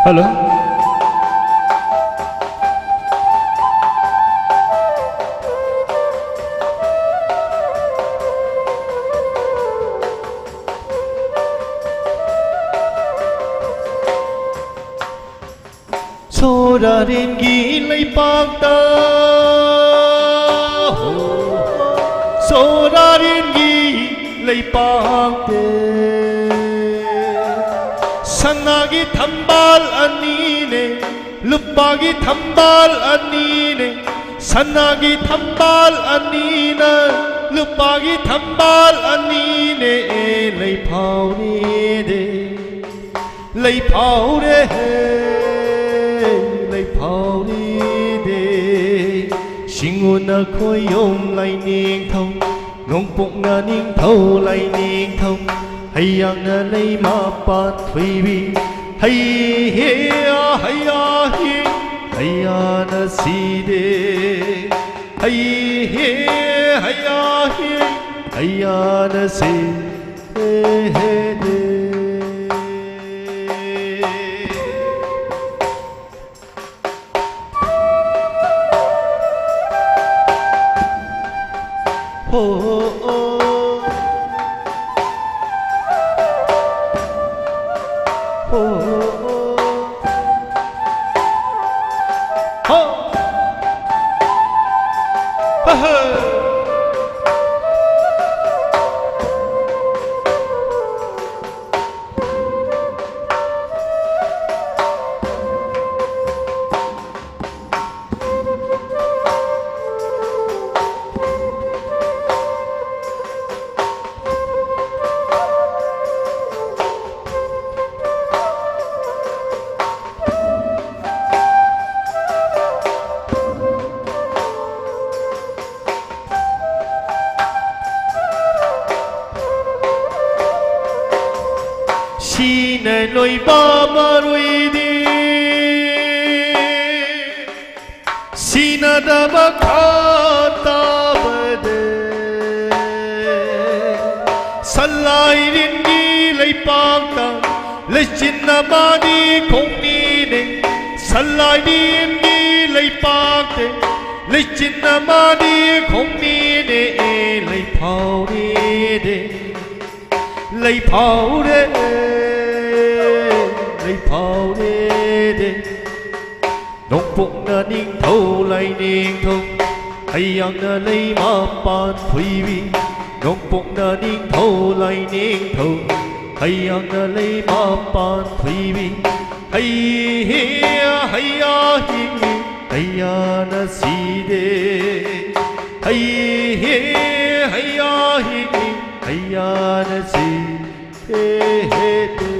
Hello. ꯁꯣꯔꯥꯔꯦꯟꯒꯤ ꯂꯩꯄꯥꯛꯇ, ꯁꯣꯔꯥꯔꯦꯟꯒꯤ ꯂꯩꯄꯥꯛꯇ, ꯁꯅꯥꯒꯤ ꯊꯝꯕꯥꯜ ꯑꯅꯤꯅꯦ, ꯂꯨꯄꯥꯒꯤ ꯊꯝꯕꯥꯜ ꯑꯅꯤꯅꯦ, ꯁꯅꯥꯒꯤ ꯊꯝꯕꯥꯜ ꯑꯅꯤꯅ, ꯂꯨꯄꯥꯒꯤ ꯊꯝꯕꯥꯜ ꯑꯅꯤꯅꯦ, ꯂꯩꯐꯥꯎꯔꯤꯗꯦ꯫ ꯂꯩꯐꯥꯎꯔꯦ ꯍꯦ, ꯂꯩꯐꯥꯎꯔꯤꯗꯦ꯫ ꯁꯤꯡꯉꯨꯅ ꯈꯣꯏꯌꯣꯝ ꯂꯥꯏꯅꯤꯡꯊꯧ, ꯅꯣꯡꯄꯣꯛꯅ ꯅꯤꯡꯊꯧ ꯂꯥꯏꯅꯤꯡꯊꯧ, ꯍꯩꯌꯥꯡꯅ ꯂꯩꯃꯥ ꯄꯥꯟꯊꯣꯏꯕꯤ꯫ ꯍꯩ ꯍꯦ ꯌꯥ ꯍꯩꯌꯥ ꯍꯤ, ꯍꯩꯌꯥꯅ ꯁꯤꯗꯦ꯫ ꯍꯩ ꯍꯦ ꯍꯩꯌꯥ ꯍꯤ, ꯍꯩꯌꯥꯅ ꯁꯤ꯫ ꯁꯤꯅ ꯂꯣꯏꯕ ꯃꯔꯨꯏꯗꯤ ꯁꯤꯅꯗꯕ ꯈꯥ ꯇꯥꯕꯗ ꯁꯂꯥꯏꯔꯤꯟꯒꯤ ꯂꯩꯄꯥꯛꯇ ꯂꯩꯆꯤꯟꯅ ꯃꯥꯗꯤ ꯈꯣꯡꯅꯤ ꯁꯂꯥꯏꯔꯦꯟꯒꯤ ꯂꯩꯄꯥꯛꯇ ꯂꯩꯆꯤꯟ ꯑꯃꯗꯤ ꯈꯣꯡꯃꯤꯅꯦ꯫ ꯂꯩꯐꯥꯎꯔꯦꯗꯦ, ꯂꯩꯐꯥꯎꯔꯦ, ꯂꯩꯐꯥꯎꯔꯦꯗꯦ꯫ ꯅꯣꯡꯄꯣꯛꯅ ꯅꯤꯡꯊꯧ ꯂꯥꯏꯅꯤꯡꯊꯧ, ꯍꯩꯌꯥꯡꯅ ꯂꯩꯃꯄꯥꯟ ꯊꯣꯏꯕꯤ꯫ ꯅꯣꯡꯄꯣꯛꯅ ꯅꯤꯡꯊꯧ ꯂꯥꯏꯅꯤꯡꯊꯧ, ꯍꯩꯌꯥꯡꯅ ꯂꯩꯃꯄꯥꯟ ꯊꯣꯏꯕꯤ꯫ ꯍꯩ ꯍꯦ ꯍꯩꯌꯥ ꯍꯤ ꯍꯤ, ꯍꯩꯌꯥꯅ ꯁꯤꯗꯦ꯫ ꯍꯩ ꯍꯦ ꯍꯩꯌꯥ ꯍꯤ ꯍꯤ, ꯍꯩꯌꯥꯅ ꯁꯤ ꯍꯦ ꯍꯦ ꯇꯦ꯫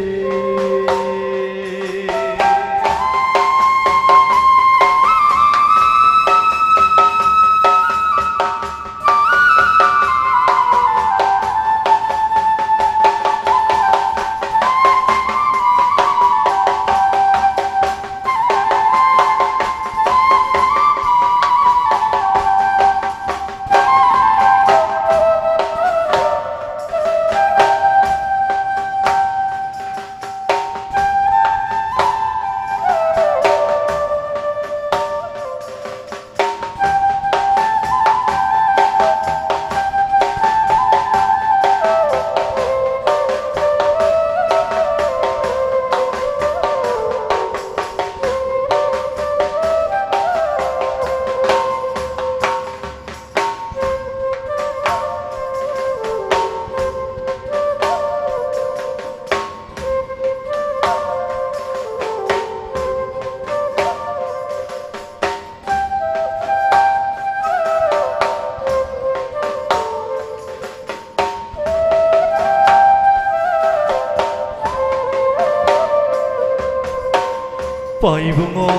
ꯄꯥꯏꯕꯨꯡꯉꯣ,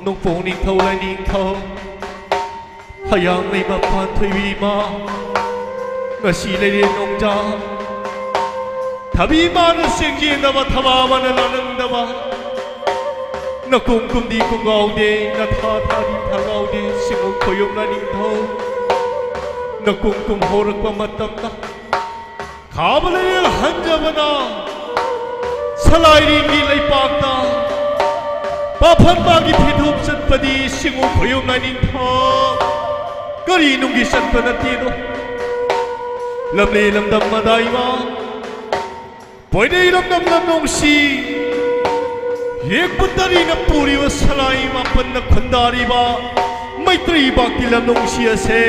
ꯅꯣꯡꯄꯣꯛ ꯅꯤꯡꯊꯧ ꯂꯥꯏꯅꯤꯡꯊꯧ, ꯍꯌꯥꯡ ꯂꯩꯃ ꯄꯥꯟꯊꯣꯏꯕꯤ ꯏꯃꯥ, ꯉꯁꯤ ꯂꯩꯔꯦ ꯅꯣꯡꯖꯥ꯫ ꯊꯕꯤ ꯏꯃꯥꯅ ꯁꯦꯡꯖꯦꯟꯗꯕ, ꯊꯕꯥ ꯑꯃꯅ ꯂꯥꯅꯤꯡꯗꯕ, ꯅꯀꯨꯝ ꯀꯨꯝꯗꯤ ꯀꯨꯝꯒꯥꯎꯗꯦ, ꯅꯊꯥ ꯊꯥꯗꯤ ꯊꯥꯒꯥꯎꯗꯦ, ꯁꯤꯡꯉꯨ ꯈꯣꯌꯨꯝ ꯂꯥꯅꯤꯡꯊꯧ꯫ ꯅꯀꯨꯝ ꯀꯨꯝ ꯍꯧꯔꯛꯄ ꯃꯇꯝꯗ, ꯈꯥꯕ ꯂꯩꯔꯦꯜ ꯍꯟꯖꯕꯅ ꯁꯂꯥꯏꯔꯦꯟꯒꯤ ꯂꯩꯄꯥꯛꯇ ꯗꯤ ꯁꯤꯡꯉꯨ ꯈꯣꯌꯨꯝ ꯂꯥꯏꯅꯤꯡꯊꯧ꯫ ꯀꯔꯤ ꯅꯨꯡꯒꯤ ꯆꯠꯄ ꯅꯠꯇꯦꯗꯣ? ꯂꯝꯂꯦ ꯂꯝꯗꯝ ꯃꯗꯥꯏꯃ, ꯄꯣꯏꯅꯩ ꯂꯝꯗꯝ ꯂꯝꯅꯨꯡꯁꯤ, ꯌꯦꯛꯄ ꯇꯔꯤꯅ ꯄꯨꯔꯤꯕ ꯁꯂꯥꯏ ꯃꯥꯄꯟꯅ ꯈꯨꯟꯗꯥꯔꯤꯕ ꯃꯩꯇ꯭ꯔꯤ ꯏꯄꯥꯛꯀꯤ ꯂꯝꯅꯨꯡꯁꯤ ꯑꯁꯦ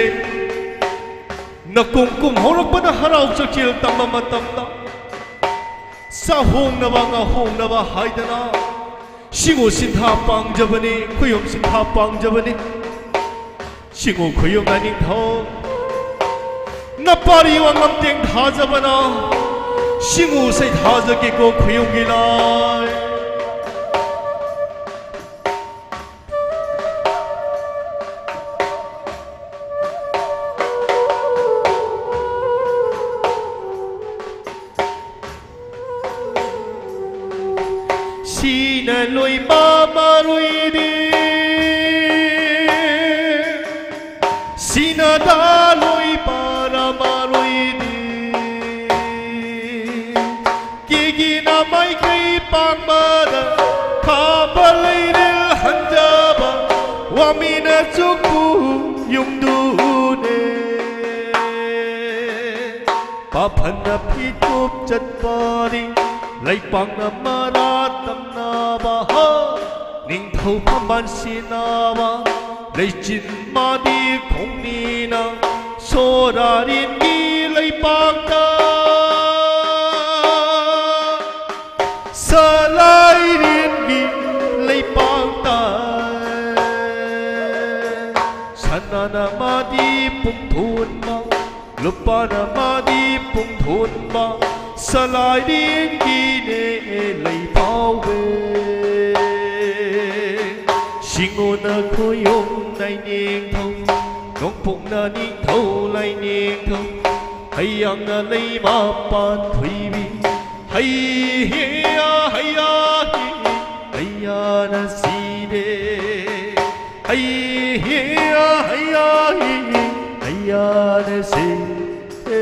ꯅꯀꯨꯝ ꯀꯨꯝ ꯍꯧꯔꯛꯄꯗ ꯍꯔꯥꯎ ꯆꯛꯆꯦꯜ ꯇꯝꯕ ꯃꯇꯝꯗ ꯆꯥꯍꯣꯡꯅꯕ ꯉꯥꯍꯣꯡꯅꯕ ꯍꯥꯏꯗꯅ ꯁꯤꯡꯉꯨ ꯁꯤꯟꯊꯥ ꯄꯥꯡꯖꯕꯅꯤ, ꯈꯨꯌꯨꯝ ꯁꯤꯟꯊꯥ ꯄꯥꯡꯖꯕꯅꯤ꯫ ꯁꯤꯡꯉꯨ ꯈꯨꯌꯨꯝ ꯂꯥꯏꯅꯤꯡꯊꯧ, ꯅꯄꯥꯔꯤ ꯋꯥꯉꯝꯇꯦꯡ ꯊꯥꯖꯕꯅ ꯁꯤꯡꯉꯨ ꯁꯩꯊꯥꯖꯒꯦꯀꯣ ꯈꯨꯌꯨꯝꯒꯤ ꯂꯥꯏ꯫ ꯁꯤꯅ ꯂꯣꯏꯕ ꯃꯔꯨꯏꯗꯤ, ꯁꯤꯅꯗ ꯂꯣꯏꯕ ꯃꯔꯨꯏꯗꯤ, ꯀꯦꯒꯤꯅ ꯃꯥꯏꯀꯩ ꯄꯥꯡꯕꯗ ꯈꯥꯕ ꯂꯩꯔꯦꯜ ꯍꯟꯖꯕ ꯋꯥꯃꯤꯅ ꯆꯨꯛꯄꯨ ꯌꯨꯝꯗꯨꯅꯦ꯫ ꯄꯥꯐꯟꯅ ꯐꯤꯇꯨꯞ ꯆꯠꯄꯅꯤ, ꯂꯩꯄꯥꯛꯅ ꯃꯔꯥ ꯇꯝꯅꯕ ꯍꯥ, ꯅꯤꯡꯊꯧ ꯐꯝꯕꯥꯜ ꯁꯤꯟꯅꯕ, ꯂꯩꯆꯤꯟ ꯃꯥꯗꯤ ꯈꯣꯡꯅꯤꯅ ꯁꯣꯔꯥꯔꯤꯟꯒꯤ ꯂꯩꯄꯥꯛꯇ, ꯁꯂꯥꯏꯔꯤꯟꯒꯤ ꯂꯩꯄꯥꯛꯇ, ꯁꯅꯥꯅ ꯃꯥꯗꯤ ꯄꯨꯡꯊꯣꯟꯕ, ꯂꯨꯄꯥꯅ ꯃꯥꯗꯤ ꯄꯨꯡꯊꯣꯟꯕ, ꯁꯂꯥꯏꯔꯤꯟꯒꯤꯅꯦ ꯂꯩꯄꯥꯎꯋꯦ꯫ ꯁꯤꯡꯉꯨꯅ ꯈꯣꯌꯨꯝ ꯂꯥꯏꯅꯤꯡꯊꯧ, ꯅꯣꯡꯄꯣꯛꯅ ꯅꯤꯡꯊꯧ ꯂꯥꯏꯅꯤꯡꯊꯧ, ꯍꯩꯌꯥꯡꯅ ꯂꯩꯃ ꯄꯥꯟꯊꯣꯏꯕꯤ꯫ ꯍꯩ ꯍꯤꯌꯥ ꯍꯩꯌꯥ ꯍꯤ, ꯍꯩꯌꯥꯅ ꯁꯤꯗꯦ꯫ ꯍꯩ ꯍꯤꯌꯥ ꯍꯩꯌꯥ ꯍꯤ, ꯍꯩꯌꯥꯅ ꯁꯤꯗꯦ꯫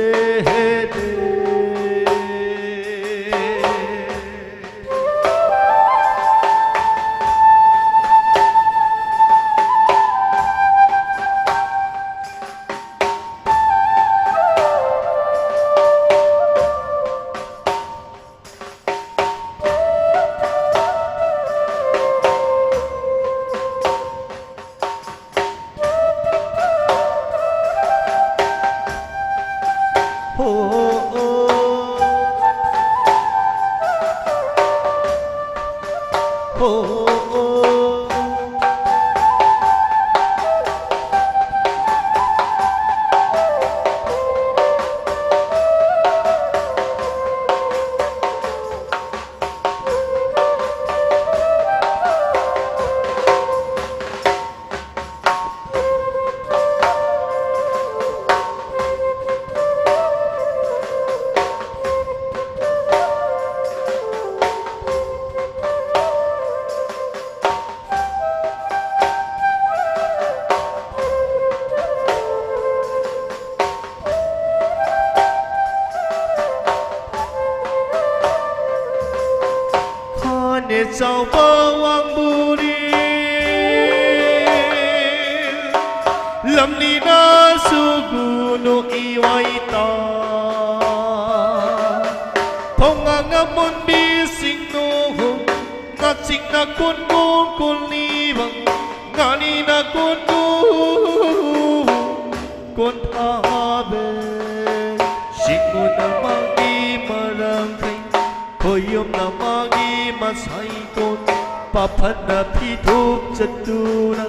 ꯈꯥꯅꯦ ꯆꯥꯎꯕ ꯋꯥꯡꯕꯨꯔꯤ ꯂꯝꯂꯤꯅ ꯁꯨꯒꯨꯅꯨ ꯏꯋꯥꯏꯇ ꯊꯣꯡꯉꯥꯡꯅ ꯃꯨꯟꯕꯤꯁꯤꯡꯅꯨ ꯉꯥꯆꯤꯛꯅ ꯀꯨꯟꯒꯨ ꯀꯨꯟꯅꯤꯕ ꯉꯥꯅꯤꯅ ꯀꯨꯟꯒꯨ ꯀꯨꯟꯊꯥꯕꯦ ꯁꯤꯡꯉꯨꯅ ꯃꯥꯒꯤ ꯃꯔꯝꯈꯩ ꯈꯣꯌꯨꯝꯅ ꯃꯥꯒꯤ ꯃꯁꯥꯏꯀꯣꯟ ꯄꯥꯐꯟꯅ ꯐꯤꯊꯨꯞ ꯆꯠꯇꯨꯅ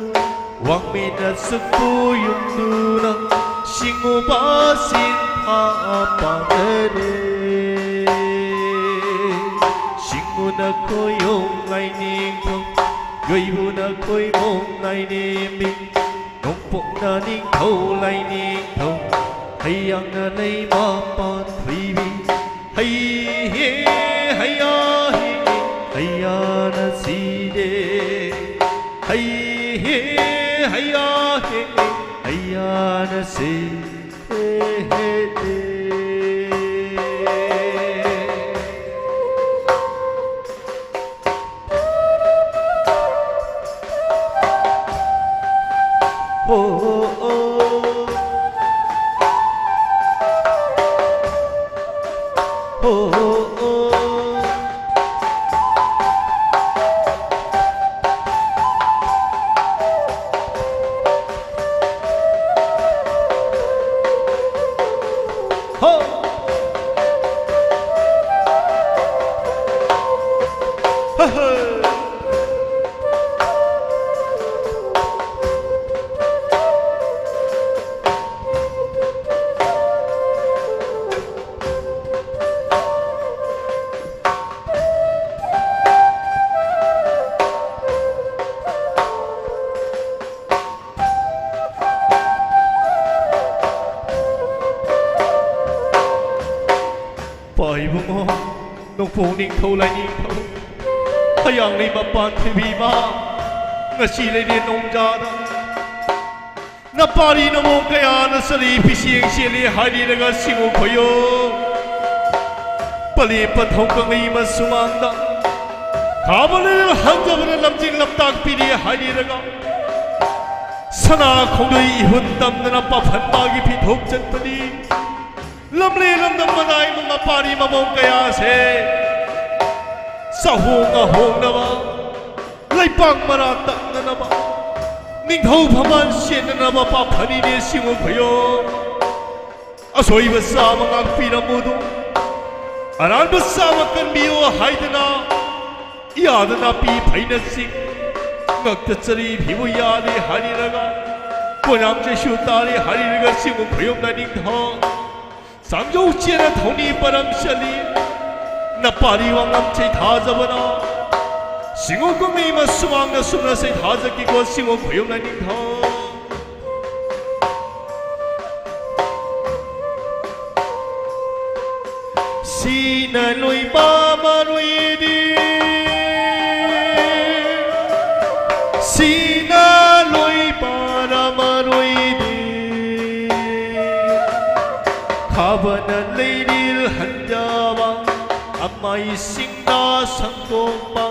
ꯋꯥꯡꯃꯤꯅ ꯁꯨꯛꯄꯨ ꯌꯨꯝꯗꯨꯅ ꯁꯤꯡꯉꯨꯕ ꯁꯤꯟꯊꯥ ꯄꯥꯡꯒꯔꯦ꯫ ꯁꯤꯡꯉꯨꯅ ꯈꯣꯌꯣꯝ ꯉꯥꯏꯅꯤꯡꯊꯧ ꯌꯣꯏꯕꯨꯅ ꯈꯣꯏꯃꯣꯝ ꯉꯥꯏꯅꯤꯡꯕꯤ ꯅꯣꯡꯄꯣꯛꯅ ꯅꯤꯡꯊꯧ ꯂꯥꯏꯅꯤꯡꯊꯧ ꯍꯩꯌꯥꯡꯅ ꯂꯩꯃ ꯄꯥꯟꯊꯣꯏꯕꯤ ꯍꯩ ꯍꯦ ꯍꯩꯌꯥ ꯍꯦ ꯍꯩꯌꯥꯅ ꯁꯤꯗꯦ ꯍꯩ ꯍꯦ ꯍꯩꯌꯥ ꯍꯦ ꯍꯩꯌꯥꯅ ꯁꯤꯗꯦ ꯍꯦ ꯍꯦ ꯍꯦ꯫ ꯍꯣ, ꯍꯣ, ꯍꯣ꯫ ꯍꯣ, ꯍꯣ, ꯍꯣ꯫ ꯅꯣꯡꯄꯣꯛ ꯅꯤꯡꯊꯧ ꯂꯥꯏꯅꯤꯡꯊꯧ, ꯍꯌꯥꯡꯂꯩ ꯃꯄꯥꯟ ꯊꯣꯏꯕꯤ ꯏꯃꯥ, ꯉꯁꯤ ꯂꯩꯔꯦ ꯅꯣꯡꯖꯥꯗ ꯅꯄꯥꯔꯤ ꯅꯃꯣ ꯀꯌꯥꯅ ꯆꯠꯂꯤ ꯐꯤꯁꯦꯡ ꯁꯦꯠꯂꯤ ꯍꯥꯏꯔꯤꯔꯒ ꯁꯤꯡꯉꯨ ꯈꯣꯏꯌꯣ꯫ ꯄꯂꯦꯝ ꯄꯟꯊꯧ ꯀꯪꯂꯩ ꯃꯁꯨꯃꯥꯡꯗ ꯈꯥꯕ ꯂꯩꯔꯦꯜ ꯍꯟꯖꯕꯅ ꯂꯝꯖꯤꯡ ꯂꯝꯇꯥꯛꯄꯤꯔꯤ ꯍꯥꯏꯔꯤꯔꯒ ꯁꯅꯥ ꯈꯣꯡꯗꯣꯏ ꯏꯍꯨꯟ ꯇꯝꯗꯅ ꯄꯥꯐꯟ ꯃꯥꯒꯤ ꯐꯤꯊꯣꯛ ꯆꯠꯄꯅꯤ꯫ ꯂꯝꯂꯦ ꯂꯝꯗꯝ ꯃꯅꯥꯏ ꯃꯄꯥꯔꯤ ꯃꯃꯣꯡ ꯀꯌꯥꯁꯦ ꯆꯥꯍꯣꯡ ꯉꯥꯍꯣꯡꯅꯕ, ꯂꯩꯄꯥꯛ ꯃꯔꯥ ꯇꯛꯅꯅꯕ, ꯅꯤꯡꯊꯧ ꯐꯝꯕꯥꯜ ꯁꯦꯠꯅꯅꯕ ꯄꯥꯐꯅꯤꯅꯦ ꯁꯤꯡꯉꯨ ꯈꯣꯏꯌꯣ꯫ ꯑꯁꯣꯏꯕ ꯆꯥꯕ ꯉꯥꯛꯄꯤꯔꯝꯃꯨꯗꯨ, ꯑꯔꯥꯟꯕ ꯆꯥꯕ ꯀꯟꯕꯤꯌꯨ ꯍꯥꯏꯗꯅ ꯏꯌꯥꯗ ꯅꯥꯄꯤ ꯐꯩꯅ ꯆꯤꯡ, ꯉꯛꯇ ꯆꯔꯤ ꯐꯤꯕꯨ ꯌꯥꯗꯦ ꯍꯥꯏꯔꯤꯔꯒ, ꯀꯣꯏꯔꯥꯡ ꯆꯩꯁꯨ ꯇꯥꯔꯦ ꯍꯥꯏꯔꯤꯔꯒ ꯁꯤꯡꯉꯨ ꯈꯣꯏꯌꯣꯝ ꯂꯥꯏꯅꯤꯡꯊꯧ꯫ ꯆꯥꯡꯖꯧ ꯆꯦꯅ ꯊꯧꯅꯤ ꯄꯔꯝ ꯆꯠꯂꯤ꯫ ꯅꯄꯥꯔꯤ ꯋꯥꯉꯝ ꯆꯩꯊꯥꯖꯕꯅ ꯁꯤꯡꯉꯨ ꯀꯨꯝꯃꯤ ꯃꯁꯨꯃꯥꯡꯗ ꯁꯨꯝꯅ ꯆꯩꯊꯥꯖꯈꯤꯀꯣ ꯁꯤꯡꯉꯨ ꯈꯣꯏꯌꯨꯝ ꯂꯥꯏꯅꯤꯡꯊꯧ꯫ ꯁꯤꯅ ꯂꯣꯏꯕ ꯃꯔꯣꯏꯗꯤ, ꯁꯤꯅ ꯂꯣꯏꯕ ꯃꯔꯣꯏꯗꯤ꯫ ꯈꯥꯕꯅ ꯂꯩꯔꯤꯜ ꯍꯟꯖꯕ, ꯑꯃꯥꯏꯁꯤꯡꯅ ꯁꯪꯗꯣꯛꯄ꯫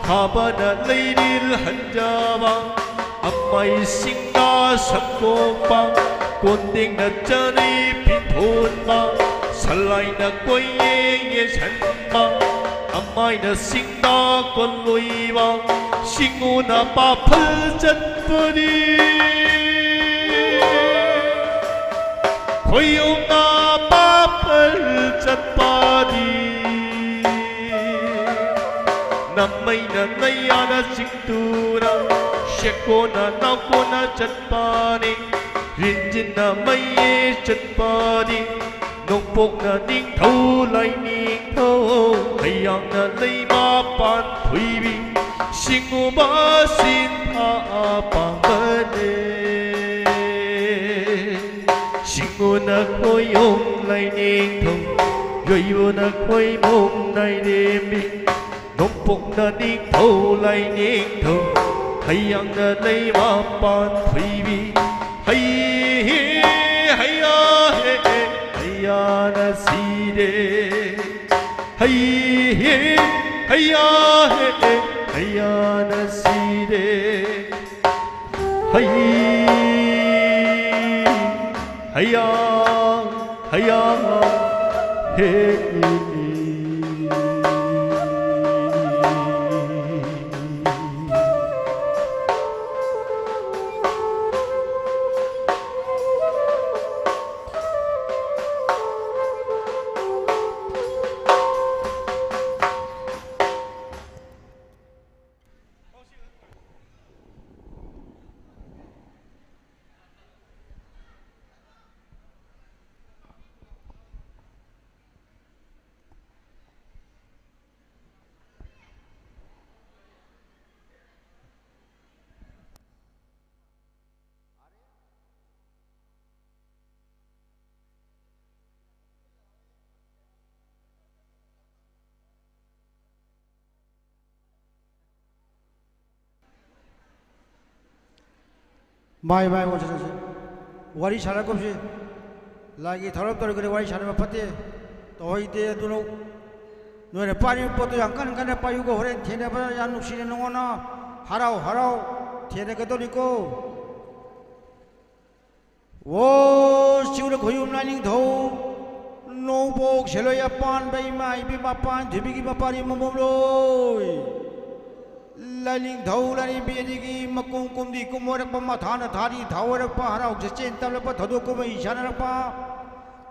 ꯈꯥꯕꯅ ꯂꯩꯔꯤꯜ ꯍꯟꯖꯕ, ꯑꯃꯥꯏꯁꯤꯡꯅ ꯁꯪꯗꯣꯛꯄ꯫ ꯀꯣꯟꯗꯦꯡꯅ ꯆꯔꯤ ꯄꯤꯊꯣꯟꯕ, ꯁꯂꯥꯏꯅ ꯀꯣꯏꯌꯦꯡ ꯌꯦꯡꯁꯟꯕ꯫ ꯑꯃꯥꯏꯅ ꯁꯤꯡꯅ ꯀꯣꯜꯂꯣꯏꯕ, ꯁꯤꯡꯉꯨꯅ ꯄꯥꯐꯜ ꯆꯠꯄꯅꯤ꯫ ꯈꯣꯏꯌꯨꯝꯅ ꯄꯥꯐꯜ ꯆꯠꯄꯗꯤ꯫ ꯅꯝꯃꯩꯅ ꯅꯩꯌꯥꯅ ꯆꯤꯡꯇꯨꯅ, ꯁꯦꯛꯀꯣꯅ ꯅꯥꯎꯀꯣꯅ ꯆꯠꯄꯅꯤ꯫ ꯔꯤꯟꯖꯤꯟꯅ ꯃꯩꯌꯦ ꯆꯠꯄꯗꯤ꯫ ꯅꯣꯡꯄꯣꯛꯅ ꯅꯤꯡꯊꯧ ꯂꯥꯏꯅꯤꯡꯊꯧ, ꯍꯩꯌꯥꯡꯅ ꯂꯩꯃ ꯄꯥꯟꯊꯣꯏꯕꯤ꯫ ꯁꯤꯡꯉꯨꯕ ꯁꯤꯟꯊꯥ ꯄꯥꯡꯒꯜꯅꯦ꯫ ꯁꯤꯡꯉꯨꯅ ꯈꯣꯏꯌꯣꯝ ꯂꯥꯏꯅꯤꯡꯊꯧ꯫ ꯌꯣꯏꯕꯅ ꯈꯣꯏꯃꯨꯛ ꯅꯥꯏꯔꯦꯝꯕꯤ, ꯅꯣꯡꯄꯣꯛꯅ ꯅꯤꯡꯊꯧ ꯂꯥꯏꯅꯤꯡꯊꯧ, ꯍꯩꯌꯥꯡꯅ ꯂꯩꯃꯄꯥꯟ ꯊꯣꯏꯕꯤ꯫ ꯍꯩ ꯍꯦ, ꯍꯩꯌꯥ ꯍꯦ, ꯍꯩꯌꯥꯅ ꯁꯤꯔꯦ꯫ ꯍꯩ ꯍꯦ, ꯍꯩꯌꯥ ꯍꯦ, ꯍꯩꯌꯥꯅ ꯁꯤꯔꯦ꯫ ꯍꯩ, ꯍꯩꯌꯥ, ꯍꯩꯌꯥ, ꯍꯦ꯫ ꯃꯥꯏ ꯃꯥꯏ ꯑꯣꯟꯁꯤꯜꯂꯁꯤ꯫ ꯋꯥꯔꯤ ꯁꯥꯟꯅꯒꯨꯝꯁꯤ꯫ ꯂꯥꯏꯒꯤ ꯊꯧꯔꯝ ꯇꯧꯔꯤꯉꯩꯗ ꯋꯥꯔꯤ ꯁꯥꯟꯅꯕ ꯐꯠꯇꯦ꯫ ꯇꯧꯍꯩꯗꯦ꯫ ꯑꯗꯨꯅ ꯅꯣꯏꯅ ꯄꯥꯏꯔꯤꯕ ꯄꯣꯠꯇꯣ ꯌꯥꯝ ꯀꯟꯅ ꯀꯟꯅ ꯄꯥꯏꯌꯨꯀꯣ꯫ ꯍꯣꯔꯦꯟ ꯊꯦꯡꯅꯕꯗ ꯌꯥꯝ ꯅꯨꯡꯁꯤꯅ ꯅꯉꯣꯟꯗ ꯍꯔꯥꯎ ꯍꯔꯥꯎ ꯊꯦꯡꯅꯒꯗꯧꯔꯤꯀꯣ꯫ ꯑꯣ ꯆꯤꯡꯗ ꯈꯣꯏꯌꯨꯝ ꯂꯥꯏꯅꯤꯡꯊꯧ, ꯅꯣꯡꯄꯣꯛ ꯁꯦꯜꯂꯣꯏ ꯑꯄꯥꯟꯕ ꯏꯃꯥ ꯏꯕꯦꯝꯃ ꯄꯥꯟ ꯊꯣꯏꯕꯤꯒꯤ ꯃꯄꯥꯔꯤ ꯃꯃꯣꯝꯂꯣꯏ꯫ ꯂꯥꯏꯅꯤꯡꯊꯧ ꯂꯥꯏꯔꯦꯝꯕꯤ ꯑꯅꯤꯒꯤ ꯃꯀꯨꯝ ꯀꯨꯝꯗꯤ ꯀꯨꯝ ꯑꯣꯏꯔꯛꯄ, ꯃꯊꯥꯅ ꯊꯥꯔꯤ ꯊꯥ ꯑꯣꯏꯔꯛꯄ, ꯍꯔꯥꯎ ꯆꯦꯆꯦꯟ ꯇꯝꯂꯛꯄ, ꯊꯧꯗꯣꯛ ꯀꯨꯝꯍꯩ ꯁꯥꯟꯅꯔꯛꯄ,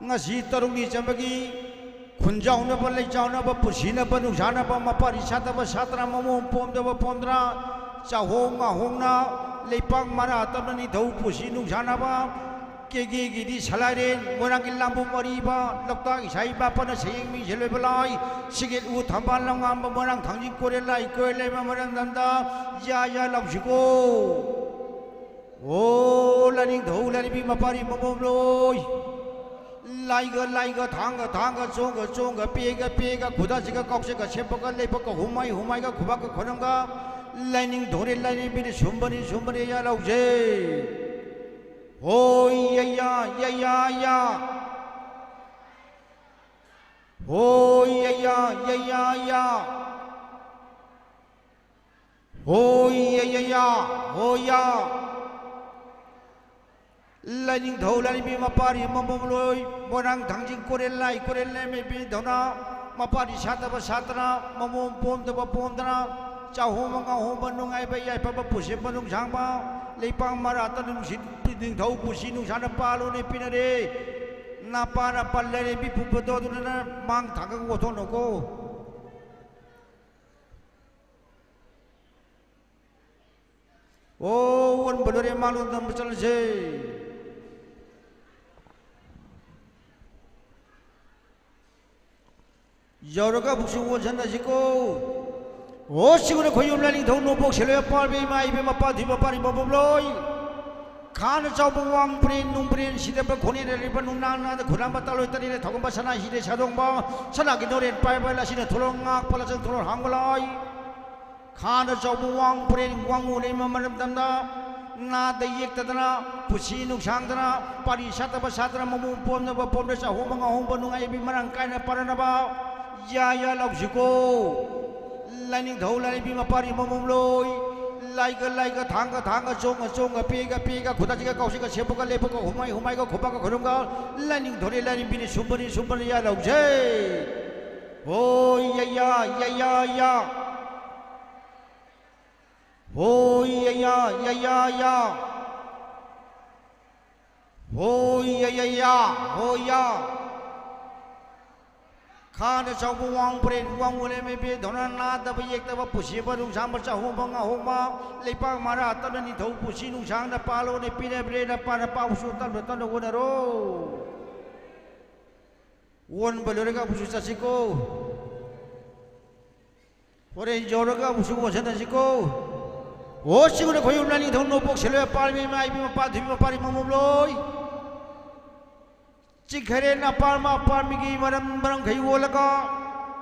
ꯉꯁꯤ ꯇꯔꯨꯛꯅꯤ ꯆꯟꯕꯒꯤ ꯈꯨꯟꯖꯥꯎꯅꯕ, ꯂꯩꯆꯥꯎꯅꯕ, ꯄꯨꯟꯁꯤꯅꯕ, ꯅꯨꯡꯁꯥꯅꯕ, ꯃꯄꯥꯔꯤ ꯁꯥꯠꯇꯕ ꯁꯥꯠꯇ꯭ꯔꯥ, ꯃꯃꯣꯝ ꯄꯣꯝꯗꯕ ꯄꯣꯝꯗ꯭ꯔꯥ, ꯆꯥꯍꯣꯡ ꯉꯥꯍꯣꯡꯅ ꯂꯩꯄꯥꯛ ꯃꯔꯥ ꯇꯞꯅ ꯅꯤꯡꯊꯧ ꯄꯨꯟꯁꯤ ꯅꯨꯡꯁꯥꯅꯕ, ꯀꯦꯒꯦꯒꯤꯗꯤ ꯁꯂꯥꯏꯔꯦꯟ, ꯃꯣꯏꯔꯥꯡꯒꯤ ꯂꯥꯝꯕꯨ ꯃꯔꯤꯕ, ꯂꯣꯛꯇꯥꯛ ꯏꯁꯥ ꯏꯄꯥ ꯄꯅ ꯁꯌꯦꯡ ꯃꯤꯡꯁꯦ ꯂꯣꯏꯕ ꯂꯥꯏ, ꯁꯤꯒꯦꯠ ꯎ ꯊꯝꯕꯥꯜ ꯂꯝꯉꯥꯝꯕ, ꯃꯣꯏꯔꯥꯡ ꯊꯥꯡꯖꯤꯡ ꯀꯣꯔꯦ ꯂꯥꯏ ꯀꯣꯏ ꯂꯩꯃ ꯃꯔꯝꯗꯝꯗ ꯌꯥ ꯌꯥ ꯂꯥꯎꯁꯤꯀꯣ꯫ ꯑꯣ ꯂꯥꯏꯅꯤꯡꯊꯧ ꯂꯥꯏꯔꯦꯝꯕꯤ ꯃꯄꯥꯔꯤ ꯃꯃꯣꯝ ꯂꯣꯏ꯫ ꯂꯥꯏꯒ ꯂꯥꯏꯒ, ꯊꯥꯡꯒ ꯊꯥꯡꯒ, ꯆꯣꯡꯒ ꯆꯣꯡꯒ, ꯄꯦꯒ ꯄꯦꯒ, ꯈꯨꯗꯥꯁꯤꯒ ꯀꯥꯎꯁꯤꯒ, ꯁꯦꯞꯄꯒ ꯂꯩꯕꯒ, ꯍꯨꯃꯥꯏ ꯍꯨꯃꯥꯏꯒ, ꯈꯨꯕꯥꯛꯀ ꯈꯨꯅꯝꯒ, ꯂꯥꯏꯅꯤꯡꯊꯧꯅꯤ ꯂꯥꯏꯔꯦꯝꯕꯤꯅꯤ ꯁꯨꯝꯕꯅꯤ ꯁꯨꯝꯕꯅꯤ ꯌꯥ ꯂꯧꯖꯩ꯫ ꯍꯣꯏ ꯌꯩꯌꯥ ꯌꯩꯌꯥ ꯌꯥ꯫ ꯍꯣꯏ ꯌꯩꯌꯥ ꯌꯩꯌꯥ ꯌꯥ꯫ ꯍꯣꯏ ꯌꯩꯌꯥ ꯌꯥ꯫ ꯍꯣꯏ ꯌꯥ꯫ ꯂꯥꯏꯅꯤꯡꯊꯧ ꯂꯥꯏꯔꯦꯝꯕꯤ ꯃꯄꯥꯔꯤ ꯃꯃꯣꯝ ꯂꯣꯏ, ꯃꯣꯏꯔꯥꯡ ꯊꯥꯡꯖꯤꯡ ꯀꯣꯔꯦꯜ ꯂꯥꯏ ꯀꯣꯔꯦꯜ ꯂꯥꯏꯃꯩꯕꯤ ꯊꯧꯅꯥ, ꯃꯄꯥꯔꯤ ꯁꯥꯠꯇꯕ ꯁꯥꯠꯇꯅ, ꯃꯃꯣꯝ ꯄꯣꯝꯗꯕ ꯄꯣꯝꯗꯅ, ꯆꯥꯍꯣꯡꯕ ꯉꯥꯍꯣꯡꯕ ꯅꯨꯡꯉꯥꯏꯕ ꯌꯥꯏꯐꯕ ꯄꯨꯟꯁꯤ ꯃꯅꯨꯡ ꯁꯥꯡꯕ, ꯂꯩꯄꯥꯛ ꯃꯔꯥ ꯇꯅ ꯅꯨꯡꯁꯤꯠ ꯅꯤꯡꯊꯧ ꯄꯨꯟꯁꯤ ꯅꯨꯡꯁꯥꯅ ꯄꯥꯜꯂꯣꯅꯦ ꯄꯤꯅꯔꯦ꯫ ꯅꯄꯥ ꯅꯄꯥ ꯂꯥꯏꯔꯦꯝꯕꯤ ꯄꯨꯄꯗꯣ ꯑꯗꯨꯅ ꯃꯥꯡ ꯊꯥꯡꯒ ꯑꯣꯊꯣꯛꯅꯀꯣ꯫ ꯑꯣ, ꯑꯣꯟꯕ ꯂꯣꯏꯔꯦ, ꯃꯥꯂꯣꯝꯗ ꯑꯃꯨꯛ ꯆꯠꯂꯁꯦ꯫ ꯌꯧꯔꯒ ꯑꯃꯨꯛꯁꯨ ꯑꯣꯟꯁꯤꯟꯅꯁꯤꯀꯣ꯫ ꯑꯣ, ꯁꯤꯒꯨꯝꯅ ꯈꯣꯏꯌꯨꯝ ꯂꯥꯏꯅꯤꯡꯊꯧ ꯅꯣꯡꯄꯣꯛ ꯁꯦꯜꯂꯣꯏ ꯑꯄꯥꯔꯕ ꯏꯃꯥ ꯏꯕꯦꯝ ꯃꯄꯥ ꯊꯣꯏꯕ ꯄꯥꯔꯤ ꯃꯕꯨꯝ ꯂꯣꯏ꯫ ꯈꯥꯅ ꯆꯥꯎꯕ ꯋꯥꯡ ꯄ꯭ꯔꯦꯟ ꯅꯨꯡ ꯄ꯭ꯔꯦꯟ ꯁꯤꯗꯕ ꯈꯣꯟꯅꯦꯅ ꯂꯩꯕ ꯅꯨꯡꯅꯥꯡ ꯅꯥꯗ ꯈꯨꯔꯥꯝꯕ ꯇꯥꯂꯣꯏ ꯇꯔꯦꯠꯅ ꯊꯧꯒꯝꯕ ꯁꯅꯥ ꯍꯤꯗꯦ ꯁꯥꯗꯣꯡꯕ ꯁꯅꯥꯒꯤ ꯅꯣꯔꯦꯟ ꯄꯥꯏꯕ ꯂꯥꯁꯤꯅ ꯊꯣꯂꯣꯡ ꯉꯥꯛꯄ ꯂꯥꯆꯟ ꯊꯣꯂꯣꯡ ꯍꯥꯡꯕ ꯂꯥꯏ꯫ ꯈꯥꯅ ꯆꯥꯎꯕ ꯋꯥꯡ ꯄꯨꯔꯦꯟ ꯋꯥꯡꯉꯨ ꯂꯩꯃ ꯃꯔꯝꯗꯝꯗ ꯅꯥꯗ ꯌꯦꯛꯇꯗꯅ ꯄꯨꯟꯁꯤ ꯅꯨꯡꯁꯥꯡꯗꯅ ꯄꯥꯔꯤ ꯁꯥꯠꯇꯕ ꯁꯥꯠꯇꯅ ꯃꯃꯨ ꯄꯣꯝꯅꯕ ꯄꯣꯝꯅ ꯆꯥꯍꯣꯡꯕ ꯉꯥꯍꯣꯡꯕ ꯅꯨꯡꯉꯥꯏꯕꯤ ꯃꯔꯥꯡ ꯀꯥꯏꯅ ꯄꯥꯔꯅꯕ ꯌꯥ ꯌꯥ ꯂꯥꯎꯁꯤꯀꯣ꯫ ꯂꯥꯏꯅꯤꯡꯊꯧ ꯂꯥꯏꯔꯦꯝꯕꯤ ꯃꯄꯥꯔꯤ ꯃꯃꯨꯝ ꯂꯣꯏ ꯂꯥꯏꯒ ꯂꯥꯏꯒ ꯊꯥꯡꯒ ꯊꯥꯡꯒ ꯆꯣꯡꯒ ꯆꯣꯡꯒ ꯄꯦꯒ ꯄꯦꯒ ꯈꯨꯗꯥꯁꯤꯒ ꯀꯥꯎꯁꯤꯒ ꯁꯦꯞꯄꯒ ꯂꯦꯞꯄꯒ ꯍꯨꯃꯥꯏ ꯍꯨꯃꯥꯏꯒ ꯈꯨꯕꯥꯛꯀ ꯈꯨꯔꯨꯝꯒ ꯂꯥꯏꯅꯤꯡꯊꯧꯅꯤ ꯂꯥꯏꯔꯦꯝꯕꯤꯅꯤ ꯁꯨꯝꯕꯅꯤ ꯁꯨꯝꯕꯅꯤ ꯌꯥ ꯂꯥꯎꯁꯦ꯫ ꯍꯣꯏ ꯌꯥ ꯌꯥ ꯌꯥ ꯌꯥ ꯌꯥ꯫ ꯍꯣꯏ ꯌꯥ ꯌꯥ ꯌꯥ ꯌꯥ ꯌꯥ꯫ ꯍꯣꯏ ꯌꯥ ꯌꯥ ꯌꯥ꯫ ꯍꯣꯏ ꯌꯥ꯫ ꯈꯥꯅ ꯆꯥꯎꯕ ꯋꯥꯡ ꯄ꯭ꯔꯦꯟ ꯋꯥꯡ ꯎꯂꯦꯝ ꯏꯕꯦ ꯙꯧꯅ ꯅꯥꯗꯕ ꯌꯦꯛꯇꯕ ꯄꯨꯁꯤꯕ ꯅꯨꯡꯁꯥꯡꯕ ꯆꯥꯍꯣꯡꯕ ꯉꯥꯍꯣꯡꯕ ꯂꯩꯄꯥꯛ ꯃꯔꯥ ꯇꯞꯅ ꯅꯤꯡꯊꯧ ꯄꯨꯁꯤ ꯅꯨꯡꯁꯥꯡꯅ ꯄꯥꯜꯂꯣꯅꯦ ꯄꯤꯔꯕ꯭ꯔꯦꯅ ꯄꯥꯅ ꯄꯥꯎꯁꯨ ꯇꯞꯅ ꯇꯞꯅ ꯎꯅꯔꯣ꯫ ꯑꯣꯟꯕ ꯂꯣꯏꯔꯒ ꯑꯃꯨꯛꯁꯨ ꯆꯠꯁꯤꯀꯣ꯫ ꯍꯣꯔꯦꯟ ꯌꯧꯔꯒ ꯑꯃꯨꯛꯁꯨ ꯑꯣꯟꯁꯤꯟꯅꯁꯤꯀꯣ꯫ ꯑꯣ ꯁꯤꯒꯨꯝꯅ ꯈꯣꯏꯌꯨꯝ ꯂꯥꯏꯅꯤꯡꯊꯧ ꯅꯣꯡꯄꯣꯛ ꯁꯦꯜꯂꯣꯏ ꯄꯥꯔꯃꯤ ꯏꯃꯥ ꯏꯕꯤ ꯃꯄꯥ ꯊꯣꯏꯕꯤ ꯃꯄꯥꯔꯤ ꯃꯃꯨꯝ ꯂꯣꯏ꯫ ꯆꯤꯛꯈꯔꯦ ꯅꯄꯥꯝꯕ ꯑꯄꯥꯝꯕꯤꯒꯤ ꯃꯔꯝ ꯃꯔꯝꯈꯩ ꯑꯣꯜꯂꯒ,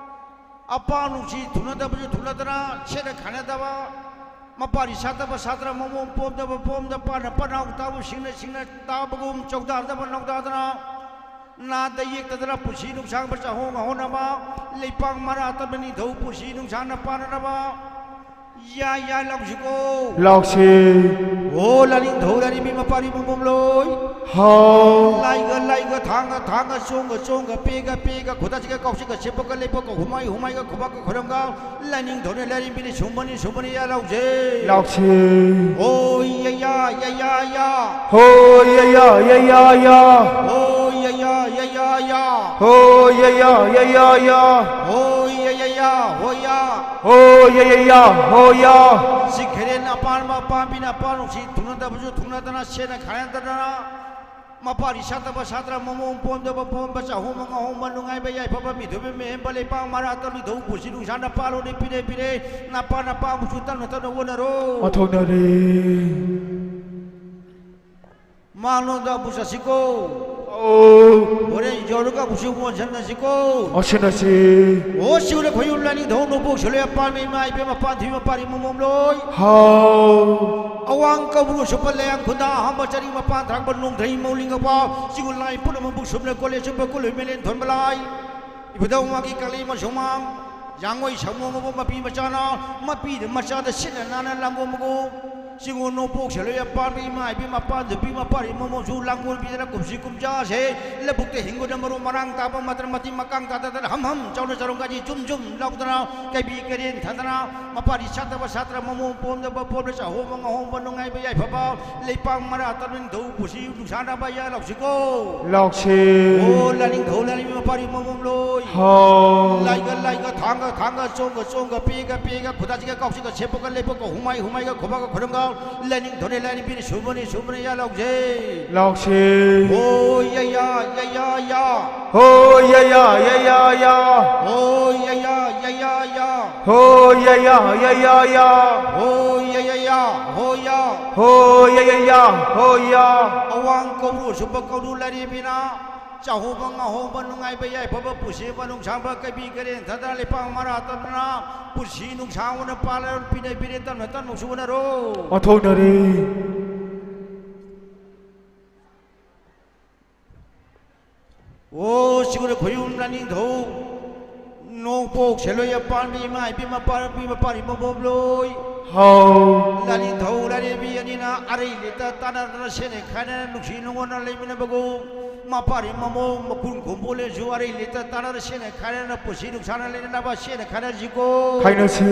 ꯑꯄꯥꯝ ꯅꯨꯡꯁꯤ ꯊꯨꯡꯅꯗꯕꯁꯨ ꯊꯨꯡꯅꯗꯅ, ꯁꯦꯠꯅ ꯈꯥꯏꯅꯗꯕ, ꯃꯄꯥꯔꯤ ꯁꯥꯠꯇꯕ ꯁꯥꯠꯇ꯭ꯔ ꯃꯃꯣꯝ ꯄꯣꯝꯗꯕ ꯄꯣꯝꯗ, ꯄꯥꯅ ꯄꯅꯥꯎ ꯇꯥꯕꯨ ꯁꯤꯡꯅ ꯁꯤꯡꯅ ꯇꯥꯕꯒꯨꯝ, ꯆꯧꯗꯥꯗꯕ ꯅꯧꯗꯥꯗꯅ, ꯅꯥꯗ ꯌꯦꯛꯇꯗꯅ ꯄꯨꯟꯁꯤ ꯅꯨꯡꯁꯥꯡꯕ ꯆꯥꯍꯣꯡ ꯉꯥꯍꯣꯡꯅꯕ, ꯂꯩꯄꯥꯛ ꯃꯔꯥ ꯇꯞꯅ ꯅꯤꯡꯊꯧ ꯄꯨꯟꯁꯤ ꯅꯨꯡꯁꯥꯡꯅ ꯄꯥꯟꯅꯅꯕ, ꯌꯥ ꯌꯥ ꯂꯥꯎꯁꯤꯀꯣ꯫ ꯂꯥꯎꯁꯤ꯫ ꯑꯣ ꯂꯥꯏꯅꯤꯡꯊꯧ ꯂꯥꯏꯔꯦꯝꯕꯤ ꯃꯄꯥꯔꯤ ꯃꯃꯣꯝ ꯂꯣꯏ꯫ ꯍꯥꯎ꯫ ꯂꯥꯏꯒ ꯂꯥꯏꯒ ꯊꯥꯡꯒ ꯊꯥꯡꯒ ꯆꯣꯡꯒ ꯆꯣꯡꯒ ꯄꯦꯒ ꯄꯦꯒ ꯈꯨꯗꯥꯁꯤꯒ ꯀꯥꯎꯁꯤꯒ ꯁꯦꯞꯄꯒ ꯂꯦꯞꯄꯒ ꯍꯨꯃꯥꯏ ꯍꯨꯃꯥꯏꯒ ꯈꯨꯕꯥꯛꯀ ꯈꯨꯔꯝꯒ ꯂꯥꯏꯅꯤꯡꯊꯧꯅꯦ ꯂꯥꯏꯔꯦꯝꯕꯤꯅꯦ ꯁꯨꯝꯕꯅꯤ ꯁꯨꯝꯕꯅꯤ ꯌꯥ ꯂꯥꯎꯁꯤ꯫ ꯂꯥꯎꯁꯤ꯫ ꯑꯣ ꯌꯥ ꯌꯥ ꯌꯥ ꯌꯥ ꯌꯥ꯫ ꯍꯣ ꯌꯥ ꯌꯥ ꯌꯥ ꯌꯥ ꯌꯥ꯫ ꯍꯣ ꯌꯥ ꯌꯥ ꯌꯥ ꯌꯥ ꯌꯥ꯫ ꯍꯣ ꯌꯥ ꯌꯥ ꯌꯥ ꯌꯥ ꯌꯥ꯫ ꯍꯣ ꯌꯥ ꯌꯥ ꯌꯥ ꯍꯣ ꯌꯥ꯫ ꯍꯣ ꯌꯥ ꯌꯥ ꯌꯥ ꯍꯣ ꯌꯥ꯫ ꯁꯤꯈꯔꯦꯟ ꯑꯄꯥꯝꯕ ꯑꯄꯥꯝꯕꯤꯅ ꯑꯄꯥꯝ ꯅꯨꯡꯁꯤ ꯊꯨꯡꯅꯗꯕꯁꯨ ꯊꯨꯡꯅꯗꯅ ꯁꯦꯠꯅ ꯈꯥꯏꯅꯗꯅ ꯃꯄꯥꯔꯤ ꯁꯥꯠꯇꯕ ꯁꯥꯠꯇ꯭ꯔ ꯃꯃꯣꯝ ꯄꯣꯝꯗꯕ ꯄꯣꯝꯕ ꯆꯥꯍꯣꯡꯕ ꯉꯥꯍꯣꯡꯕ ꯅꯨꯡꯉꯥꯏꯕ ꯌꯥꯏꯐꯕ ꯃꯤꯊꯣꯏꯕ ꯃꯤꯍꯦꯟꯕ ꯂꯩꯄꯥꯛ ꯃꯔꯥ ꯇꯧꯔꯤ ꯊꯧ ꯄꯨꯟꯁꯤ ꯅꯨꯡꯁꯥꯅ ꯄꯥꯜꯂꯣꯅꯦ ꯄꯤꯔꯦ ꯄꯤꯔꯦ ꯅꯄꯥ ꯅꯄꯥꯕꯨꯁꯨ ꯇꯞꯅ ꯇꯞꯅ ꯑꯣꯟꯅꯔꯣ꯫ ꯃꯊꯧꯅꯔꯤ꯫ ꯃꯥꯡꯂꯣꯝꯗ ꯑꯃꯨꯛ ꯆꯠꯁꯤꯀꯣ꯫ ꯑꯧ꯫ ꯍꯣꯔꯦꯟ ꯌꯧꯔꯒ ꯑꯃꯨꯛꯁꯨ ꯑꯣꯟꯁꯤꯟꯅꯁꯤꯀꯣ꯫ ꯑꯣꯟꯁꯤꯟꯅꯁꯤ꯫ ꯑꯣ ꯁꯤꯒꯨꯝꯅ ꯈꯣꯏꯌꯨꯝ ꯂꯥꯏꯅꯤꯡꯊꯧ ꯅꯣꯡꯄꯣꯛ ꯁꯦꯂꯣꯏ ꯑꯄꯥꯝꯃꯤ ꯏꯃꯥ ꯏꯕꯦꯝ ꯃꯄꯥꯟ ꯊꯣꯏ ꯃꯄꯥꯔꯤ ꯃꯃꯣꯝ ꯂꯣꯏ꯫ ꯍꯥꯎ꯫ ꯑꯋꯥꯡ ꯀꯧꯕ꯭ꯔꯨ ꯁꯨꯞꯄ ꯂꯩꯌꯥꯡ ꯈꯨꯟꯗ ꯑꯍꯥꯟꯕ ꯆꯔꯤ ꯃꯄꯥꯟ ꯊꯥꯡꯕ ꯅꯣꯡꯊꯩ ꯃꯧꯂꯤꯡ ꯑꯄꯥ ꯁꯤꯒꯨꯝ ꯂꯥꯏ ꯄꯨꯝꯅꯃꯛꯄꯨ ꯁꯨꯞꯅ ꯀꯣꯜꯂꯦ ꯁꯨꯞꯄ ꯀꯣꯜꯂꯣꯏ ꯃꯦꯂꯦꯟ ꯊꯣꯟꯕ ꯂꯥꯏ꯫ ꯏꯕꯨꯙꯧ ꯃꯥꯒꯤ ꯀꯪꯂꯩ ꯃꯁꯨꯃꯥꯡ ꯌꯥꯡꯉꯣꯏ ꯁꯥꯃꯨ ꯉꯧꯕ ꯃꯄꯤ ꯃꯆꯥꯅ ꯃꯄꯤꯗ ꯃꯆꯥꯗ ꯁꯤꯠꯅ ꯅꯥꯟꯅ ꯂꯥꯡꯒꯣꯝꯕꯒꯨ ꯁꯤꯒꯨꯝ ꯅꯣꯡꯄꯣꯛ ꯁꯦꯂꯣꯏ ꯑꯄꯥꯝꯕꯤ ꯏꯃꯥ ꯏꯕꯤ ꯃꯄꯥꯟ ꯅꯨꯄꯤ ꯃꯄꯥꯔꯤ ꯃꯃꯣꯟꯁꯨ ꯂꯥꯡꯒꯣꯜ ꯄꯤꯗꯅ ꯀꯨꯝꯁꯤ ꯀꯨꯝꯖꯥꯁꯦ ꯂꯧꯕꯨꯛꯇ ꯍꯤꯡꯒꯣꯜꯗ ꯃꯔꯨ ꯃꯔꯥꯡ ꯇꯥꯕ ꯃꯇꯝ ꯃꯇꯤꯛ ꯃꯀꯥꯡ ꯇꯥꯗꯗꯅ ꯍꯝ ꯍꯝ ꯆꯥꯎꯅ ꯆꯔꯣꯡ ꯀꯥꯖꯤ ꯖꯨꯝ ꯖꯨꯝ ꯂꯥꯎꯗꯅ ꯀꯩꯕꯤ ꯀꯩꯔꯦꯟ ꯊꯥꯗꯅ ꯃꯄꯥꯔꯤ ꯁꯥꯠꯇꯕ ꯁꯥꯠꯇ꯭ꯔ ꯃꯃꯣꯟ ꯄꯣꯝꯗꯕ ꯄꯣꯝꯂ ꯆꯥꯍꯣꯡꯕ ꯉꯥꯍꯣꯡꯕ ꯅꯨꯡꯉꯥꯏꯕ ꯌꯥꯏꯐꯕ ꯂꯩꯄꯥꯛ ꯃꯔꯥ ꯇꯧꯅꯤꯡꯊꯧ ꯄꯨꯟꯁꯤ ꯅꯨꯡꯁꯥꯅꯕ ꯌꯥ ꯂꯥꯎꯁꯤꯀꯣ꯫ ꯂꯥꯎꯁꯤ꯫ ꯑꯣ ꯂꯥꯏꯅꯤꯡꯊꯧ ꯂꯥꯏꯅꯤꯡ ꯃꯄꯥꯔꯤ ꯃꯃꯣꯝ ꯂꯣꯏ꯫ ꯍꯥꯎ꯫ ꯂꯥꯏꯒ ꯂꯥꯏꯒ ꯊꯥꯡꯒ ꯊꯥꯡꯒ ꯆꯣꯡꯒ ꯆꯣꯡꯒ ꯄꯦꯒ ꯄꯦꯒ ꯈꯨꯗꯥꯁꯤꯒ ꯀꯥꯎꯁꯤꯒ ꯁꯦꯞꯄꯒ ꯂꯦꯞꯄꯒ ꯍꯨꯃꯥꯏ ꯍꯨꯃꯥꯏꯒ ꯈꯨꯕꯥꯛꯀ ꯈꯨꯔꯝꯒ ꯂꯥꯏꯅꯤꯡꯊꯧꯅꯦ ꯂꯥꯏꯔꯦꯝꯕꯤꯅꯦ ꯁꯨꯝꯕꯅꯤ ꯁꯨꯝꯕꯅꯤ ꯌꯥ ꯂꯥꯎꯁꯦ꯫ ꯂꯥꯎꯁꯦ꯫ ꯍꯣ ꯌꯥ ꯌꯥ ꯌꯥ ꯌꯥ ꯌꯥ꯫ ꯍꯣ ꯌꯥ ꯌꯥ ꯌꯥ ꯌꯥ ꯌꯥ꯫ ꯍꯣ ꯌꯥ ꯌꯥ ꯌꯥ ꯌꯥ ꯌꯥ꯫ ꯍꯣ ꯌꯥ ꯌꯥ ꯌꯥ ꯌꯥ ꯌꯥ꯫ ꯍꯣ ꯌꯥ ꯌꯥ ꯌꯥ ꯍꯣ ꯌꯥ꯫ ꯍꯣ ꯌꯥ ꯌꯥ ꯌꯥ ꯍꯣ ꯌꯥ꯫ ꯑꯋꯥꯡ ꯀꯧꯔꯨ ꯁꯨꯝꯕ ꯀꯧꯔꯨ ꯂꯥꯏꯔꯦꯝꯕꯤꯅ ꯆꯥꯍꯧꯕ ꯉꯥꯍꯧꯕ ꯅꯨꯡꯉꯥꯏꯕ ꯌꯥꯏꯐꯕ ꯄꯨꯟꯁꯤ ꯃꯅꯨꯡ ꯁꯥꯡꯕ ꯀꯩꯕꯤ ꯀꯩꯔꯦꯟ ꯊꯥꯗ ꯂꯩꯄꯥꯛ ꯃꯔꯥ ꯇꯝꯅ ꯄꯨꯟꯁꯤ ꯅꯨꯡꯁꯥꯡꯅ ꯄꯥꯜꯂ ꯄꯤꯅ ꯄꯤꯔꯦ ꯇꯝꯅ ꯇꯝꯅ ꯁꯨꯅꯔꯣ꯫ ꯑꯣꯟꯊꯣꯛꯅꯔꯦ꯫ ꯑꯣ ꯁꯤꯒꯨꯝꯅ ꯈꯣꯏꯌꯨꯝ ꯂꯥꯏꯅꯤꯡꯊꯧ ꯅꯣꯡꯄꯣꯛ ꯁꯦꯂꯣꯏ ꯑꯄꯥꯟꯕꯤ ꯏꯃꯥ ꯏꯕꯤ ꯃꯄꯥ ꯅꯨꯄꯤ ꯃꯄꯥꯔꯤ ꯃꯕꯣꯛ ꯂꯣꯏ꯫ ꯍꯥꯎ꯫ ꯂꯥꯏꯅꯤꯡꯊꯧ ꯂꯥꯏꯔꯦꯝꯕꯤ ꯑꯅꯤꯅ ꯑꯔꯩ ꯂꯩꯇ ꯇꯥꯟꯅꯗꯅ ꯁꯦꯠꯅ ꯈꯥꯏꯅ ꯅꯨꯡꯁꯤ ꯅꯨꯡꯉꯣꯟꯅ ꯂꯩꯃꯤꯟꯅꯕꯒꯨꯝ ꯃꯄꯥꯔꯤ ꯃꯃꯧ ꯃꯀꯨꯟ ꯈꯨꯝꯕꯣꯜꯂꯦꯁꯨ ꯑꯔꯩ ꯂꯩꯇ ꯇꯥꯟꯅꯗꯅ ꯁꯦꯠꯅ ꯈꯥꯏꯅꯅ ꯄꯨꯟꯁꯤ ꯅꯨꯡꯁꯥꯅ ꯂꯩꯅꯅꯕ ꯁꯦꯠꯅ ꯈꯥꯏꯅꯁꯤꯀꯣ꯫ ꯈꯥꯏꯅꯁꯤ꯫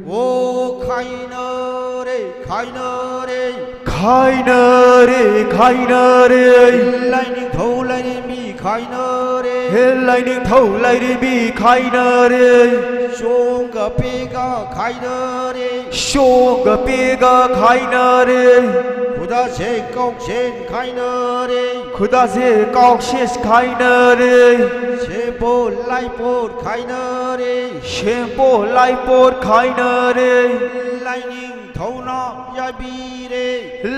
ꯑꯣ ꯈꯥꯏꯅꯔꯦ ꯈꯥꯏꯅꯔꯦ꯫ ꯈꯥꯏꯅꯔꯦ ꯈꯥꯏꯅꯔꯦ꯫ ꯂꯥꯏꯅꯤꯡꯊꯧ ꯂꯥꯏꯔꯦꯝꯕꯤ ꯈꯥꯏꯅꯔꯦ꯫ ꯍꯦ ꯂꯥꯏꯅꯤꯡꯊꯧ ꯂꯥꯏꯔꯦꯝꯕꯤ ꯈꯥꯏꯅꯔꯦ꯫ ꯁꯣꯡꯒ ꯄꯦꯒ ꯈꯥꯏꯅꯔꯦ꯫ ꯁꯣꯡꯒ ꯄꯦꯒ ꯈꯥꯏꯅꯔꯦ꯫ ꯈꯨꯗꯥꯁꯦ ꯀꯥꯎꯁꯦꯟ ꯈꯥꯏꯅꯔꯦ꯫ ꯈꯨꯗꯥꯁꯦ ꯀꯥꯎꯁꯦꯟ ꯈꯥꯏꯅꯔꯦ꯫ ꯁꯦꯝꯄꯣꯠ ꯂꯥꯏꯄꯣꯠ ꯈꯥꯏꯅꯔꯦ꯫ ꯁꯦꯝꯄꯣꯠ ꯂꯥꯏꯄꯣꯠ ꯈꯥꯏꯅꯔꯦ꯫ ꯂꯥꯏꯅꯤꯡ ꯊꯧꯅ ꯌꯥꯕꯤꯔꯦ꯫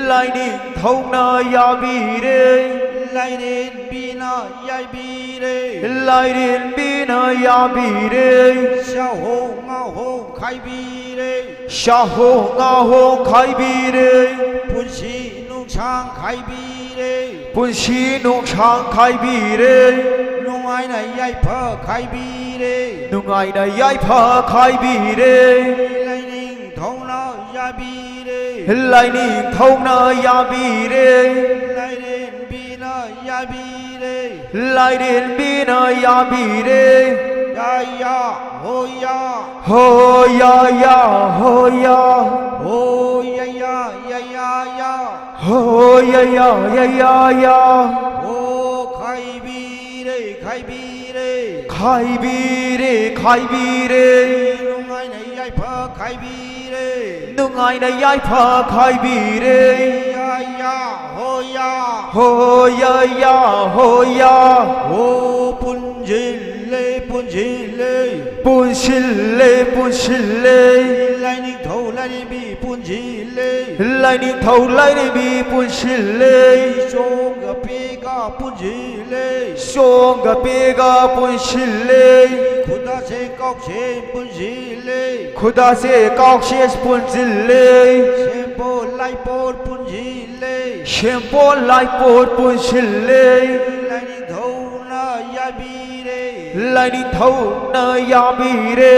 ꯂꯥꯏꯅꯤꯡꯊꯧꯅ ꯌꯥꯕꯤꯔꯦ꯫ ꯂꯥꯏꯔꯦꯟꯕꯤꯅ ꯌꯥꯕꯤꯔꯦ꯫ ꯂꯥꯏꯔꯦꯟꯕꯤꯅ ꯌꯥꯕꯤꯔꯦ꯫ ꯆꯥꯍꯣꯡ ꯉꯥꯍꯣꯡ ꯈꯥꯏꯕꯤꯔꯦ꯫ ꯆꯥꯍꯣꯡ ꯉꯥꯍꯣꯡ ꯈꯥꯏꯕꯤꯔꯦ꯫ ꯄꯨꯟꯁꯤ ꯅꯨꯡꯁꯥꯡ ꯈꯥꯏꯕꯤꯔꯦ꯫ ꯄꯨꯟꯁꯤ ꯅꯨꯡꯁꯥꯡ ꯈꯥꯏꯕꯤꯔꯦ꯫ ꯅꯨꯡꯉꯥꯏꯅ ꯌꯥꯏꯐ ꯈꯥꯏꯕꯤꯔꯦ꯫ ꯅꯨꯡꯉꯥꯏꯅ ꯌꯥꯏꯐ ꯈꯥꯏꯕꯤꯔꯦ꯫ ꯂꯥꯏꯅꯤꯡ ꯊꯧꯅ ꯌꯥꯕꯤꯔꯦ꯫ ꯂꯥꯏꯅꯤꯡꯊꯧꯅ ꯌꯥꯕꯤꯔꯦ꯫ ꯂꯥꯏꯔꯦꯝꯕꯤꯅ ꯌꯥꯕꯤꯔꯦ꯫ ꯂꯥꯏꯔꯦꯝꯕꯤꯅ ꯌꯥꯕꯤꯔꯦ꯫ ꯌꯥ ꯌꯥ ꯍꯣ ꯌꯥ꯫ ꯍꯣ ꯌꯥ ꯌꯥ ꯍꯣ ꯌꯥ꯫ ꯍꯣ ꯌꯥ ꯌꯥ ꯌꯥ ꯌꯥ ꯌꯥ꯫ ꯍꯣ ꯌꯥ ꯌꯥ ꯌꯥ ꯌꯥ ꯌꯥ꯫ ꯍꯣ ꯈꯥꯏꯕꯤꯔꯦ ꯈꯥꯏꯕꯤꯔꯦ꯫ ꯈꯥꯏꯕꯤꯔꯦ ꯈꯥꯏꯕꯤꯔꯦ꯫ ꯅꯨꯡꯉꯥꯏꯅ ꯌꯥꯏꯐ ꯈꯥꯏꯕꯤꯔꯦ꯫ ꯅꯨꯡꯉꯥꯏꯅ ꯌꯥꯏꯐ ꯈꯥꯏꯕꯤꯔꯦ꯫ ꯌꯥ ꯌꯥ ꯍꯣ ꯌꯥ꯫ ꯍꯣ ꯌꯥ ꯌꯥ ꯍꯣ ꯌꯥ꯫ ꯍꯣ ꯄꯨꯟꯁꯤꯜꯂꯦ ꯄꯨꯟꯁꯤꯜꯂꯦ꯫ ꯄꯨꯟꯁꯤꯜꯂꯦ ꯄꯨꯟꯁꯤꯜꯂꯦ꯫ ꯂꯥꯏꯅꯤꯡꯊꯧ ꯂꯥꯏꯔꯦꯝꯕꯤ ꯄꯨꯟꯁꯤꯜꯂꯦ꯫ ꯂꯥꯏꯅꯤꯡꯊꯧ ꯂꯥꯏꯔꯦꯝꯕꯤ ꯄꯨꯟꯁꯤꯜꯂꯦ꯫ ꯆꯣꯡꯒ ꯄꯦꯒ ꯄꯨꯟꯁꯤꯜꯂꯦ꯫ ꯆꯣꯡꯒ ꯄꯦꯒ ꯄꯨꯟꯁꯤꯜꯂꯦ꯫ ꯈꯨꯗꯥꯁꯦ ꯀꯥꯎꯁꯦ ꯄꯨꯟꯁꯤꯜꯂꯦ꯫ ꯈꯨꯗꯥꯁꯦ ꯀꯥꯎꯁꯦ ꯄꯨꯟꯁꯤꯜꯂꯦ꯫ ꯁꯦꯝꯄꯣꯠ ꯂꯥꯏꯄꯣꯠ ꯄꯨꯟꯁꯤꯜꯂꯦ꯫ ꯁꯦꯝꯄꯣꯠ ꯂꯥꯏꯄꯣꯠ ꯄꯨꯟꯁꯤꯜꯂꯦ꯫ ꯂꯥꯏꯅꯤꯡꯊꯧꯅ ꯌꯥꯕꯤꯔꯦ꯫ ꯂꯥꯏꯅꯤꯡꯊꯧꯅ ꯌꯥꯕꯤꯔꯦ꯫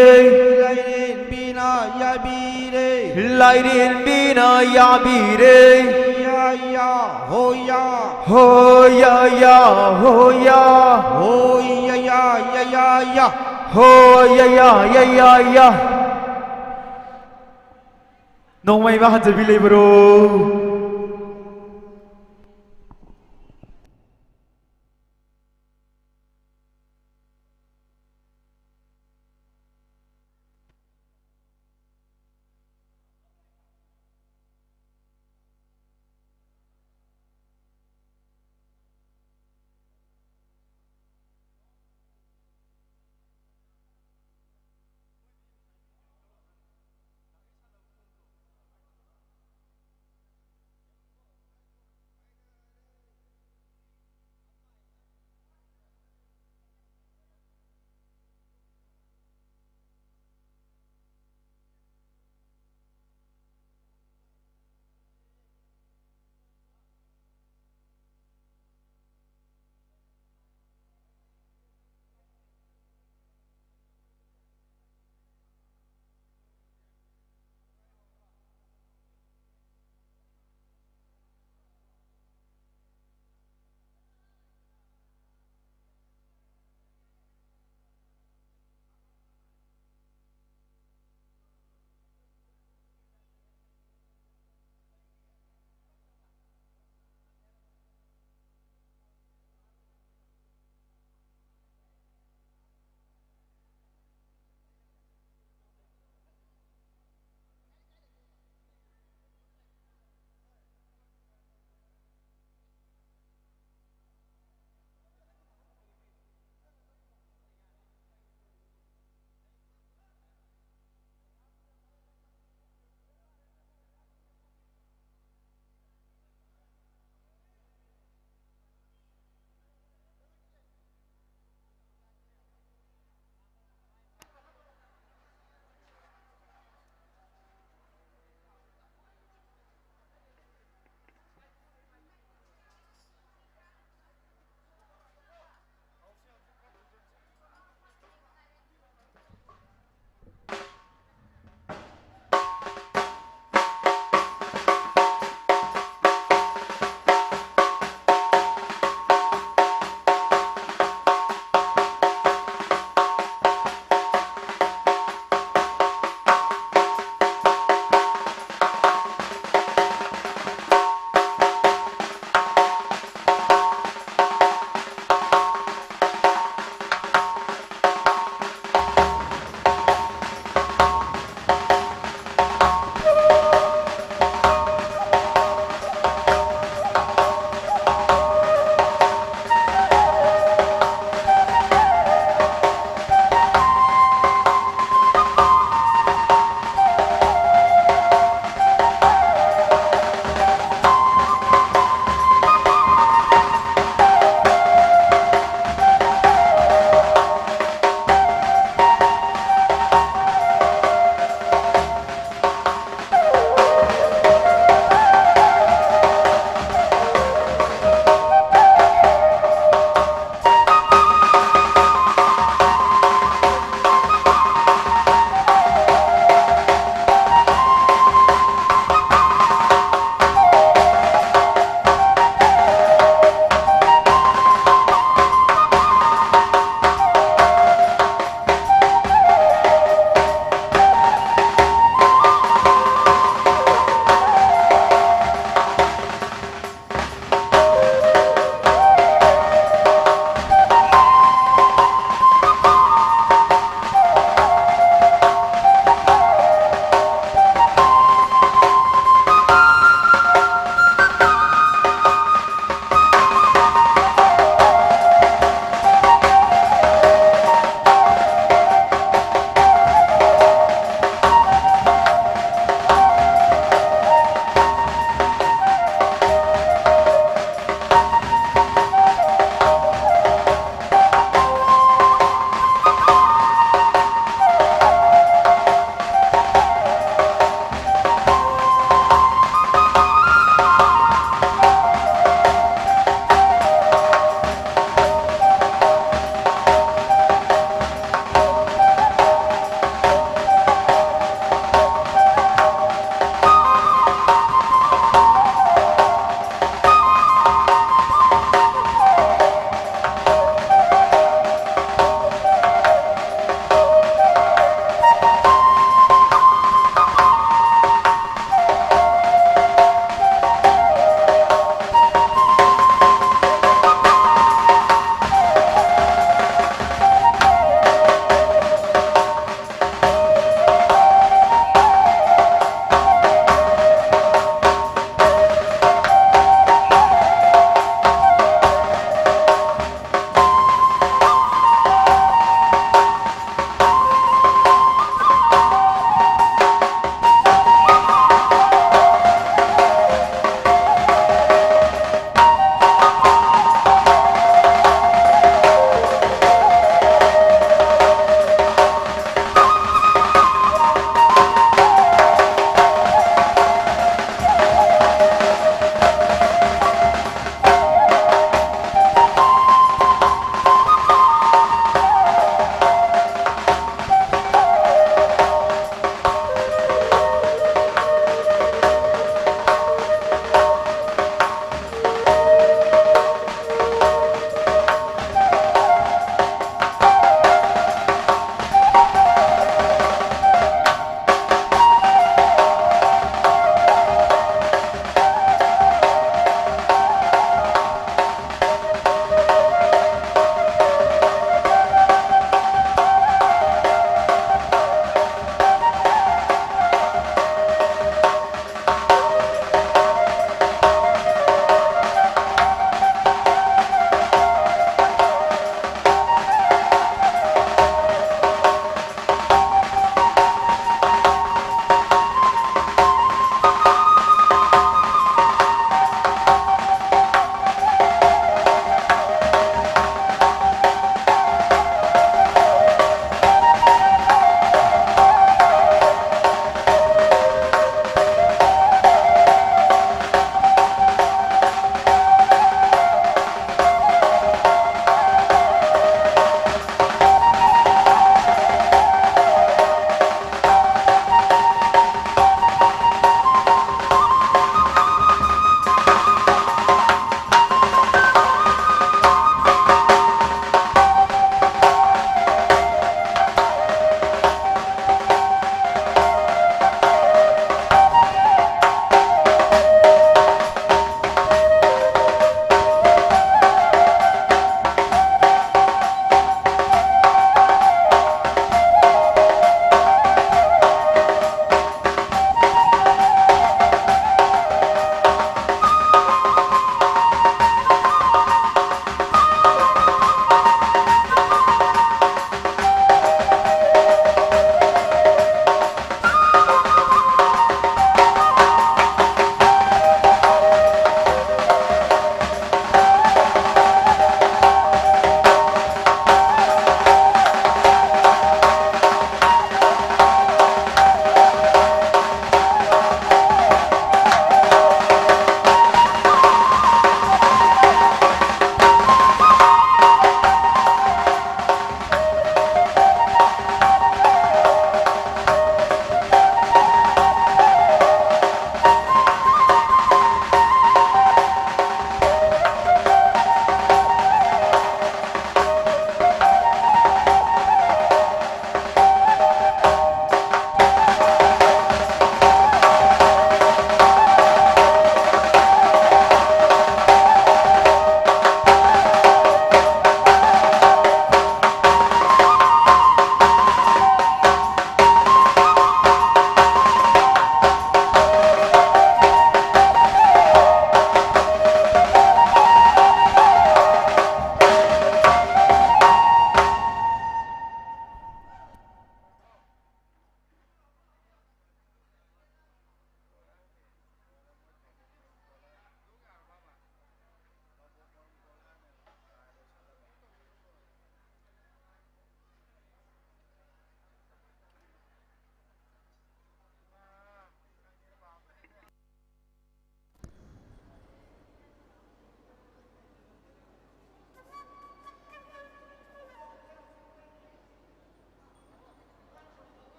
ꯂꯥꯏꯔꯦꯝꯕꯤꯅ ꯌꯥꯕꯤꯔꯦ꯫ ꯂꯥꯏꯔꯦꯝꯕꯤꯅ ꯌꯥꯕꯤꯔꯦ꯫ ꯌꯥ ꯌꯥ ꯍꯣ ꯌꯥ꯫ ꯍꯣ ꯌꯥ ꯌꯥ ꯍꯣ ꯌꯥ꯫ ꯍꯣ ꯌꯥ ꯌꯥ ꯌꯥ ꯌꯥ ꯌꯥ꯫ ꯍꯣ ꯌꯥ ꯌꯥ ꯌꯥ ꯌꯥ ꯌꯥ꯫ ꯅꯣꯡꯃꯩ ꯃꯍꯥꯟꯖꯕꯤ ꯂꯩꯕ꯭ꯔꯣ?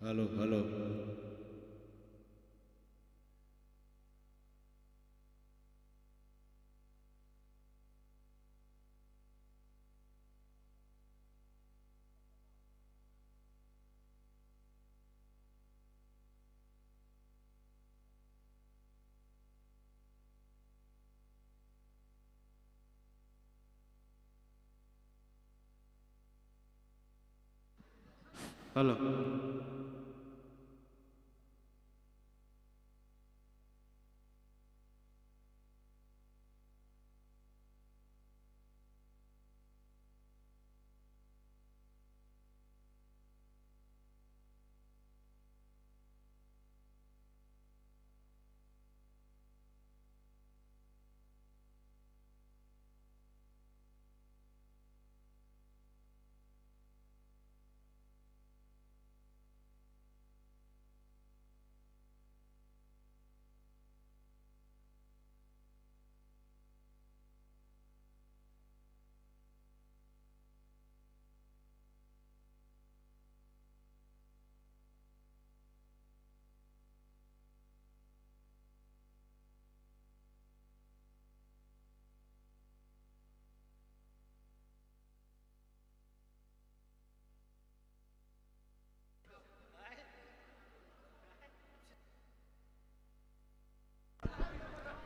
Hello, hello. Hello.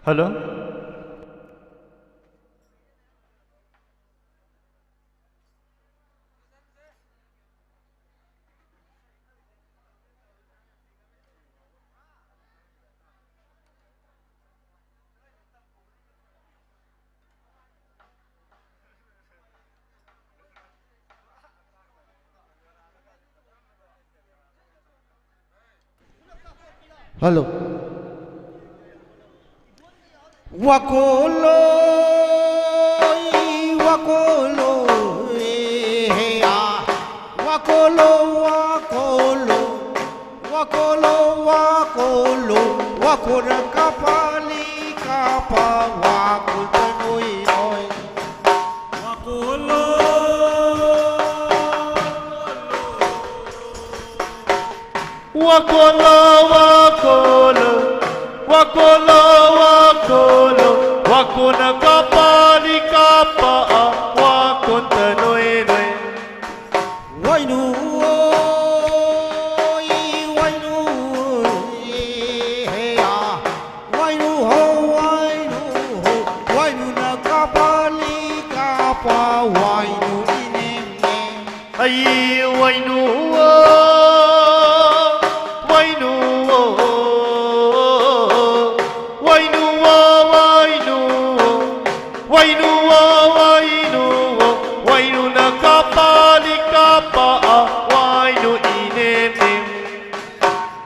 Hello. Hello. Wakolo, wakolo, eh, hey, ah. Wakolo, wakolo, wakolo, wakolo, wakora kapali kapa, wakul tanui noi. Wakolo. Wakolo, wakolo, wakolo, wakolo, wakona kapali kapa'a, wakonta noenoe. Wainu oi, wainu oi, hea. Wainu ho, wainu ho, wainu na kapali kapa, wainu inene. Ai, wainu o, wainu o, wainu o, wainu o, wainu o, wainu o, wainu na kapali kapa'a, wainu inene.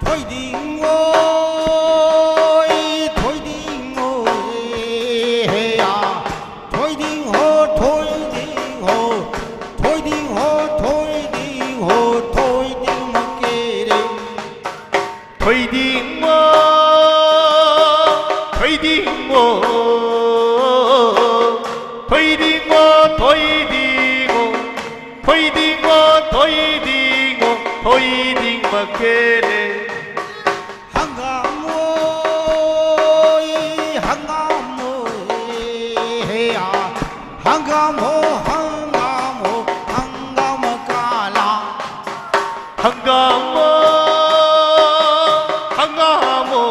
Thoiding oi, thoiding oi, hea. Thoiding ho, thoiding ho, thoiding ho, thoiding ho, thoiding makere. Thoiding o, thoiding o, thoiding o, thoiding o, thoiding o, thoiding o, thoiding makere. Hangamo, hangamo, hea. Hangamo, hangamo, hangamo kala. Hangamo, hangamo,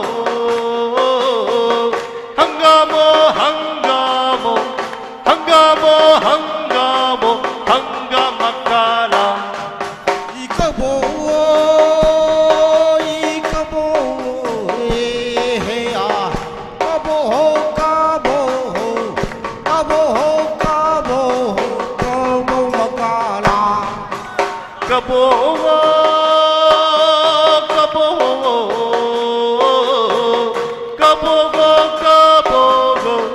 hangamo, hangamo, hangamo, hangamo, hangamo kala. Ikabo, ikabo, hea. Kabo ho, kabo ho, kabo ho, kabo ho, kabo makala. Kabo ho, kabo ho, kabo ho, kabo ho,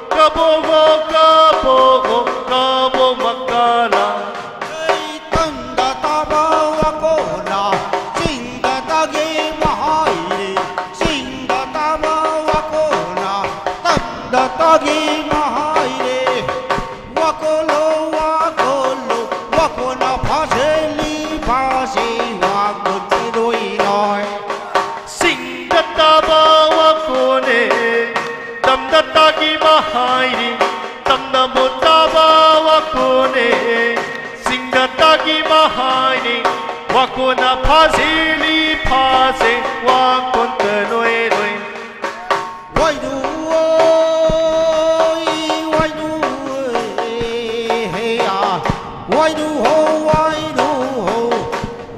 kabo ho, kabo ho, kabo makala. Ei, tanda taba wakona, sinda tagi mahaire, sinda taba wakona, tanda tagi mahaire. Wakolo, wakolo, wakona phaseli, phase, wakotiroina. ꯍꯥꯏꯔꯤ, ꯇꯝꯅꯕꯨ ꯇꯥꯕ ꯋꯥꯈꯣꯅꯦ, ꯁꯤꯡꯗ ꯇꯥꯒꯤ ꯃꯍꯥꯏꯅꯤ, ꯋꯥꯈꯣꯅ ꯐꯥꯖꯤꯜꯂꯤ ꯐꯥꯁꯦ, ꯋꯥꯈꯣꯟꯇ ꯅꯣꯏꯔꯣꯏ꯫ ꯋꯥꯏꯅꯨ ꯍꯣꯏ, ꯋꯥꯏꯅꯨ ꯍꯣꯏ, ꯍꯦ ꯌꯥ꯫ ꯋꯥꯏꯅꯨ ꯍꯣ, ꯋꯥꯏꯅꯨ ꯍꯣ,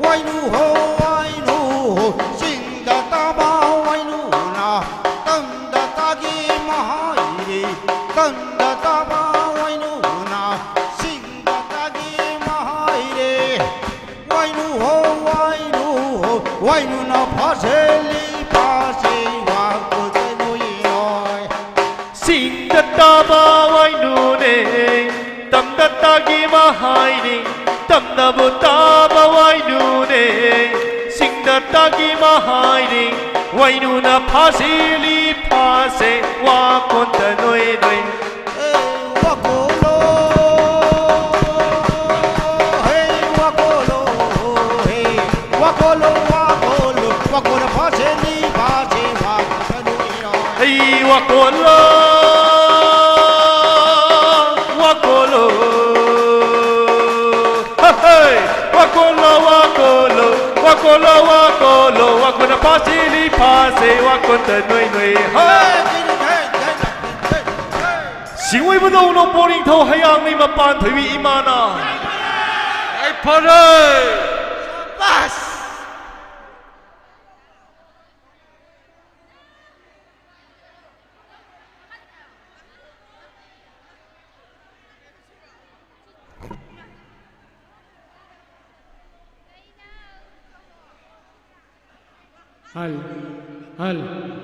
ꯋꯥꯏꯅꯨ ꯍꯣ, ꯋꯥꯏꯅꯨ ꯍꯣ, ꯁꯤꯡꯗ ꯇꯥꯕ ꯋꯥꯏꯅꯨꯅ, ꯇꯝꯗ ꯇꯥꯒꯤ ꯃꯍꯥꯏꯔꯤ, ꯇꯝꯗ ꯇꯥꯕ ꯋꯥꯏꯅꯨꯅ, ꯁꯤꯡꯗ ꯇꯥꯒꯤ ꯃꯍꯥꯏꯔꯤ꯫ ꯋꯥꯏꯅꯨ ꯍꯣ, ꯋꯥꯏꯅꯨ ꯍꯣ, ꯋꯥꯏꯅꯨꯅ ꯐꯥꯁꯦ ꯂꯤ ꯐꯥꯁꯦ ꯋꯥ ꯀꯨꯇ ꯅꯨꯏ ꯍꯣꯏ꯫ ꯁꯤꯡꯗ ꯇꯥꯕ ꯋꯥꯏꯅꯨꯅꯦ, ꯇꯝꯗ ꯇꯥꯒꯤ ꯃꯍꯥꯏꯅꯤ, ꯇꯝꯗꯕꯨ ꯇꯥꯕ ꯋꯥꯏꯅꯨꯅꯦ, ꯁꯤꯡꯗ ꯇꯥꯒꯤ ꯃꯍꯥꯏꯅꯤ, ꯋꯥꯏꯅꯨꯅ ꯐꯥꯁꯤꯂꯤ ꯐꯥꯁꯦ ꯋꯥ ꯀꯣꯟꯇ ꯅꯣꯏ ꯅꯣꯏ꯫ ꯋꯥꯀꯣꯂꯣ, ꯍꯦ, ꯋꯥꯀꯣꯂꯣ, ꯍꯦ, ꯋꯥꯀꯣꯂꯣ, ꯋꯥꯀꯣꯂꯣ, ꯋꯥꯀꯣꯂꯣ, ꯐꯥꯁꯦ ꯅꯤ, ꯐꯥꯁꯦ, ꯋꯥꯀꯣꯂꯣ, ꯍꯩ, ꯋꯥꯀꯣꯂꯣ, ꯋꯥꯀꯣꯂꯣ, ꯍꯦ, ꯍꯦ, ꯋꯥꯀꯣꯂꯣ, ꯋꯥꯀꯣꯂꯣ, ꯋꯥꯀꯣꯂꯣ, ꯋꯥꯀꯣꯂꯣ, ꯋꯥꯀꯣꯂꯣ, ꯐꯥꯁꯤꯂꯤ, ꯐꯥꯁꯦ, ꯋꯥꯀꯣꯟꯇ ꯅꯣꯏ ꯅꯣꯏ, ꯍꯦ꯫ ꯁꯤꯡꯑꯣꯏꯕꯗꯧꯅ ꯄꯣꯔꯤꯡꯊꯧ ꯍꯌꯥꯡꯂꯩ ꯃꯄꯥꯟ ꯊꯣꯏꯕꯤ ꯏꯃꯥꯅ꯫ ꯌꯥꯏꯐꯔꯦ꯫ ꯁꯕꯥꯁ! ꯍꯜ, ꯍꯜ꯫